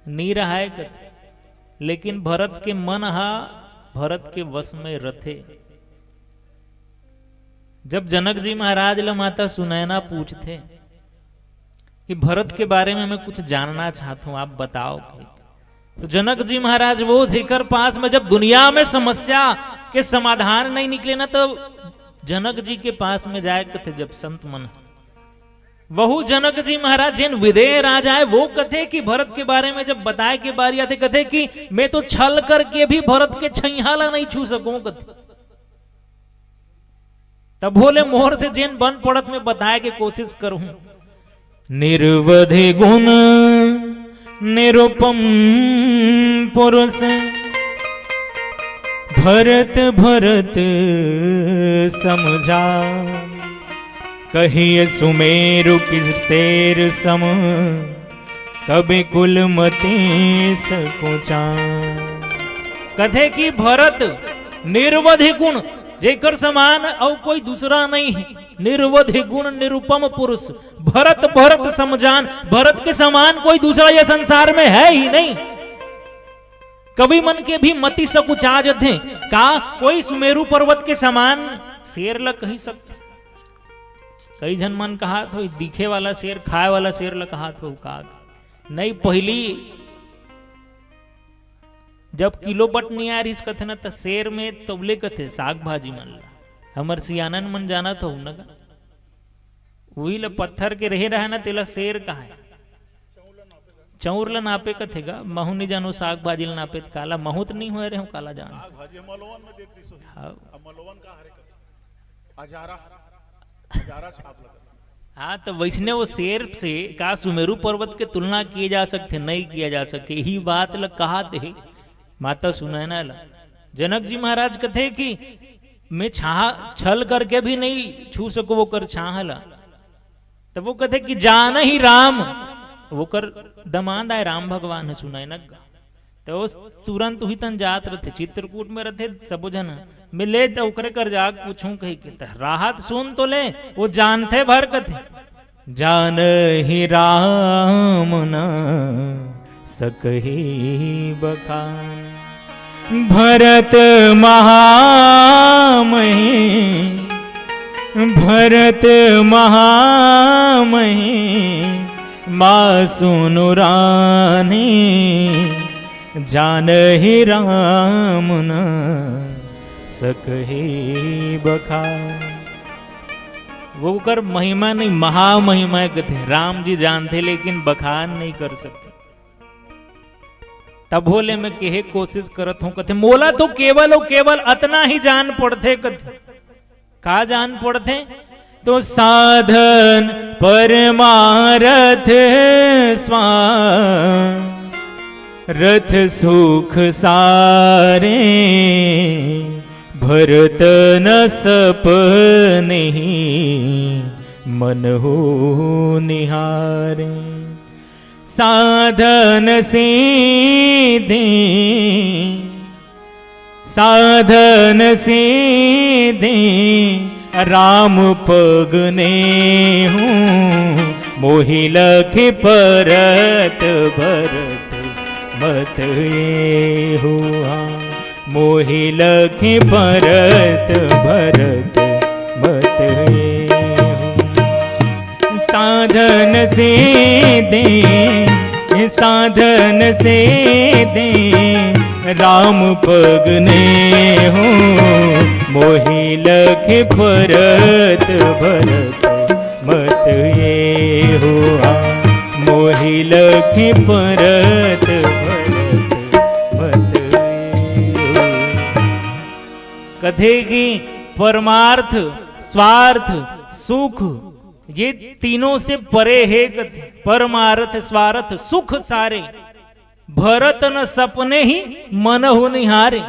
नी रहय कथे। लेकिन भरत के मन हा भरत के वश में रथे। जब जनक जी महाराज ल माता सुनैना पूछथे कि भरत के बारे में मैं कुछ जानना चाहता हूं, आप बताओ, तो जनक जी महाराज वो जेकर पास में जब दुनिया में समस्या के समाधान नहीं निकले ना, तो जनक जी के पास में जाय कथे। जब संत मन, वहू जनक जी महाराज जेन विदेह राजा हे, वो कथे कि भरत के बारे में जब बताय के बारी आथे, कथे कि मैं तो छल करके भी भरत के छैहा ला नहीं छू सकूं कथे। तभो ले मोर से जेन बन पड़त, मैं बताय के कोशिश करूं। निरवधि गुण निरुपम पुरुष, भरत भरत समझा, कहिए सुमेरु की शेर सम, कभी कुल मति सकुचा। कथे कि भरत निर्वधि गुण, जेकर समान अउ कोई दूसरा नहीं है, निर्वधि गुण निरुपम पुरुष, भरत भरत समझान, भरत के समान कोई दूसरा ये संसार में है ही नहीं। कवि मन के भी मति सकुचा जथे। का कोई सुमेरु पर्वत के समान शेर ल कही सकथे? कई झन मन कहात हो, दिखे वाला शेर, खाए वाला शेर ल कहात हो का? नहीं, पहली जब किलो बट नइ आय रिहिस कथे न, त शेर में तबले कथे साग भाजी मन ला। हमर सियानन मन जानत हो न गा, उही ल पत्थर के रहे रहे न, तेला शेर कहाय। चौर ल नापे कथे गा, महू नइ जानो साग भाजी ल नापे त काला, महू त नइ होय रहे हूँ, काला जान। साग भाजी हम मलवन में देत रहिस होही। हाँ। अब मलवन का हरे कथे? अजारा, अजारा छाप लगत। हाँ, तो वैसने वो शेर से का सुमेरु पर्वत के तुलना किए जा सकथे? नहीं किया जा सके। यही बात ल कहात हे माता सुनैना ला। जनक जी महाराज कथे कि मैं छाह, छल करके भी नहीं छू सको वोकर छाह ला। तब वो कथे कि जान ही राम, वोकर दमांद आय राम भगवान ह सुनैना गा। तो वो तुरंत उही तन जात रथे, चित्रकूट में रथे सबो झन। मैं ले त ओकरे कर जाके पूछूं कहि के। त राहत सुन तो ले, वो जानथे भर कथे। जान ही राम न सकही बखान। भरत महामही, भरत महामही, माँ सुनु रानी, जान ही राम न सकही बखान। वो ओकर महिमा नहीं, महामहिमा कथे। राम जी जानथे लेकिन बखान नहीं कर सकथे। तभो ले मैं केहे कोशिश करत हूँ कथे, मोला तो केवल अउ केवल अतना ही जान पड़थे कथे। का जान पड़थे? तो साधन परमारथ स्वारथ सुख सारे, भरत न सपनहि मनहु निहारे। साधन सीधी, साधन सीधी, राम पग नेहु, मोहि लखि परत भरत मत एहु। हाँ। मोहि लखि परत भरत मत एहु। साधन सीधी, साधन सीधी, राम पग नेहु, मोहि लखि परत भरत मत एहु। हाँ। मोहि लखि परत भरत मत एहु। कथे कि परमार्थ, स्वार्थ, सुख, ये तीनों से परे हे कथे। परमार्थ स्वार्थ सुख सारे, भरत न सपनहि मनहु निहारे।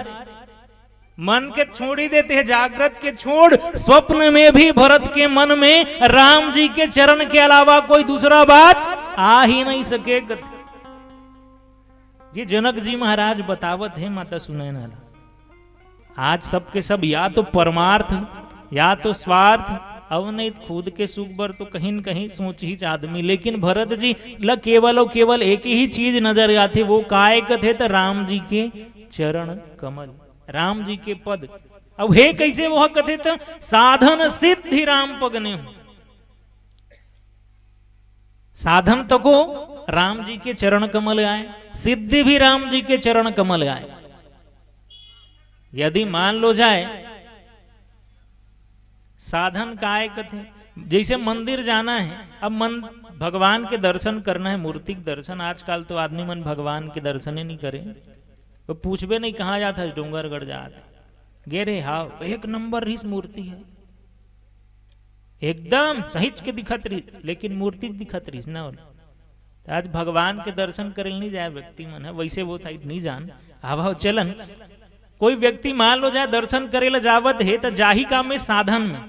मन के छोड़ ही देथे, जागृत के छोड़, स्वप्न में भी भरत के मन में राम जी के चरण के अलावा कोई दूसरा बात आ ही नहीं सके कथे। ये जनक जी महाराज बतावत हे माता सुनैना ला। आज सबके सब या तो परमार्थ, या तो स्वार्थ, अउ नहीं त खुद के सुख बर तो कहीं न कहीं सोचहिच आदमी। लेकिन भरत जी ला केवल अउ केवल एक ही चीज नजर आथे, वो काय कथे त राम जी के चरण कमल, राम जी के पद। अब हे कैसे वो कथे त साधन सिद्धि राम पग नेहु। साधन तको राम जी के चरण कमल आय, सिद्धि भी राम जी के चरण कमल आय। यदि मान लो जाए, साधन काय कथे, जैसे मंदिर जाना है, अब मन, भगवान के दर्शन करना है, मूर्ति के दर्शन, आजकल तो आदमी मन भगवान के दर्शन ही नहीं करे, वो पूछबे नहीं कहाँ जात हस, डोंगरगढ़ जात। गे रे, हाव, एक नंबर रिहिस मूर्ति ह, एकदम सहिच के दिखत रिहिस, लेकिन मूर्ति दिखत रिहिस ना ओला। त आज भगवान के दर्शन करे ल नहीं जाए व्यक्ति मन ह, वैसे वो साइड नहीं जान, हाव हाव चलन। कोई व्यक्ति मान लो जाए दर्शन करे ला जावत हे, त जाही का में? साधन में,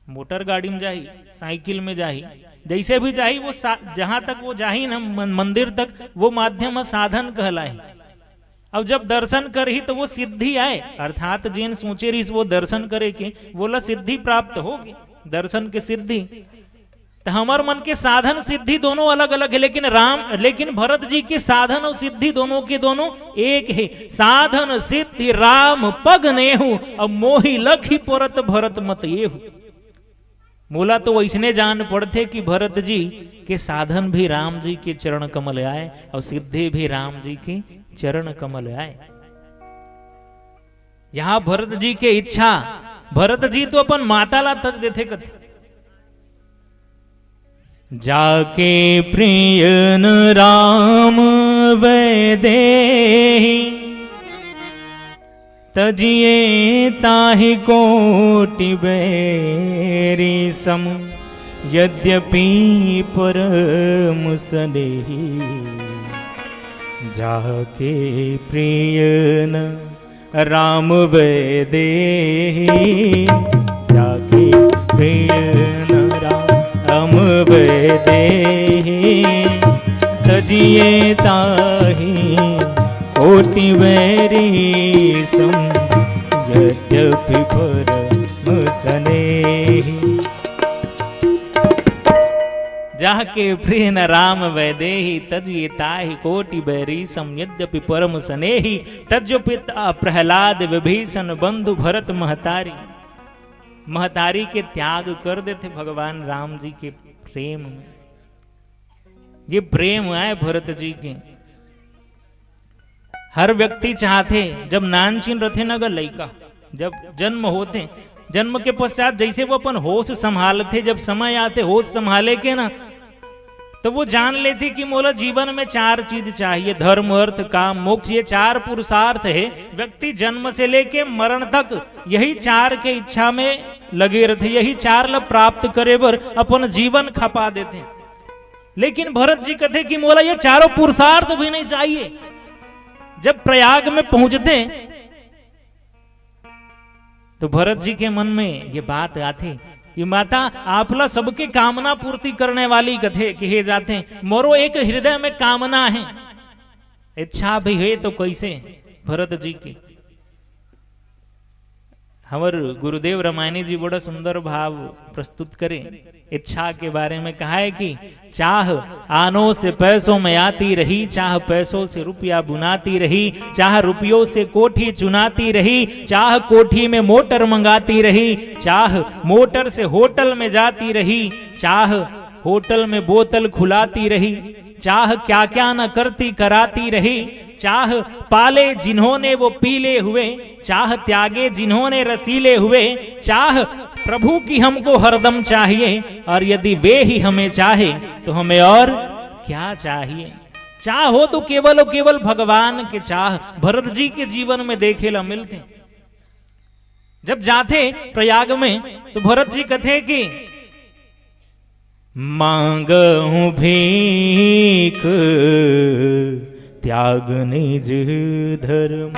मोटर गाड़ी में जाही, साइकिल में जाही, जैसे भी जाही, वो सा-, जहां तक वो जाही ना मन-, मंदिर तक, वो माध्यम ह साधन कहलाही। अब जब दर्शन करही तो वो सिद्धि आए, अर्थात जेन सोचे रहिस वो दर्शन करे के, वोला सिद्धि प्राप्त होगे, दर्शन के सिद्धि। त हमर मन के साधन सिद्धि दोनों अलग-अलग हे, लेकिन राम, लेकिन भरत जी के साधन अउ सिद्धि दोनों के दोनों एक हे। साधन सिद्धि राम पग नेहु, अब मोहि लखि परत भरत मत एहु। मोला तो वइसने जान पड़थे कि भरत जी के साधन भी राम जी के चरण कमल आय अउ सिद्धि भी राम जी के चरण कमल आय। यहाँ भरत जी के इच्छा, भरत जी तो अपन माता ला तज देथे कथे, जाके प्रिय न राम वैदेही, तजिए ताहि कोटि बैरी सम, यद्यपि परम स्नेही। जाके प्रिय न राम वैदेही, जाके प्रिय न राम वैदेही, तजिए ताहि कोटि बैरी सम, यद्यपि परम स्नेही। जाके प्रिय न राम वैदेही, तजिए ताहि कोटि बैरी सम, यद्यपि परम स्नेही। तज्जो पिता प्रहलाद विभीषण, बंधु भरत महतारी। महतारी के त्याग कर देथे भगवान राम जी के प्रेम में। ये प्रेम आय भरत जी के। हर व्यक्ति चाहथे, जब नानचिन रथे न ग लइका, जब जन्म होथे, जन्म के पश्चात जैसे वो अपन होश संभालथे, जब समय आथे होश संभाले के ना, तो वो जान लेथे कि मोला जीवन में चार चीज चाहिए, धर्म, अर्थ, काम, मोक्ष, ये चार पुरुषार्थ हे। व्यक्ति जन्म से लेके मरण तक यही चार के इच्छा में लगे रथे, यही चार ला प्राप्त करे बर अपन जीवन खपा देथे। लेकिन भरत जी कथे कि मोला ये चारों पुरुषार्थ भी नहीं चाहिए। जब प्रयाग में पहुंचथे तो भरत जी के मन में ये बात आथे कि माता, आपला सबके कामना पूर्ति करने वाली कथे कहे जाथे, मोरो एक हृदय में कामना है, इच्छा भी है तो कैसे? भरत जी की हमर गुरुदेव रामायणी जी बड़ा सुंदर भाव प्रस्तुत करे। इच्छा के बारे में कहा है कि चाह आनों से पैसों में आती रही, चाह पैसों से रुपया बुनाती रही, चाह रुपयों से कोठी चुनाती रही, चाह कोठी में मोटर मंगाती रही, चाह मोटर से होटल में जाती रही, चाह होटल में बोतल खुलाती रही, चाह क्या क्या न करती कराती रही। चाह पाले जिन्होंने वो पीले हुए, चाह त्यागे जिन्होंने रसीले हुए। चाह प्रभु की हमको हरदम चाहिए, और यदि वे ही हमें चाहे तो हमें और क्या चाहिए? चाह हो तो केवल और केवल भगवान के चाह भरत जी के जीवन में देखे ला मिलथे। जब जाथे प्रयाग में तो भरत जी कथे कि मांगहु भीख त्याग निज धर्म,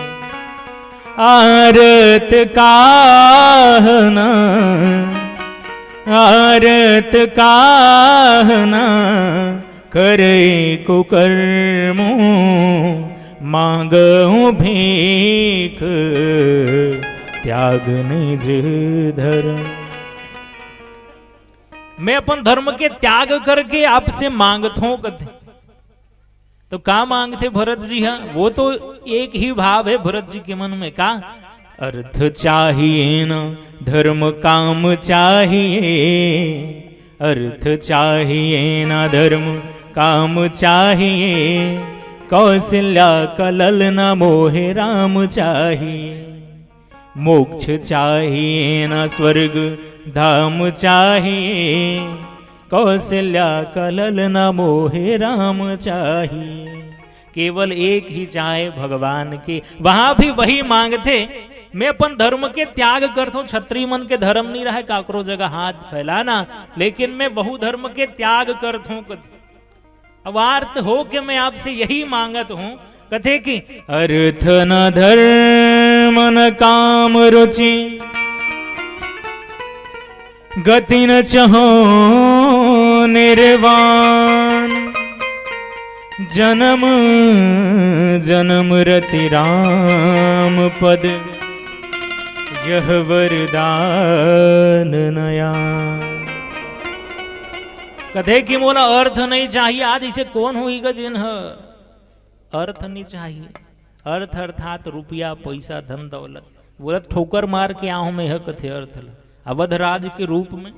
आरत काहना, आरत काहना, करे कुकर्मो, मांगहु भीख त्याग निज धर्म। मैं अपन धर्म के त्याग करके आपसे मांगत हूं कथे। तो का मांगथे भरत जी? हाँ, वो तो एक ही भाव है भरत जी के मन में। का? अर्थ चाहिए ना धर्म काम चाहिए, अर्थ चाहिए ना धर्म काम चाहिए, कौशल्या कलल ना मोहे राम चाहिए। मोक्ष चाहिए ना स्वर्ग धाम चाहिए, कौशल्या कलल ना मोहे राम चाहिए। केवल एक ही चाहे भगवान के, वहां भी वही मांगथे। मैं अपन धर्म के त्याग करथों, छत्री मन के धर्म नहीं रहे काकरो जगह हाथ फैलाना, लेकिन मैं बहु धर्म के त्याग करथों कथे। अब आर्त हो के मैं आपसे यही मांगत हूं, कथे कि अर्थ न धर्म मन काम रुचि गति न चहो निर्वाण। जन्म जन्म रति राम पद यह वरदान नया। कथे कि मोला अर्थ नहीं चाहिए। आज इसे कौन होही ग जेन ह अर्थ नहीं चाहिए? अर्थ अर्थात रुपया, पैसा, धन दौलत। बोलत ठोकर मार के आहूं मैं ह, कथे अर्थ ल। अवध राज के रूप में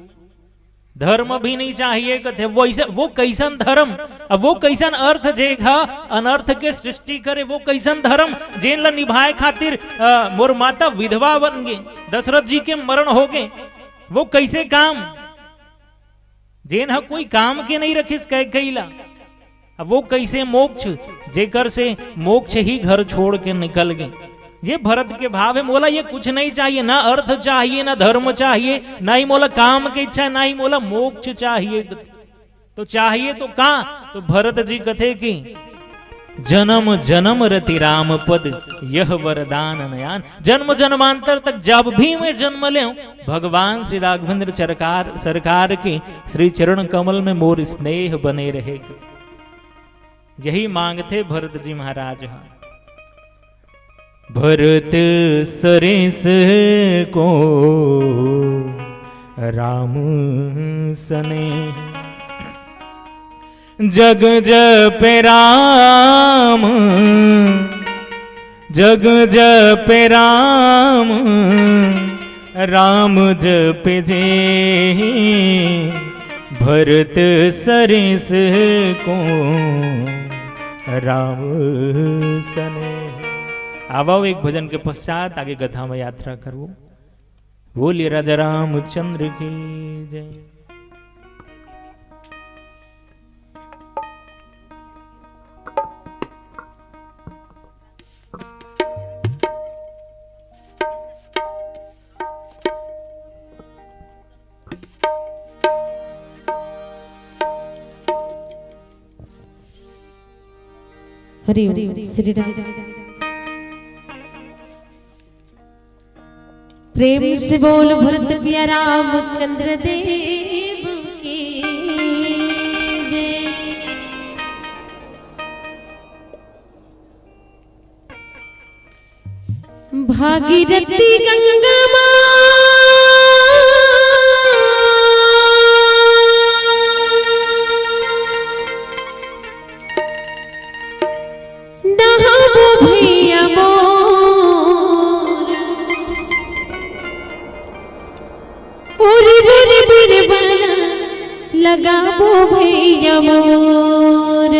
धर्म भी नहीं चाहिए, कथे। वो इसे, वो कैसन धर्म, अब वो कैसन अर्थ जे ह अनर्थ के सृष्टि करे, वो कैसन धर्म जेन ल निभाए खातिर, अ, मोर माता विधवा बन गे, दशरथ जी के मरण हो गे, वो कैसे काम जेन ह कोई काम के नहीं रखिस कैकेयी ला। अब वो कैसे मोक्ष, जेकर से मोक्ष ही घर छोड़ के निकल गे। ये भरत के भाव है, मोला ये कुछ नहीं चाहिए, ना अर्थ चाहिए, ना धर्म चाहिए, ना ही मोला काम के इच्छा, ना ही मोला मोक्ष चाहिए। तो चाहिए तो का? तो भरत जी कथे कि जन्म जन्म रति राम पद यह वरदान नयान। जन्म जन्मांतर तक जब भी मैं जन्म लेऊं, भगवान श्री राघवेंद्र सरकार, सरकार के श्री चरण कमल में मोर स्नेह बने रहे। यही मांगथे भरत जी महाराज ह। भरत सरिस को राम सने, जग जप राम, जग जप राम, राम जप जे। भरत सरिस को राम सने। आवव, एक भजन के पश्चात आगे गधा में यात्रा करबो। बोलिए राजा रामचंद्र की जय। हरि ओम। श्री राम। प्रेम से बोल भरत प्रिया रामचंद्र देव की जय। भागीरथी गंगा माँ नहाबो भैया मोर, ओरी बोरी बिरबला लगाबो भैया मोर।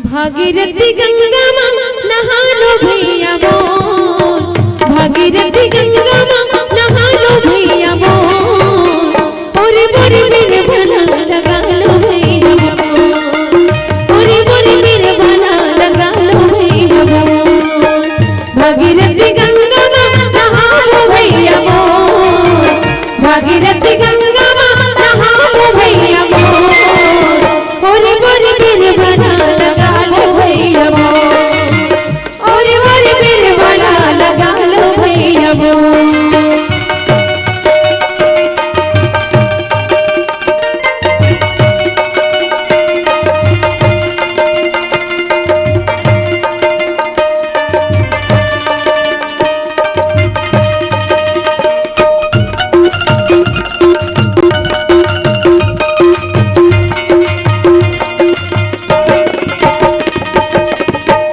भागीरथी गंगा माँ नहा लो भैया मोर, भागीरथी गंगा माँ नहा लो भैया मोर। ओरी बोरी बिरबला लगा लो भैया मोर, ओरी बोरी बिरबला लगा लो भैया मोर। भागीरथी गंगा माँ नहा लो भैया मोर, भागीरथी गंगा माँ नहा लो भैया मोर। ओरी बोरी बिरबला लगा लो भैया मोर, ओरी बोरी बिरबला लगा लो भैया मोर।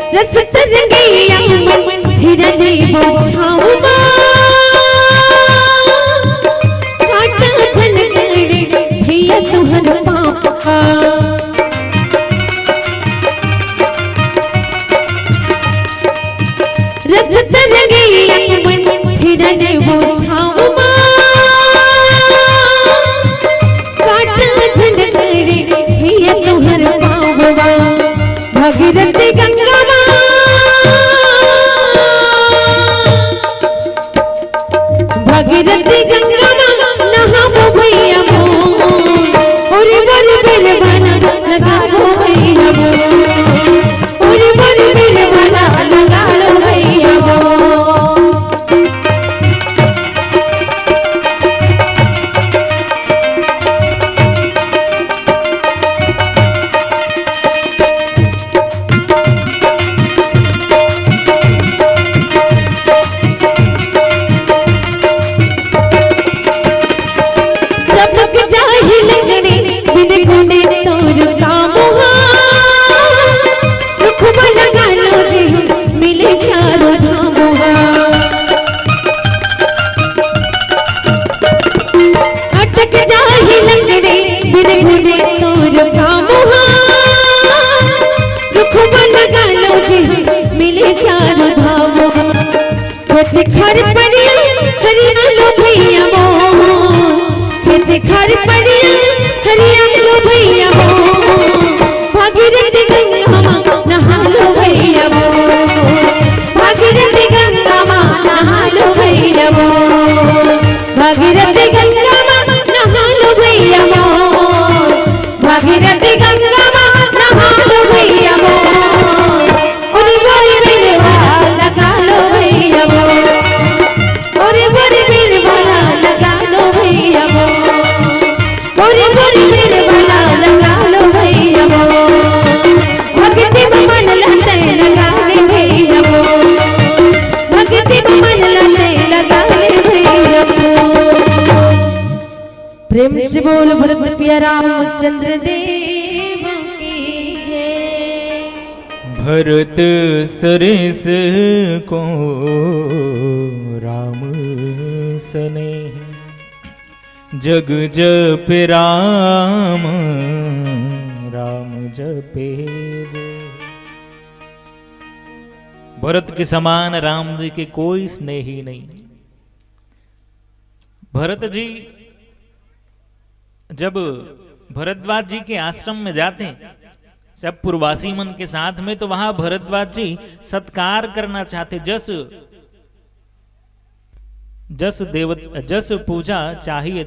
रस तरंगैया मन धीरज वो छाँव मा। काटा झन करे भैया तुहर पाँव का। रस तरंगैया मन धीरज वो छाँव मा। काटा झन करे भैया तुहर पाँव मा। भागीरथी गंगा माँ, भागीरथी गंगा माँ, नहाबो भैया मोर। ओरी बोरी बिरबला लगाबो भैया मोर। ओरी बोरी बिरबला लगा लो भैया। हर पड़िया हरिया लो भैया मोर, खेत खार पड़िया हरिया लो भैया मोर। भागीरथी गंगा माँ नहा लो भैया मोर, भागीरथी गंगा माँ नहा लो भैया मोर, भागीरथी गंगा माँ नहा लो भैया मोर, भागीरथी गंगा माँ नहा लो भैया मोर। ओरे बोरे बिरवा लगा लो भैया मोर, ओरे बोरे बिरवा लगा लो भैया मोर, ओरे बोरे बिरवा लगा लो भैया मोर। भक्ति में मन लगे लगा ले भैया मोर, भक्ति में मन लगे लगा ले भैया मोर। प्रेम से बोल भरत पिया रामचंद्र देव की जय। भरत सरिस को राम सनेही, जग जपे राम, राम जपे जय। भरत के समान राम जी के कोई स्नेही नहीं। भरत जी जब भरद्वाज जी के आश्रम में जाते हैं, सब पुरवासी मन के साथ में, तो वहां भरद्वाज जी सत्कार करना चाहते, जस, जस देव-, जस पूजा चाहिए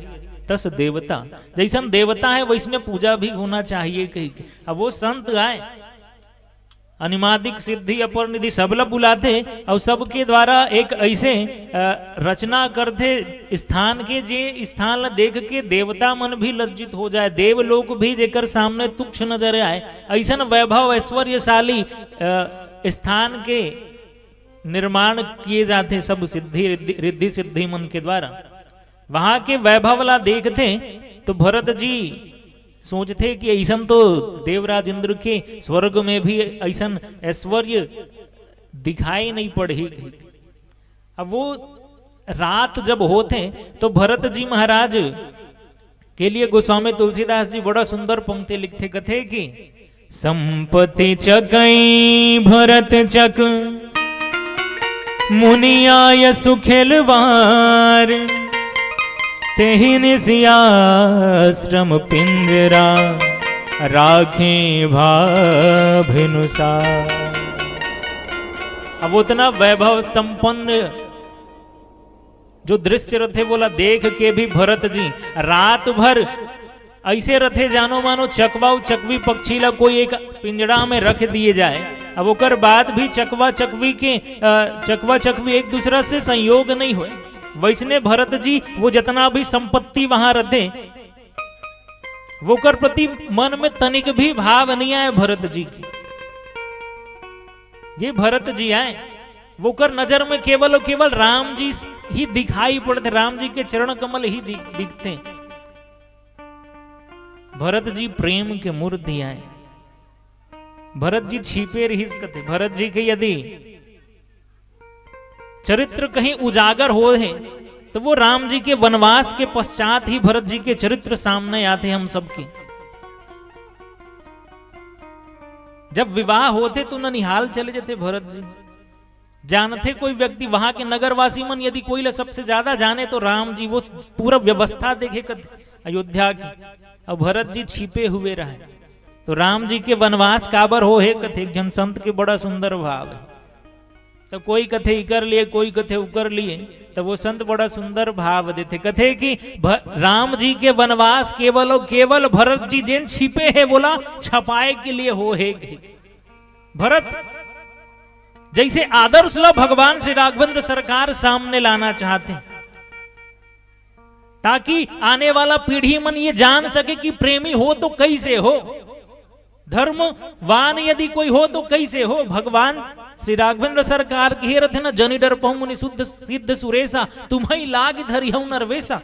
तस देवता, जैसन देवता है वैसने पूजा भी होना चाहिए कही के। अब वो संत आए, अनिमादिक सिद्धि अपर निधि सबला बुलाथे, अउ सबके द्वारा एक ऐसे, अ, रचना करथे स्थान के, जे स्थान ला देख के देवता मन भी लज्जित हो जाए, देवलोक भी जेकर सामने तुच्छ नजर आए, ऐसन वैभव ऐश्वर्यशाली, अ, स्थान के निर्माण किए जाथे सब सिद्धि, रिद्धि, रिद्धि सिद्धि मन के द्वारा। वहां के वैभव ला देखथे तो भरत जी सोचथे कि ऐसन तो देवराज इंद्र के स्वर्ग में भी ऐसन ऐश्वर्य दिखाई नहीं पड़ही। अब वो रात जब होथे तो भरत जी महाराज के लिए गोस्वामी तुलसीदास जी बड़ा सुंदर पंक्ति लिखथे, कथे कि संपत्ति चकई भरत चक, मुनि आयसु खेलवार। तेहि निसि आश्रम पिंजरा, राखे भाभिनुसार। अब उतना वैभव संपन्न जो दृश्य रथे, वोला देख के भी भरत जी रात भर ऐसे रथे, जानो मानो चकवा अउ चकवी पक्षी ला कोई एक पिंजड़ा में रख दिए जाए। अब ओकर बाद भी चकवा चकवी के, अ, चकवा चकवी एक दूसरा से संयोग नहीं होए। वैसने भरत जी वो जितना भी संपत्ति वहां रथे, वोकर प्रति मन में तनिक भी भाव नहीं आए भरत जी के। ये भरत जी आए, वोकर नजर में केवल और केवल राम जी ही दिखाई पड़थे, राम जी के चरण कमल ही दि-, दिखथे। भरत जी प्रेम के मूर्ति आए। भरत जी छिपे रहिस कथे। भरत जी के यदि चरित्र कहीं उजागर होहे, तो वो राम जी के वनवास के पश्चात ही भरत जी के चरित्र सामने आथे हम सबके। जब विवाह होथे, तो ननिहाल चले जथे भरत जी। जानथे कोई व्यक्ति, वहां के नगरवासी मन यदि कोई ला सबसे ज्यादा जाने, तो राम जी वो पूरा व्यवस्था देखे कथे अयोध्या की। अब भरत जी छिपे हुए रहे, तो राम जी के वनवास काबर होहे कथे, एक झन संत के बड़ा सुंदर भाव है। तो कोई कथे इकर लिए, कोई कथे उकर लिए, तो वो संत बड़ा सुंदर भाव देथे, कथे कि भ-, राम जी के वनवास केवल और केवल भरत जी जेन छिपे हे, वोला छपाए के लिए होहे। भरत जैसे आदर्श ला भगवान श्री राघवेंद्र सरकार सामने लाना चाहते हैं, ताकि आने वाला पीढ़ी मन ये जान सके कि प्रेमी हो तो कैसे हो, धर्मवान यदि कोई हो तो कैसे हो। भगवान श्री राघवेंद्र सरकार कहे रथे ना, "जनि डरपहु मुनि शुद्ध सिद्ध सुरेशा, तुम्हई लाग धरिहउ नरवेशा।"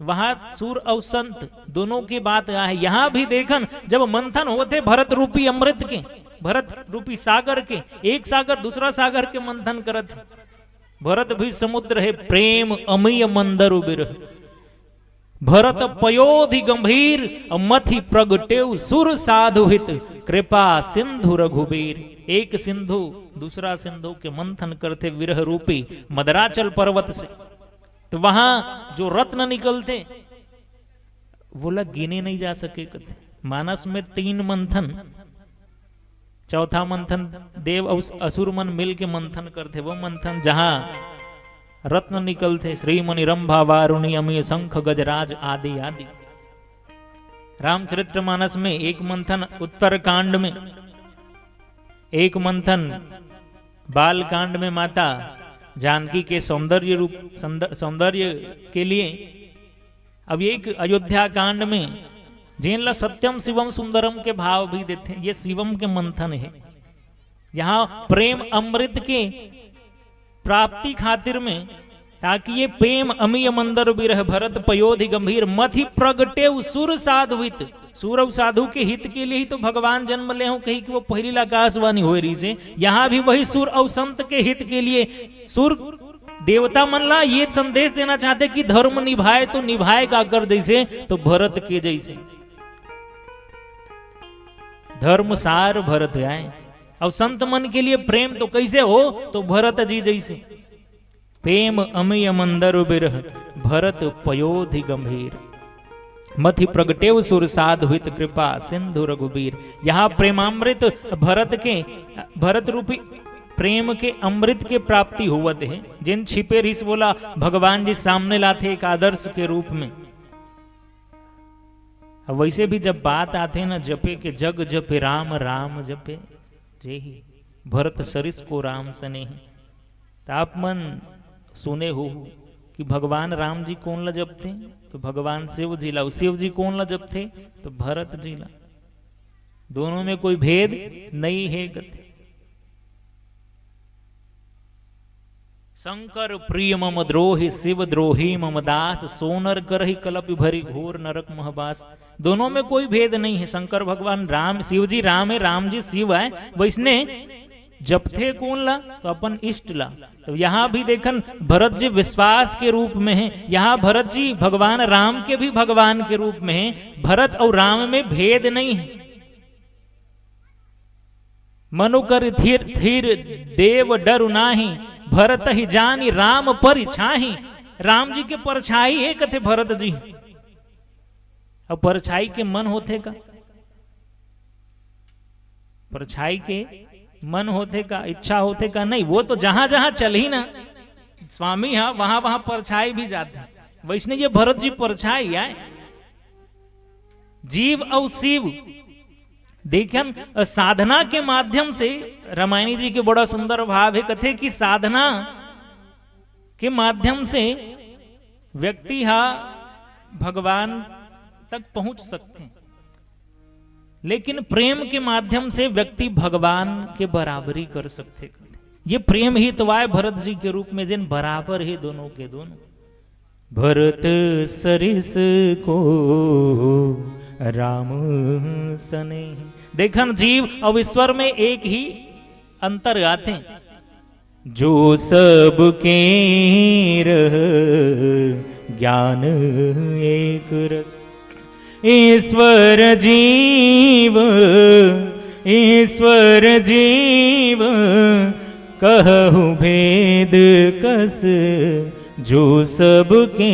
वहां सुर अउ संत दोनों की बात आहे। यहां भी देखन, जब मंथन होथे भरत रूपी अमृत के, भरत रूपी सागर के, एक सागर दूसरा सागर के मंथन करत हे। भरत भी समुद्र है, प्रेम अमिय मंदरु बिरह। भरत पयोधि गंभीर, मथि प्रगटेउ सुर साधु हित, कृपा सिंधु रघुबीर। एक सिंधु दूसरा सिंधु के मंथन करथे विरह रूपी मदराचल पर्वत से। तो वहां जो रत्न निकलथे, वोला गिने नहीं जा सके कथे। मानस में तीन मंथन, चौथा मंथन देव अउ असुर मन मिल के मंथन करथे, वो मंथन जहां रत्न निकलथे, श्रीमणि रंभा वारुणी अमी शंख गजराज आदि आदि। रामचरितमानस में एक मंथन उत्तर कांड में, एक मंथन बाल कांड में माता जानकी के सौंदर्य रूप, सौंदर-, सौंदर्य के लिए। अब एक अयोध्या कांड में जेन ला सत्यम शिवम सुंदरम के भाव भी देथे, ये शिवम के मंथन है। यहाँ प्रेम अमृत के प्राप्ति खातिर में, ताकि ये प्रेम अमिय मंदर विरह भरत पयोधि गंभीर मथि प्रगटेउ सुर साधु हित। सुर अउ साधु के हित के लिए ही तो भगवान जन्म ले हो, कही कि वो पहली ला आकाशवाणी होए रही से। यहाँ भी वही सुर अउ संत के हित के लिए सुर देवता मन ला ये संदेश देना चाहते कि धर्म निभाए तो निभाए काकर जैसे, तो भरत के जैसे। धर्म सार भरत आए। और संत मन के लिए प्रेम तो कैसे हो, तो भरत जी जैसे। प्रेम अमिय मंदर विरह भरत पयोधि गंभीर, मथि प्रगटेउ सुर साधु हित कृपा सिंधु रघुबीर। यहाँ प्रेमामृत भरत के, भरत रूपी प्रेम के अमृत के प्राप्ति होवत है। जिन छिपे रिस बोला भगवान जी सामने लाथे एक आदर्श के रूप में। अब वैसे भी जब बात आथे ना जपे के, जग जपे राम राम जपे, जे ही भरत सरिस को राम सनेही। तो आप मन सुने हो कि भगवान राम जी कौन ला जपते? तो भगवान शिव जी ला। शिव जी कौन ला जपते? तो भरत जी ला। दोनों में कोई भेद नहीं है कथे। शंकर प्रिय मम द्रोही, शिव द्रोही मम दास, सोनर करही कलप भरी घोर नरक महबास। दोनों में कोई भेद नहीं है। शंकर भगवान राम, शिव जी राम है, राम जी शिव है, वैसने जपथे कौन ला? तो अपन इष्ट ला। तो यहाँ भी देखन भरत जी विश्वास के रूप में है, यहाँ भरत जी भगवान राम के भी भगवान के रूप में है। भरत और राम में भेद नहीं है। मनु कर थिर, थिर देव डरु नाही, भरत ही जानी राम परिछाही। राम जी के परछाई है कथे भरत जी। अब परछाई के मन होथे का? परछाई के मन होथे का, इच्छा होथे का? नहीं, वो तो जहां जहां चलही ना स्वामी हा, वहां वहां परछाई भी जाथे। वैसने ये भरत जी परछाई आए। जीव अउ शिव देखन, अ, साधना के माध्यम से, रामायणी जी के बड़ा सुंदर भाव है, कथे कि साधना के माध्यम से व्यक्ति हा भगवान तक पहुंच सकथे, लेकिन प्रेम के माध्यम से व्यक्ति भगवान के बराबरी कर सकथे। ये प्रेम ही तो आय भरत जी के रूप में, जेन बराबर है दोनों के दोनों। भरत सरिस को राम सनेही। देखन, जीव अउ ईश्वर में एक ही अंतर आथे। जो सबके रह ज्ञान एक रस, ईश्वर जीव, ईश्वर जीव, कहु भेद कस, जो सबके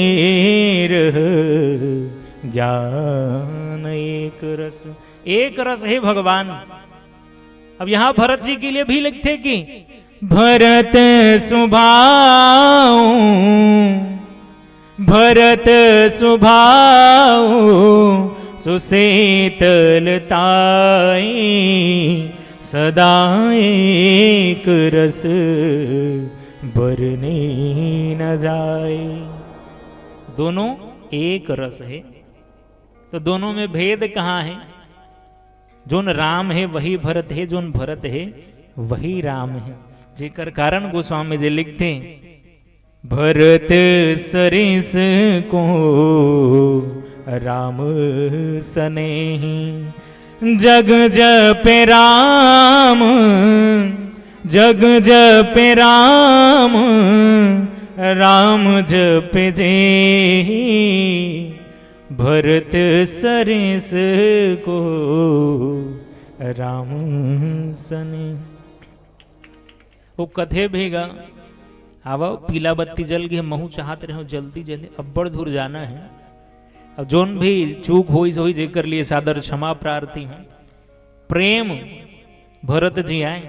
रह ज्ञान एक रस। एक रस हे भगवान। अब यहाँ भरत जी के लिए भी लिखथे कि भरत सुभाऊ, भरत सुभाऊ, सुशीतल ताई, सदा एक रस बरने न जाए। दोनों एक रस है, तो दोनों में भेद कहाँ है? जोन राम है वही भरत है, जोन भरत है वही राम है। जेकर कारण गोस्वामी जी लिखथे, भरत सरिस को राम सनेही, जग जप राम, जग जप राम, राम जप जेही। भरत सरिस को राम सने। वो कथे भी गा, आवा, पीला बत्ती जल गे, महूं चाहत रहे हंव जल्दी जले, अब्बड़ दूर जाना हे। अब जोन भी चूक होइस होही, जेकर लिए सादर क्षमा प्रार्थी हंव। प्रेम भरत जी आय,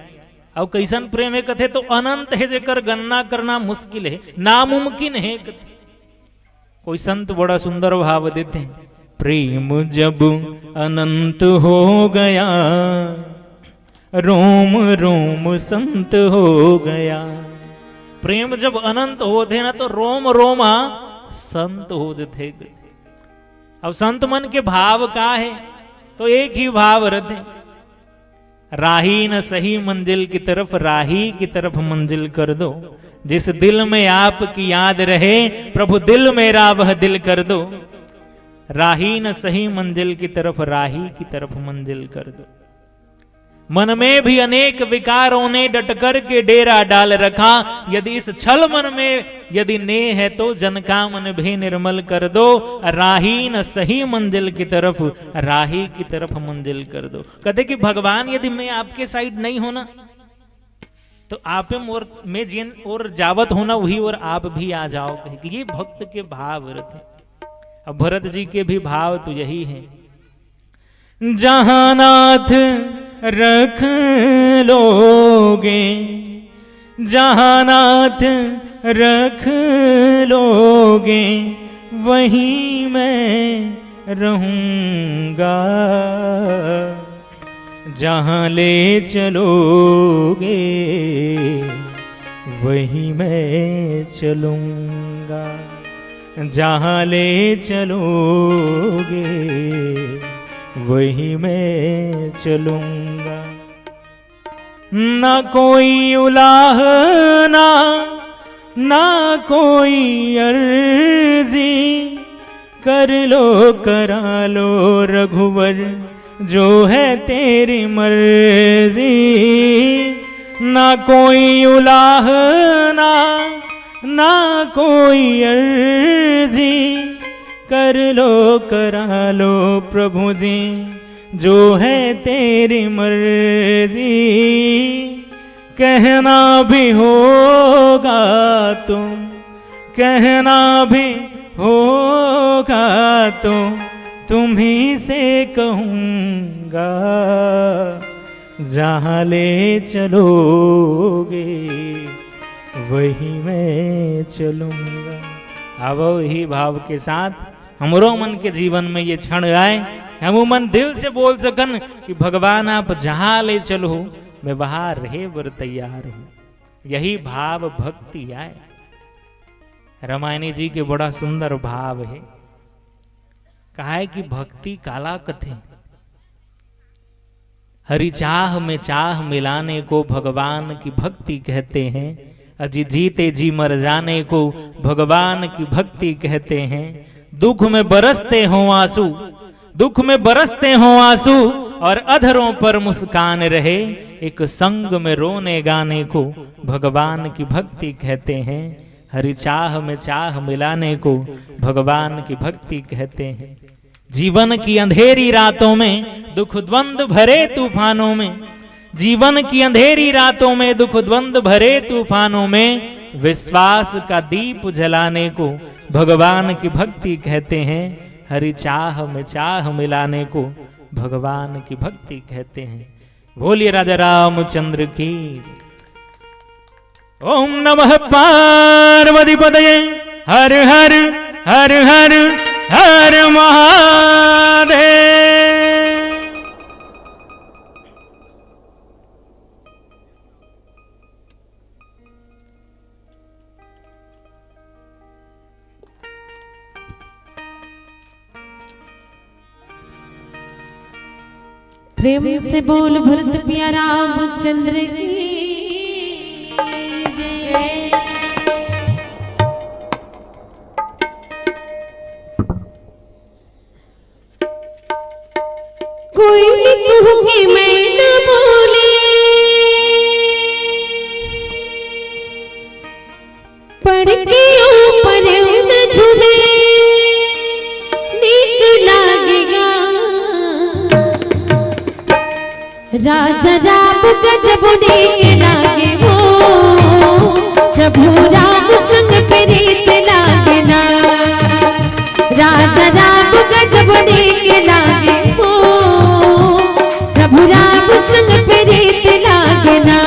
अउ कइसन प्रेम हे कथे, तो अनंत हे, जेकर गणना करना मुश्किल हे, नामुमकिन हे कथे। कोई संत बड़ा सुंदर भाव देथे, प्रेम जब अनंत हो गया, रोम रोम संत हो गया। प्रेम जब अनंत होथे ना, तो रोम रोम हा संत हो जथे। अब संत मन के भाव का हे, तो एक ही भाव रथे, राही न सही मंजिल की तरफ, राही की तरफ मंजिल कर दो। जिस दिल में आपकी याद रहे, प्रभु दिल मेरा वह दिल कर दो। राही न सही मंजिल की तरफ, राही की तरफ मंजिल कर दो। मन में भी अनेक विकारों ने डट कर के डेरा डाल रखा। यदि इस छल मन में यदि नेह है, तो जन का मन भी निर्मल कर दो। राही न सही मंजिल की तरफ, राही की तरफ मंजिल कर दो। कथे कि भगवान, यदि मैं आपके side नहीं हों ना, तो आपे मोर, मैं जेन ओर जावत हों ना, वही ओर आप भी आ जाओ, कहे कि ये भक्त के भाव रथे। अब भरत जी के भी भाव तो यही हे, जहां नाथ रख लोगे, जहां नाथ रख लोगे, वहीं मैं रहूंगा। जहां ले चलोगे, वहीं मैं चलूंगा। जहां ले चलोगे, वहीं मैं चलूंगा। ना कोई उलाहना, ना कोई अर्जी, कर लो करा लो रघुवर, जो है तेरी मर्जी। ना कोई उलाहना, ना कोई अर्जी, कर लो करा लो प्रभु जी, जो है तेरी मर्जी। कहना भी होगा तुम, कहना भी होगा तुम, तुम्ही से कहूंगा। जहां ले चलोगे, वहीं मैं चलूंगा। अब वही भाव के साथ हमरो मन के जीवन में ये क्षण आए, हम मन दिल से बोल सकन कि भगवान, आप जहां ले चलो, मैं वहां रहे बर तैयार हूं। यही भाव भक्ति आए। रामायणी जी के बड़ा सुंदर भाव हे। कहा हे कि भक्ति काला कथे? हरि चाह में चाह मिलाने को भगवान की भक्ति कहते हैं। अजी जीते जी मर जाने को भगवान की भक्ति कहते हैं। दुख में बरसते हों आंसू, दुख में बरसते हों आंसू और अधरों पर मुस्कान रहे, एक संग में रोने गाने को भगवान की भक्ति कहते हैं। हरि चाह में चाह मिलाने को भगवान की भक्ति कहते हैं। जीवन की अंधेरी रातों में, दुख द्वंद भरे तूफानों में, जीवन की अंधेरी रातों में, दुख द्वंद भरे तूफानों में विश्वास का दीप जलाने को भगवान की भक्ति कहते हैं। हरि चाह में चाह मिलाने को भगवान की भक्ति कहते हैं। बोलिए राजा रामचंद्र की। ओम नमः पार्वती पतये। हर हर हर हर हर महादेव। प्रेम से बोल भरत पिया रामचंद्र की जय। कोई कुहू के मैं न बोली, पढ़ के ऊपर न झूमे, नीक राजा राम गजब नीक लागे हो, प्रभु राम संग प्रीत लागे ना। राजा राम गजब नीक लागे हो, प्रभु राम संग प्रीत लागे ना।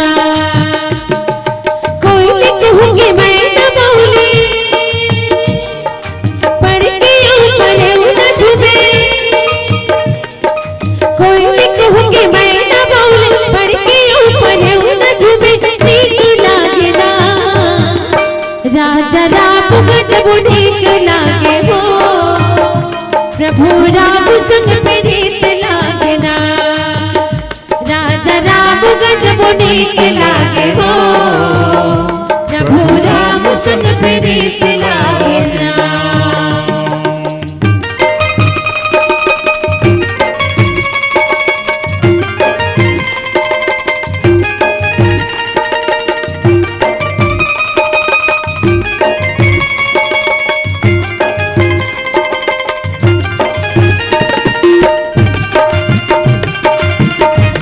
कोई कहूँ कि मैं न बोली, पढ़ के ऊपर न झुमे। कोई कहूँ कि मैं न बोले, पढ़ के ऊपर न झुमे, नीक लागे ना। राजा राम गजब नीक लागे हो, प्रभु राम संग प्रीत लागे ना। राजा राम गजब नीक लागे हो, प्रभु राम संग प्रीत लागे ना।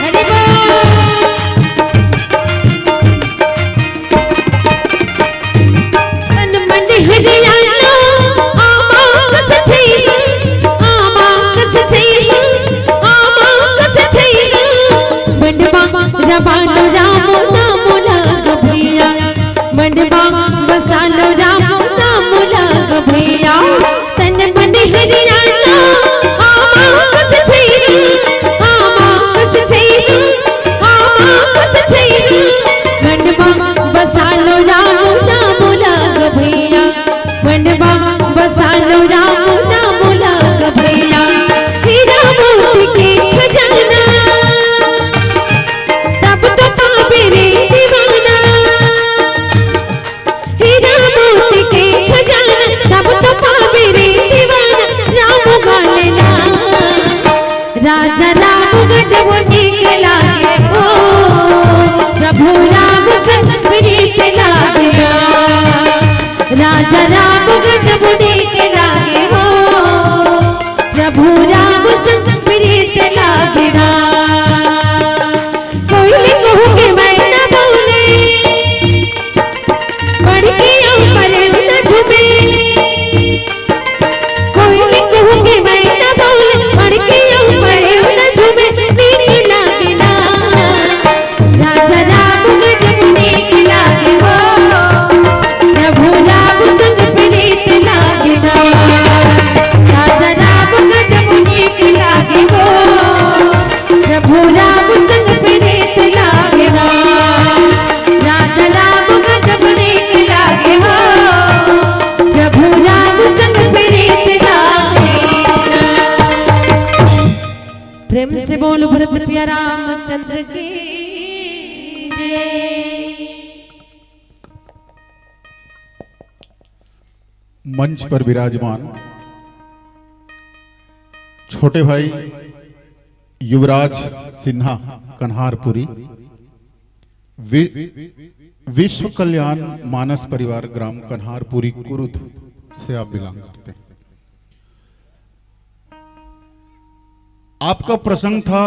अरे वाह! तन मन हरियालो, आमा कस छैला, आमा कस छैला, आमा कस छैला। बनवा रवानो रामो नामो लाग भैया, बनवा बसालो रामो नामो लाग भैया। तन मन हरियालो, आमा कस छैला, आमा कस छैला, आमा कस छैला। मनवा बसालो राम नाम लाग भैया, मनवा बसालो राम नाम लाग भैया। हीरा मोती के खजाना, तब तो पावे रे दीवाना। हीरा मोती के खजाना, तब तो पावे रे दीवाना। राम गाले ना, राजा राम गजब नीक लागे हो, प्रभु राम संग प्रीत लागे ना। राजा राम गजब नीक लागे हो, प्रभु राम संग प्रीत लागे ना। कोई कहूँ कि मैं न बोले, पढ़ के ऊपर न झुमे। कोई कहूँ कि मैं न बोले, पढ़ के ऊपर न झुमे। नीक लागे ना, राजा राम गजब नीक लागे हो, प्रभु राम संग प्रीत लागे ना। राजा राम गजब नीक लागे हो, प्रभु राम संग प्रीत लागे ना। राजा राम गजब नीक लागे हो, प्रभु राम संग प्रीत लागे ना। प्रेम से बोलो भरत प्रिया रामचंद्र की जय। मंच पर विराजमान छोटे भाई युवराज सिन्हा कन्हारपुरी, वि-, विश्व कल्याण मानस परिवार ग्राम कन्हारपुरी कुरुद से आप बिलोंग करते हैं। आपका प्रसंग था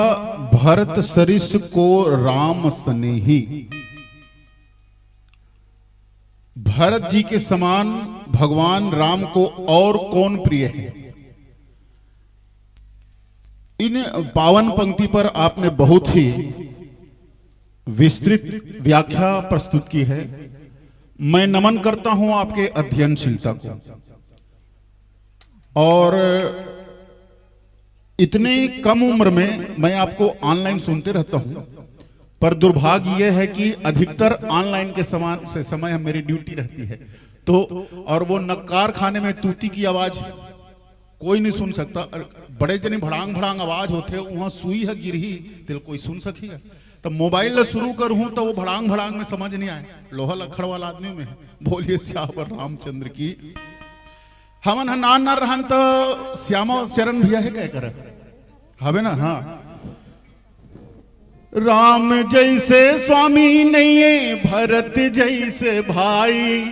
भरत सरिस को राम स्नेही। भरत जी के समान भगवान राम को और कौन प्रिय है? इन पावन पंक्ति पर आपने बहुत ही विस्तृत व्याख्या प्रस्तुत की है। मैं नमन करता हूं आपके अध्ययनशीलता को। और इतने कम उम्र में मैं आपको ऑनलाइन सुनते रहता हूं, पर दुर्भाग्य यह है कि अधिकतर ऑनलाइन के समान से समय मेरी ड्यूटी रहती है, तो और वो नक्कार खाने में तूती की आवाज कोई नहीं सुन सकता। और बड़े जनी भड़ांग भड़ांग आवाज होथे, वहां सुई ह गिरही, तेला कोई सुन सकही? तो मोबाइल ला शुरू करहूं तो वो भड़ांग भड़ांग में समझ नहीं आए। लोहा लखड़ वाला आदमी में। बोलिए सियावर रामचंद्र की। हमन ह नान नान रहन तो श्यामा चरण भैया हे, कह कर हवे ना? हाँ। राम जैसे स्वामी नहीं है, भरत जैसे भाई,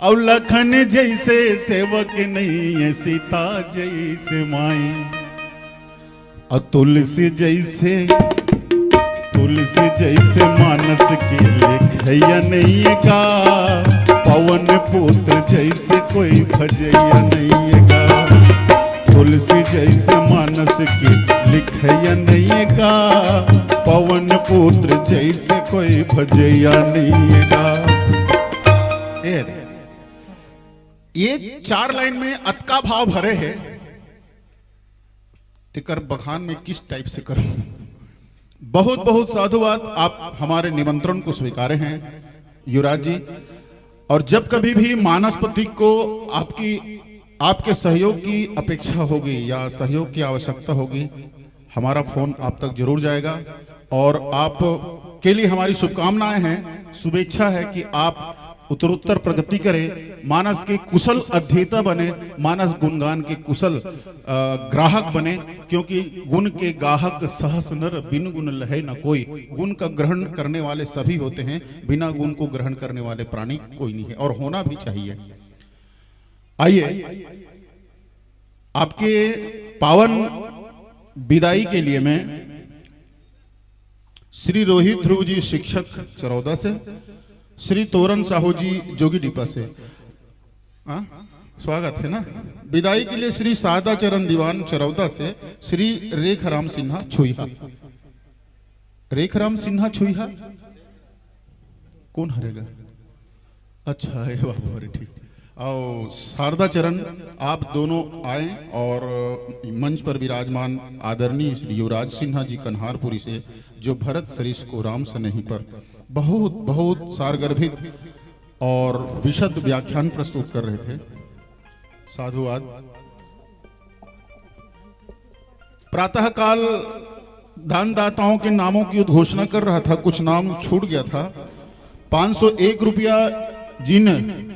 और लखन जैसे सेवक नहीं है, सीता जैसे माई, और तुलसी जैसे तुलसी जैसे मानस के लिखैया नइये गा, पवन पुत्र जैसे कोई भजैया नइये गा। तुलसी जैसे मानस के लिखैया नइये गा, पवन पुत्र जैसे कोई भजैया नइये गा। ए रे, ये चार लाइन में अतका भाव भरे हे, तेकर बखान में किस टाइप से करूं? बहुत बहुत साधुवाद, आप हमारे निमंत्रण को स्वीकारे हैं युवराज जी। और जब कभी भी मानस पथिक को आपकी, आपके सहयोग की अपेक्षा होगी या सहयोग की आवश्यकता होगी, हमारा फोन आप तक जरूर जाएगा। और आप के लिए हमारी शुभकामनाएं हैं, शुभेच्छा है कि आप उत्तरोत्तर प्रगति करें, मानस के कुशल अध्येता बने, मानस गुणगान के कुशल, अ, ग्राहक बने, क्योंकि गुण के गाहक सहस नर, बिन गुण लहे न कोई। गुण का ग्रहण करने वाले सभी होते हैं, बिना गुण को ग्रहण करने वाले प्राणी कोई नहीं है, और होना भी चाहिए। आइए, आपके पावन विदाई के लिए मैं श्री रोहित ध्रुव जी शिक्षक चरौदा से, श्री तोरन साहू जी जोगीडीपा से, हाँ, स्वागत है ना। विदाई के लिए श्री सादा चरण दीवान चरौदा से श्री रेखराम सिन्हा छुईहा। रेखराम सिन्हा छुईहा कौन हरेगा? अच्छा, हे बाबू, अरे ठीक। आओ, शारदा चरण, आप दोनों आए और मंच पर विराजमान आदरणीय श्री युवराज सिन्हा जी कन्हारपुरी से, जो भरत सरिस को राम सनेही पर बहुत, बहुत सारगर्भित और विशद व्याख्यान प्रस्तुत कर रहे थे। साधुवाद। प्रातःकाल दानदाताओं के नामों की उद्घोषणा कर रहा था, कुछ नाम छूट गया था। पाँच सौ एक रुपया जिन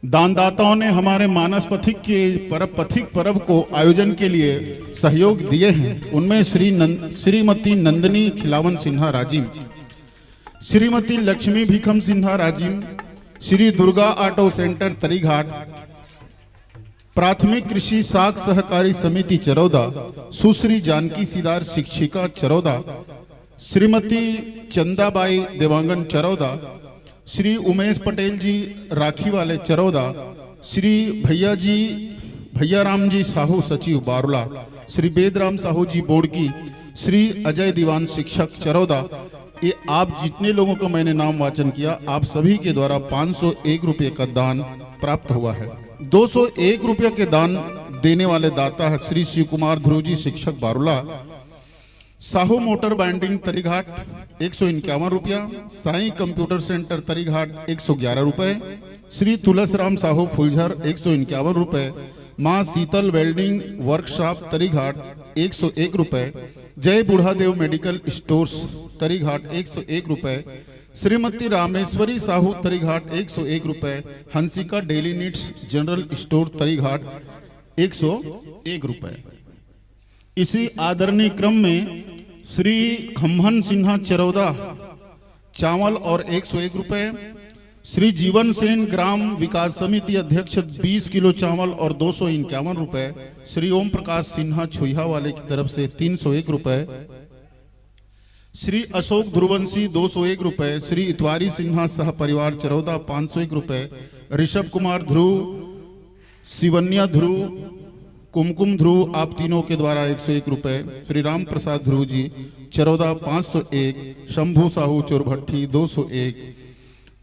दानदाताओं ने हमारे मानस पथिक के पर्व, पथिक पर्व को आयोजन के लिए सहयोग दिए हैं, उनमें श्री नंद-, श्रीमती नंदिनी खिलावन सिन्हा राजिम, श्रीमती लक्ष्मी भीखम सिन्हा राजिम, श्री दुर्गा ऑटो सेंटर तरीघाट, प्राथमिक कृषि साख सहकारी समिति चरौदा, सुश्री जानकी सिदार शिक्षिका चरौदा, श्रीमती चंदाबाई देवांगन चरौदा, श्री उमेश पटेल जी राखी वाले चरौदा, श्री भैया जी, भैया राम जी साहू सचिव बारला, श्री बेदराम साहू जी बोड़की, श्री अजय दीवान शिक्षक चरौदा, ये आप जितने लोगों का मैंने नाम वाचन किया, आप सभी के द्वारा पाँच सौ एक रुपये का दान प्राप्त हुआ है। दो सौ एक रुपये के दान देने वाले दाता है श्री शिव कुमार ध्रुव जी शिक्षक बारुला, साहू मोटर बाइंडिंग तरीघाट एक सौ इक्यावन रुपया, साईं कंप्यूटर सेंटर तरीघाट एक सौ ग्यारह रुपए, श्री तुलसराम साहू फुलझर एक सौ इक्यावन रुपए, माँ शीतल वेल्डिंग वर्कशॉप तरीघाट एक सौ एक रुपए, जय बूढ़ादेव मेडिकल स्टोर्स तरीघाट एक सौ एक रुपए, श्रीमती रामेश्वरी साहू तरीघाट एक सौ एक रुपए, Hansika daily needs general store Tarighat एक सौ एक रुपए। इसी आदरणीय क्रम में श्री खम्हन सिन्हा चरौदा चावल और एक सौ एक रुपए, श्री जीवन सेन ग्राम विकास समिति अध्यक्ष बीस किलो चावल और दो सौ इक्यावन रुपए, श्री ओम प्रकाश सिन्हा छुईहा वाले की तरफ से तीन सौ एक रुपए, श्री अशोक ध्रुवंशी दो सौ एक रुपए, श्री इतवारी सिन्हा सह परिवार चरौदा पाँच सौ एक रुपए, ऋषभ कुमार ध्रुव, शिवन्या ध्रुव, कुमकुम ध्रुव, आप तीनों के द्वारा एक सौ एक रुपए, श्री राम प्रसाद ध्रुव जी चरौदा पाँच सौ एक, शंभू साहू चोरभट्ठी दो सौ एक,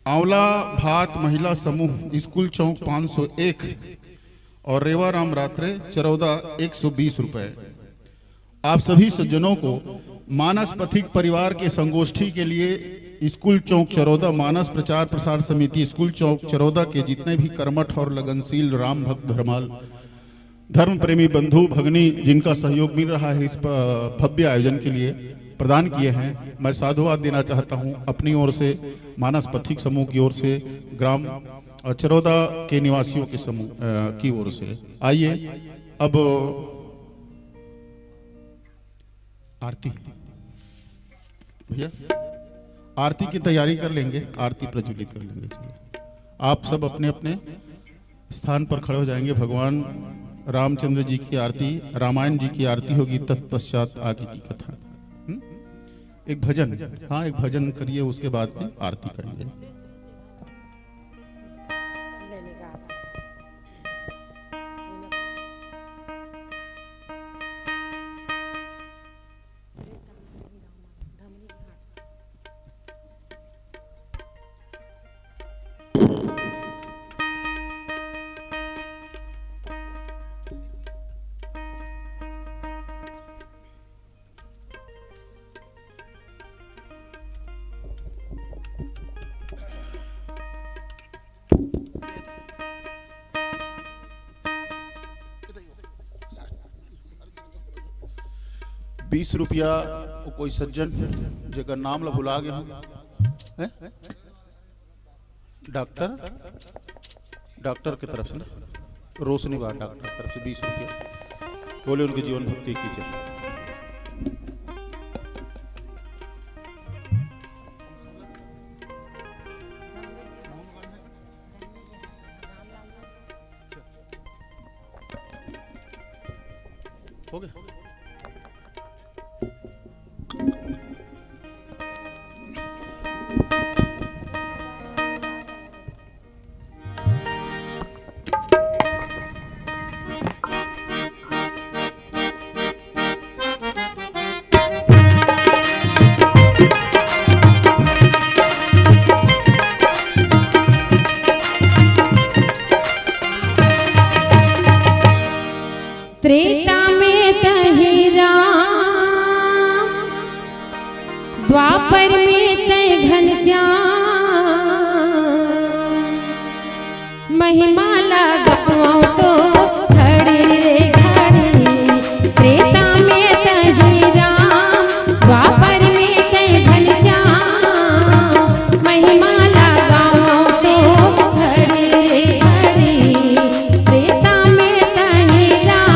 आंवला भात महिला समूह स्कूल चौक पाँच सौ एक और रेवा राम रात्रे चरौदा एक सौ बीस रुपए। आप सभी सज्जनों को मानस पथिक परिवार के संगोष्ठी के लिए स्कूल चौक चरौदा, मानस प्रचार प्रसार समिति स्कूल चौक चरौदा के जितने भी कर्मठ और लगनशील राम भक्त धर्माल धर्म प्रेमी बंधु भगनी जिनका सहयोग मिल रहा है इस प-, भव्य आयोजन के लिए, प्रदान किए हैं, मैं साधुवाद देना चाहता हूं अपनी ओर से, मानस पथिक समूह की ओर से, ग्राम, अ, चरौदा के निवासियों के समूह, अ, की ओर से। आइए अब आरती, भैया आरती की तैयारी कर लेंगे, आरती प्रज्वलित कर लेंगे। चलिए, आप सब अपने अपने स्थान पर खड़े हो जाएंगे। भगवान रामचंद्र जी की आरती, रामायण जी की आरती होगी, तत्पश्चात आगे की कथा। हम्म? एक भजन, हाँ, एक भजन करिए, उसके बाद में आरती करेंगे। बीस रुपया, वो कोई सज्जन जेकर नाम ला भुला गए हूँ, हैं? डॉक्टर, डॉक्टर की तरफ से ना, रोशनी बा डॉक्टर की तरफ से बीस रुपया। बोले उनके जीवन भक्ति की जय। हो गया। त्रेता में तही राम, द्वापर में तै घनश्याम। महिमा ला गावंव तो घड़ी रे घड़ी। त्रेता में तही राम, द्वापर में तै घनश्याम। महिमा ला गावंव तो घड़ी रे घड़ी। त्रेता में तही राम।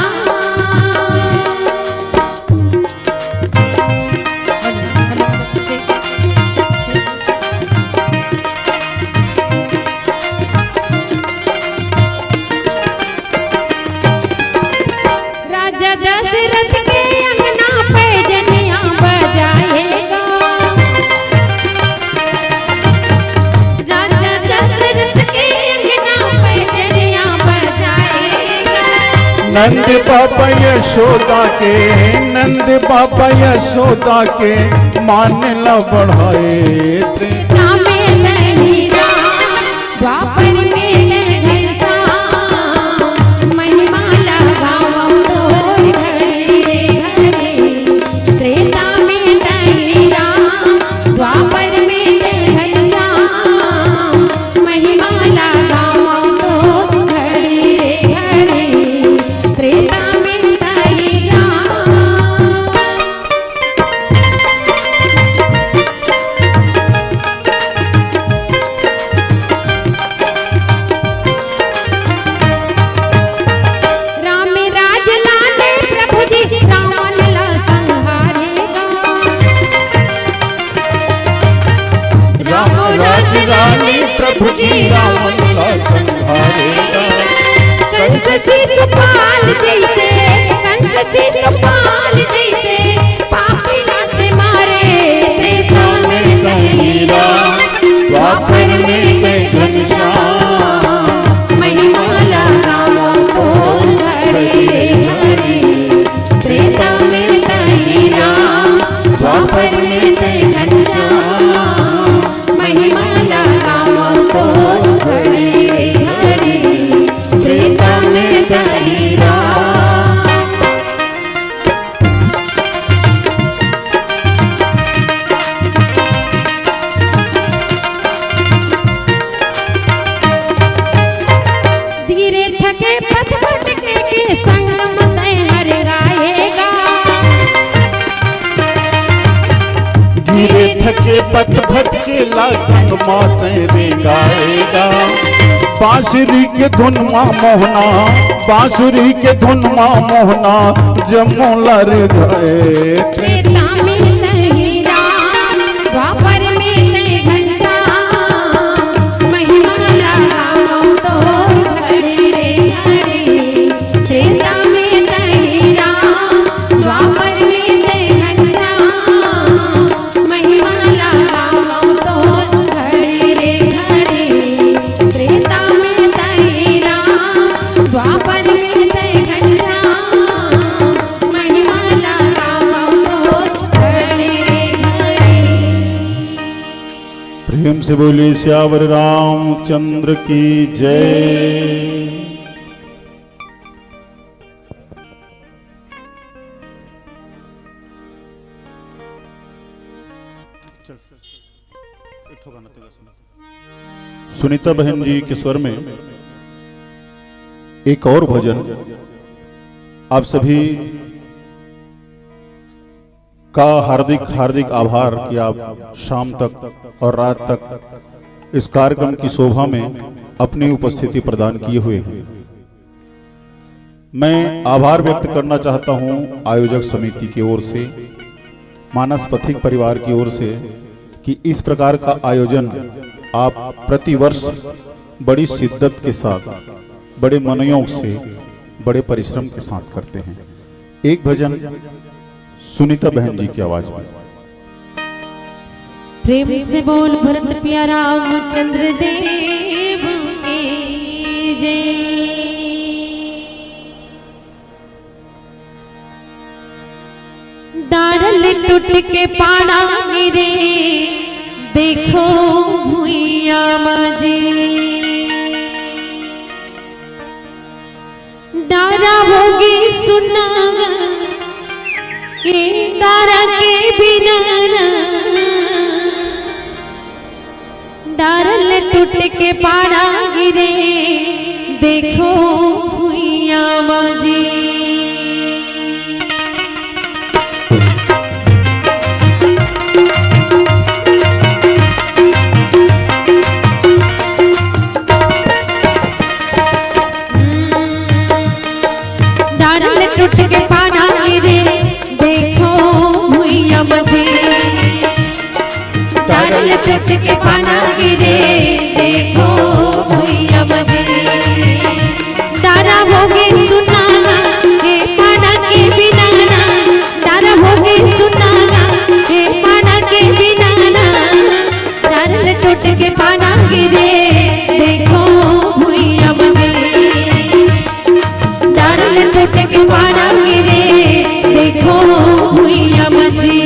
राजा दशरथ के अंगना पे जनिया बजाएगा। राजा दशरथ के अंगना पे जनिया बजाएगा। नंद बाबा यशोदा के, नंद बाबा यशोदा के मान ला बढ़ाए। त्रेता में तही राम, द्वापर में तै घनश्याम। महिमा ला गावंव तो घड़ी रे घड़ी। त्रेता में तही राम, द्वापर में तै घनश्याम। महिमा ला गावंव तो घड़ी रे घड़ी। त्रेता में तही राम। राम राज लाने प्रभु जी रावण ला संहारेगा। राम राज लाने प्रभु जी रावण ला संहारेगा। कंस शिशुपाल जैसे, कंस शिशुपाल जैसे पापी लात मारे। त्रेता में तही राम, द्वापर में तै घनश्याम। महिमा ला गावंव तो घड़ी रे घड़ी। त्रेता में तही राम, द्वापर में तै घनश्याम। महिमा ला गावंव तो घड़ी रे घड़ी। त्रेता में तही राम। धीरे थके पथ भटके के संग म तै हर गाएगा। धीरे थके पथ भटके ला संग म तै रेंगाएगा। बांसुरी के धुन मा मोहना, बांसुरी के धुन मा मोहना, जमुना रे जाए। त्रेता में तही राम, द्वापर में तै घनश्याम। महिमा ला गावंव तो घड़ी रे घड़ी। त्रेता में तही राम, द्वापर में तै घनश्याम। से बोलिए सियावर रामचंद्र की जय। सुनीता बहन जी के स्वर में एक और भजन। आप सभी का हार्दिक हार्दिक आभार कि आप शाम तक और रात तक इस कार्यक्रम की शोभा में अपनी उपस्थिति प्रदान किए हुए हैं। मैं आभार व्यक्त करना चाहता हूं आयोजक समिति की ओर से, मानस पथिक परिवार की ओर से, कि इस प्रकार का आयोजन आप प्रतिवर्ष बड़ी शिद्दत के साथ, बड़े मनोयोग से, बड़े परिश्रम के साथ करते हैं। एक भजन सुनीता बहन जी की आवाज में। प्रेम से बोल भरत प्रिया रामचंद्र देव की जय। डारल टूट के पाना गिरे, देखो भुइया मजी। डारा होगे सुना, ए डारा के बिना ना। डारल टूट के पाना गिरे, देखो भुइया मजी। डारल टूट के पाना गिरे, देखो भुइया मजी। डारल टूट के पाना गिरे, देखो भुइया मजी। डारा होगे सुना ना, ए पाना के बिना ना। डारा होगे सुना ना, ए पाना के बिना ना। डारल टूट के पाना गिरे, देखो भुइया मजी। डारल टूट के पाना गिरे, देखो भुइया मजी।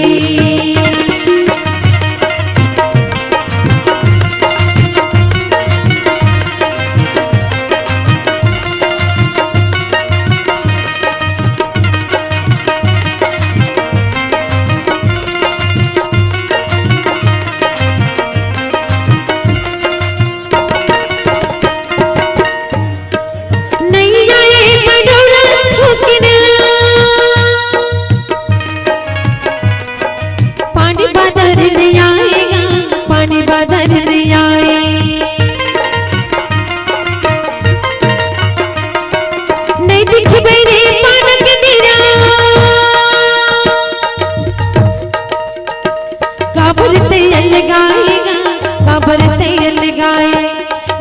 नैया ए बडोरा थोकिन। पानी बादर नइ आएगा, पानी बादर नइ आए। नइ दिखबे रे पानक निरा। काबर तैं अलगाएगा, काबर तैं अलगाए।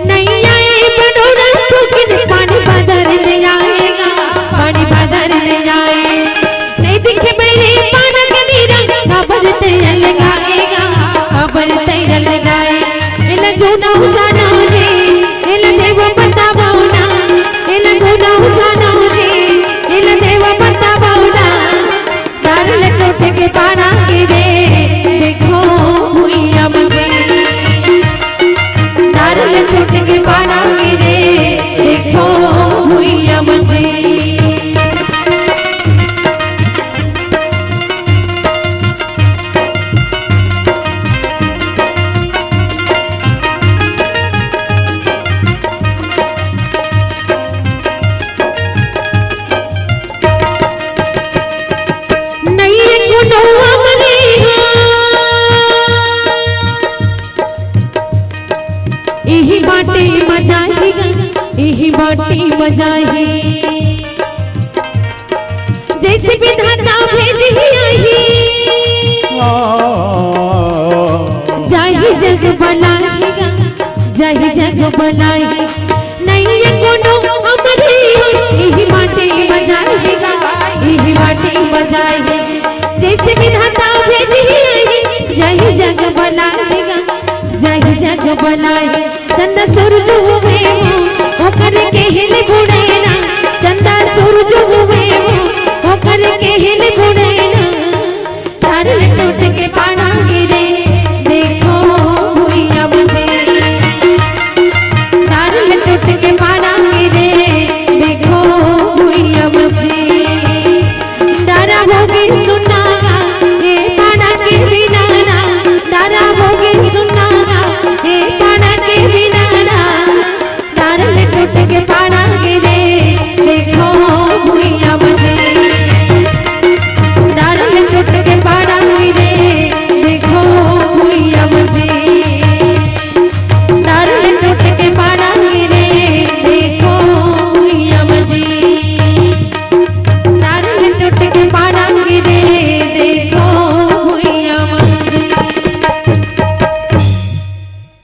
नैया ए बडोरा थोकिन, पानी बादर नइ आएगा, पानी बादर नइ आए। नइ दिखबे रे पानक निरा, काबर तैं अलगाएगा, काबर तैं अलगाए। एला जूना जानो जी, एला देवा बतावव ना। एला जूना जानो जी, एला देवा बतावव ना। डारल टूट के पाना गिरे, देखो भुइया मजी। डारल टूट के पाना गिरे, देखो भुइया मजी। नइये कोनो अमली हा। इही बाटे मजा ही गा, इही बाटे मजा ही। जइसे विधाता भेजी आही, जाही जग बनाही गा, जाही जग बनाही। नइये कोनो अमली हा, इही बाटे मजा ही गा, इही बाटे मजा ही। जइसे विधाता भेजी आही, जाही जग बनाही गा, जाही जग बनाही। चंदा सूरज होवे हो, ओकर केहेल बुड़े ना। चंदा सूरज होवे हो, ओकर केहेल बुड़े ना। डारल टूट के पाना गिरे, देखो भुइया मजी।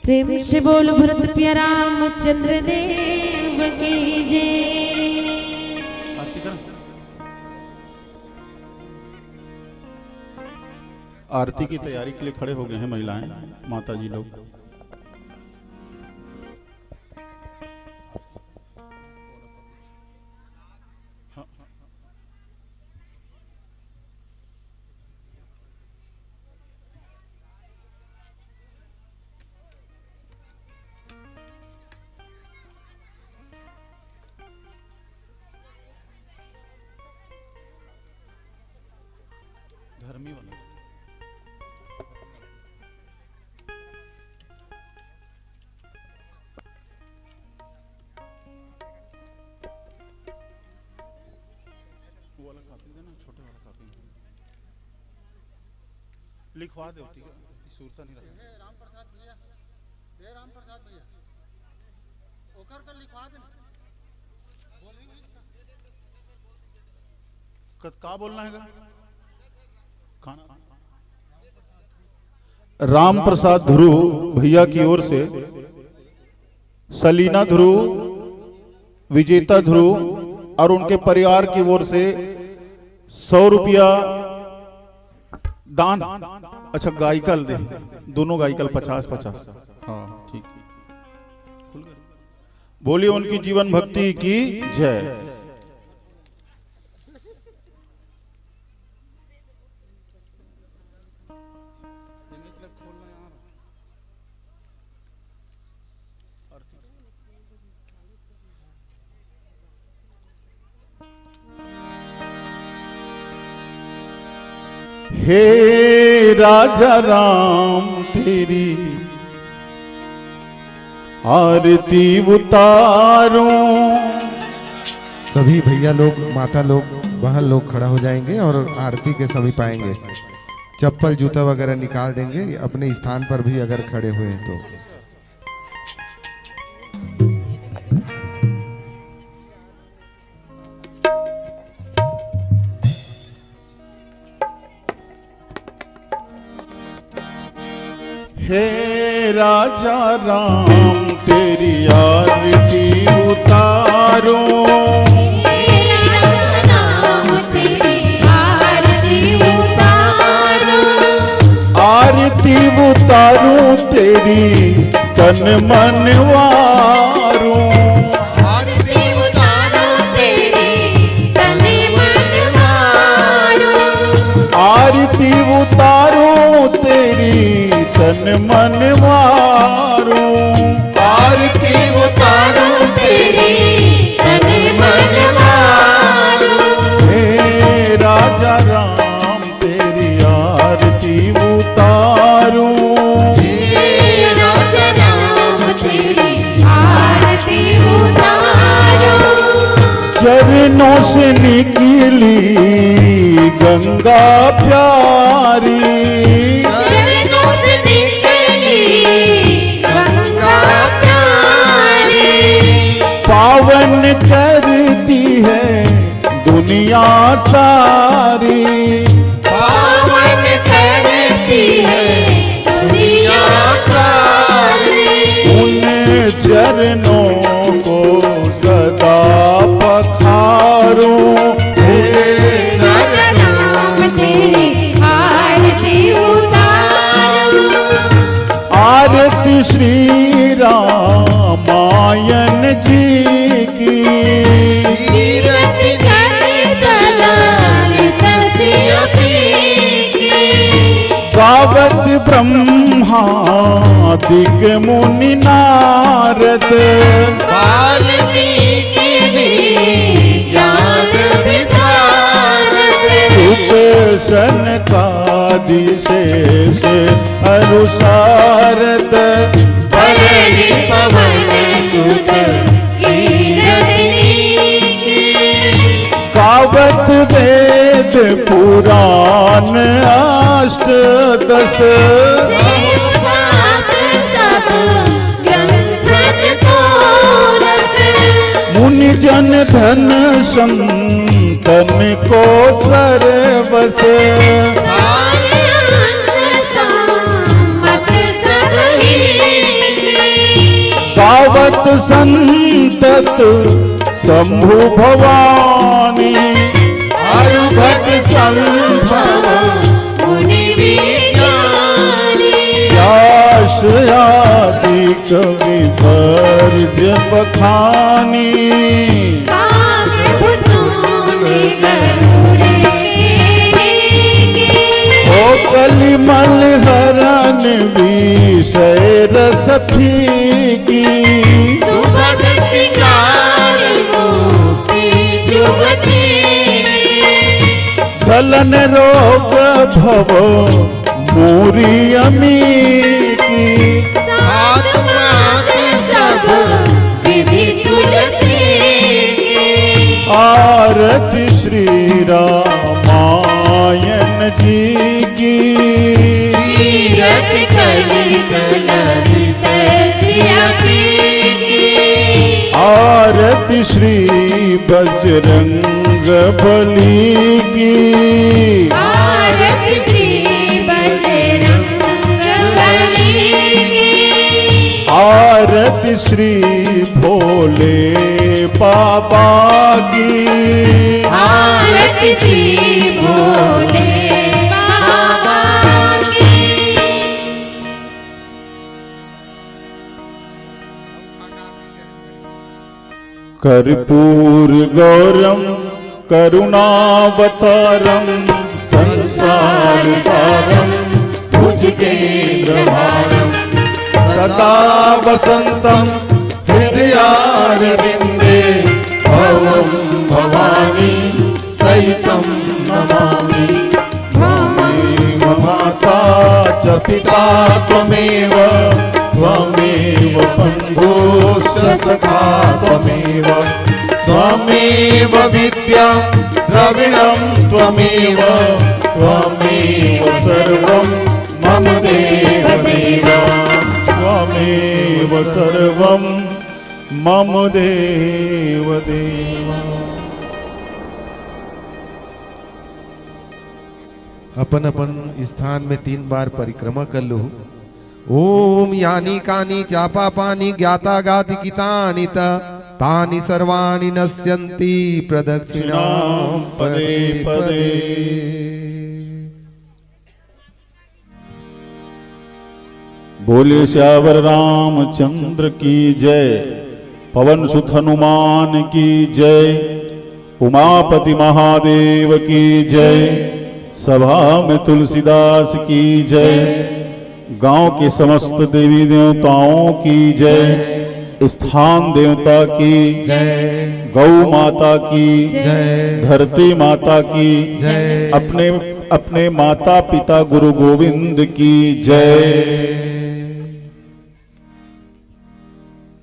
प्रेम से बोल भरत प्रिया रामचंद्र देव की जय। आरती की तैयारी के लिए खड़े हो गए हैं महिलाएं, माता जी लोग। धर्मी बनो। वो वाला कॉपी देना, छोटे वाला कॉपी लिखवा दे, ठीक है? सुरता नहीं रहा। ए राम प्रसाद भैया, ओकर कर लिखवा दे। बोल ही नहीं। कत-, का बोलना है गा? खाना। राम प्रसाद ध्रुव भैया की ओर से सलीना ध्रुव, विजेता ध्रुव और उनके परिवार की ओर से सौ रुपया दान। अच्छा, गायिका ल दे, दोनों गायिका ल पचास पचास। हाँ, ठीक। बोलिए उनकी जीवन भक्ति की जय। हे राजा राम तेरी आरती उतारूं। सभी भैया लोग, माता लोग, बहन लोग खड़ा हो जाएंगे और आरती के समीप पाएंगे। चप्पल जूता वगैरह निकाल देंगे अपने स्थान पर भी अगर खड़े हुए हैं तो। हे राजा राम तेरी आरती उतारूं। हे राजा राम तेरी आरती उतारूं। आरती उतारूं तेरी तन मन वारूं। आरती उतारूं तेरी तन मन वारूं। आरती उतारूं तेरी तन मन वारूं। आरती उतारूं तेरी तन मन वारूं। हे राजा राम तेरी आरती उतारूं। हे राजा राम तेरी आरती उतारूं। चरणों से निकली गंगा प्यारी। चरणों से निकली गंगा प्यारी। पावन करती है दुनिया सारी। पावन करती है दुनिया सारी। उन चरणों को सदा पखारूं। हे चरणों में तेरी आरती उतारूं। आरती श्री रामायण जी की। कीरति कर कलाल कसिया पी की। गावत ब्रह्मादिक मुनि नारद। वाल्मीकि भी ज्ञान विशारद। सुख सनकादि शेष अरु सारद। धरणी पवन सुत कीरति की। गावत वेद पुराण अष्टदश। सहस्र शास्त्र सब ग्रंथन को रस। मुनि जन धन संतन को सर्वस। सार अंश सम्मत सब ही। संतत शंभु भवानी। आरु भट संभव मुनि विज्ञानी। व्यास आदि कवि वर्ज बखानी। काव्य भूषण गरुड़ के। ओ कलिमल हरन विषय रस फीकी। सुभग सिंगार मुक्ति जुगति। गलन रोग भव मुरि अमी की। धातु मात्र सब विधि तुलसी की। आरती श्री रामायण जी की। तीरथ कलित ललित सिया पी की। आरती श्री बजरंग बली की। आरती श्री बजरंग बली की। आरती श्री भोले बाबा की। आरती श्री भोले बाबा की। कर्पूर गौरम करुणावतारम संसार सारम भुजगेंद्रहारम सदा वसंतम हृदयारविंदे भवम भवानी सहितं नमामि। त्वमेव माता च पिता त्वमेव, त्वमेव बन्धुश्च सखा त्वमेव, त्वमेव विद्या द्रविणं त्वमेव, त्वमेव सर्वं मम देव देव, त्वमेव सर्वं मम देव देव। अपन अपन स्थान में तीन बार परिक्रमा कर लो। ओम यानी कानी चापा पानी ज्ञाता गाति कितानि ता तानि सर्वाणि नश्यन्ति प्रदक्षिणां पदे पदे। बोले सियावर रामचंद्र की जय, पवन सुत हनुमान की जय, उमापति महादेव की जय, सभा में तुलसीदास की जय, गांव के समस्त देवी देवताओं की जय, स्थान देवता की जय। गौ माता की जय। धरती माता की जय। अपने, अपने माता पिता गुरु गोविंद की जय।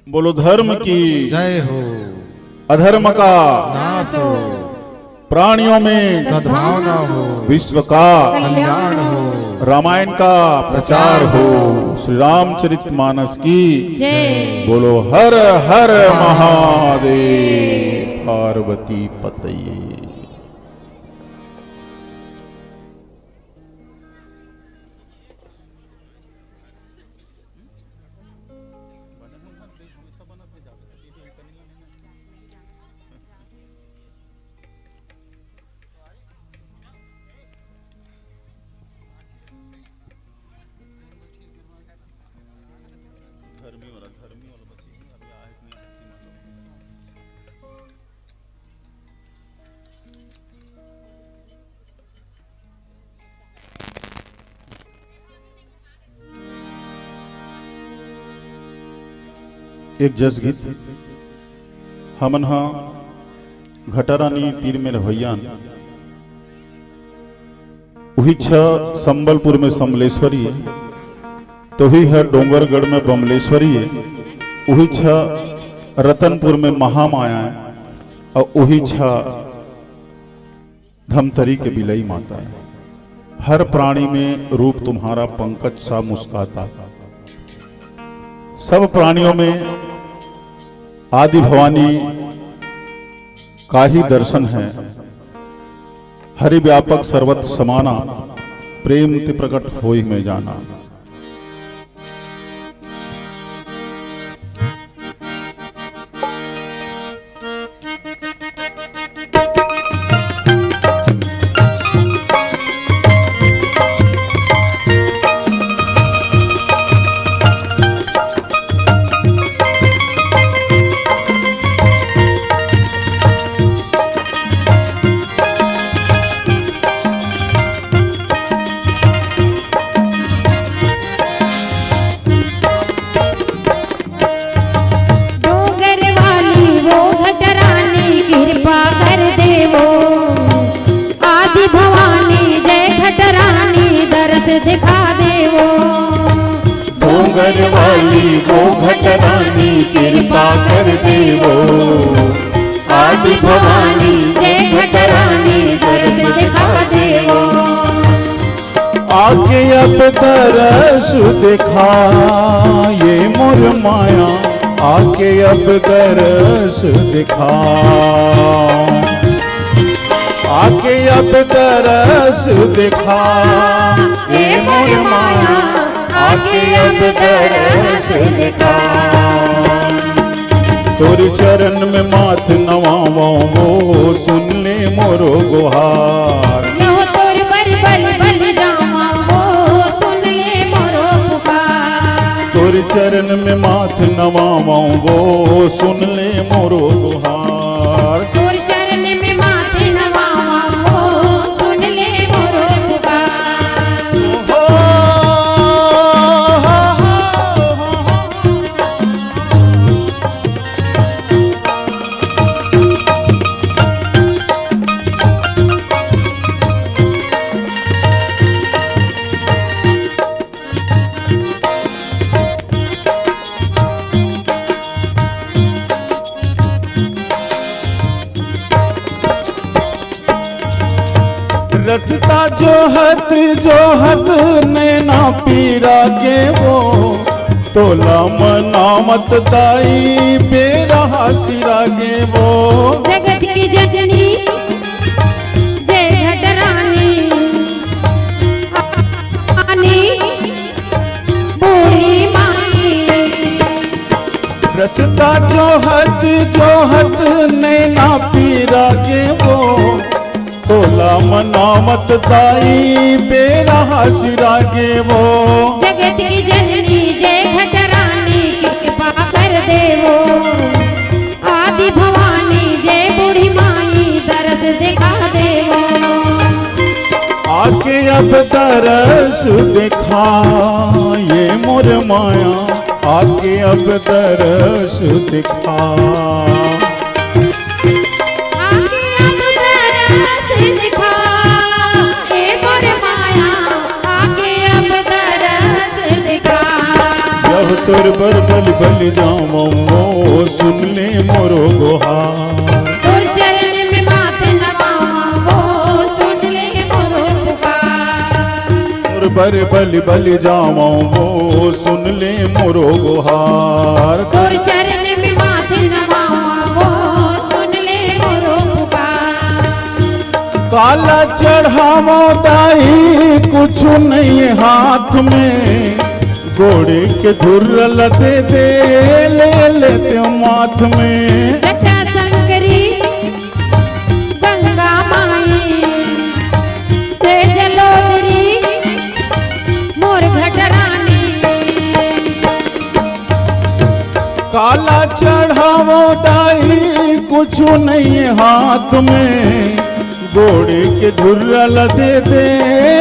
बोलो धर्म की जय हो। अधर्म का नाश हो। प्राणियों में सद्भावना हो। विश्व का कल्याण हो। रामायण का प्रचार हो। श्री रामचरित मानस की जय। बोलो हर हर महादेव। पार्वती पतये। धर्मी वाला, धर्मी वाला बच्ची अभी आए हुए हैं। एक जस गीत। हमन ह घटारानी तीर में रहइयान, उही छ संबलपुर में संबलेश्वरी है, तो ही ह डोंगरगढ़ में बमलेश्वरी है, उही छ रतनपुर में महामाया है, और उही छ धमतरी के बिलई माता है। हर प्राणी में रूप तुम्हारा पंकज सा मुस्काता। सब प्राणियों में आदि भवानी का ही दर्शन है। हरि व्यापक सर्वत्र समाना, प्रेम ते प्रकट होई में जाना। दिखा देवो। डोंगर वाली वो घट रानी कृपा कर देवो। आदि भवानी जय घट रानी दर्श दिखा देवो। आके अब दर्श दिखा, ये मोर माया, आके अब दर्श दिखा। आके अब दर्श दिखा, ए मोर माया, आके अब दर्श दिखा। तोर चरण में माथ नवावो, सुन ले मोरो गुहार। यहो तोर बर बल बल जावा, वो सुन ले मोरो पुकार। तोर चरण में माथ नवावो, वो सुन ले मोरो गुहार। तोर चरण में माथे नवावा, वो सुन ले मोरो पुकार। हो, हो, हो, हो, हो। रस्ता जोहत जोहत नैना पीरा गेवो, तोला मनावत दाई बेरा हासिरा गेवो। जगत की जननी जय घट रानी, आनी बूढ़ी माई। रस्ता जोहत जोहत नैना पीरा गेवो, तोला मनावत दाई बेरा हासिरा गेवो। जगत की जननी जय घट रानी कृपा कर देवो। आदि भवानी जय बूढ़ी माई दरस दिखा देवो। आके अब दरस दिखा, ये मोर माया, आके अब दरस दिखा। आके अब दरस दिखा, ए मोर माया, आके अब दरस दिखा। यह तोर बर बल बल जावं, सुन ले मोरो गोहार। तोर चरण में माथ नवावं, सुन ले मोरो पुकार। तोर बर बल बल जावं, सुन ले मोरो गोहार। तोर चरण में माथ नवावं, सुन ले मोरो पुकार। काला चढ़ावं दाई, कुछु नहीं हाथ में, गोड़े के धुर्रल दे दे, ले लेते माथ में। जटा संकरी गंगा माई, जय जलोदरी मोर घट रानी। काला चढ़ावं दाई, कुछु नहीं हाथ में, गोड़े के धुर्रल दे दे,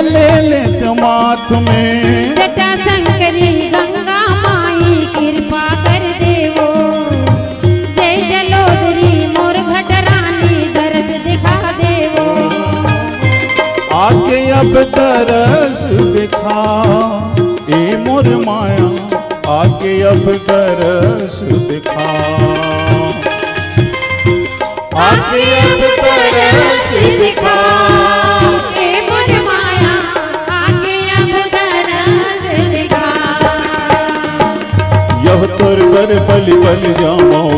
ले लेते माथ में। जटा संकरी गंगा माई कृपा कर देवो, जय जलोदरी मोर घट रानी दरस दिखा देवो। आके अब दरस दिखा, ए मोर माया, आके अब दरस दिखा। आके अब दरस दिखा, ए मोर माया, आके अब दरस दिखा। यह तोर बर बलि बलि जावं,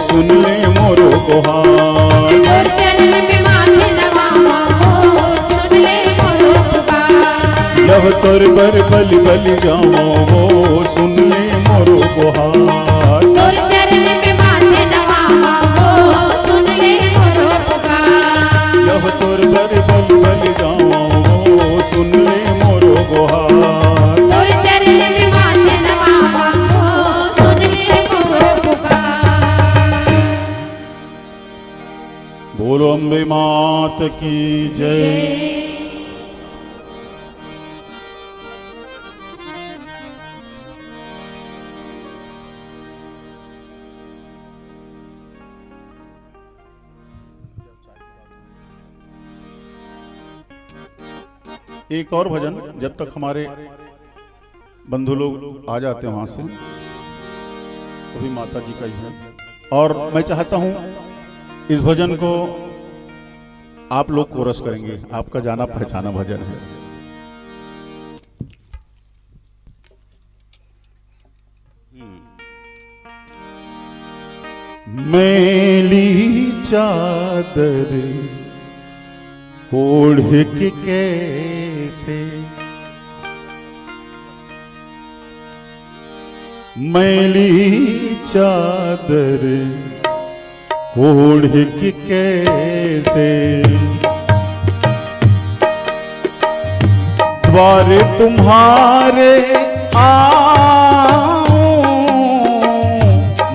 सुन ले मोरो गोहार। तोर चरण में माथ नवावं, सुन ले मोरो पुकार। यह तोर बर बलि बलि जावं, सुन ले मोरो गोहार। तोर चरण में माथ नवावं, सुन ले मोरो पुकार। यह तोर बर बलि बलि जावं, सुन ले मोरो गोहार। तोर चरण में माथ नवावं, सुन ले मोरो पुकार। बोलो अम्बे मात की जय। जय। एक और भजन, जब तक हमारे बंधु लोग आ जाते हैं वहां से, वो भी माता जी का ही है। और मैं चाहता हूं इस भजन को आप लोग कोरस करेंगे, आपका जाना पहचाना भजन है। मैली चादर ओढ़ के कैसे, मैली चादर ओढ़ के कैसे द्वार तुम्हारे आऊं,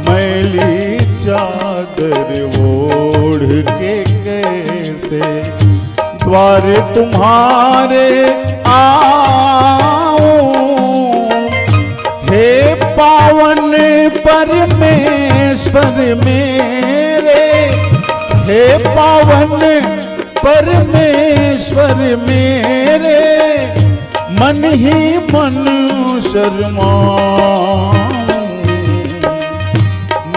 मैली चादर ओढ़ के कैसे द्वार तुम्हारे आऊं। हे पावन परमेश्वर मेरे, हे पावन परमेश्वर मेरे, मन ही मन शर्माऊं।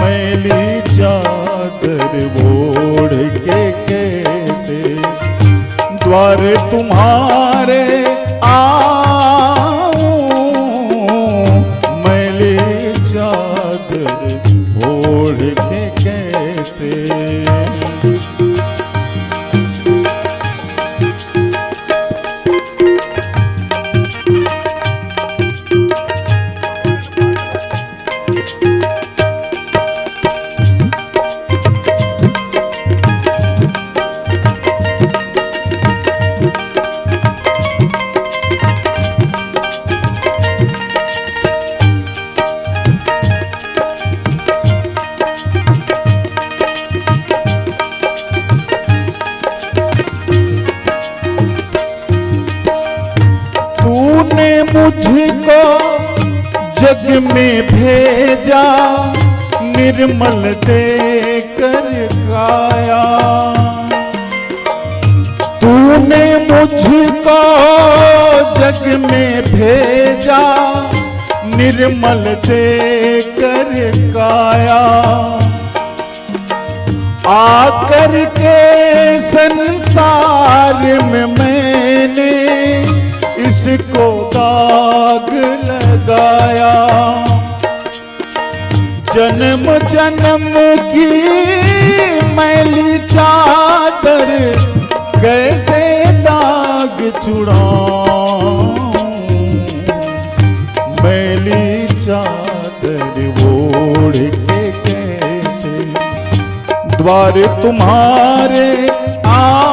मैली चादर ओढ़ के कैसे द्वार तुम्हारे आऊं, मैली चादर ओढ़ के कैसे। तूने मुझको जग में भेजा, निर्मल देकर काया। तूने मुझको जग में भेजा, निर्मल देकर काया। आकर के संसार में मैंने इसको दाग लगाया। जन्म जन्म की मैली चादर कैसे दाग छुड़ाऊं। मैली चादर ओढ़ के कैसे द्वार तुम्हारे आऊं,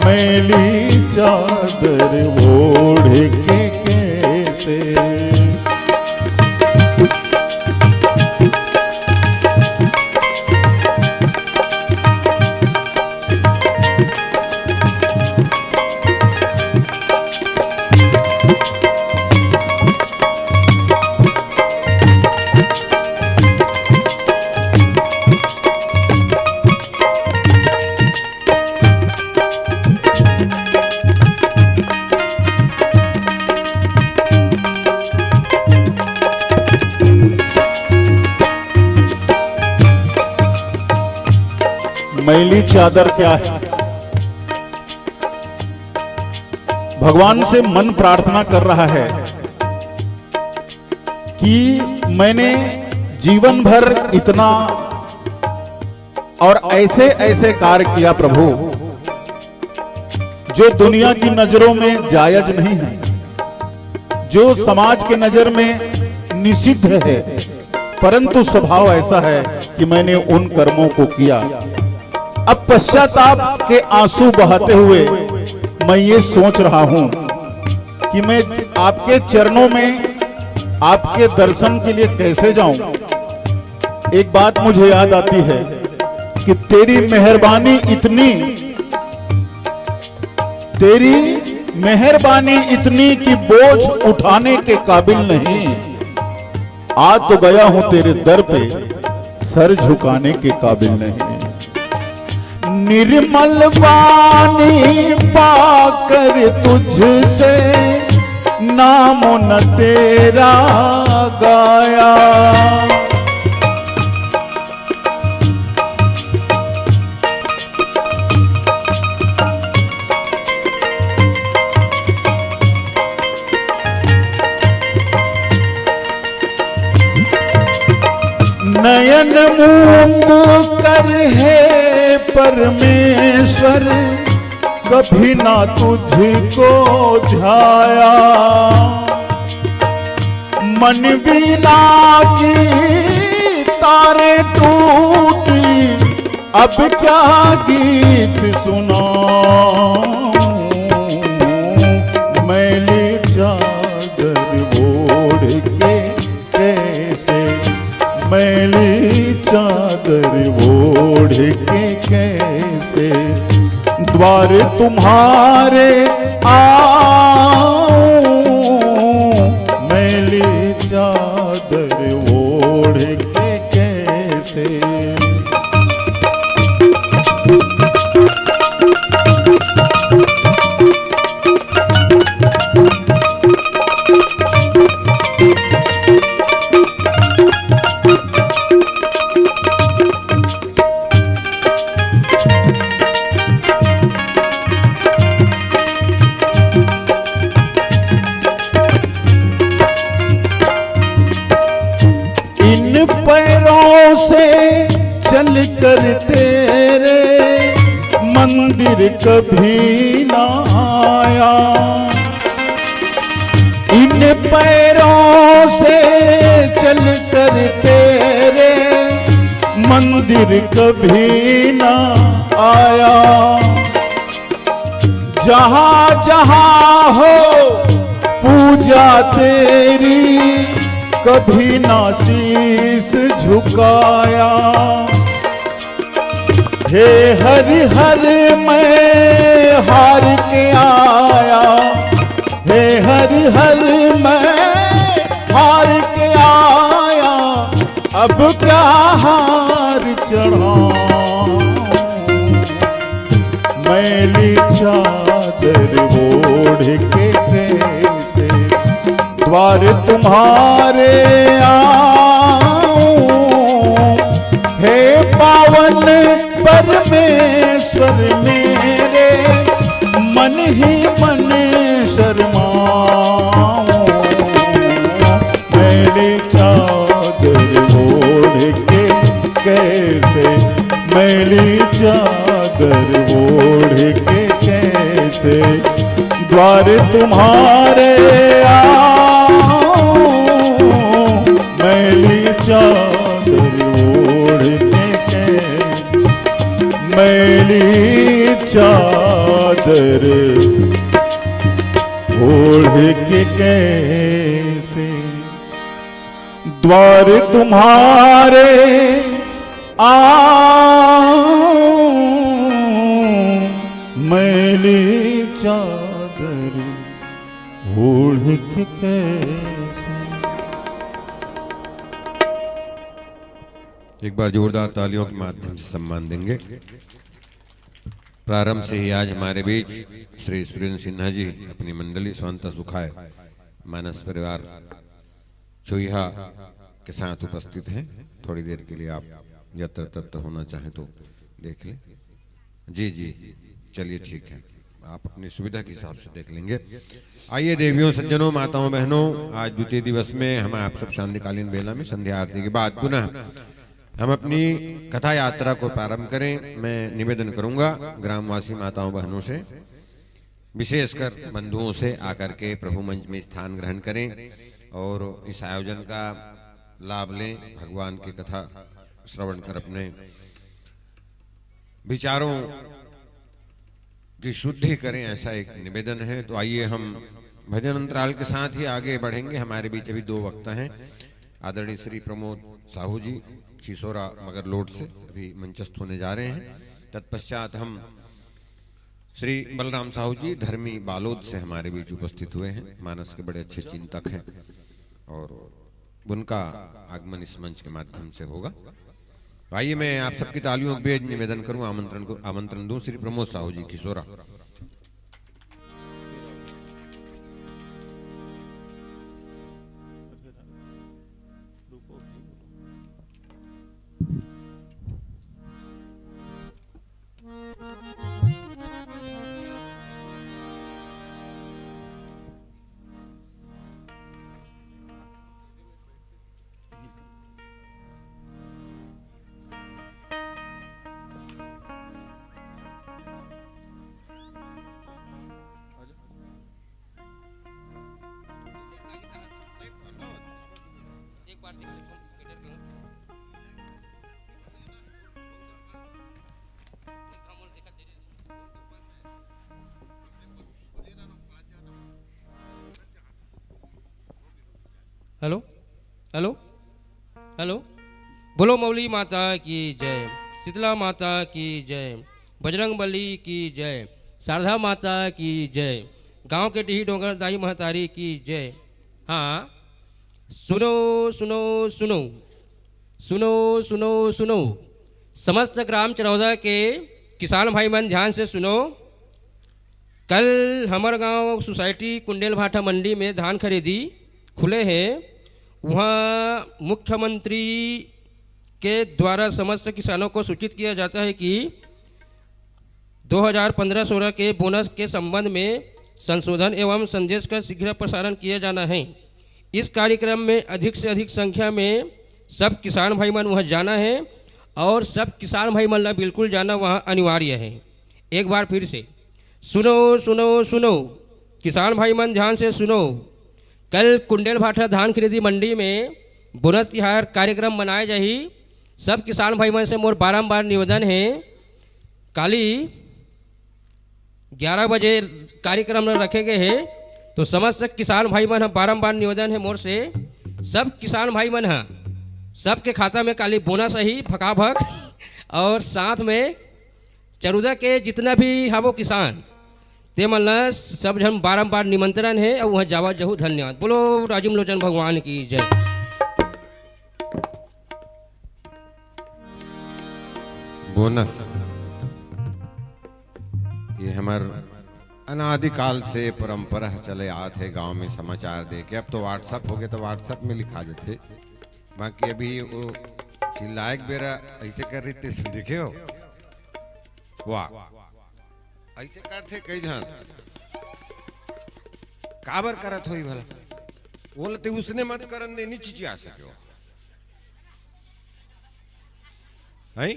मैली चादर ओढ़ के कैसे। मैली चादर क्या है? भगवान से मन प्रार्थना कर रहा है कि मैंने जीवन भर इतना और ऐसे ऐसे कार्य किया प्रभु, जो दुनिया की नजरों में जायज नहीं है, जो समाज के नजर में निषिद्ध है, परंतु स्वभाव ऐसा है कि मैंने उन कर्मों को किया। अब पश्चाताप के आंसू बहाते हुए मैं ये सोच रहा हूं कि मैं आपके चरणों में आपके दर्शन के लिए कैसे जाऊं। एक बात मुझे याद आती है कि तेरी मेहरबानी इतनी, तेरी मेहरबानी इतनी कि बोझ उठाने के काबिल नहीं। आ तो गया हूं तेरे दर पे, सर झुकाने के काबिल नहीं। निर्मल वाणी पाकर तुझसे नाम न तेरा गाया। नयन मूंद कर हे परमेश्वर, कभी ना तुझको ध्याया। मन वीणा की तारें टूटी, अब क्या गीत सुनाऊं। मैली चादर ओढ़ के कैसे, मैली चादर ओढ़ के कैसे द्वार तुम्हारे आऊं। मैली चादर ओढ़ के कैसे। इन पैरों से चलकर तेरे मंदिर कभी ना आया। इन पैरों से चलकर तेरे मंदिर कभी ना आया। जहां जहां हो पूजा तेरी, कभी ना शीश झुकाया। हे हरि हर मैं हार के आया, हे हरि हर मैं हार के आया, अब क्या हार चढ़ाऊं। मैली चादर ओढ़ के कैसे द्वार तुम्हारे आऊं। हे पावन परमेश्वर मेरे, मन ही मन शर्माऊं। मैली चादर ओढ़ के कैसे, मैली चादर ओढ़ के कैसे द्वार तुम्हारे आऊं। मैली चादर ओढ़ के कैसे, मैली चादर ओढ़ के कैसे द्वार तुम्हारे आऊं। मैली चादर ओढ़ के कैसे। एक बार जोरदार तालियों के माध्यम से सम्मान देंगे। प्रारंभ से ही आज हमारे बीच श्री सुरेंद्र सिन्हा जी अपनी मंडली स्वांतः सुखाय मानस परिवार चोइहा के साथ उपस्थित हैं। थोड़ी देर के लिए आप यत्र तत्र होना चाहें तो देख लें। जी, जी, चलिए, ठीक है, आप अपनी सुविधा के हिसाब से देख लेंगे। आइए देवियों, सज्जनों, माताओं, बहनों, आज द्वितीय दिवस में हम आप सब शांतिकालीन बेला में संध्या आरती के बाद पुनः हम अपनी कथा यात्रा को प्रारंभ करें। मैं निवेदन करूंगा ग्रामवासी माताओं बहनों से, विशेषकर बंधुओं से, आकर के प्रभु मंच में स्थान ग्रहण करें और इस आयोजन का लाभ लें, भगवान की कथा श्रवण कर अपने विचारों की शुद्धि करें, ऐसा एक निवेदन है। तो आइए हम भजन अंतराल के साथ ही आगे बढ़ेंगे। हमारे बीच अभी दो वक्ता हैं, आदरणीय श्री प्रमोद साहू जी खिसोरा मगरलोड से अभी मंचस्थ होने जा रहे हैं। तत्पश्चात हम श्री बलराम साहू जी धर्मी बालोद से हमारे बीच उपस्थित हुए हैं, मानस के बड़े अच्छे चिंतक हैं और उनका आगमन इस मंच के माध्यम से होगा। तो आइए, मैं आप सबकी तालियों के बीच निवेदन करूं, आमंत्रण को, आमंत्रण दूं Shri Pramod Sahu ji Khisora. Hello, hello, hello. बोलो मौली माता की जय, शीतला माता की जय, बजरंग बली की जय, शारदा माता की जय, गांव के डीही डोंगर दाई महतारी की जय। हाँ, सुनो, सुनो, सुनो, सुनो, सुनो, सुनो। समस्त ग्राम चरौदा के किसान भाई मन, ध्यान से सुनो। कल हमर गांव सोसाइटी कुंडेल भाटा मंडी में धान खरीदी खुले हे। वहाँ मुख्यमंत्री के द्वारा समस्त किसानों को सूचित किया जाता है कि दो हज़ार पन्द्रह सोलह के बोनस के संबंध में संशोधन एवं संदेश का शीघ्र प्रसारण किया जाना है। इस कार्यक्रम में अधिक से अधिक संख्या में सब किसान भाई मन वहाँ जाना है और सब किसान भाई मन ला बिल्कुल जाना वहाँ अनिवार्य है। एक बार फिर से, सुनो, सुनो, सुनो, किसान भाई मन ध्यान से सुनो। कल कुंडेल भाटा धान खरीदी मंडी में बोनस तिहार कार्यक्रम मनाए जाही। सब किसान भाई मन से मोर बारंबार निवेदन है, काली ग्यारह बजे कार्यक्रम ल रखे गए हे, तो समस्त किसान भाई मन ह बारंबार निवेदन हे मोर से, सब किसान भाई मन ह, सबके खाता में काली बोनस आही फकाफक। और साथ में चरौदा के जितना भी हवो किसान, ते मन ल सब झन बारंबार निमंत्रण हे और वहाँ जावा जहू। धन्यवाद। बोलो राजीव लोचन भगवान की जय। बोनस, ये हमर अनादिकाल से परंपरा चले आत हे गांव में समाचार दे के। अब तो WhatsApp हो गए, तो WhatsApp में लिखा जाते, बाकी अभी वो चिल्लाए के बेरा ऐसे कर रही थी, देखे हो? वाह, ऐसे करथे कई झन। काबर करत होही भला? ओला ते उसने मत करन दे, नी चिचिया सके हो। हैं?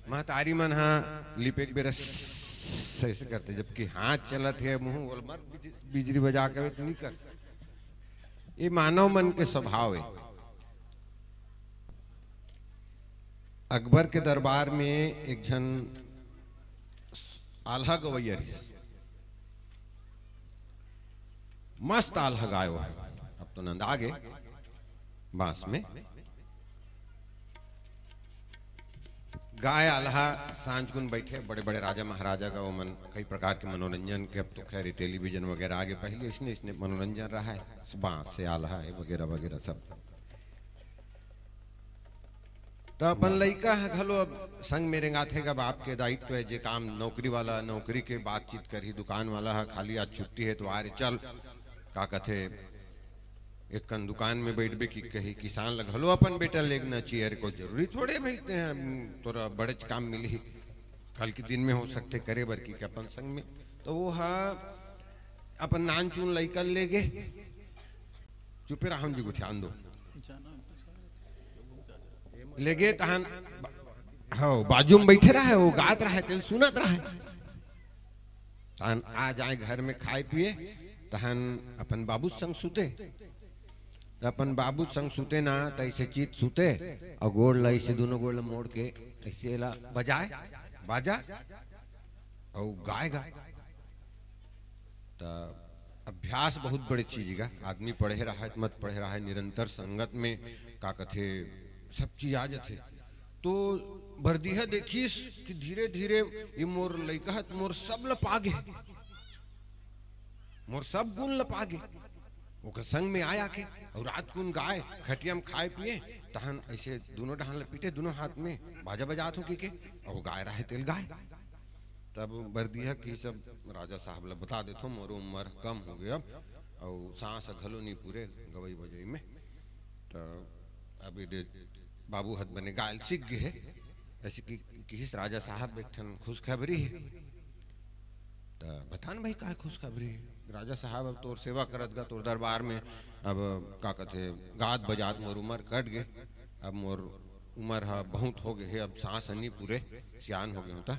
महतारी मन हा लिपे के बेरा स-, ऐसे करथे, जबकि हाथ चलत हे, मुंह ओला मत बिज-, बिजरी बजा के नी कर। ये मानव मन के स्वभाव हे। अकबर के दरबार में एक झन आल्हा गवैया रहिस, मस्त आल्हा गायो है। अब तो नंदा गे बांस में। गाय आल्हा सांझ गुन बैठे, बड़े-बड़े राजा महाराजा का ओमन कई प्रकार के मनोरंजन के, अब तो खैर टेलीविजन वगैरह आगे, पहले इसने, इसने मनोरंजन रहा है, बांस से आल्हा है वगैरह वगैरह सब। त अपन लइका ह घलो अब संग में रेंगाथे गा, बाप के दायित्व है, जे काम नौकरी वाला, नौकरी के बातचीत करही, दुकान वाला ह खाली आज छुट्टी है तो आ रे चल, का कथे, एक कन दुकान में बैठबे कि कही, किसान ल घलो अपन बेटा लेगना चाहिए। अरे कोई जरूरी थोड़े भाई ते, तोरा बड़ेच काम मिलही, कल के दिन में हो सकथे करे बर कि अपन संग में। तो वो ह अपन नान चुन लइका ल लेगे, चुपे रहा जी, गोठियान दो। लेगे तहन बा-, हव, बाजू में बैठे रहे, वो गात रहे, तेल सुनत रहे। तहन आ जाए घर में खाए पिए, तहन अपन बाबू संग सुते। त अपन बाबू संग सुते ना, त ऐसे चित सुते, और गोड़ ला ऐसे दोनों गोड़ ला मोड़ के ऐसे ला बजाए, बाजा, और गाएगा। त अभ्यास बहुत बड़े चीज का, आदमी पढ़े रहा है, मत पढ़े रहा है, निरंतर संगत में का कथे, सब चीज आ जाथे। तो बरदिहा देखिस कि धीरे-धीरे ये मोर लइका ह, मोर सब ल पागे, मोर सब गुण ल पागे। ओकर संग में आय आके, अउ रात कुन गाय खटिया में खाय पिए, तहन ऐसे दुनों डहान ल पीटे, दुनों हाथ में बाजा बजात हों कहिके, अउ गाय राहे तेल गाय। तब बरदिहा कि सब राजा साहब ल बता देथों, मोरो उम्र कम होगे अब, अउ सांस घलो नी पूरे गवई बजई में। त अब एदे बाबू हत बने गाय ल सीख गे हे, ऐसे कि किहिस, राजा साहब, एक ठन खुशखबरी हे। त बता न भाई, काय खुशखबरी हे? राजा साहब, अब तोर सेवा करत गा, तोर दरबार में अब का कथे, गात बजात मोर उमर कट गे, अब मोर उमर ह बहुत हो गे हे, अब सांस ह नी पूरे, सियान हो गे हों त।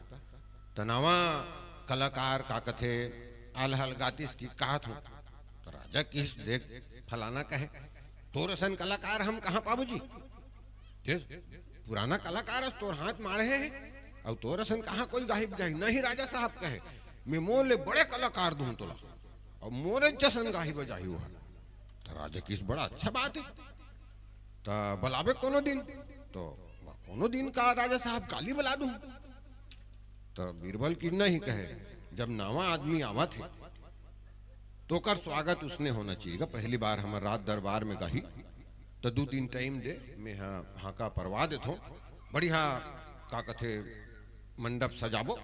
त नवा कलाकार का कथे, आल्हा ल गातिस कि कहत हों। त राजा किहिस, देख फलाना कहे, तोर असन कलाकार हम कहाँ पाबो जी? देख, पुराना कलाकार अस तोर हाथ माढ़े हे, अउ तोर असन कहाँ कोई गाही बजाही? नहीं, राजा साहब कहे, मैं मोर ले बड़े कलाकार दूहूं तोला, अउ मोरे जसन गाही बजाही वो ह। त राजा किहिस, बड़ा अच्छा बात हे, त बलाबे कोनो दिन। त कोनो दिन का राजा साहब, काली बला दूहूं। त बीरबल किहिस, नहीं कहे, जब नवा आदमी आवत हे, त ओकर स्वागत उसने होना चाहिए। पहली बार हमर राज दरबार में गाही, त दू दिन टाइम दे, मैं ह हाका परवा देथों। बढ़िया, का कथे, मंडप सजाबो,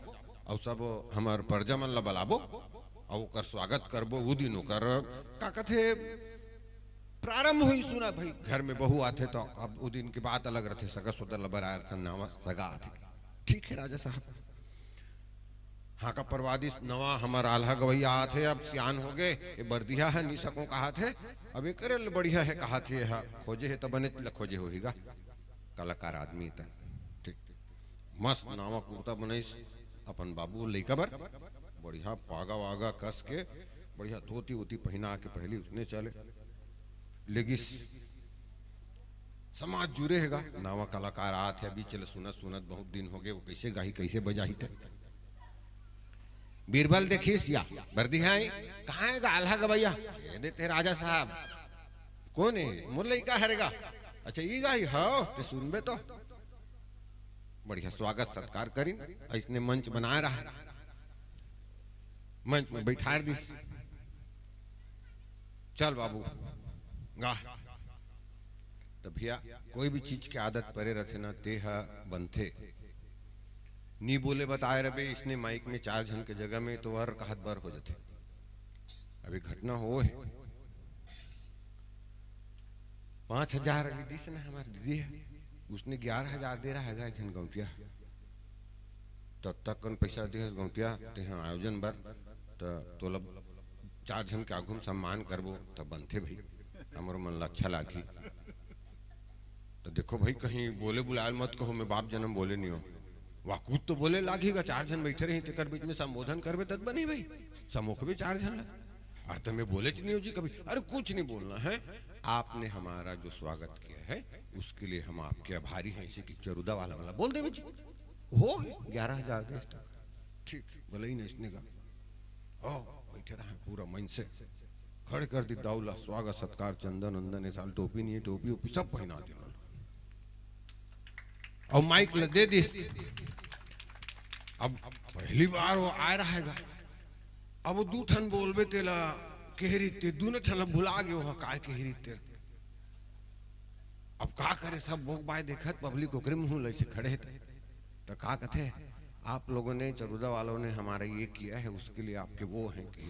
अउ सब हमर परजा मन ल बलाबो, अउ ओकर स्वागत करबो। उ दिन ओकर, का कथे, प्रारंभ होही। सुना भाई, घर में बहू आथे, त अब उ दिन के बात अलग रथे, सगा सोदर ल बलाय रथन, नवा सगा आथे। ठीक हे राजा साहब। हाका परवा दिस, नवा हमर आल्हा गवैया आत हे, अब सियान हो गे, ए बरदिहा ह, नी सकों कहत हे, अब एकरे ले बढ़िया हे कहत हे, ह खोजे हे त बने ल खोजे होही गा, कलाकार आदमी त। ठीक, मस्त नवा कुर्ता बनइस अपन बाबू लइका बर, बढ़िया पागा वागा कस के, बढ़िया धोती वोती पहिना के पहली उसने चले लेगिस। समाज जुरे हे गा, नवा कलाकार आत हे, अभी चले सुनत सुनत बहुत दिन हो गे, वो कैसे गाही, कैसे बजाही ते। बीरबल देखिस या बरदिहा, कहाँ हे गा आल्हा गवैया? एदे ते राजा साहब। कोन हे? मोर लइका हरे गा। अच्छा, ई गाही? हव, ते सुनबे तो। बढ़िया स्वागत सत्कार करिन, अइसने मंच बनाय रहा, मंच में बैठार दिस। चल बाबू, गा। त भैया, कोई भी चीज के आदत परे रथे ना, ते ह बनथे। नी बोले बताए रबे, इसने माइक में चार झन के जगह में तो हर कहत बर हो जथे। अभी घटना हो हे, पाँच हजार अभी दिस ना हमार दीदी हे, उसने ग्यारह हजार दे रहा हे गा एक झन गौंटिया। त तक कन पैसा दे हस गौंटिया, तेहा आयोजन बर, त तोला चार झन के आघू म सम्मान करबो, त बनथे भई, हमरो मन ला अच्छा लागही। त देखो भई, कहीं बोले बुलायल मत कहो, मैं बाप जनम बोले नहीं हो। वाह, कुछ तो बोले लागही गा, चार झन बैठे रही, तेकर बीच में संबोधन करबे, तब बनही भई, समोखबे चार झन ला। अरे, तो मैं बोले च नहीं हो जी कभी। अरे, कुछ नहीं बोलना है, आपने हमारा जो स्वागत किया है, उसके लिए हम आपके आभारी हैं। इसी की चरुदा वाला, वाला बोल देबे जी। हो गे, ग्यारह हजार दे तक। ठीक, भले ही नहीं इसने का। ओ, बैठे रहा पूरा मन से। खड़े कर दी दाऊ ला, स्वागत सत्कार, चंदन वंदन, ए साल टोपी नहीं है, टोपी वोपी सब पहिना दी। अउ माइक ल दे दिस। अब पहली बार वो आय रहा हे गा। अब वो दू ठन बोलबे तेला केहरी ते, दूनो ठन ल भुला गे, वो काय केहरी ते। अब का करे, सब बोक बाय देखत, पब्लिक ओकरे मुंह लइसे खड़े हे त। त का कथे, "आप लोगों ने, चरुदा वालों ने हमारा ये किया है, उसके लिए आपके वो हैं" कि।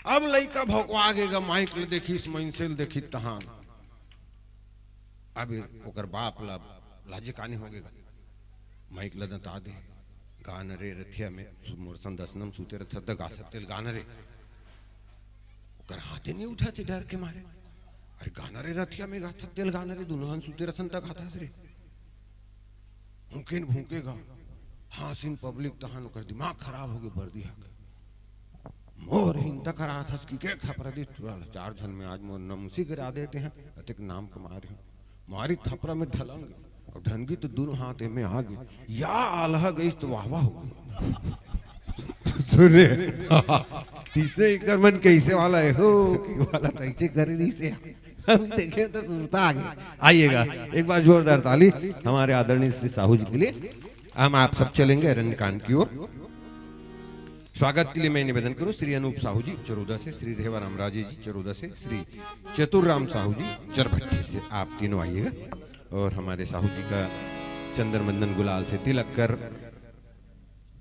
अब लइका भौंकवा गे गा, माइक ल देखिस, मइनसे ल देखिस तहान। अब ओकर बाप ला लाजे कानी हो गे गा। माइक ल दंता दे, "गा न रे रथिया में, सु-, मोर संग दसना म सूते रथस त गाथस तेल गा न रे।" ओकर हाथे नहीं उठत हे डर के मारे। "अरे गा न रे रथिया में गाथस तेल गा न रे, दुनो हन सूते रथन त गाथस रे।" भूंकेन भूंकेगा, हाँसिन पब्लिक तहान ओकर दिमाग खराब हो गे बरदिहा के। मोर हिंता कराथस कि के थपरा दिस टुरा ला, चार झन में आज मोर नमुसी गिरा देते हैं, अतेक नाम कमा रहे हैं। मारी थपरा में ढलंग, अउ ढनगी तो दूनो हाथ एमे आ गे, या आल्हा गइस तो वाह वाह हो गे। सुन रे, तीसरे इकर मन कैसे वाला हे हो, कि वाला तैसे करे नहीं से। हम देखे तो सुरता आ गई। आइएगा, एक बार जोरदार ताली हमारे आदरणीय श्री साहू जी के लिए। हम आप सब चलेंगे अरण्यकांड की ओर। स्वागत के लिए मैं निवेदन करूं श्री अनूप साहू जी चरोदा से, श्री रेवा रामराजे जी चरोदा से, श्री चतुर राम साहू जी चरभट्टी से, आप तीनों आइएगा। और हमारे साहू जी का चंद्र मंदन गुलाल से तिलक कर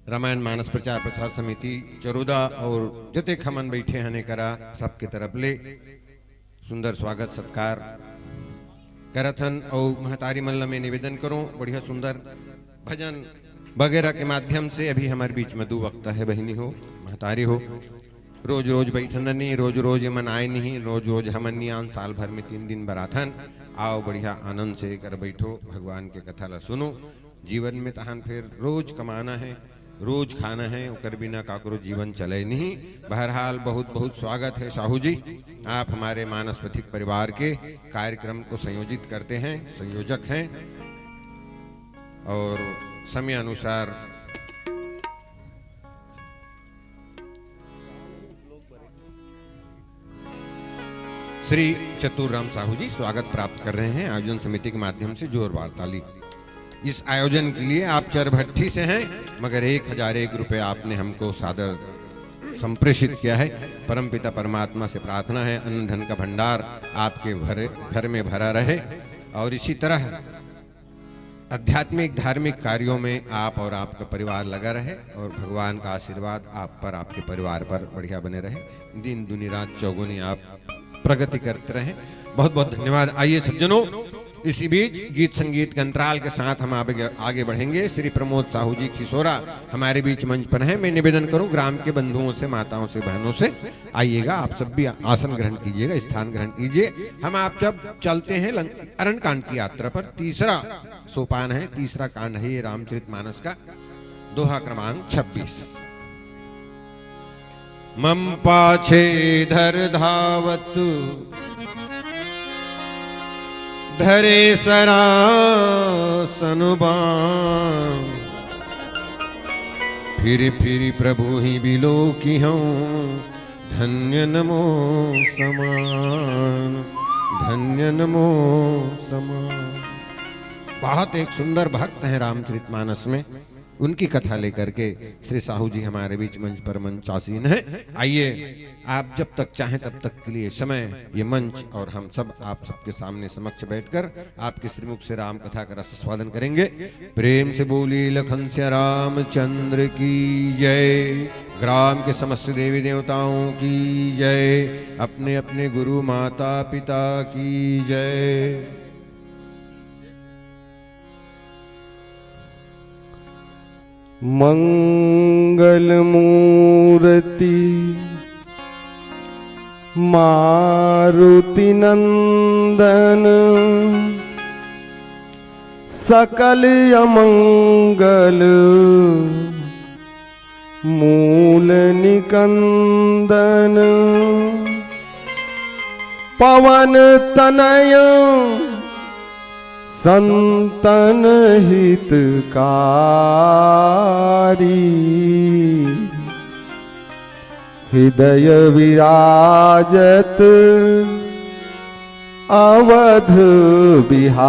रामायण मानस प्रचार प्रसार समिति चरोदा और जतेक हमन बैठे हन एकरा सबके तरफ ले सुंदर स्वागत सत्कार करत हन। और महतारी मन ला मैं निवेदन करूं, बढ़िया सुंदर भजन वगैरह के माध्यम से, अभी हमारे बीच में दो वक्ता है, बहिनी हो, महतारी हो, रोज रोज बैठन नहीं, रोज रोज ये मन आए नहीं, रोज रोज हमन नहीं आन, साल भर में तीन दिन बर आथन। आओ बढ़िया आनंद से कर बैठो, भगवान के कथा ला सुनो। जीवन में तहन फिर रोज कमाना है, रोज खाना है, ओकर बिना काकरो जीवन चले नहीं। बहरहाल बहुत बहुत स्वागत है साहू जी, आप हमारे मानस पथिक परिवार के कार्यक्रम को संयोजित करते हैं, संयोजक हैं और समय अनुसार श्री चतुर राम साहू जी स्वागत प्राप्त कर रहे हैं आयोजन समिति के माध्यम से जोरदार ताली। इस आयोजन के लिए आप चरभट्टी से हैं, मगर एक हजार एक रुपये आपने हमको सादर संप्रेषित किया है। परमपिता परमात्मा से प्रार्थना है, अन्न धन का भंडार आपके भरे, घर में भरा रहे और इसी तरह आध्यात्मिक धार्मिक कार्यों में आप और आपका परिवार लगा रहे और भगवान का आशीर्वाद आप पर, आपके परिवार पर बढ़िया बने रहे, दिन दूनी रात चौगुनी आप प्रगति करते रहें। बहुत बहुत धन्यवाद। आइए सज्जनों, इसी बीच गीत संगीत के अंतराल के साथ हम आगे, आगे बढ़ेंगे। श्री प्रमोद साहू जी खिसोरा हमारे बीच मंच पर हैं। मैं निवेदन करूं ग्राम के बंधुओं से, माताओं से, बहनों से, आइएगा, आप सब भी आसन ग्रहण कीजिएगा, स्थान ग्रहण कीजिए। हम आप जब चलते हैं लंक-, अरण्यकांड की यात्रा पर, तीसरा सोपान है, तीसरा कांड है ये रामचरित मानस का, दोहा क्रमांक छब्बीस। मम पाछे धर धावत धरे सरासन बान, फिर फिर प्रभु ही बिलो की हूँ, धन्य नमो समान, धन्य नमो समान। बहुत एक सुंदर भक्त हैं रामचरित मानस में, उनकी कथा लेकर के श्री साहू जी हमारे बीच मंच पर मंचासीन हैं। आइए, आप जब तक चाहें तब तक के लिए समय, ये मंच और हम सब आप सबके सामने समक्ष बैठकर आपके श्रीमुख से राम कथा का रस स्वादन करेंगे। प्रेम से बोलिए लखन सिया रामचंद्र की जय, ग्राम के समस्त देवी देवताओं की जय, अपने अपने गुरु माता पिता की जय। मंगलमूर्ति मारुति नंदन, सकल अमंगल मूल निकंदन, पवन तनय संतन हितकारी, हृदय विराजत अवध बिहारी।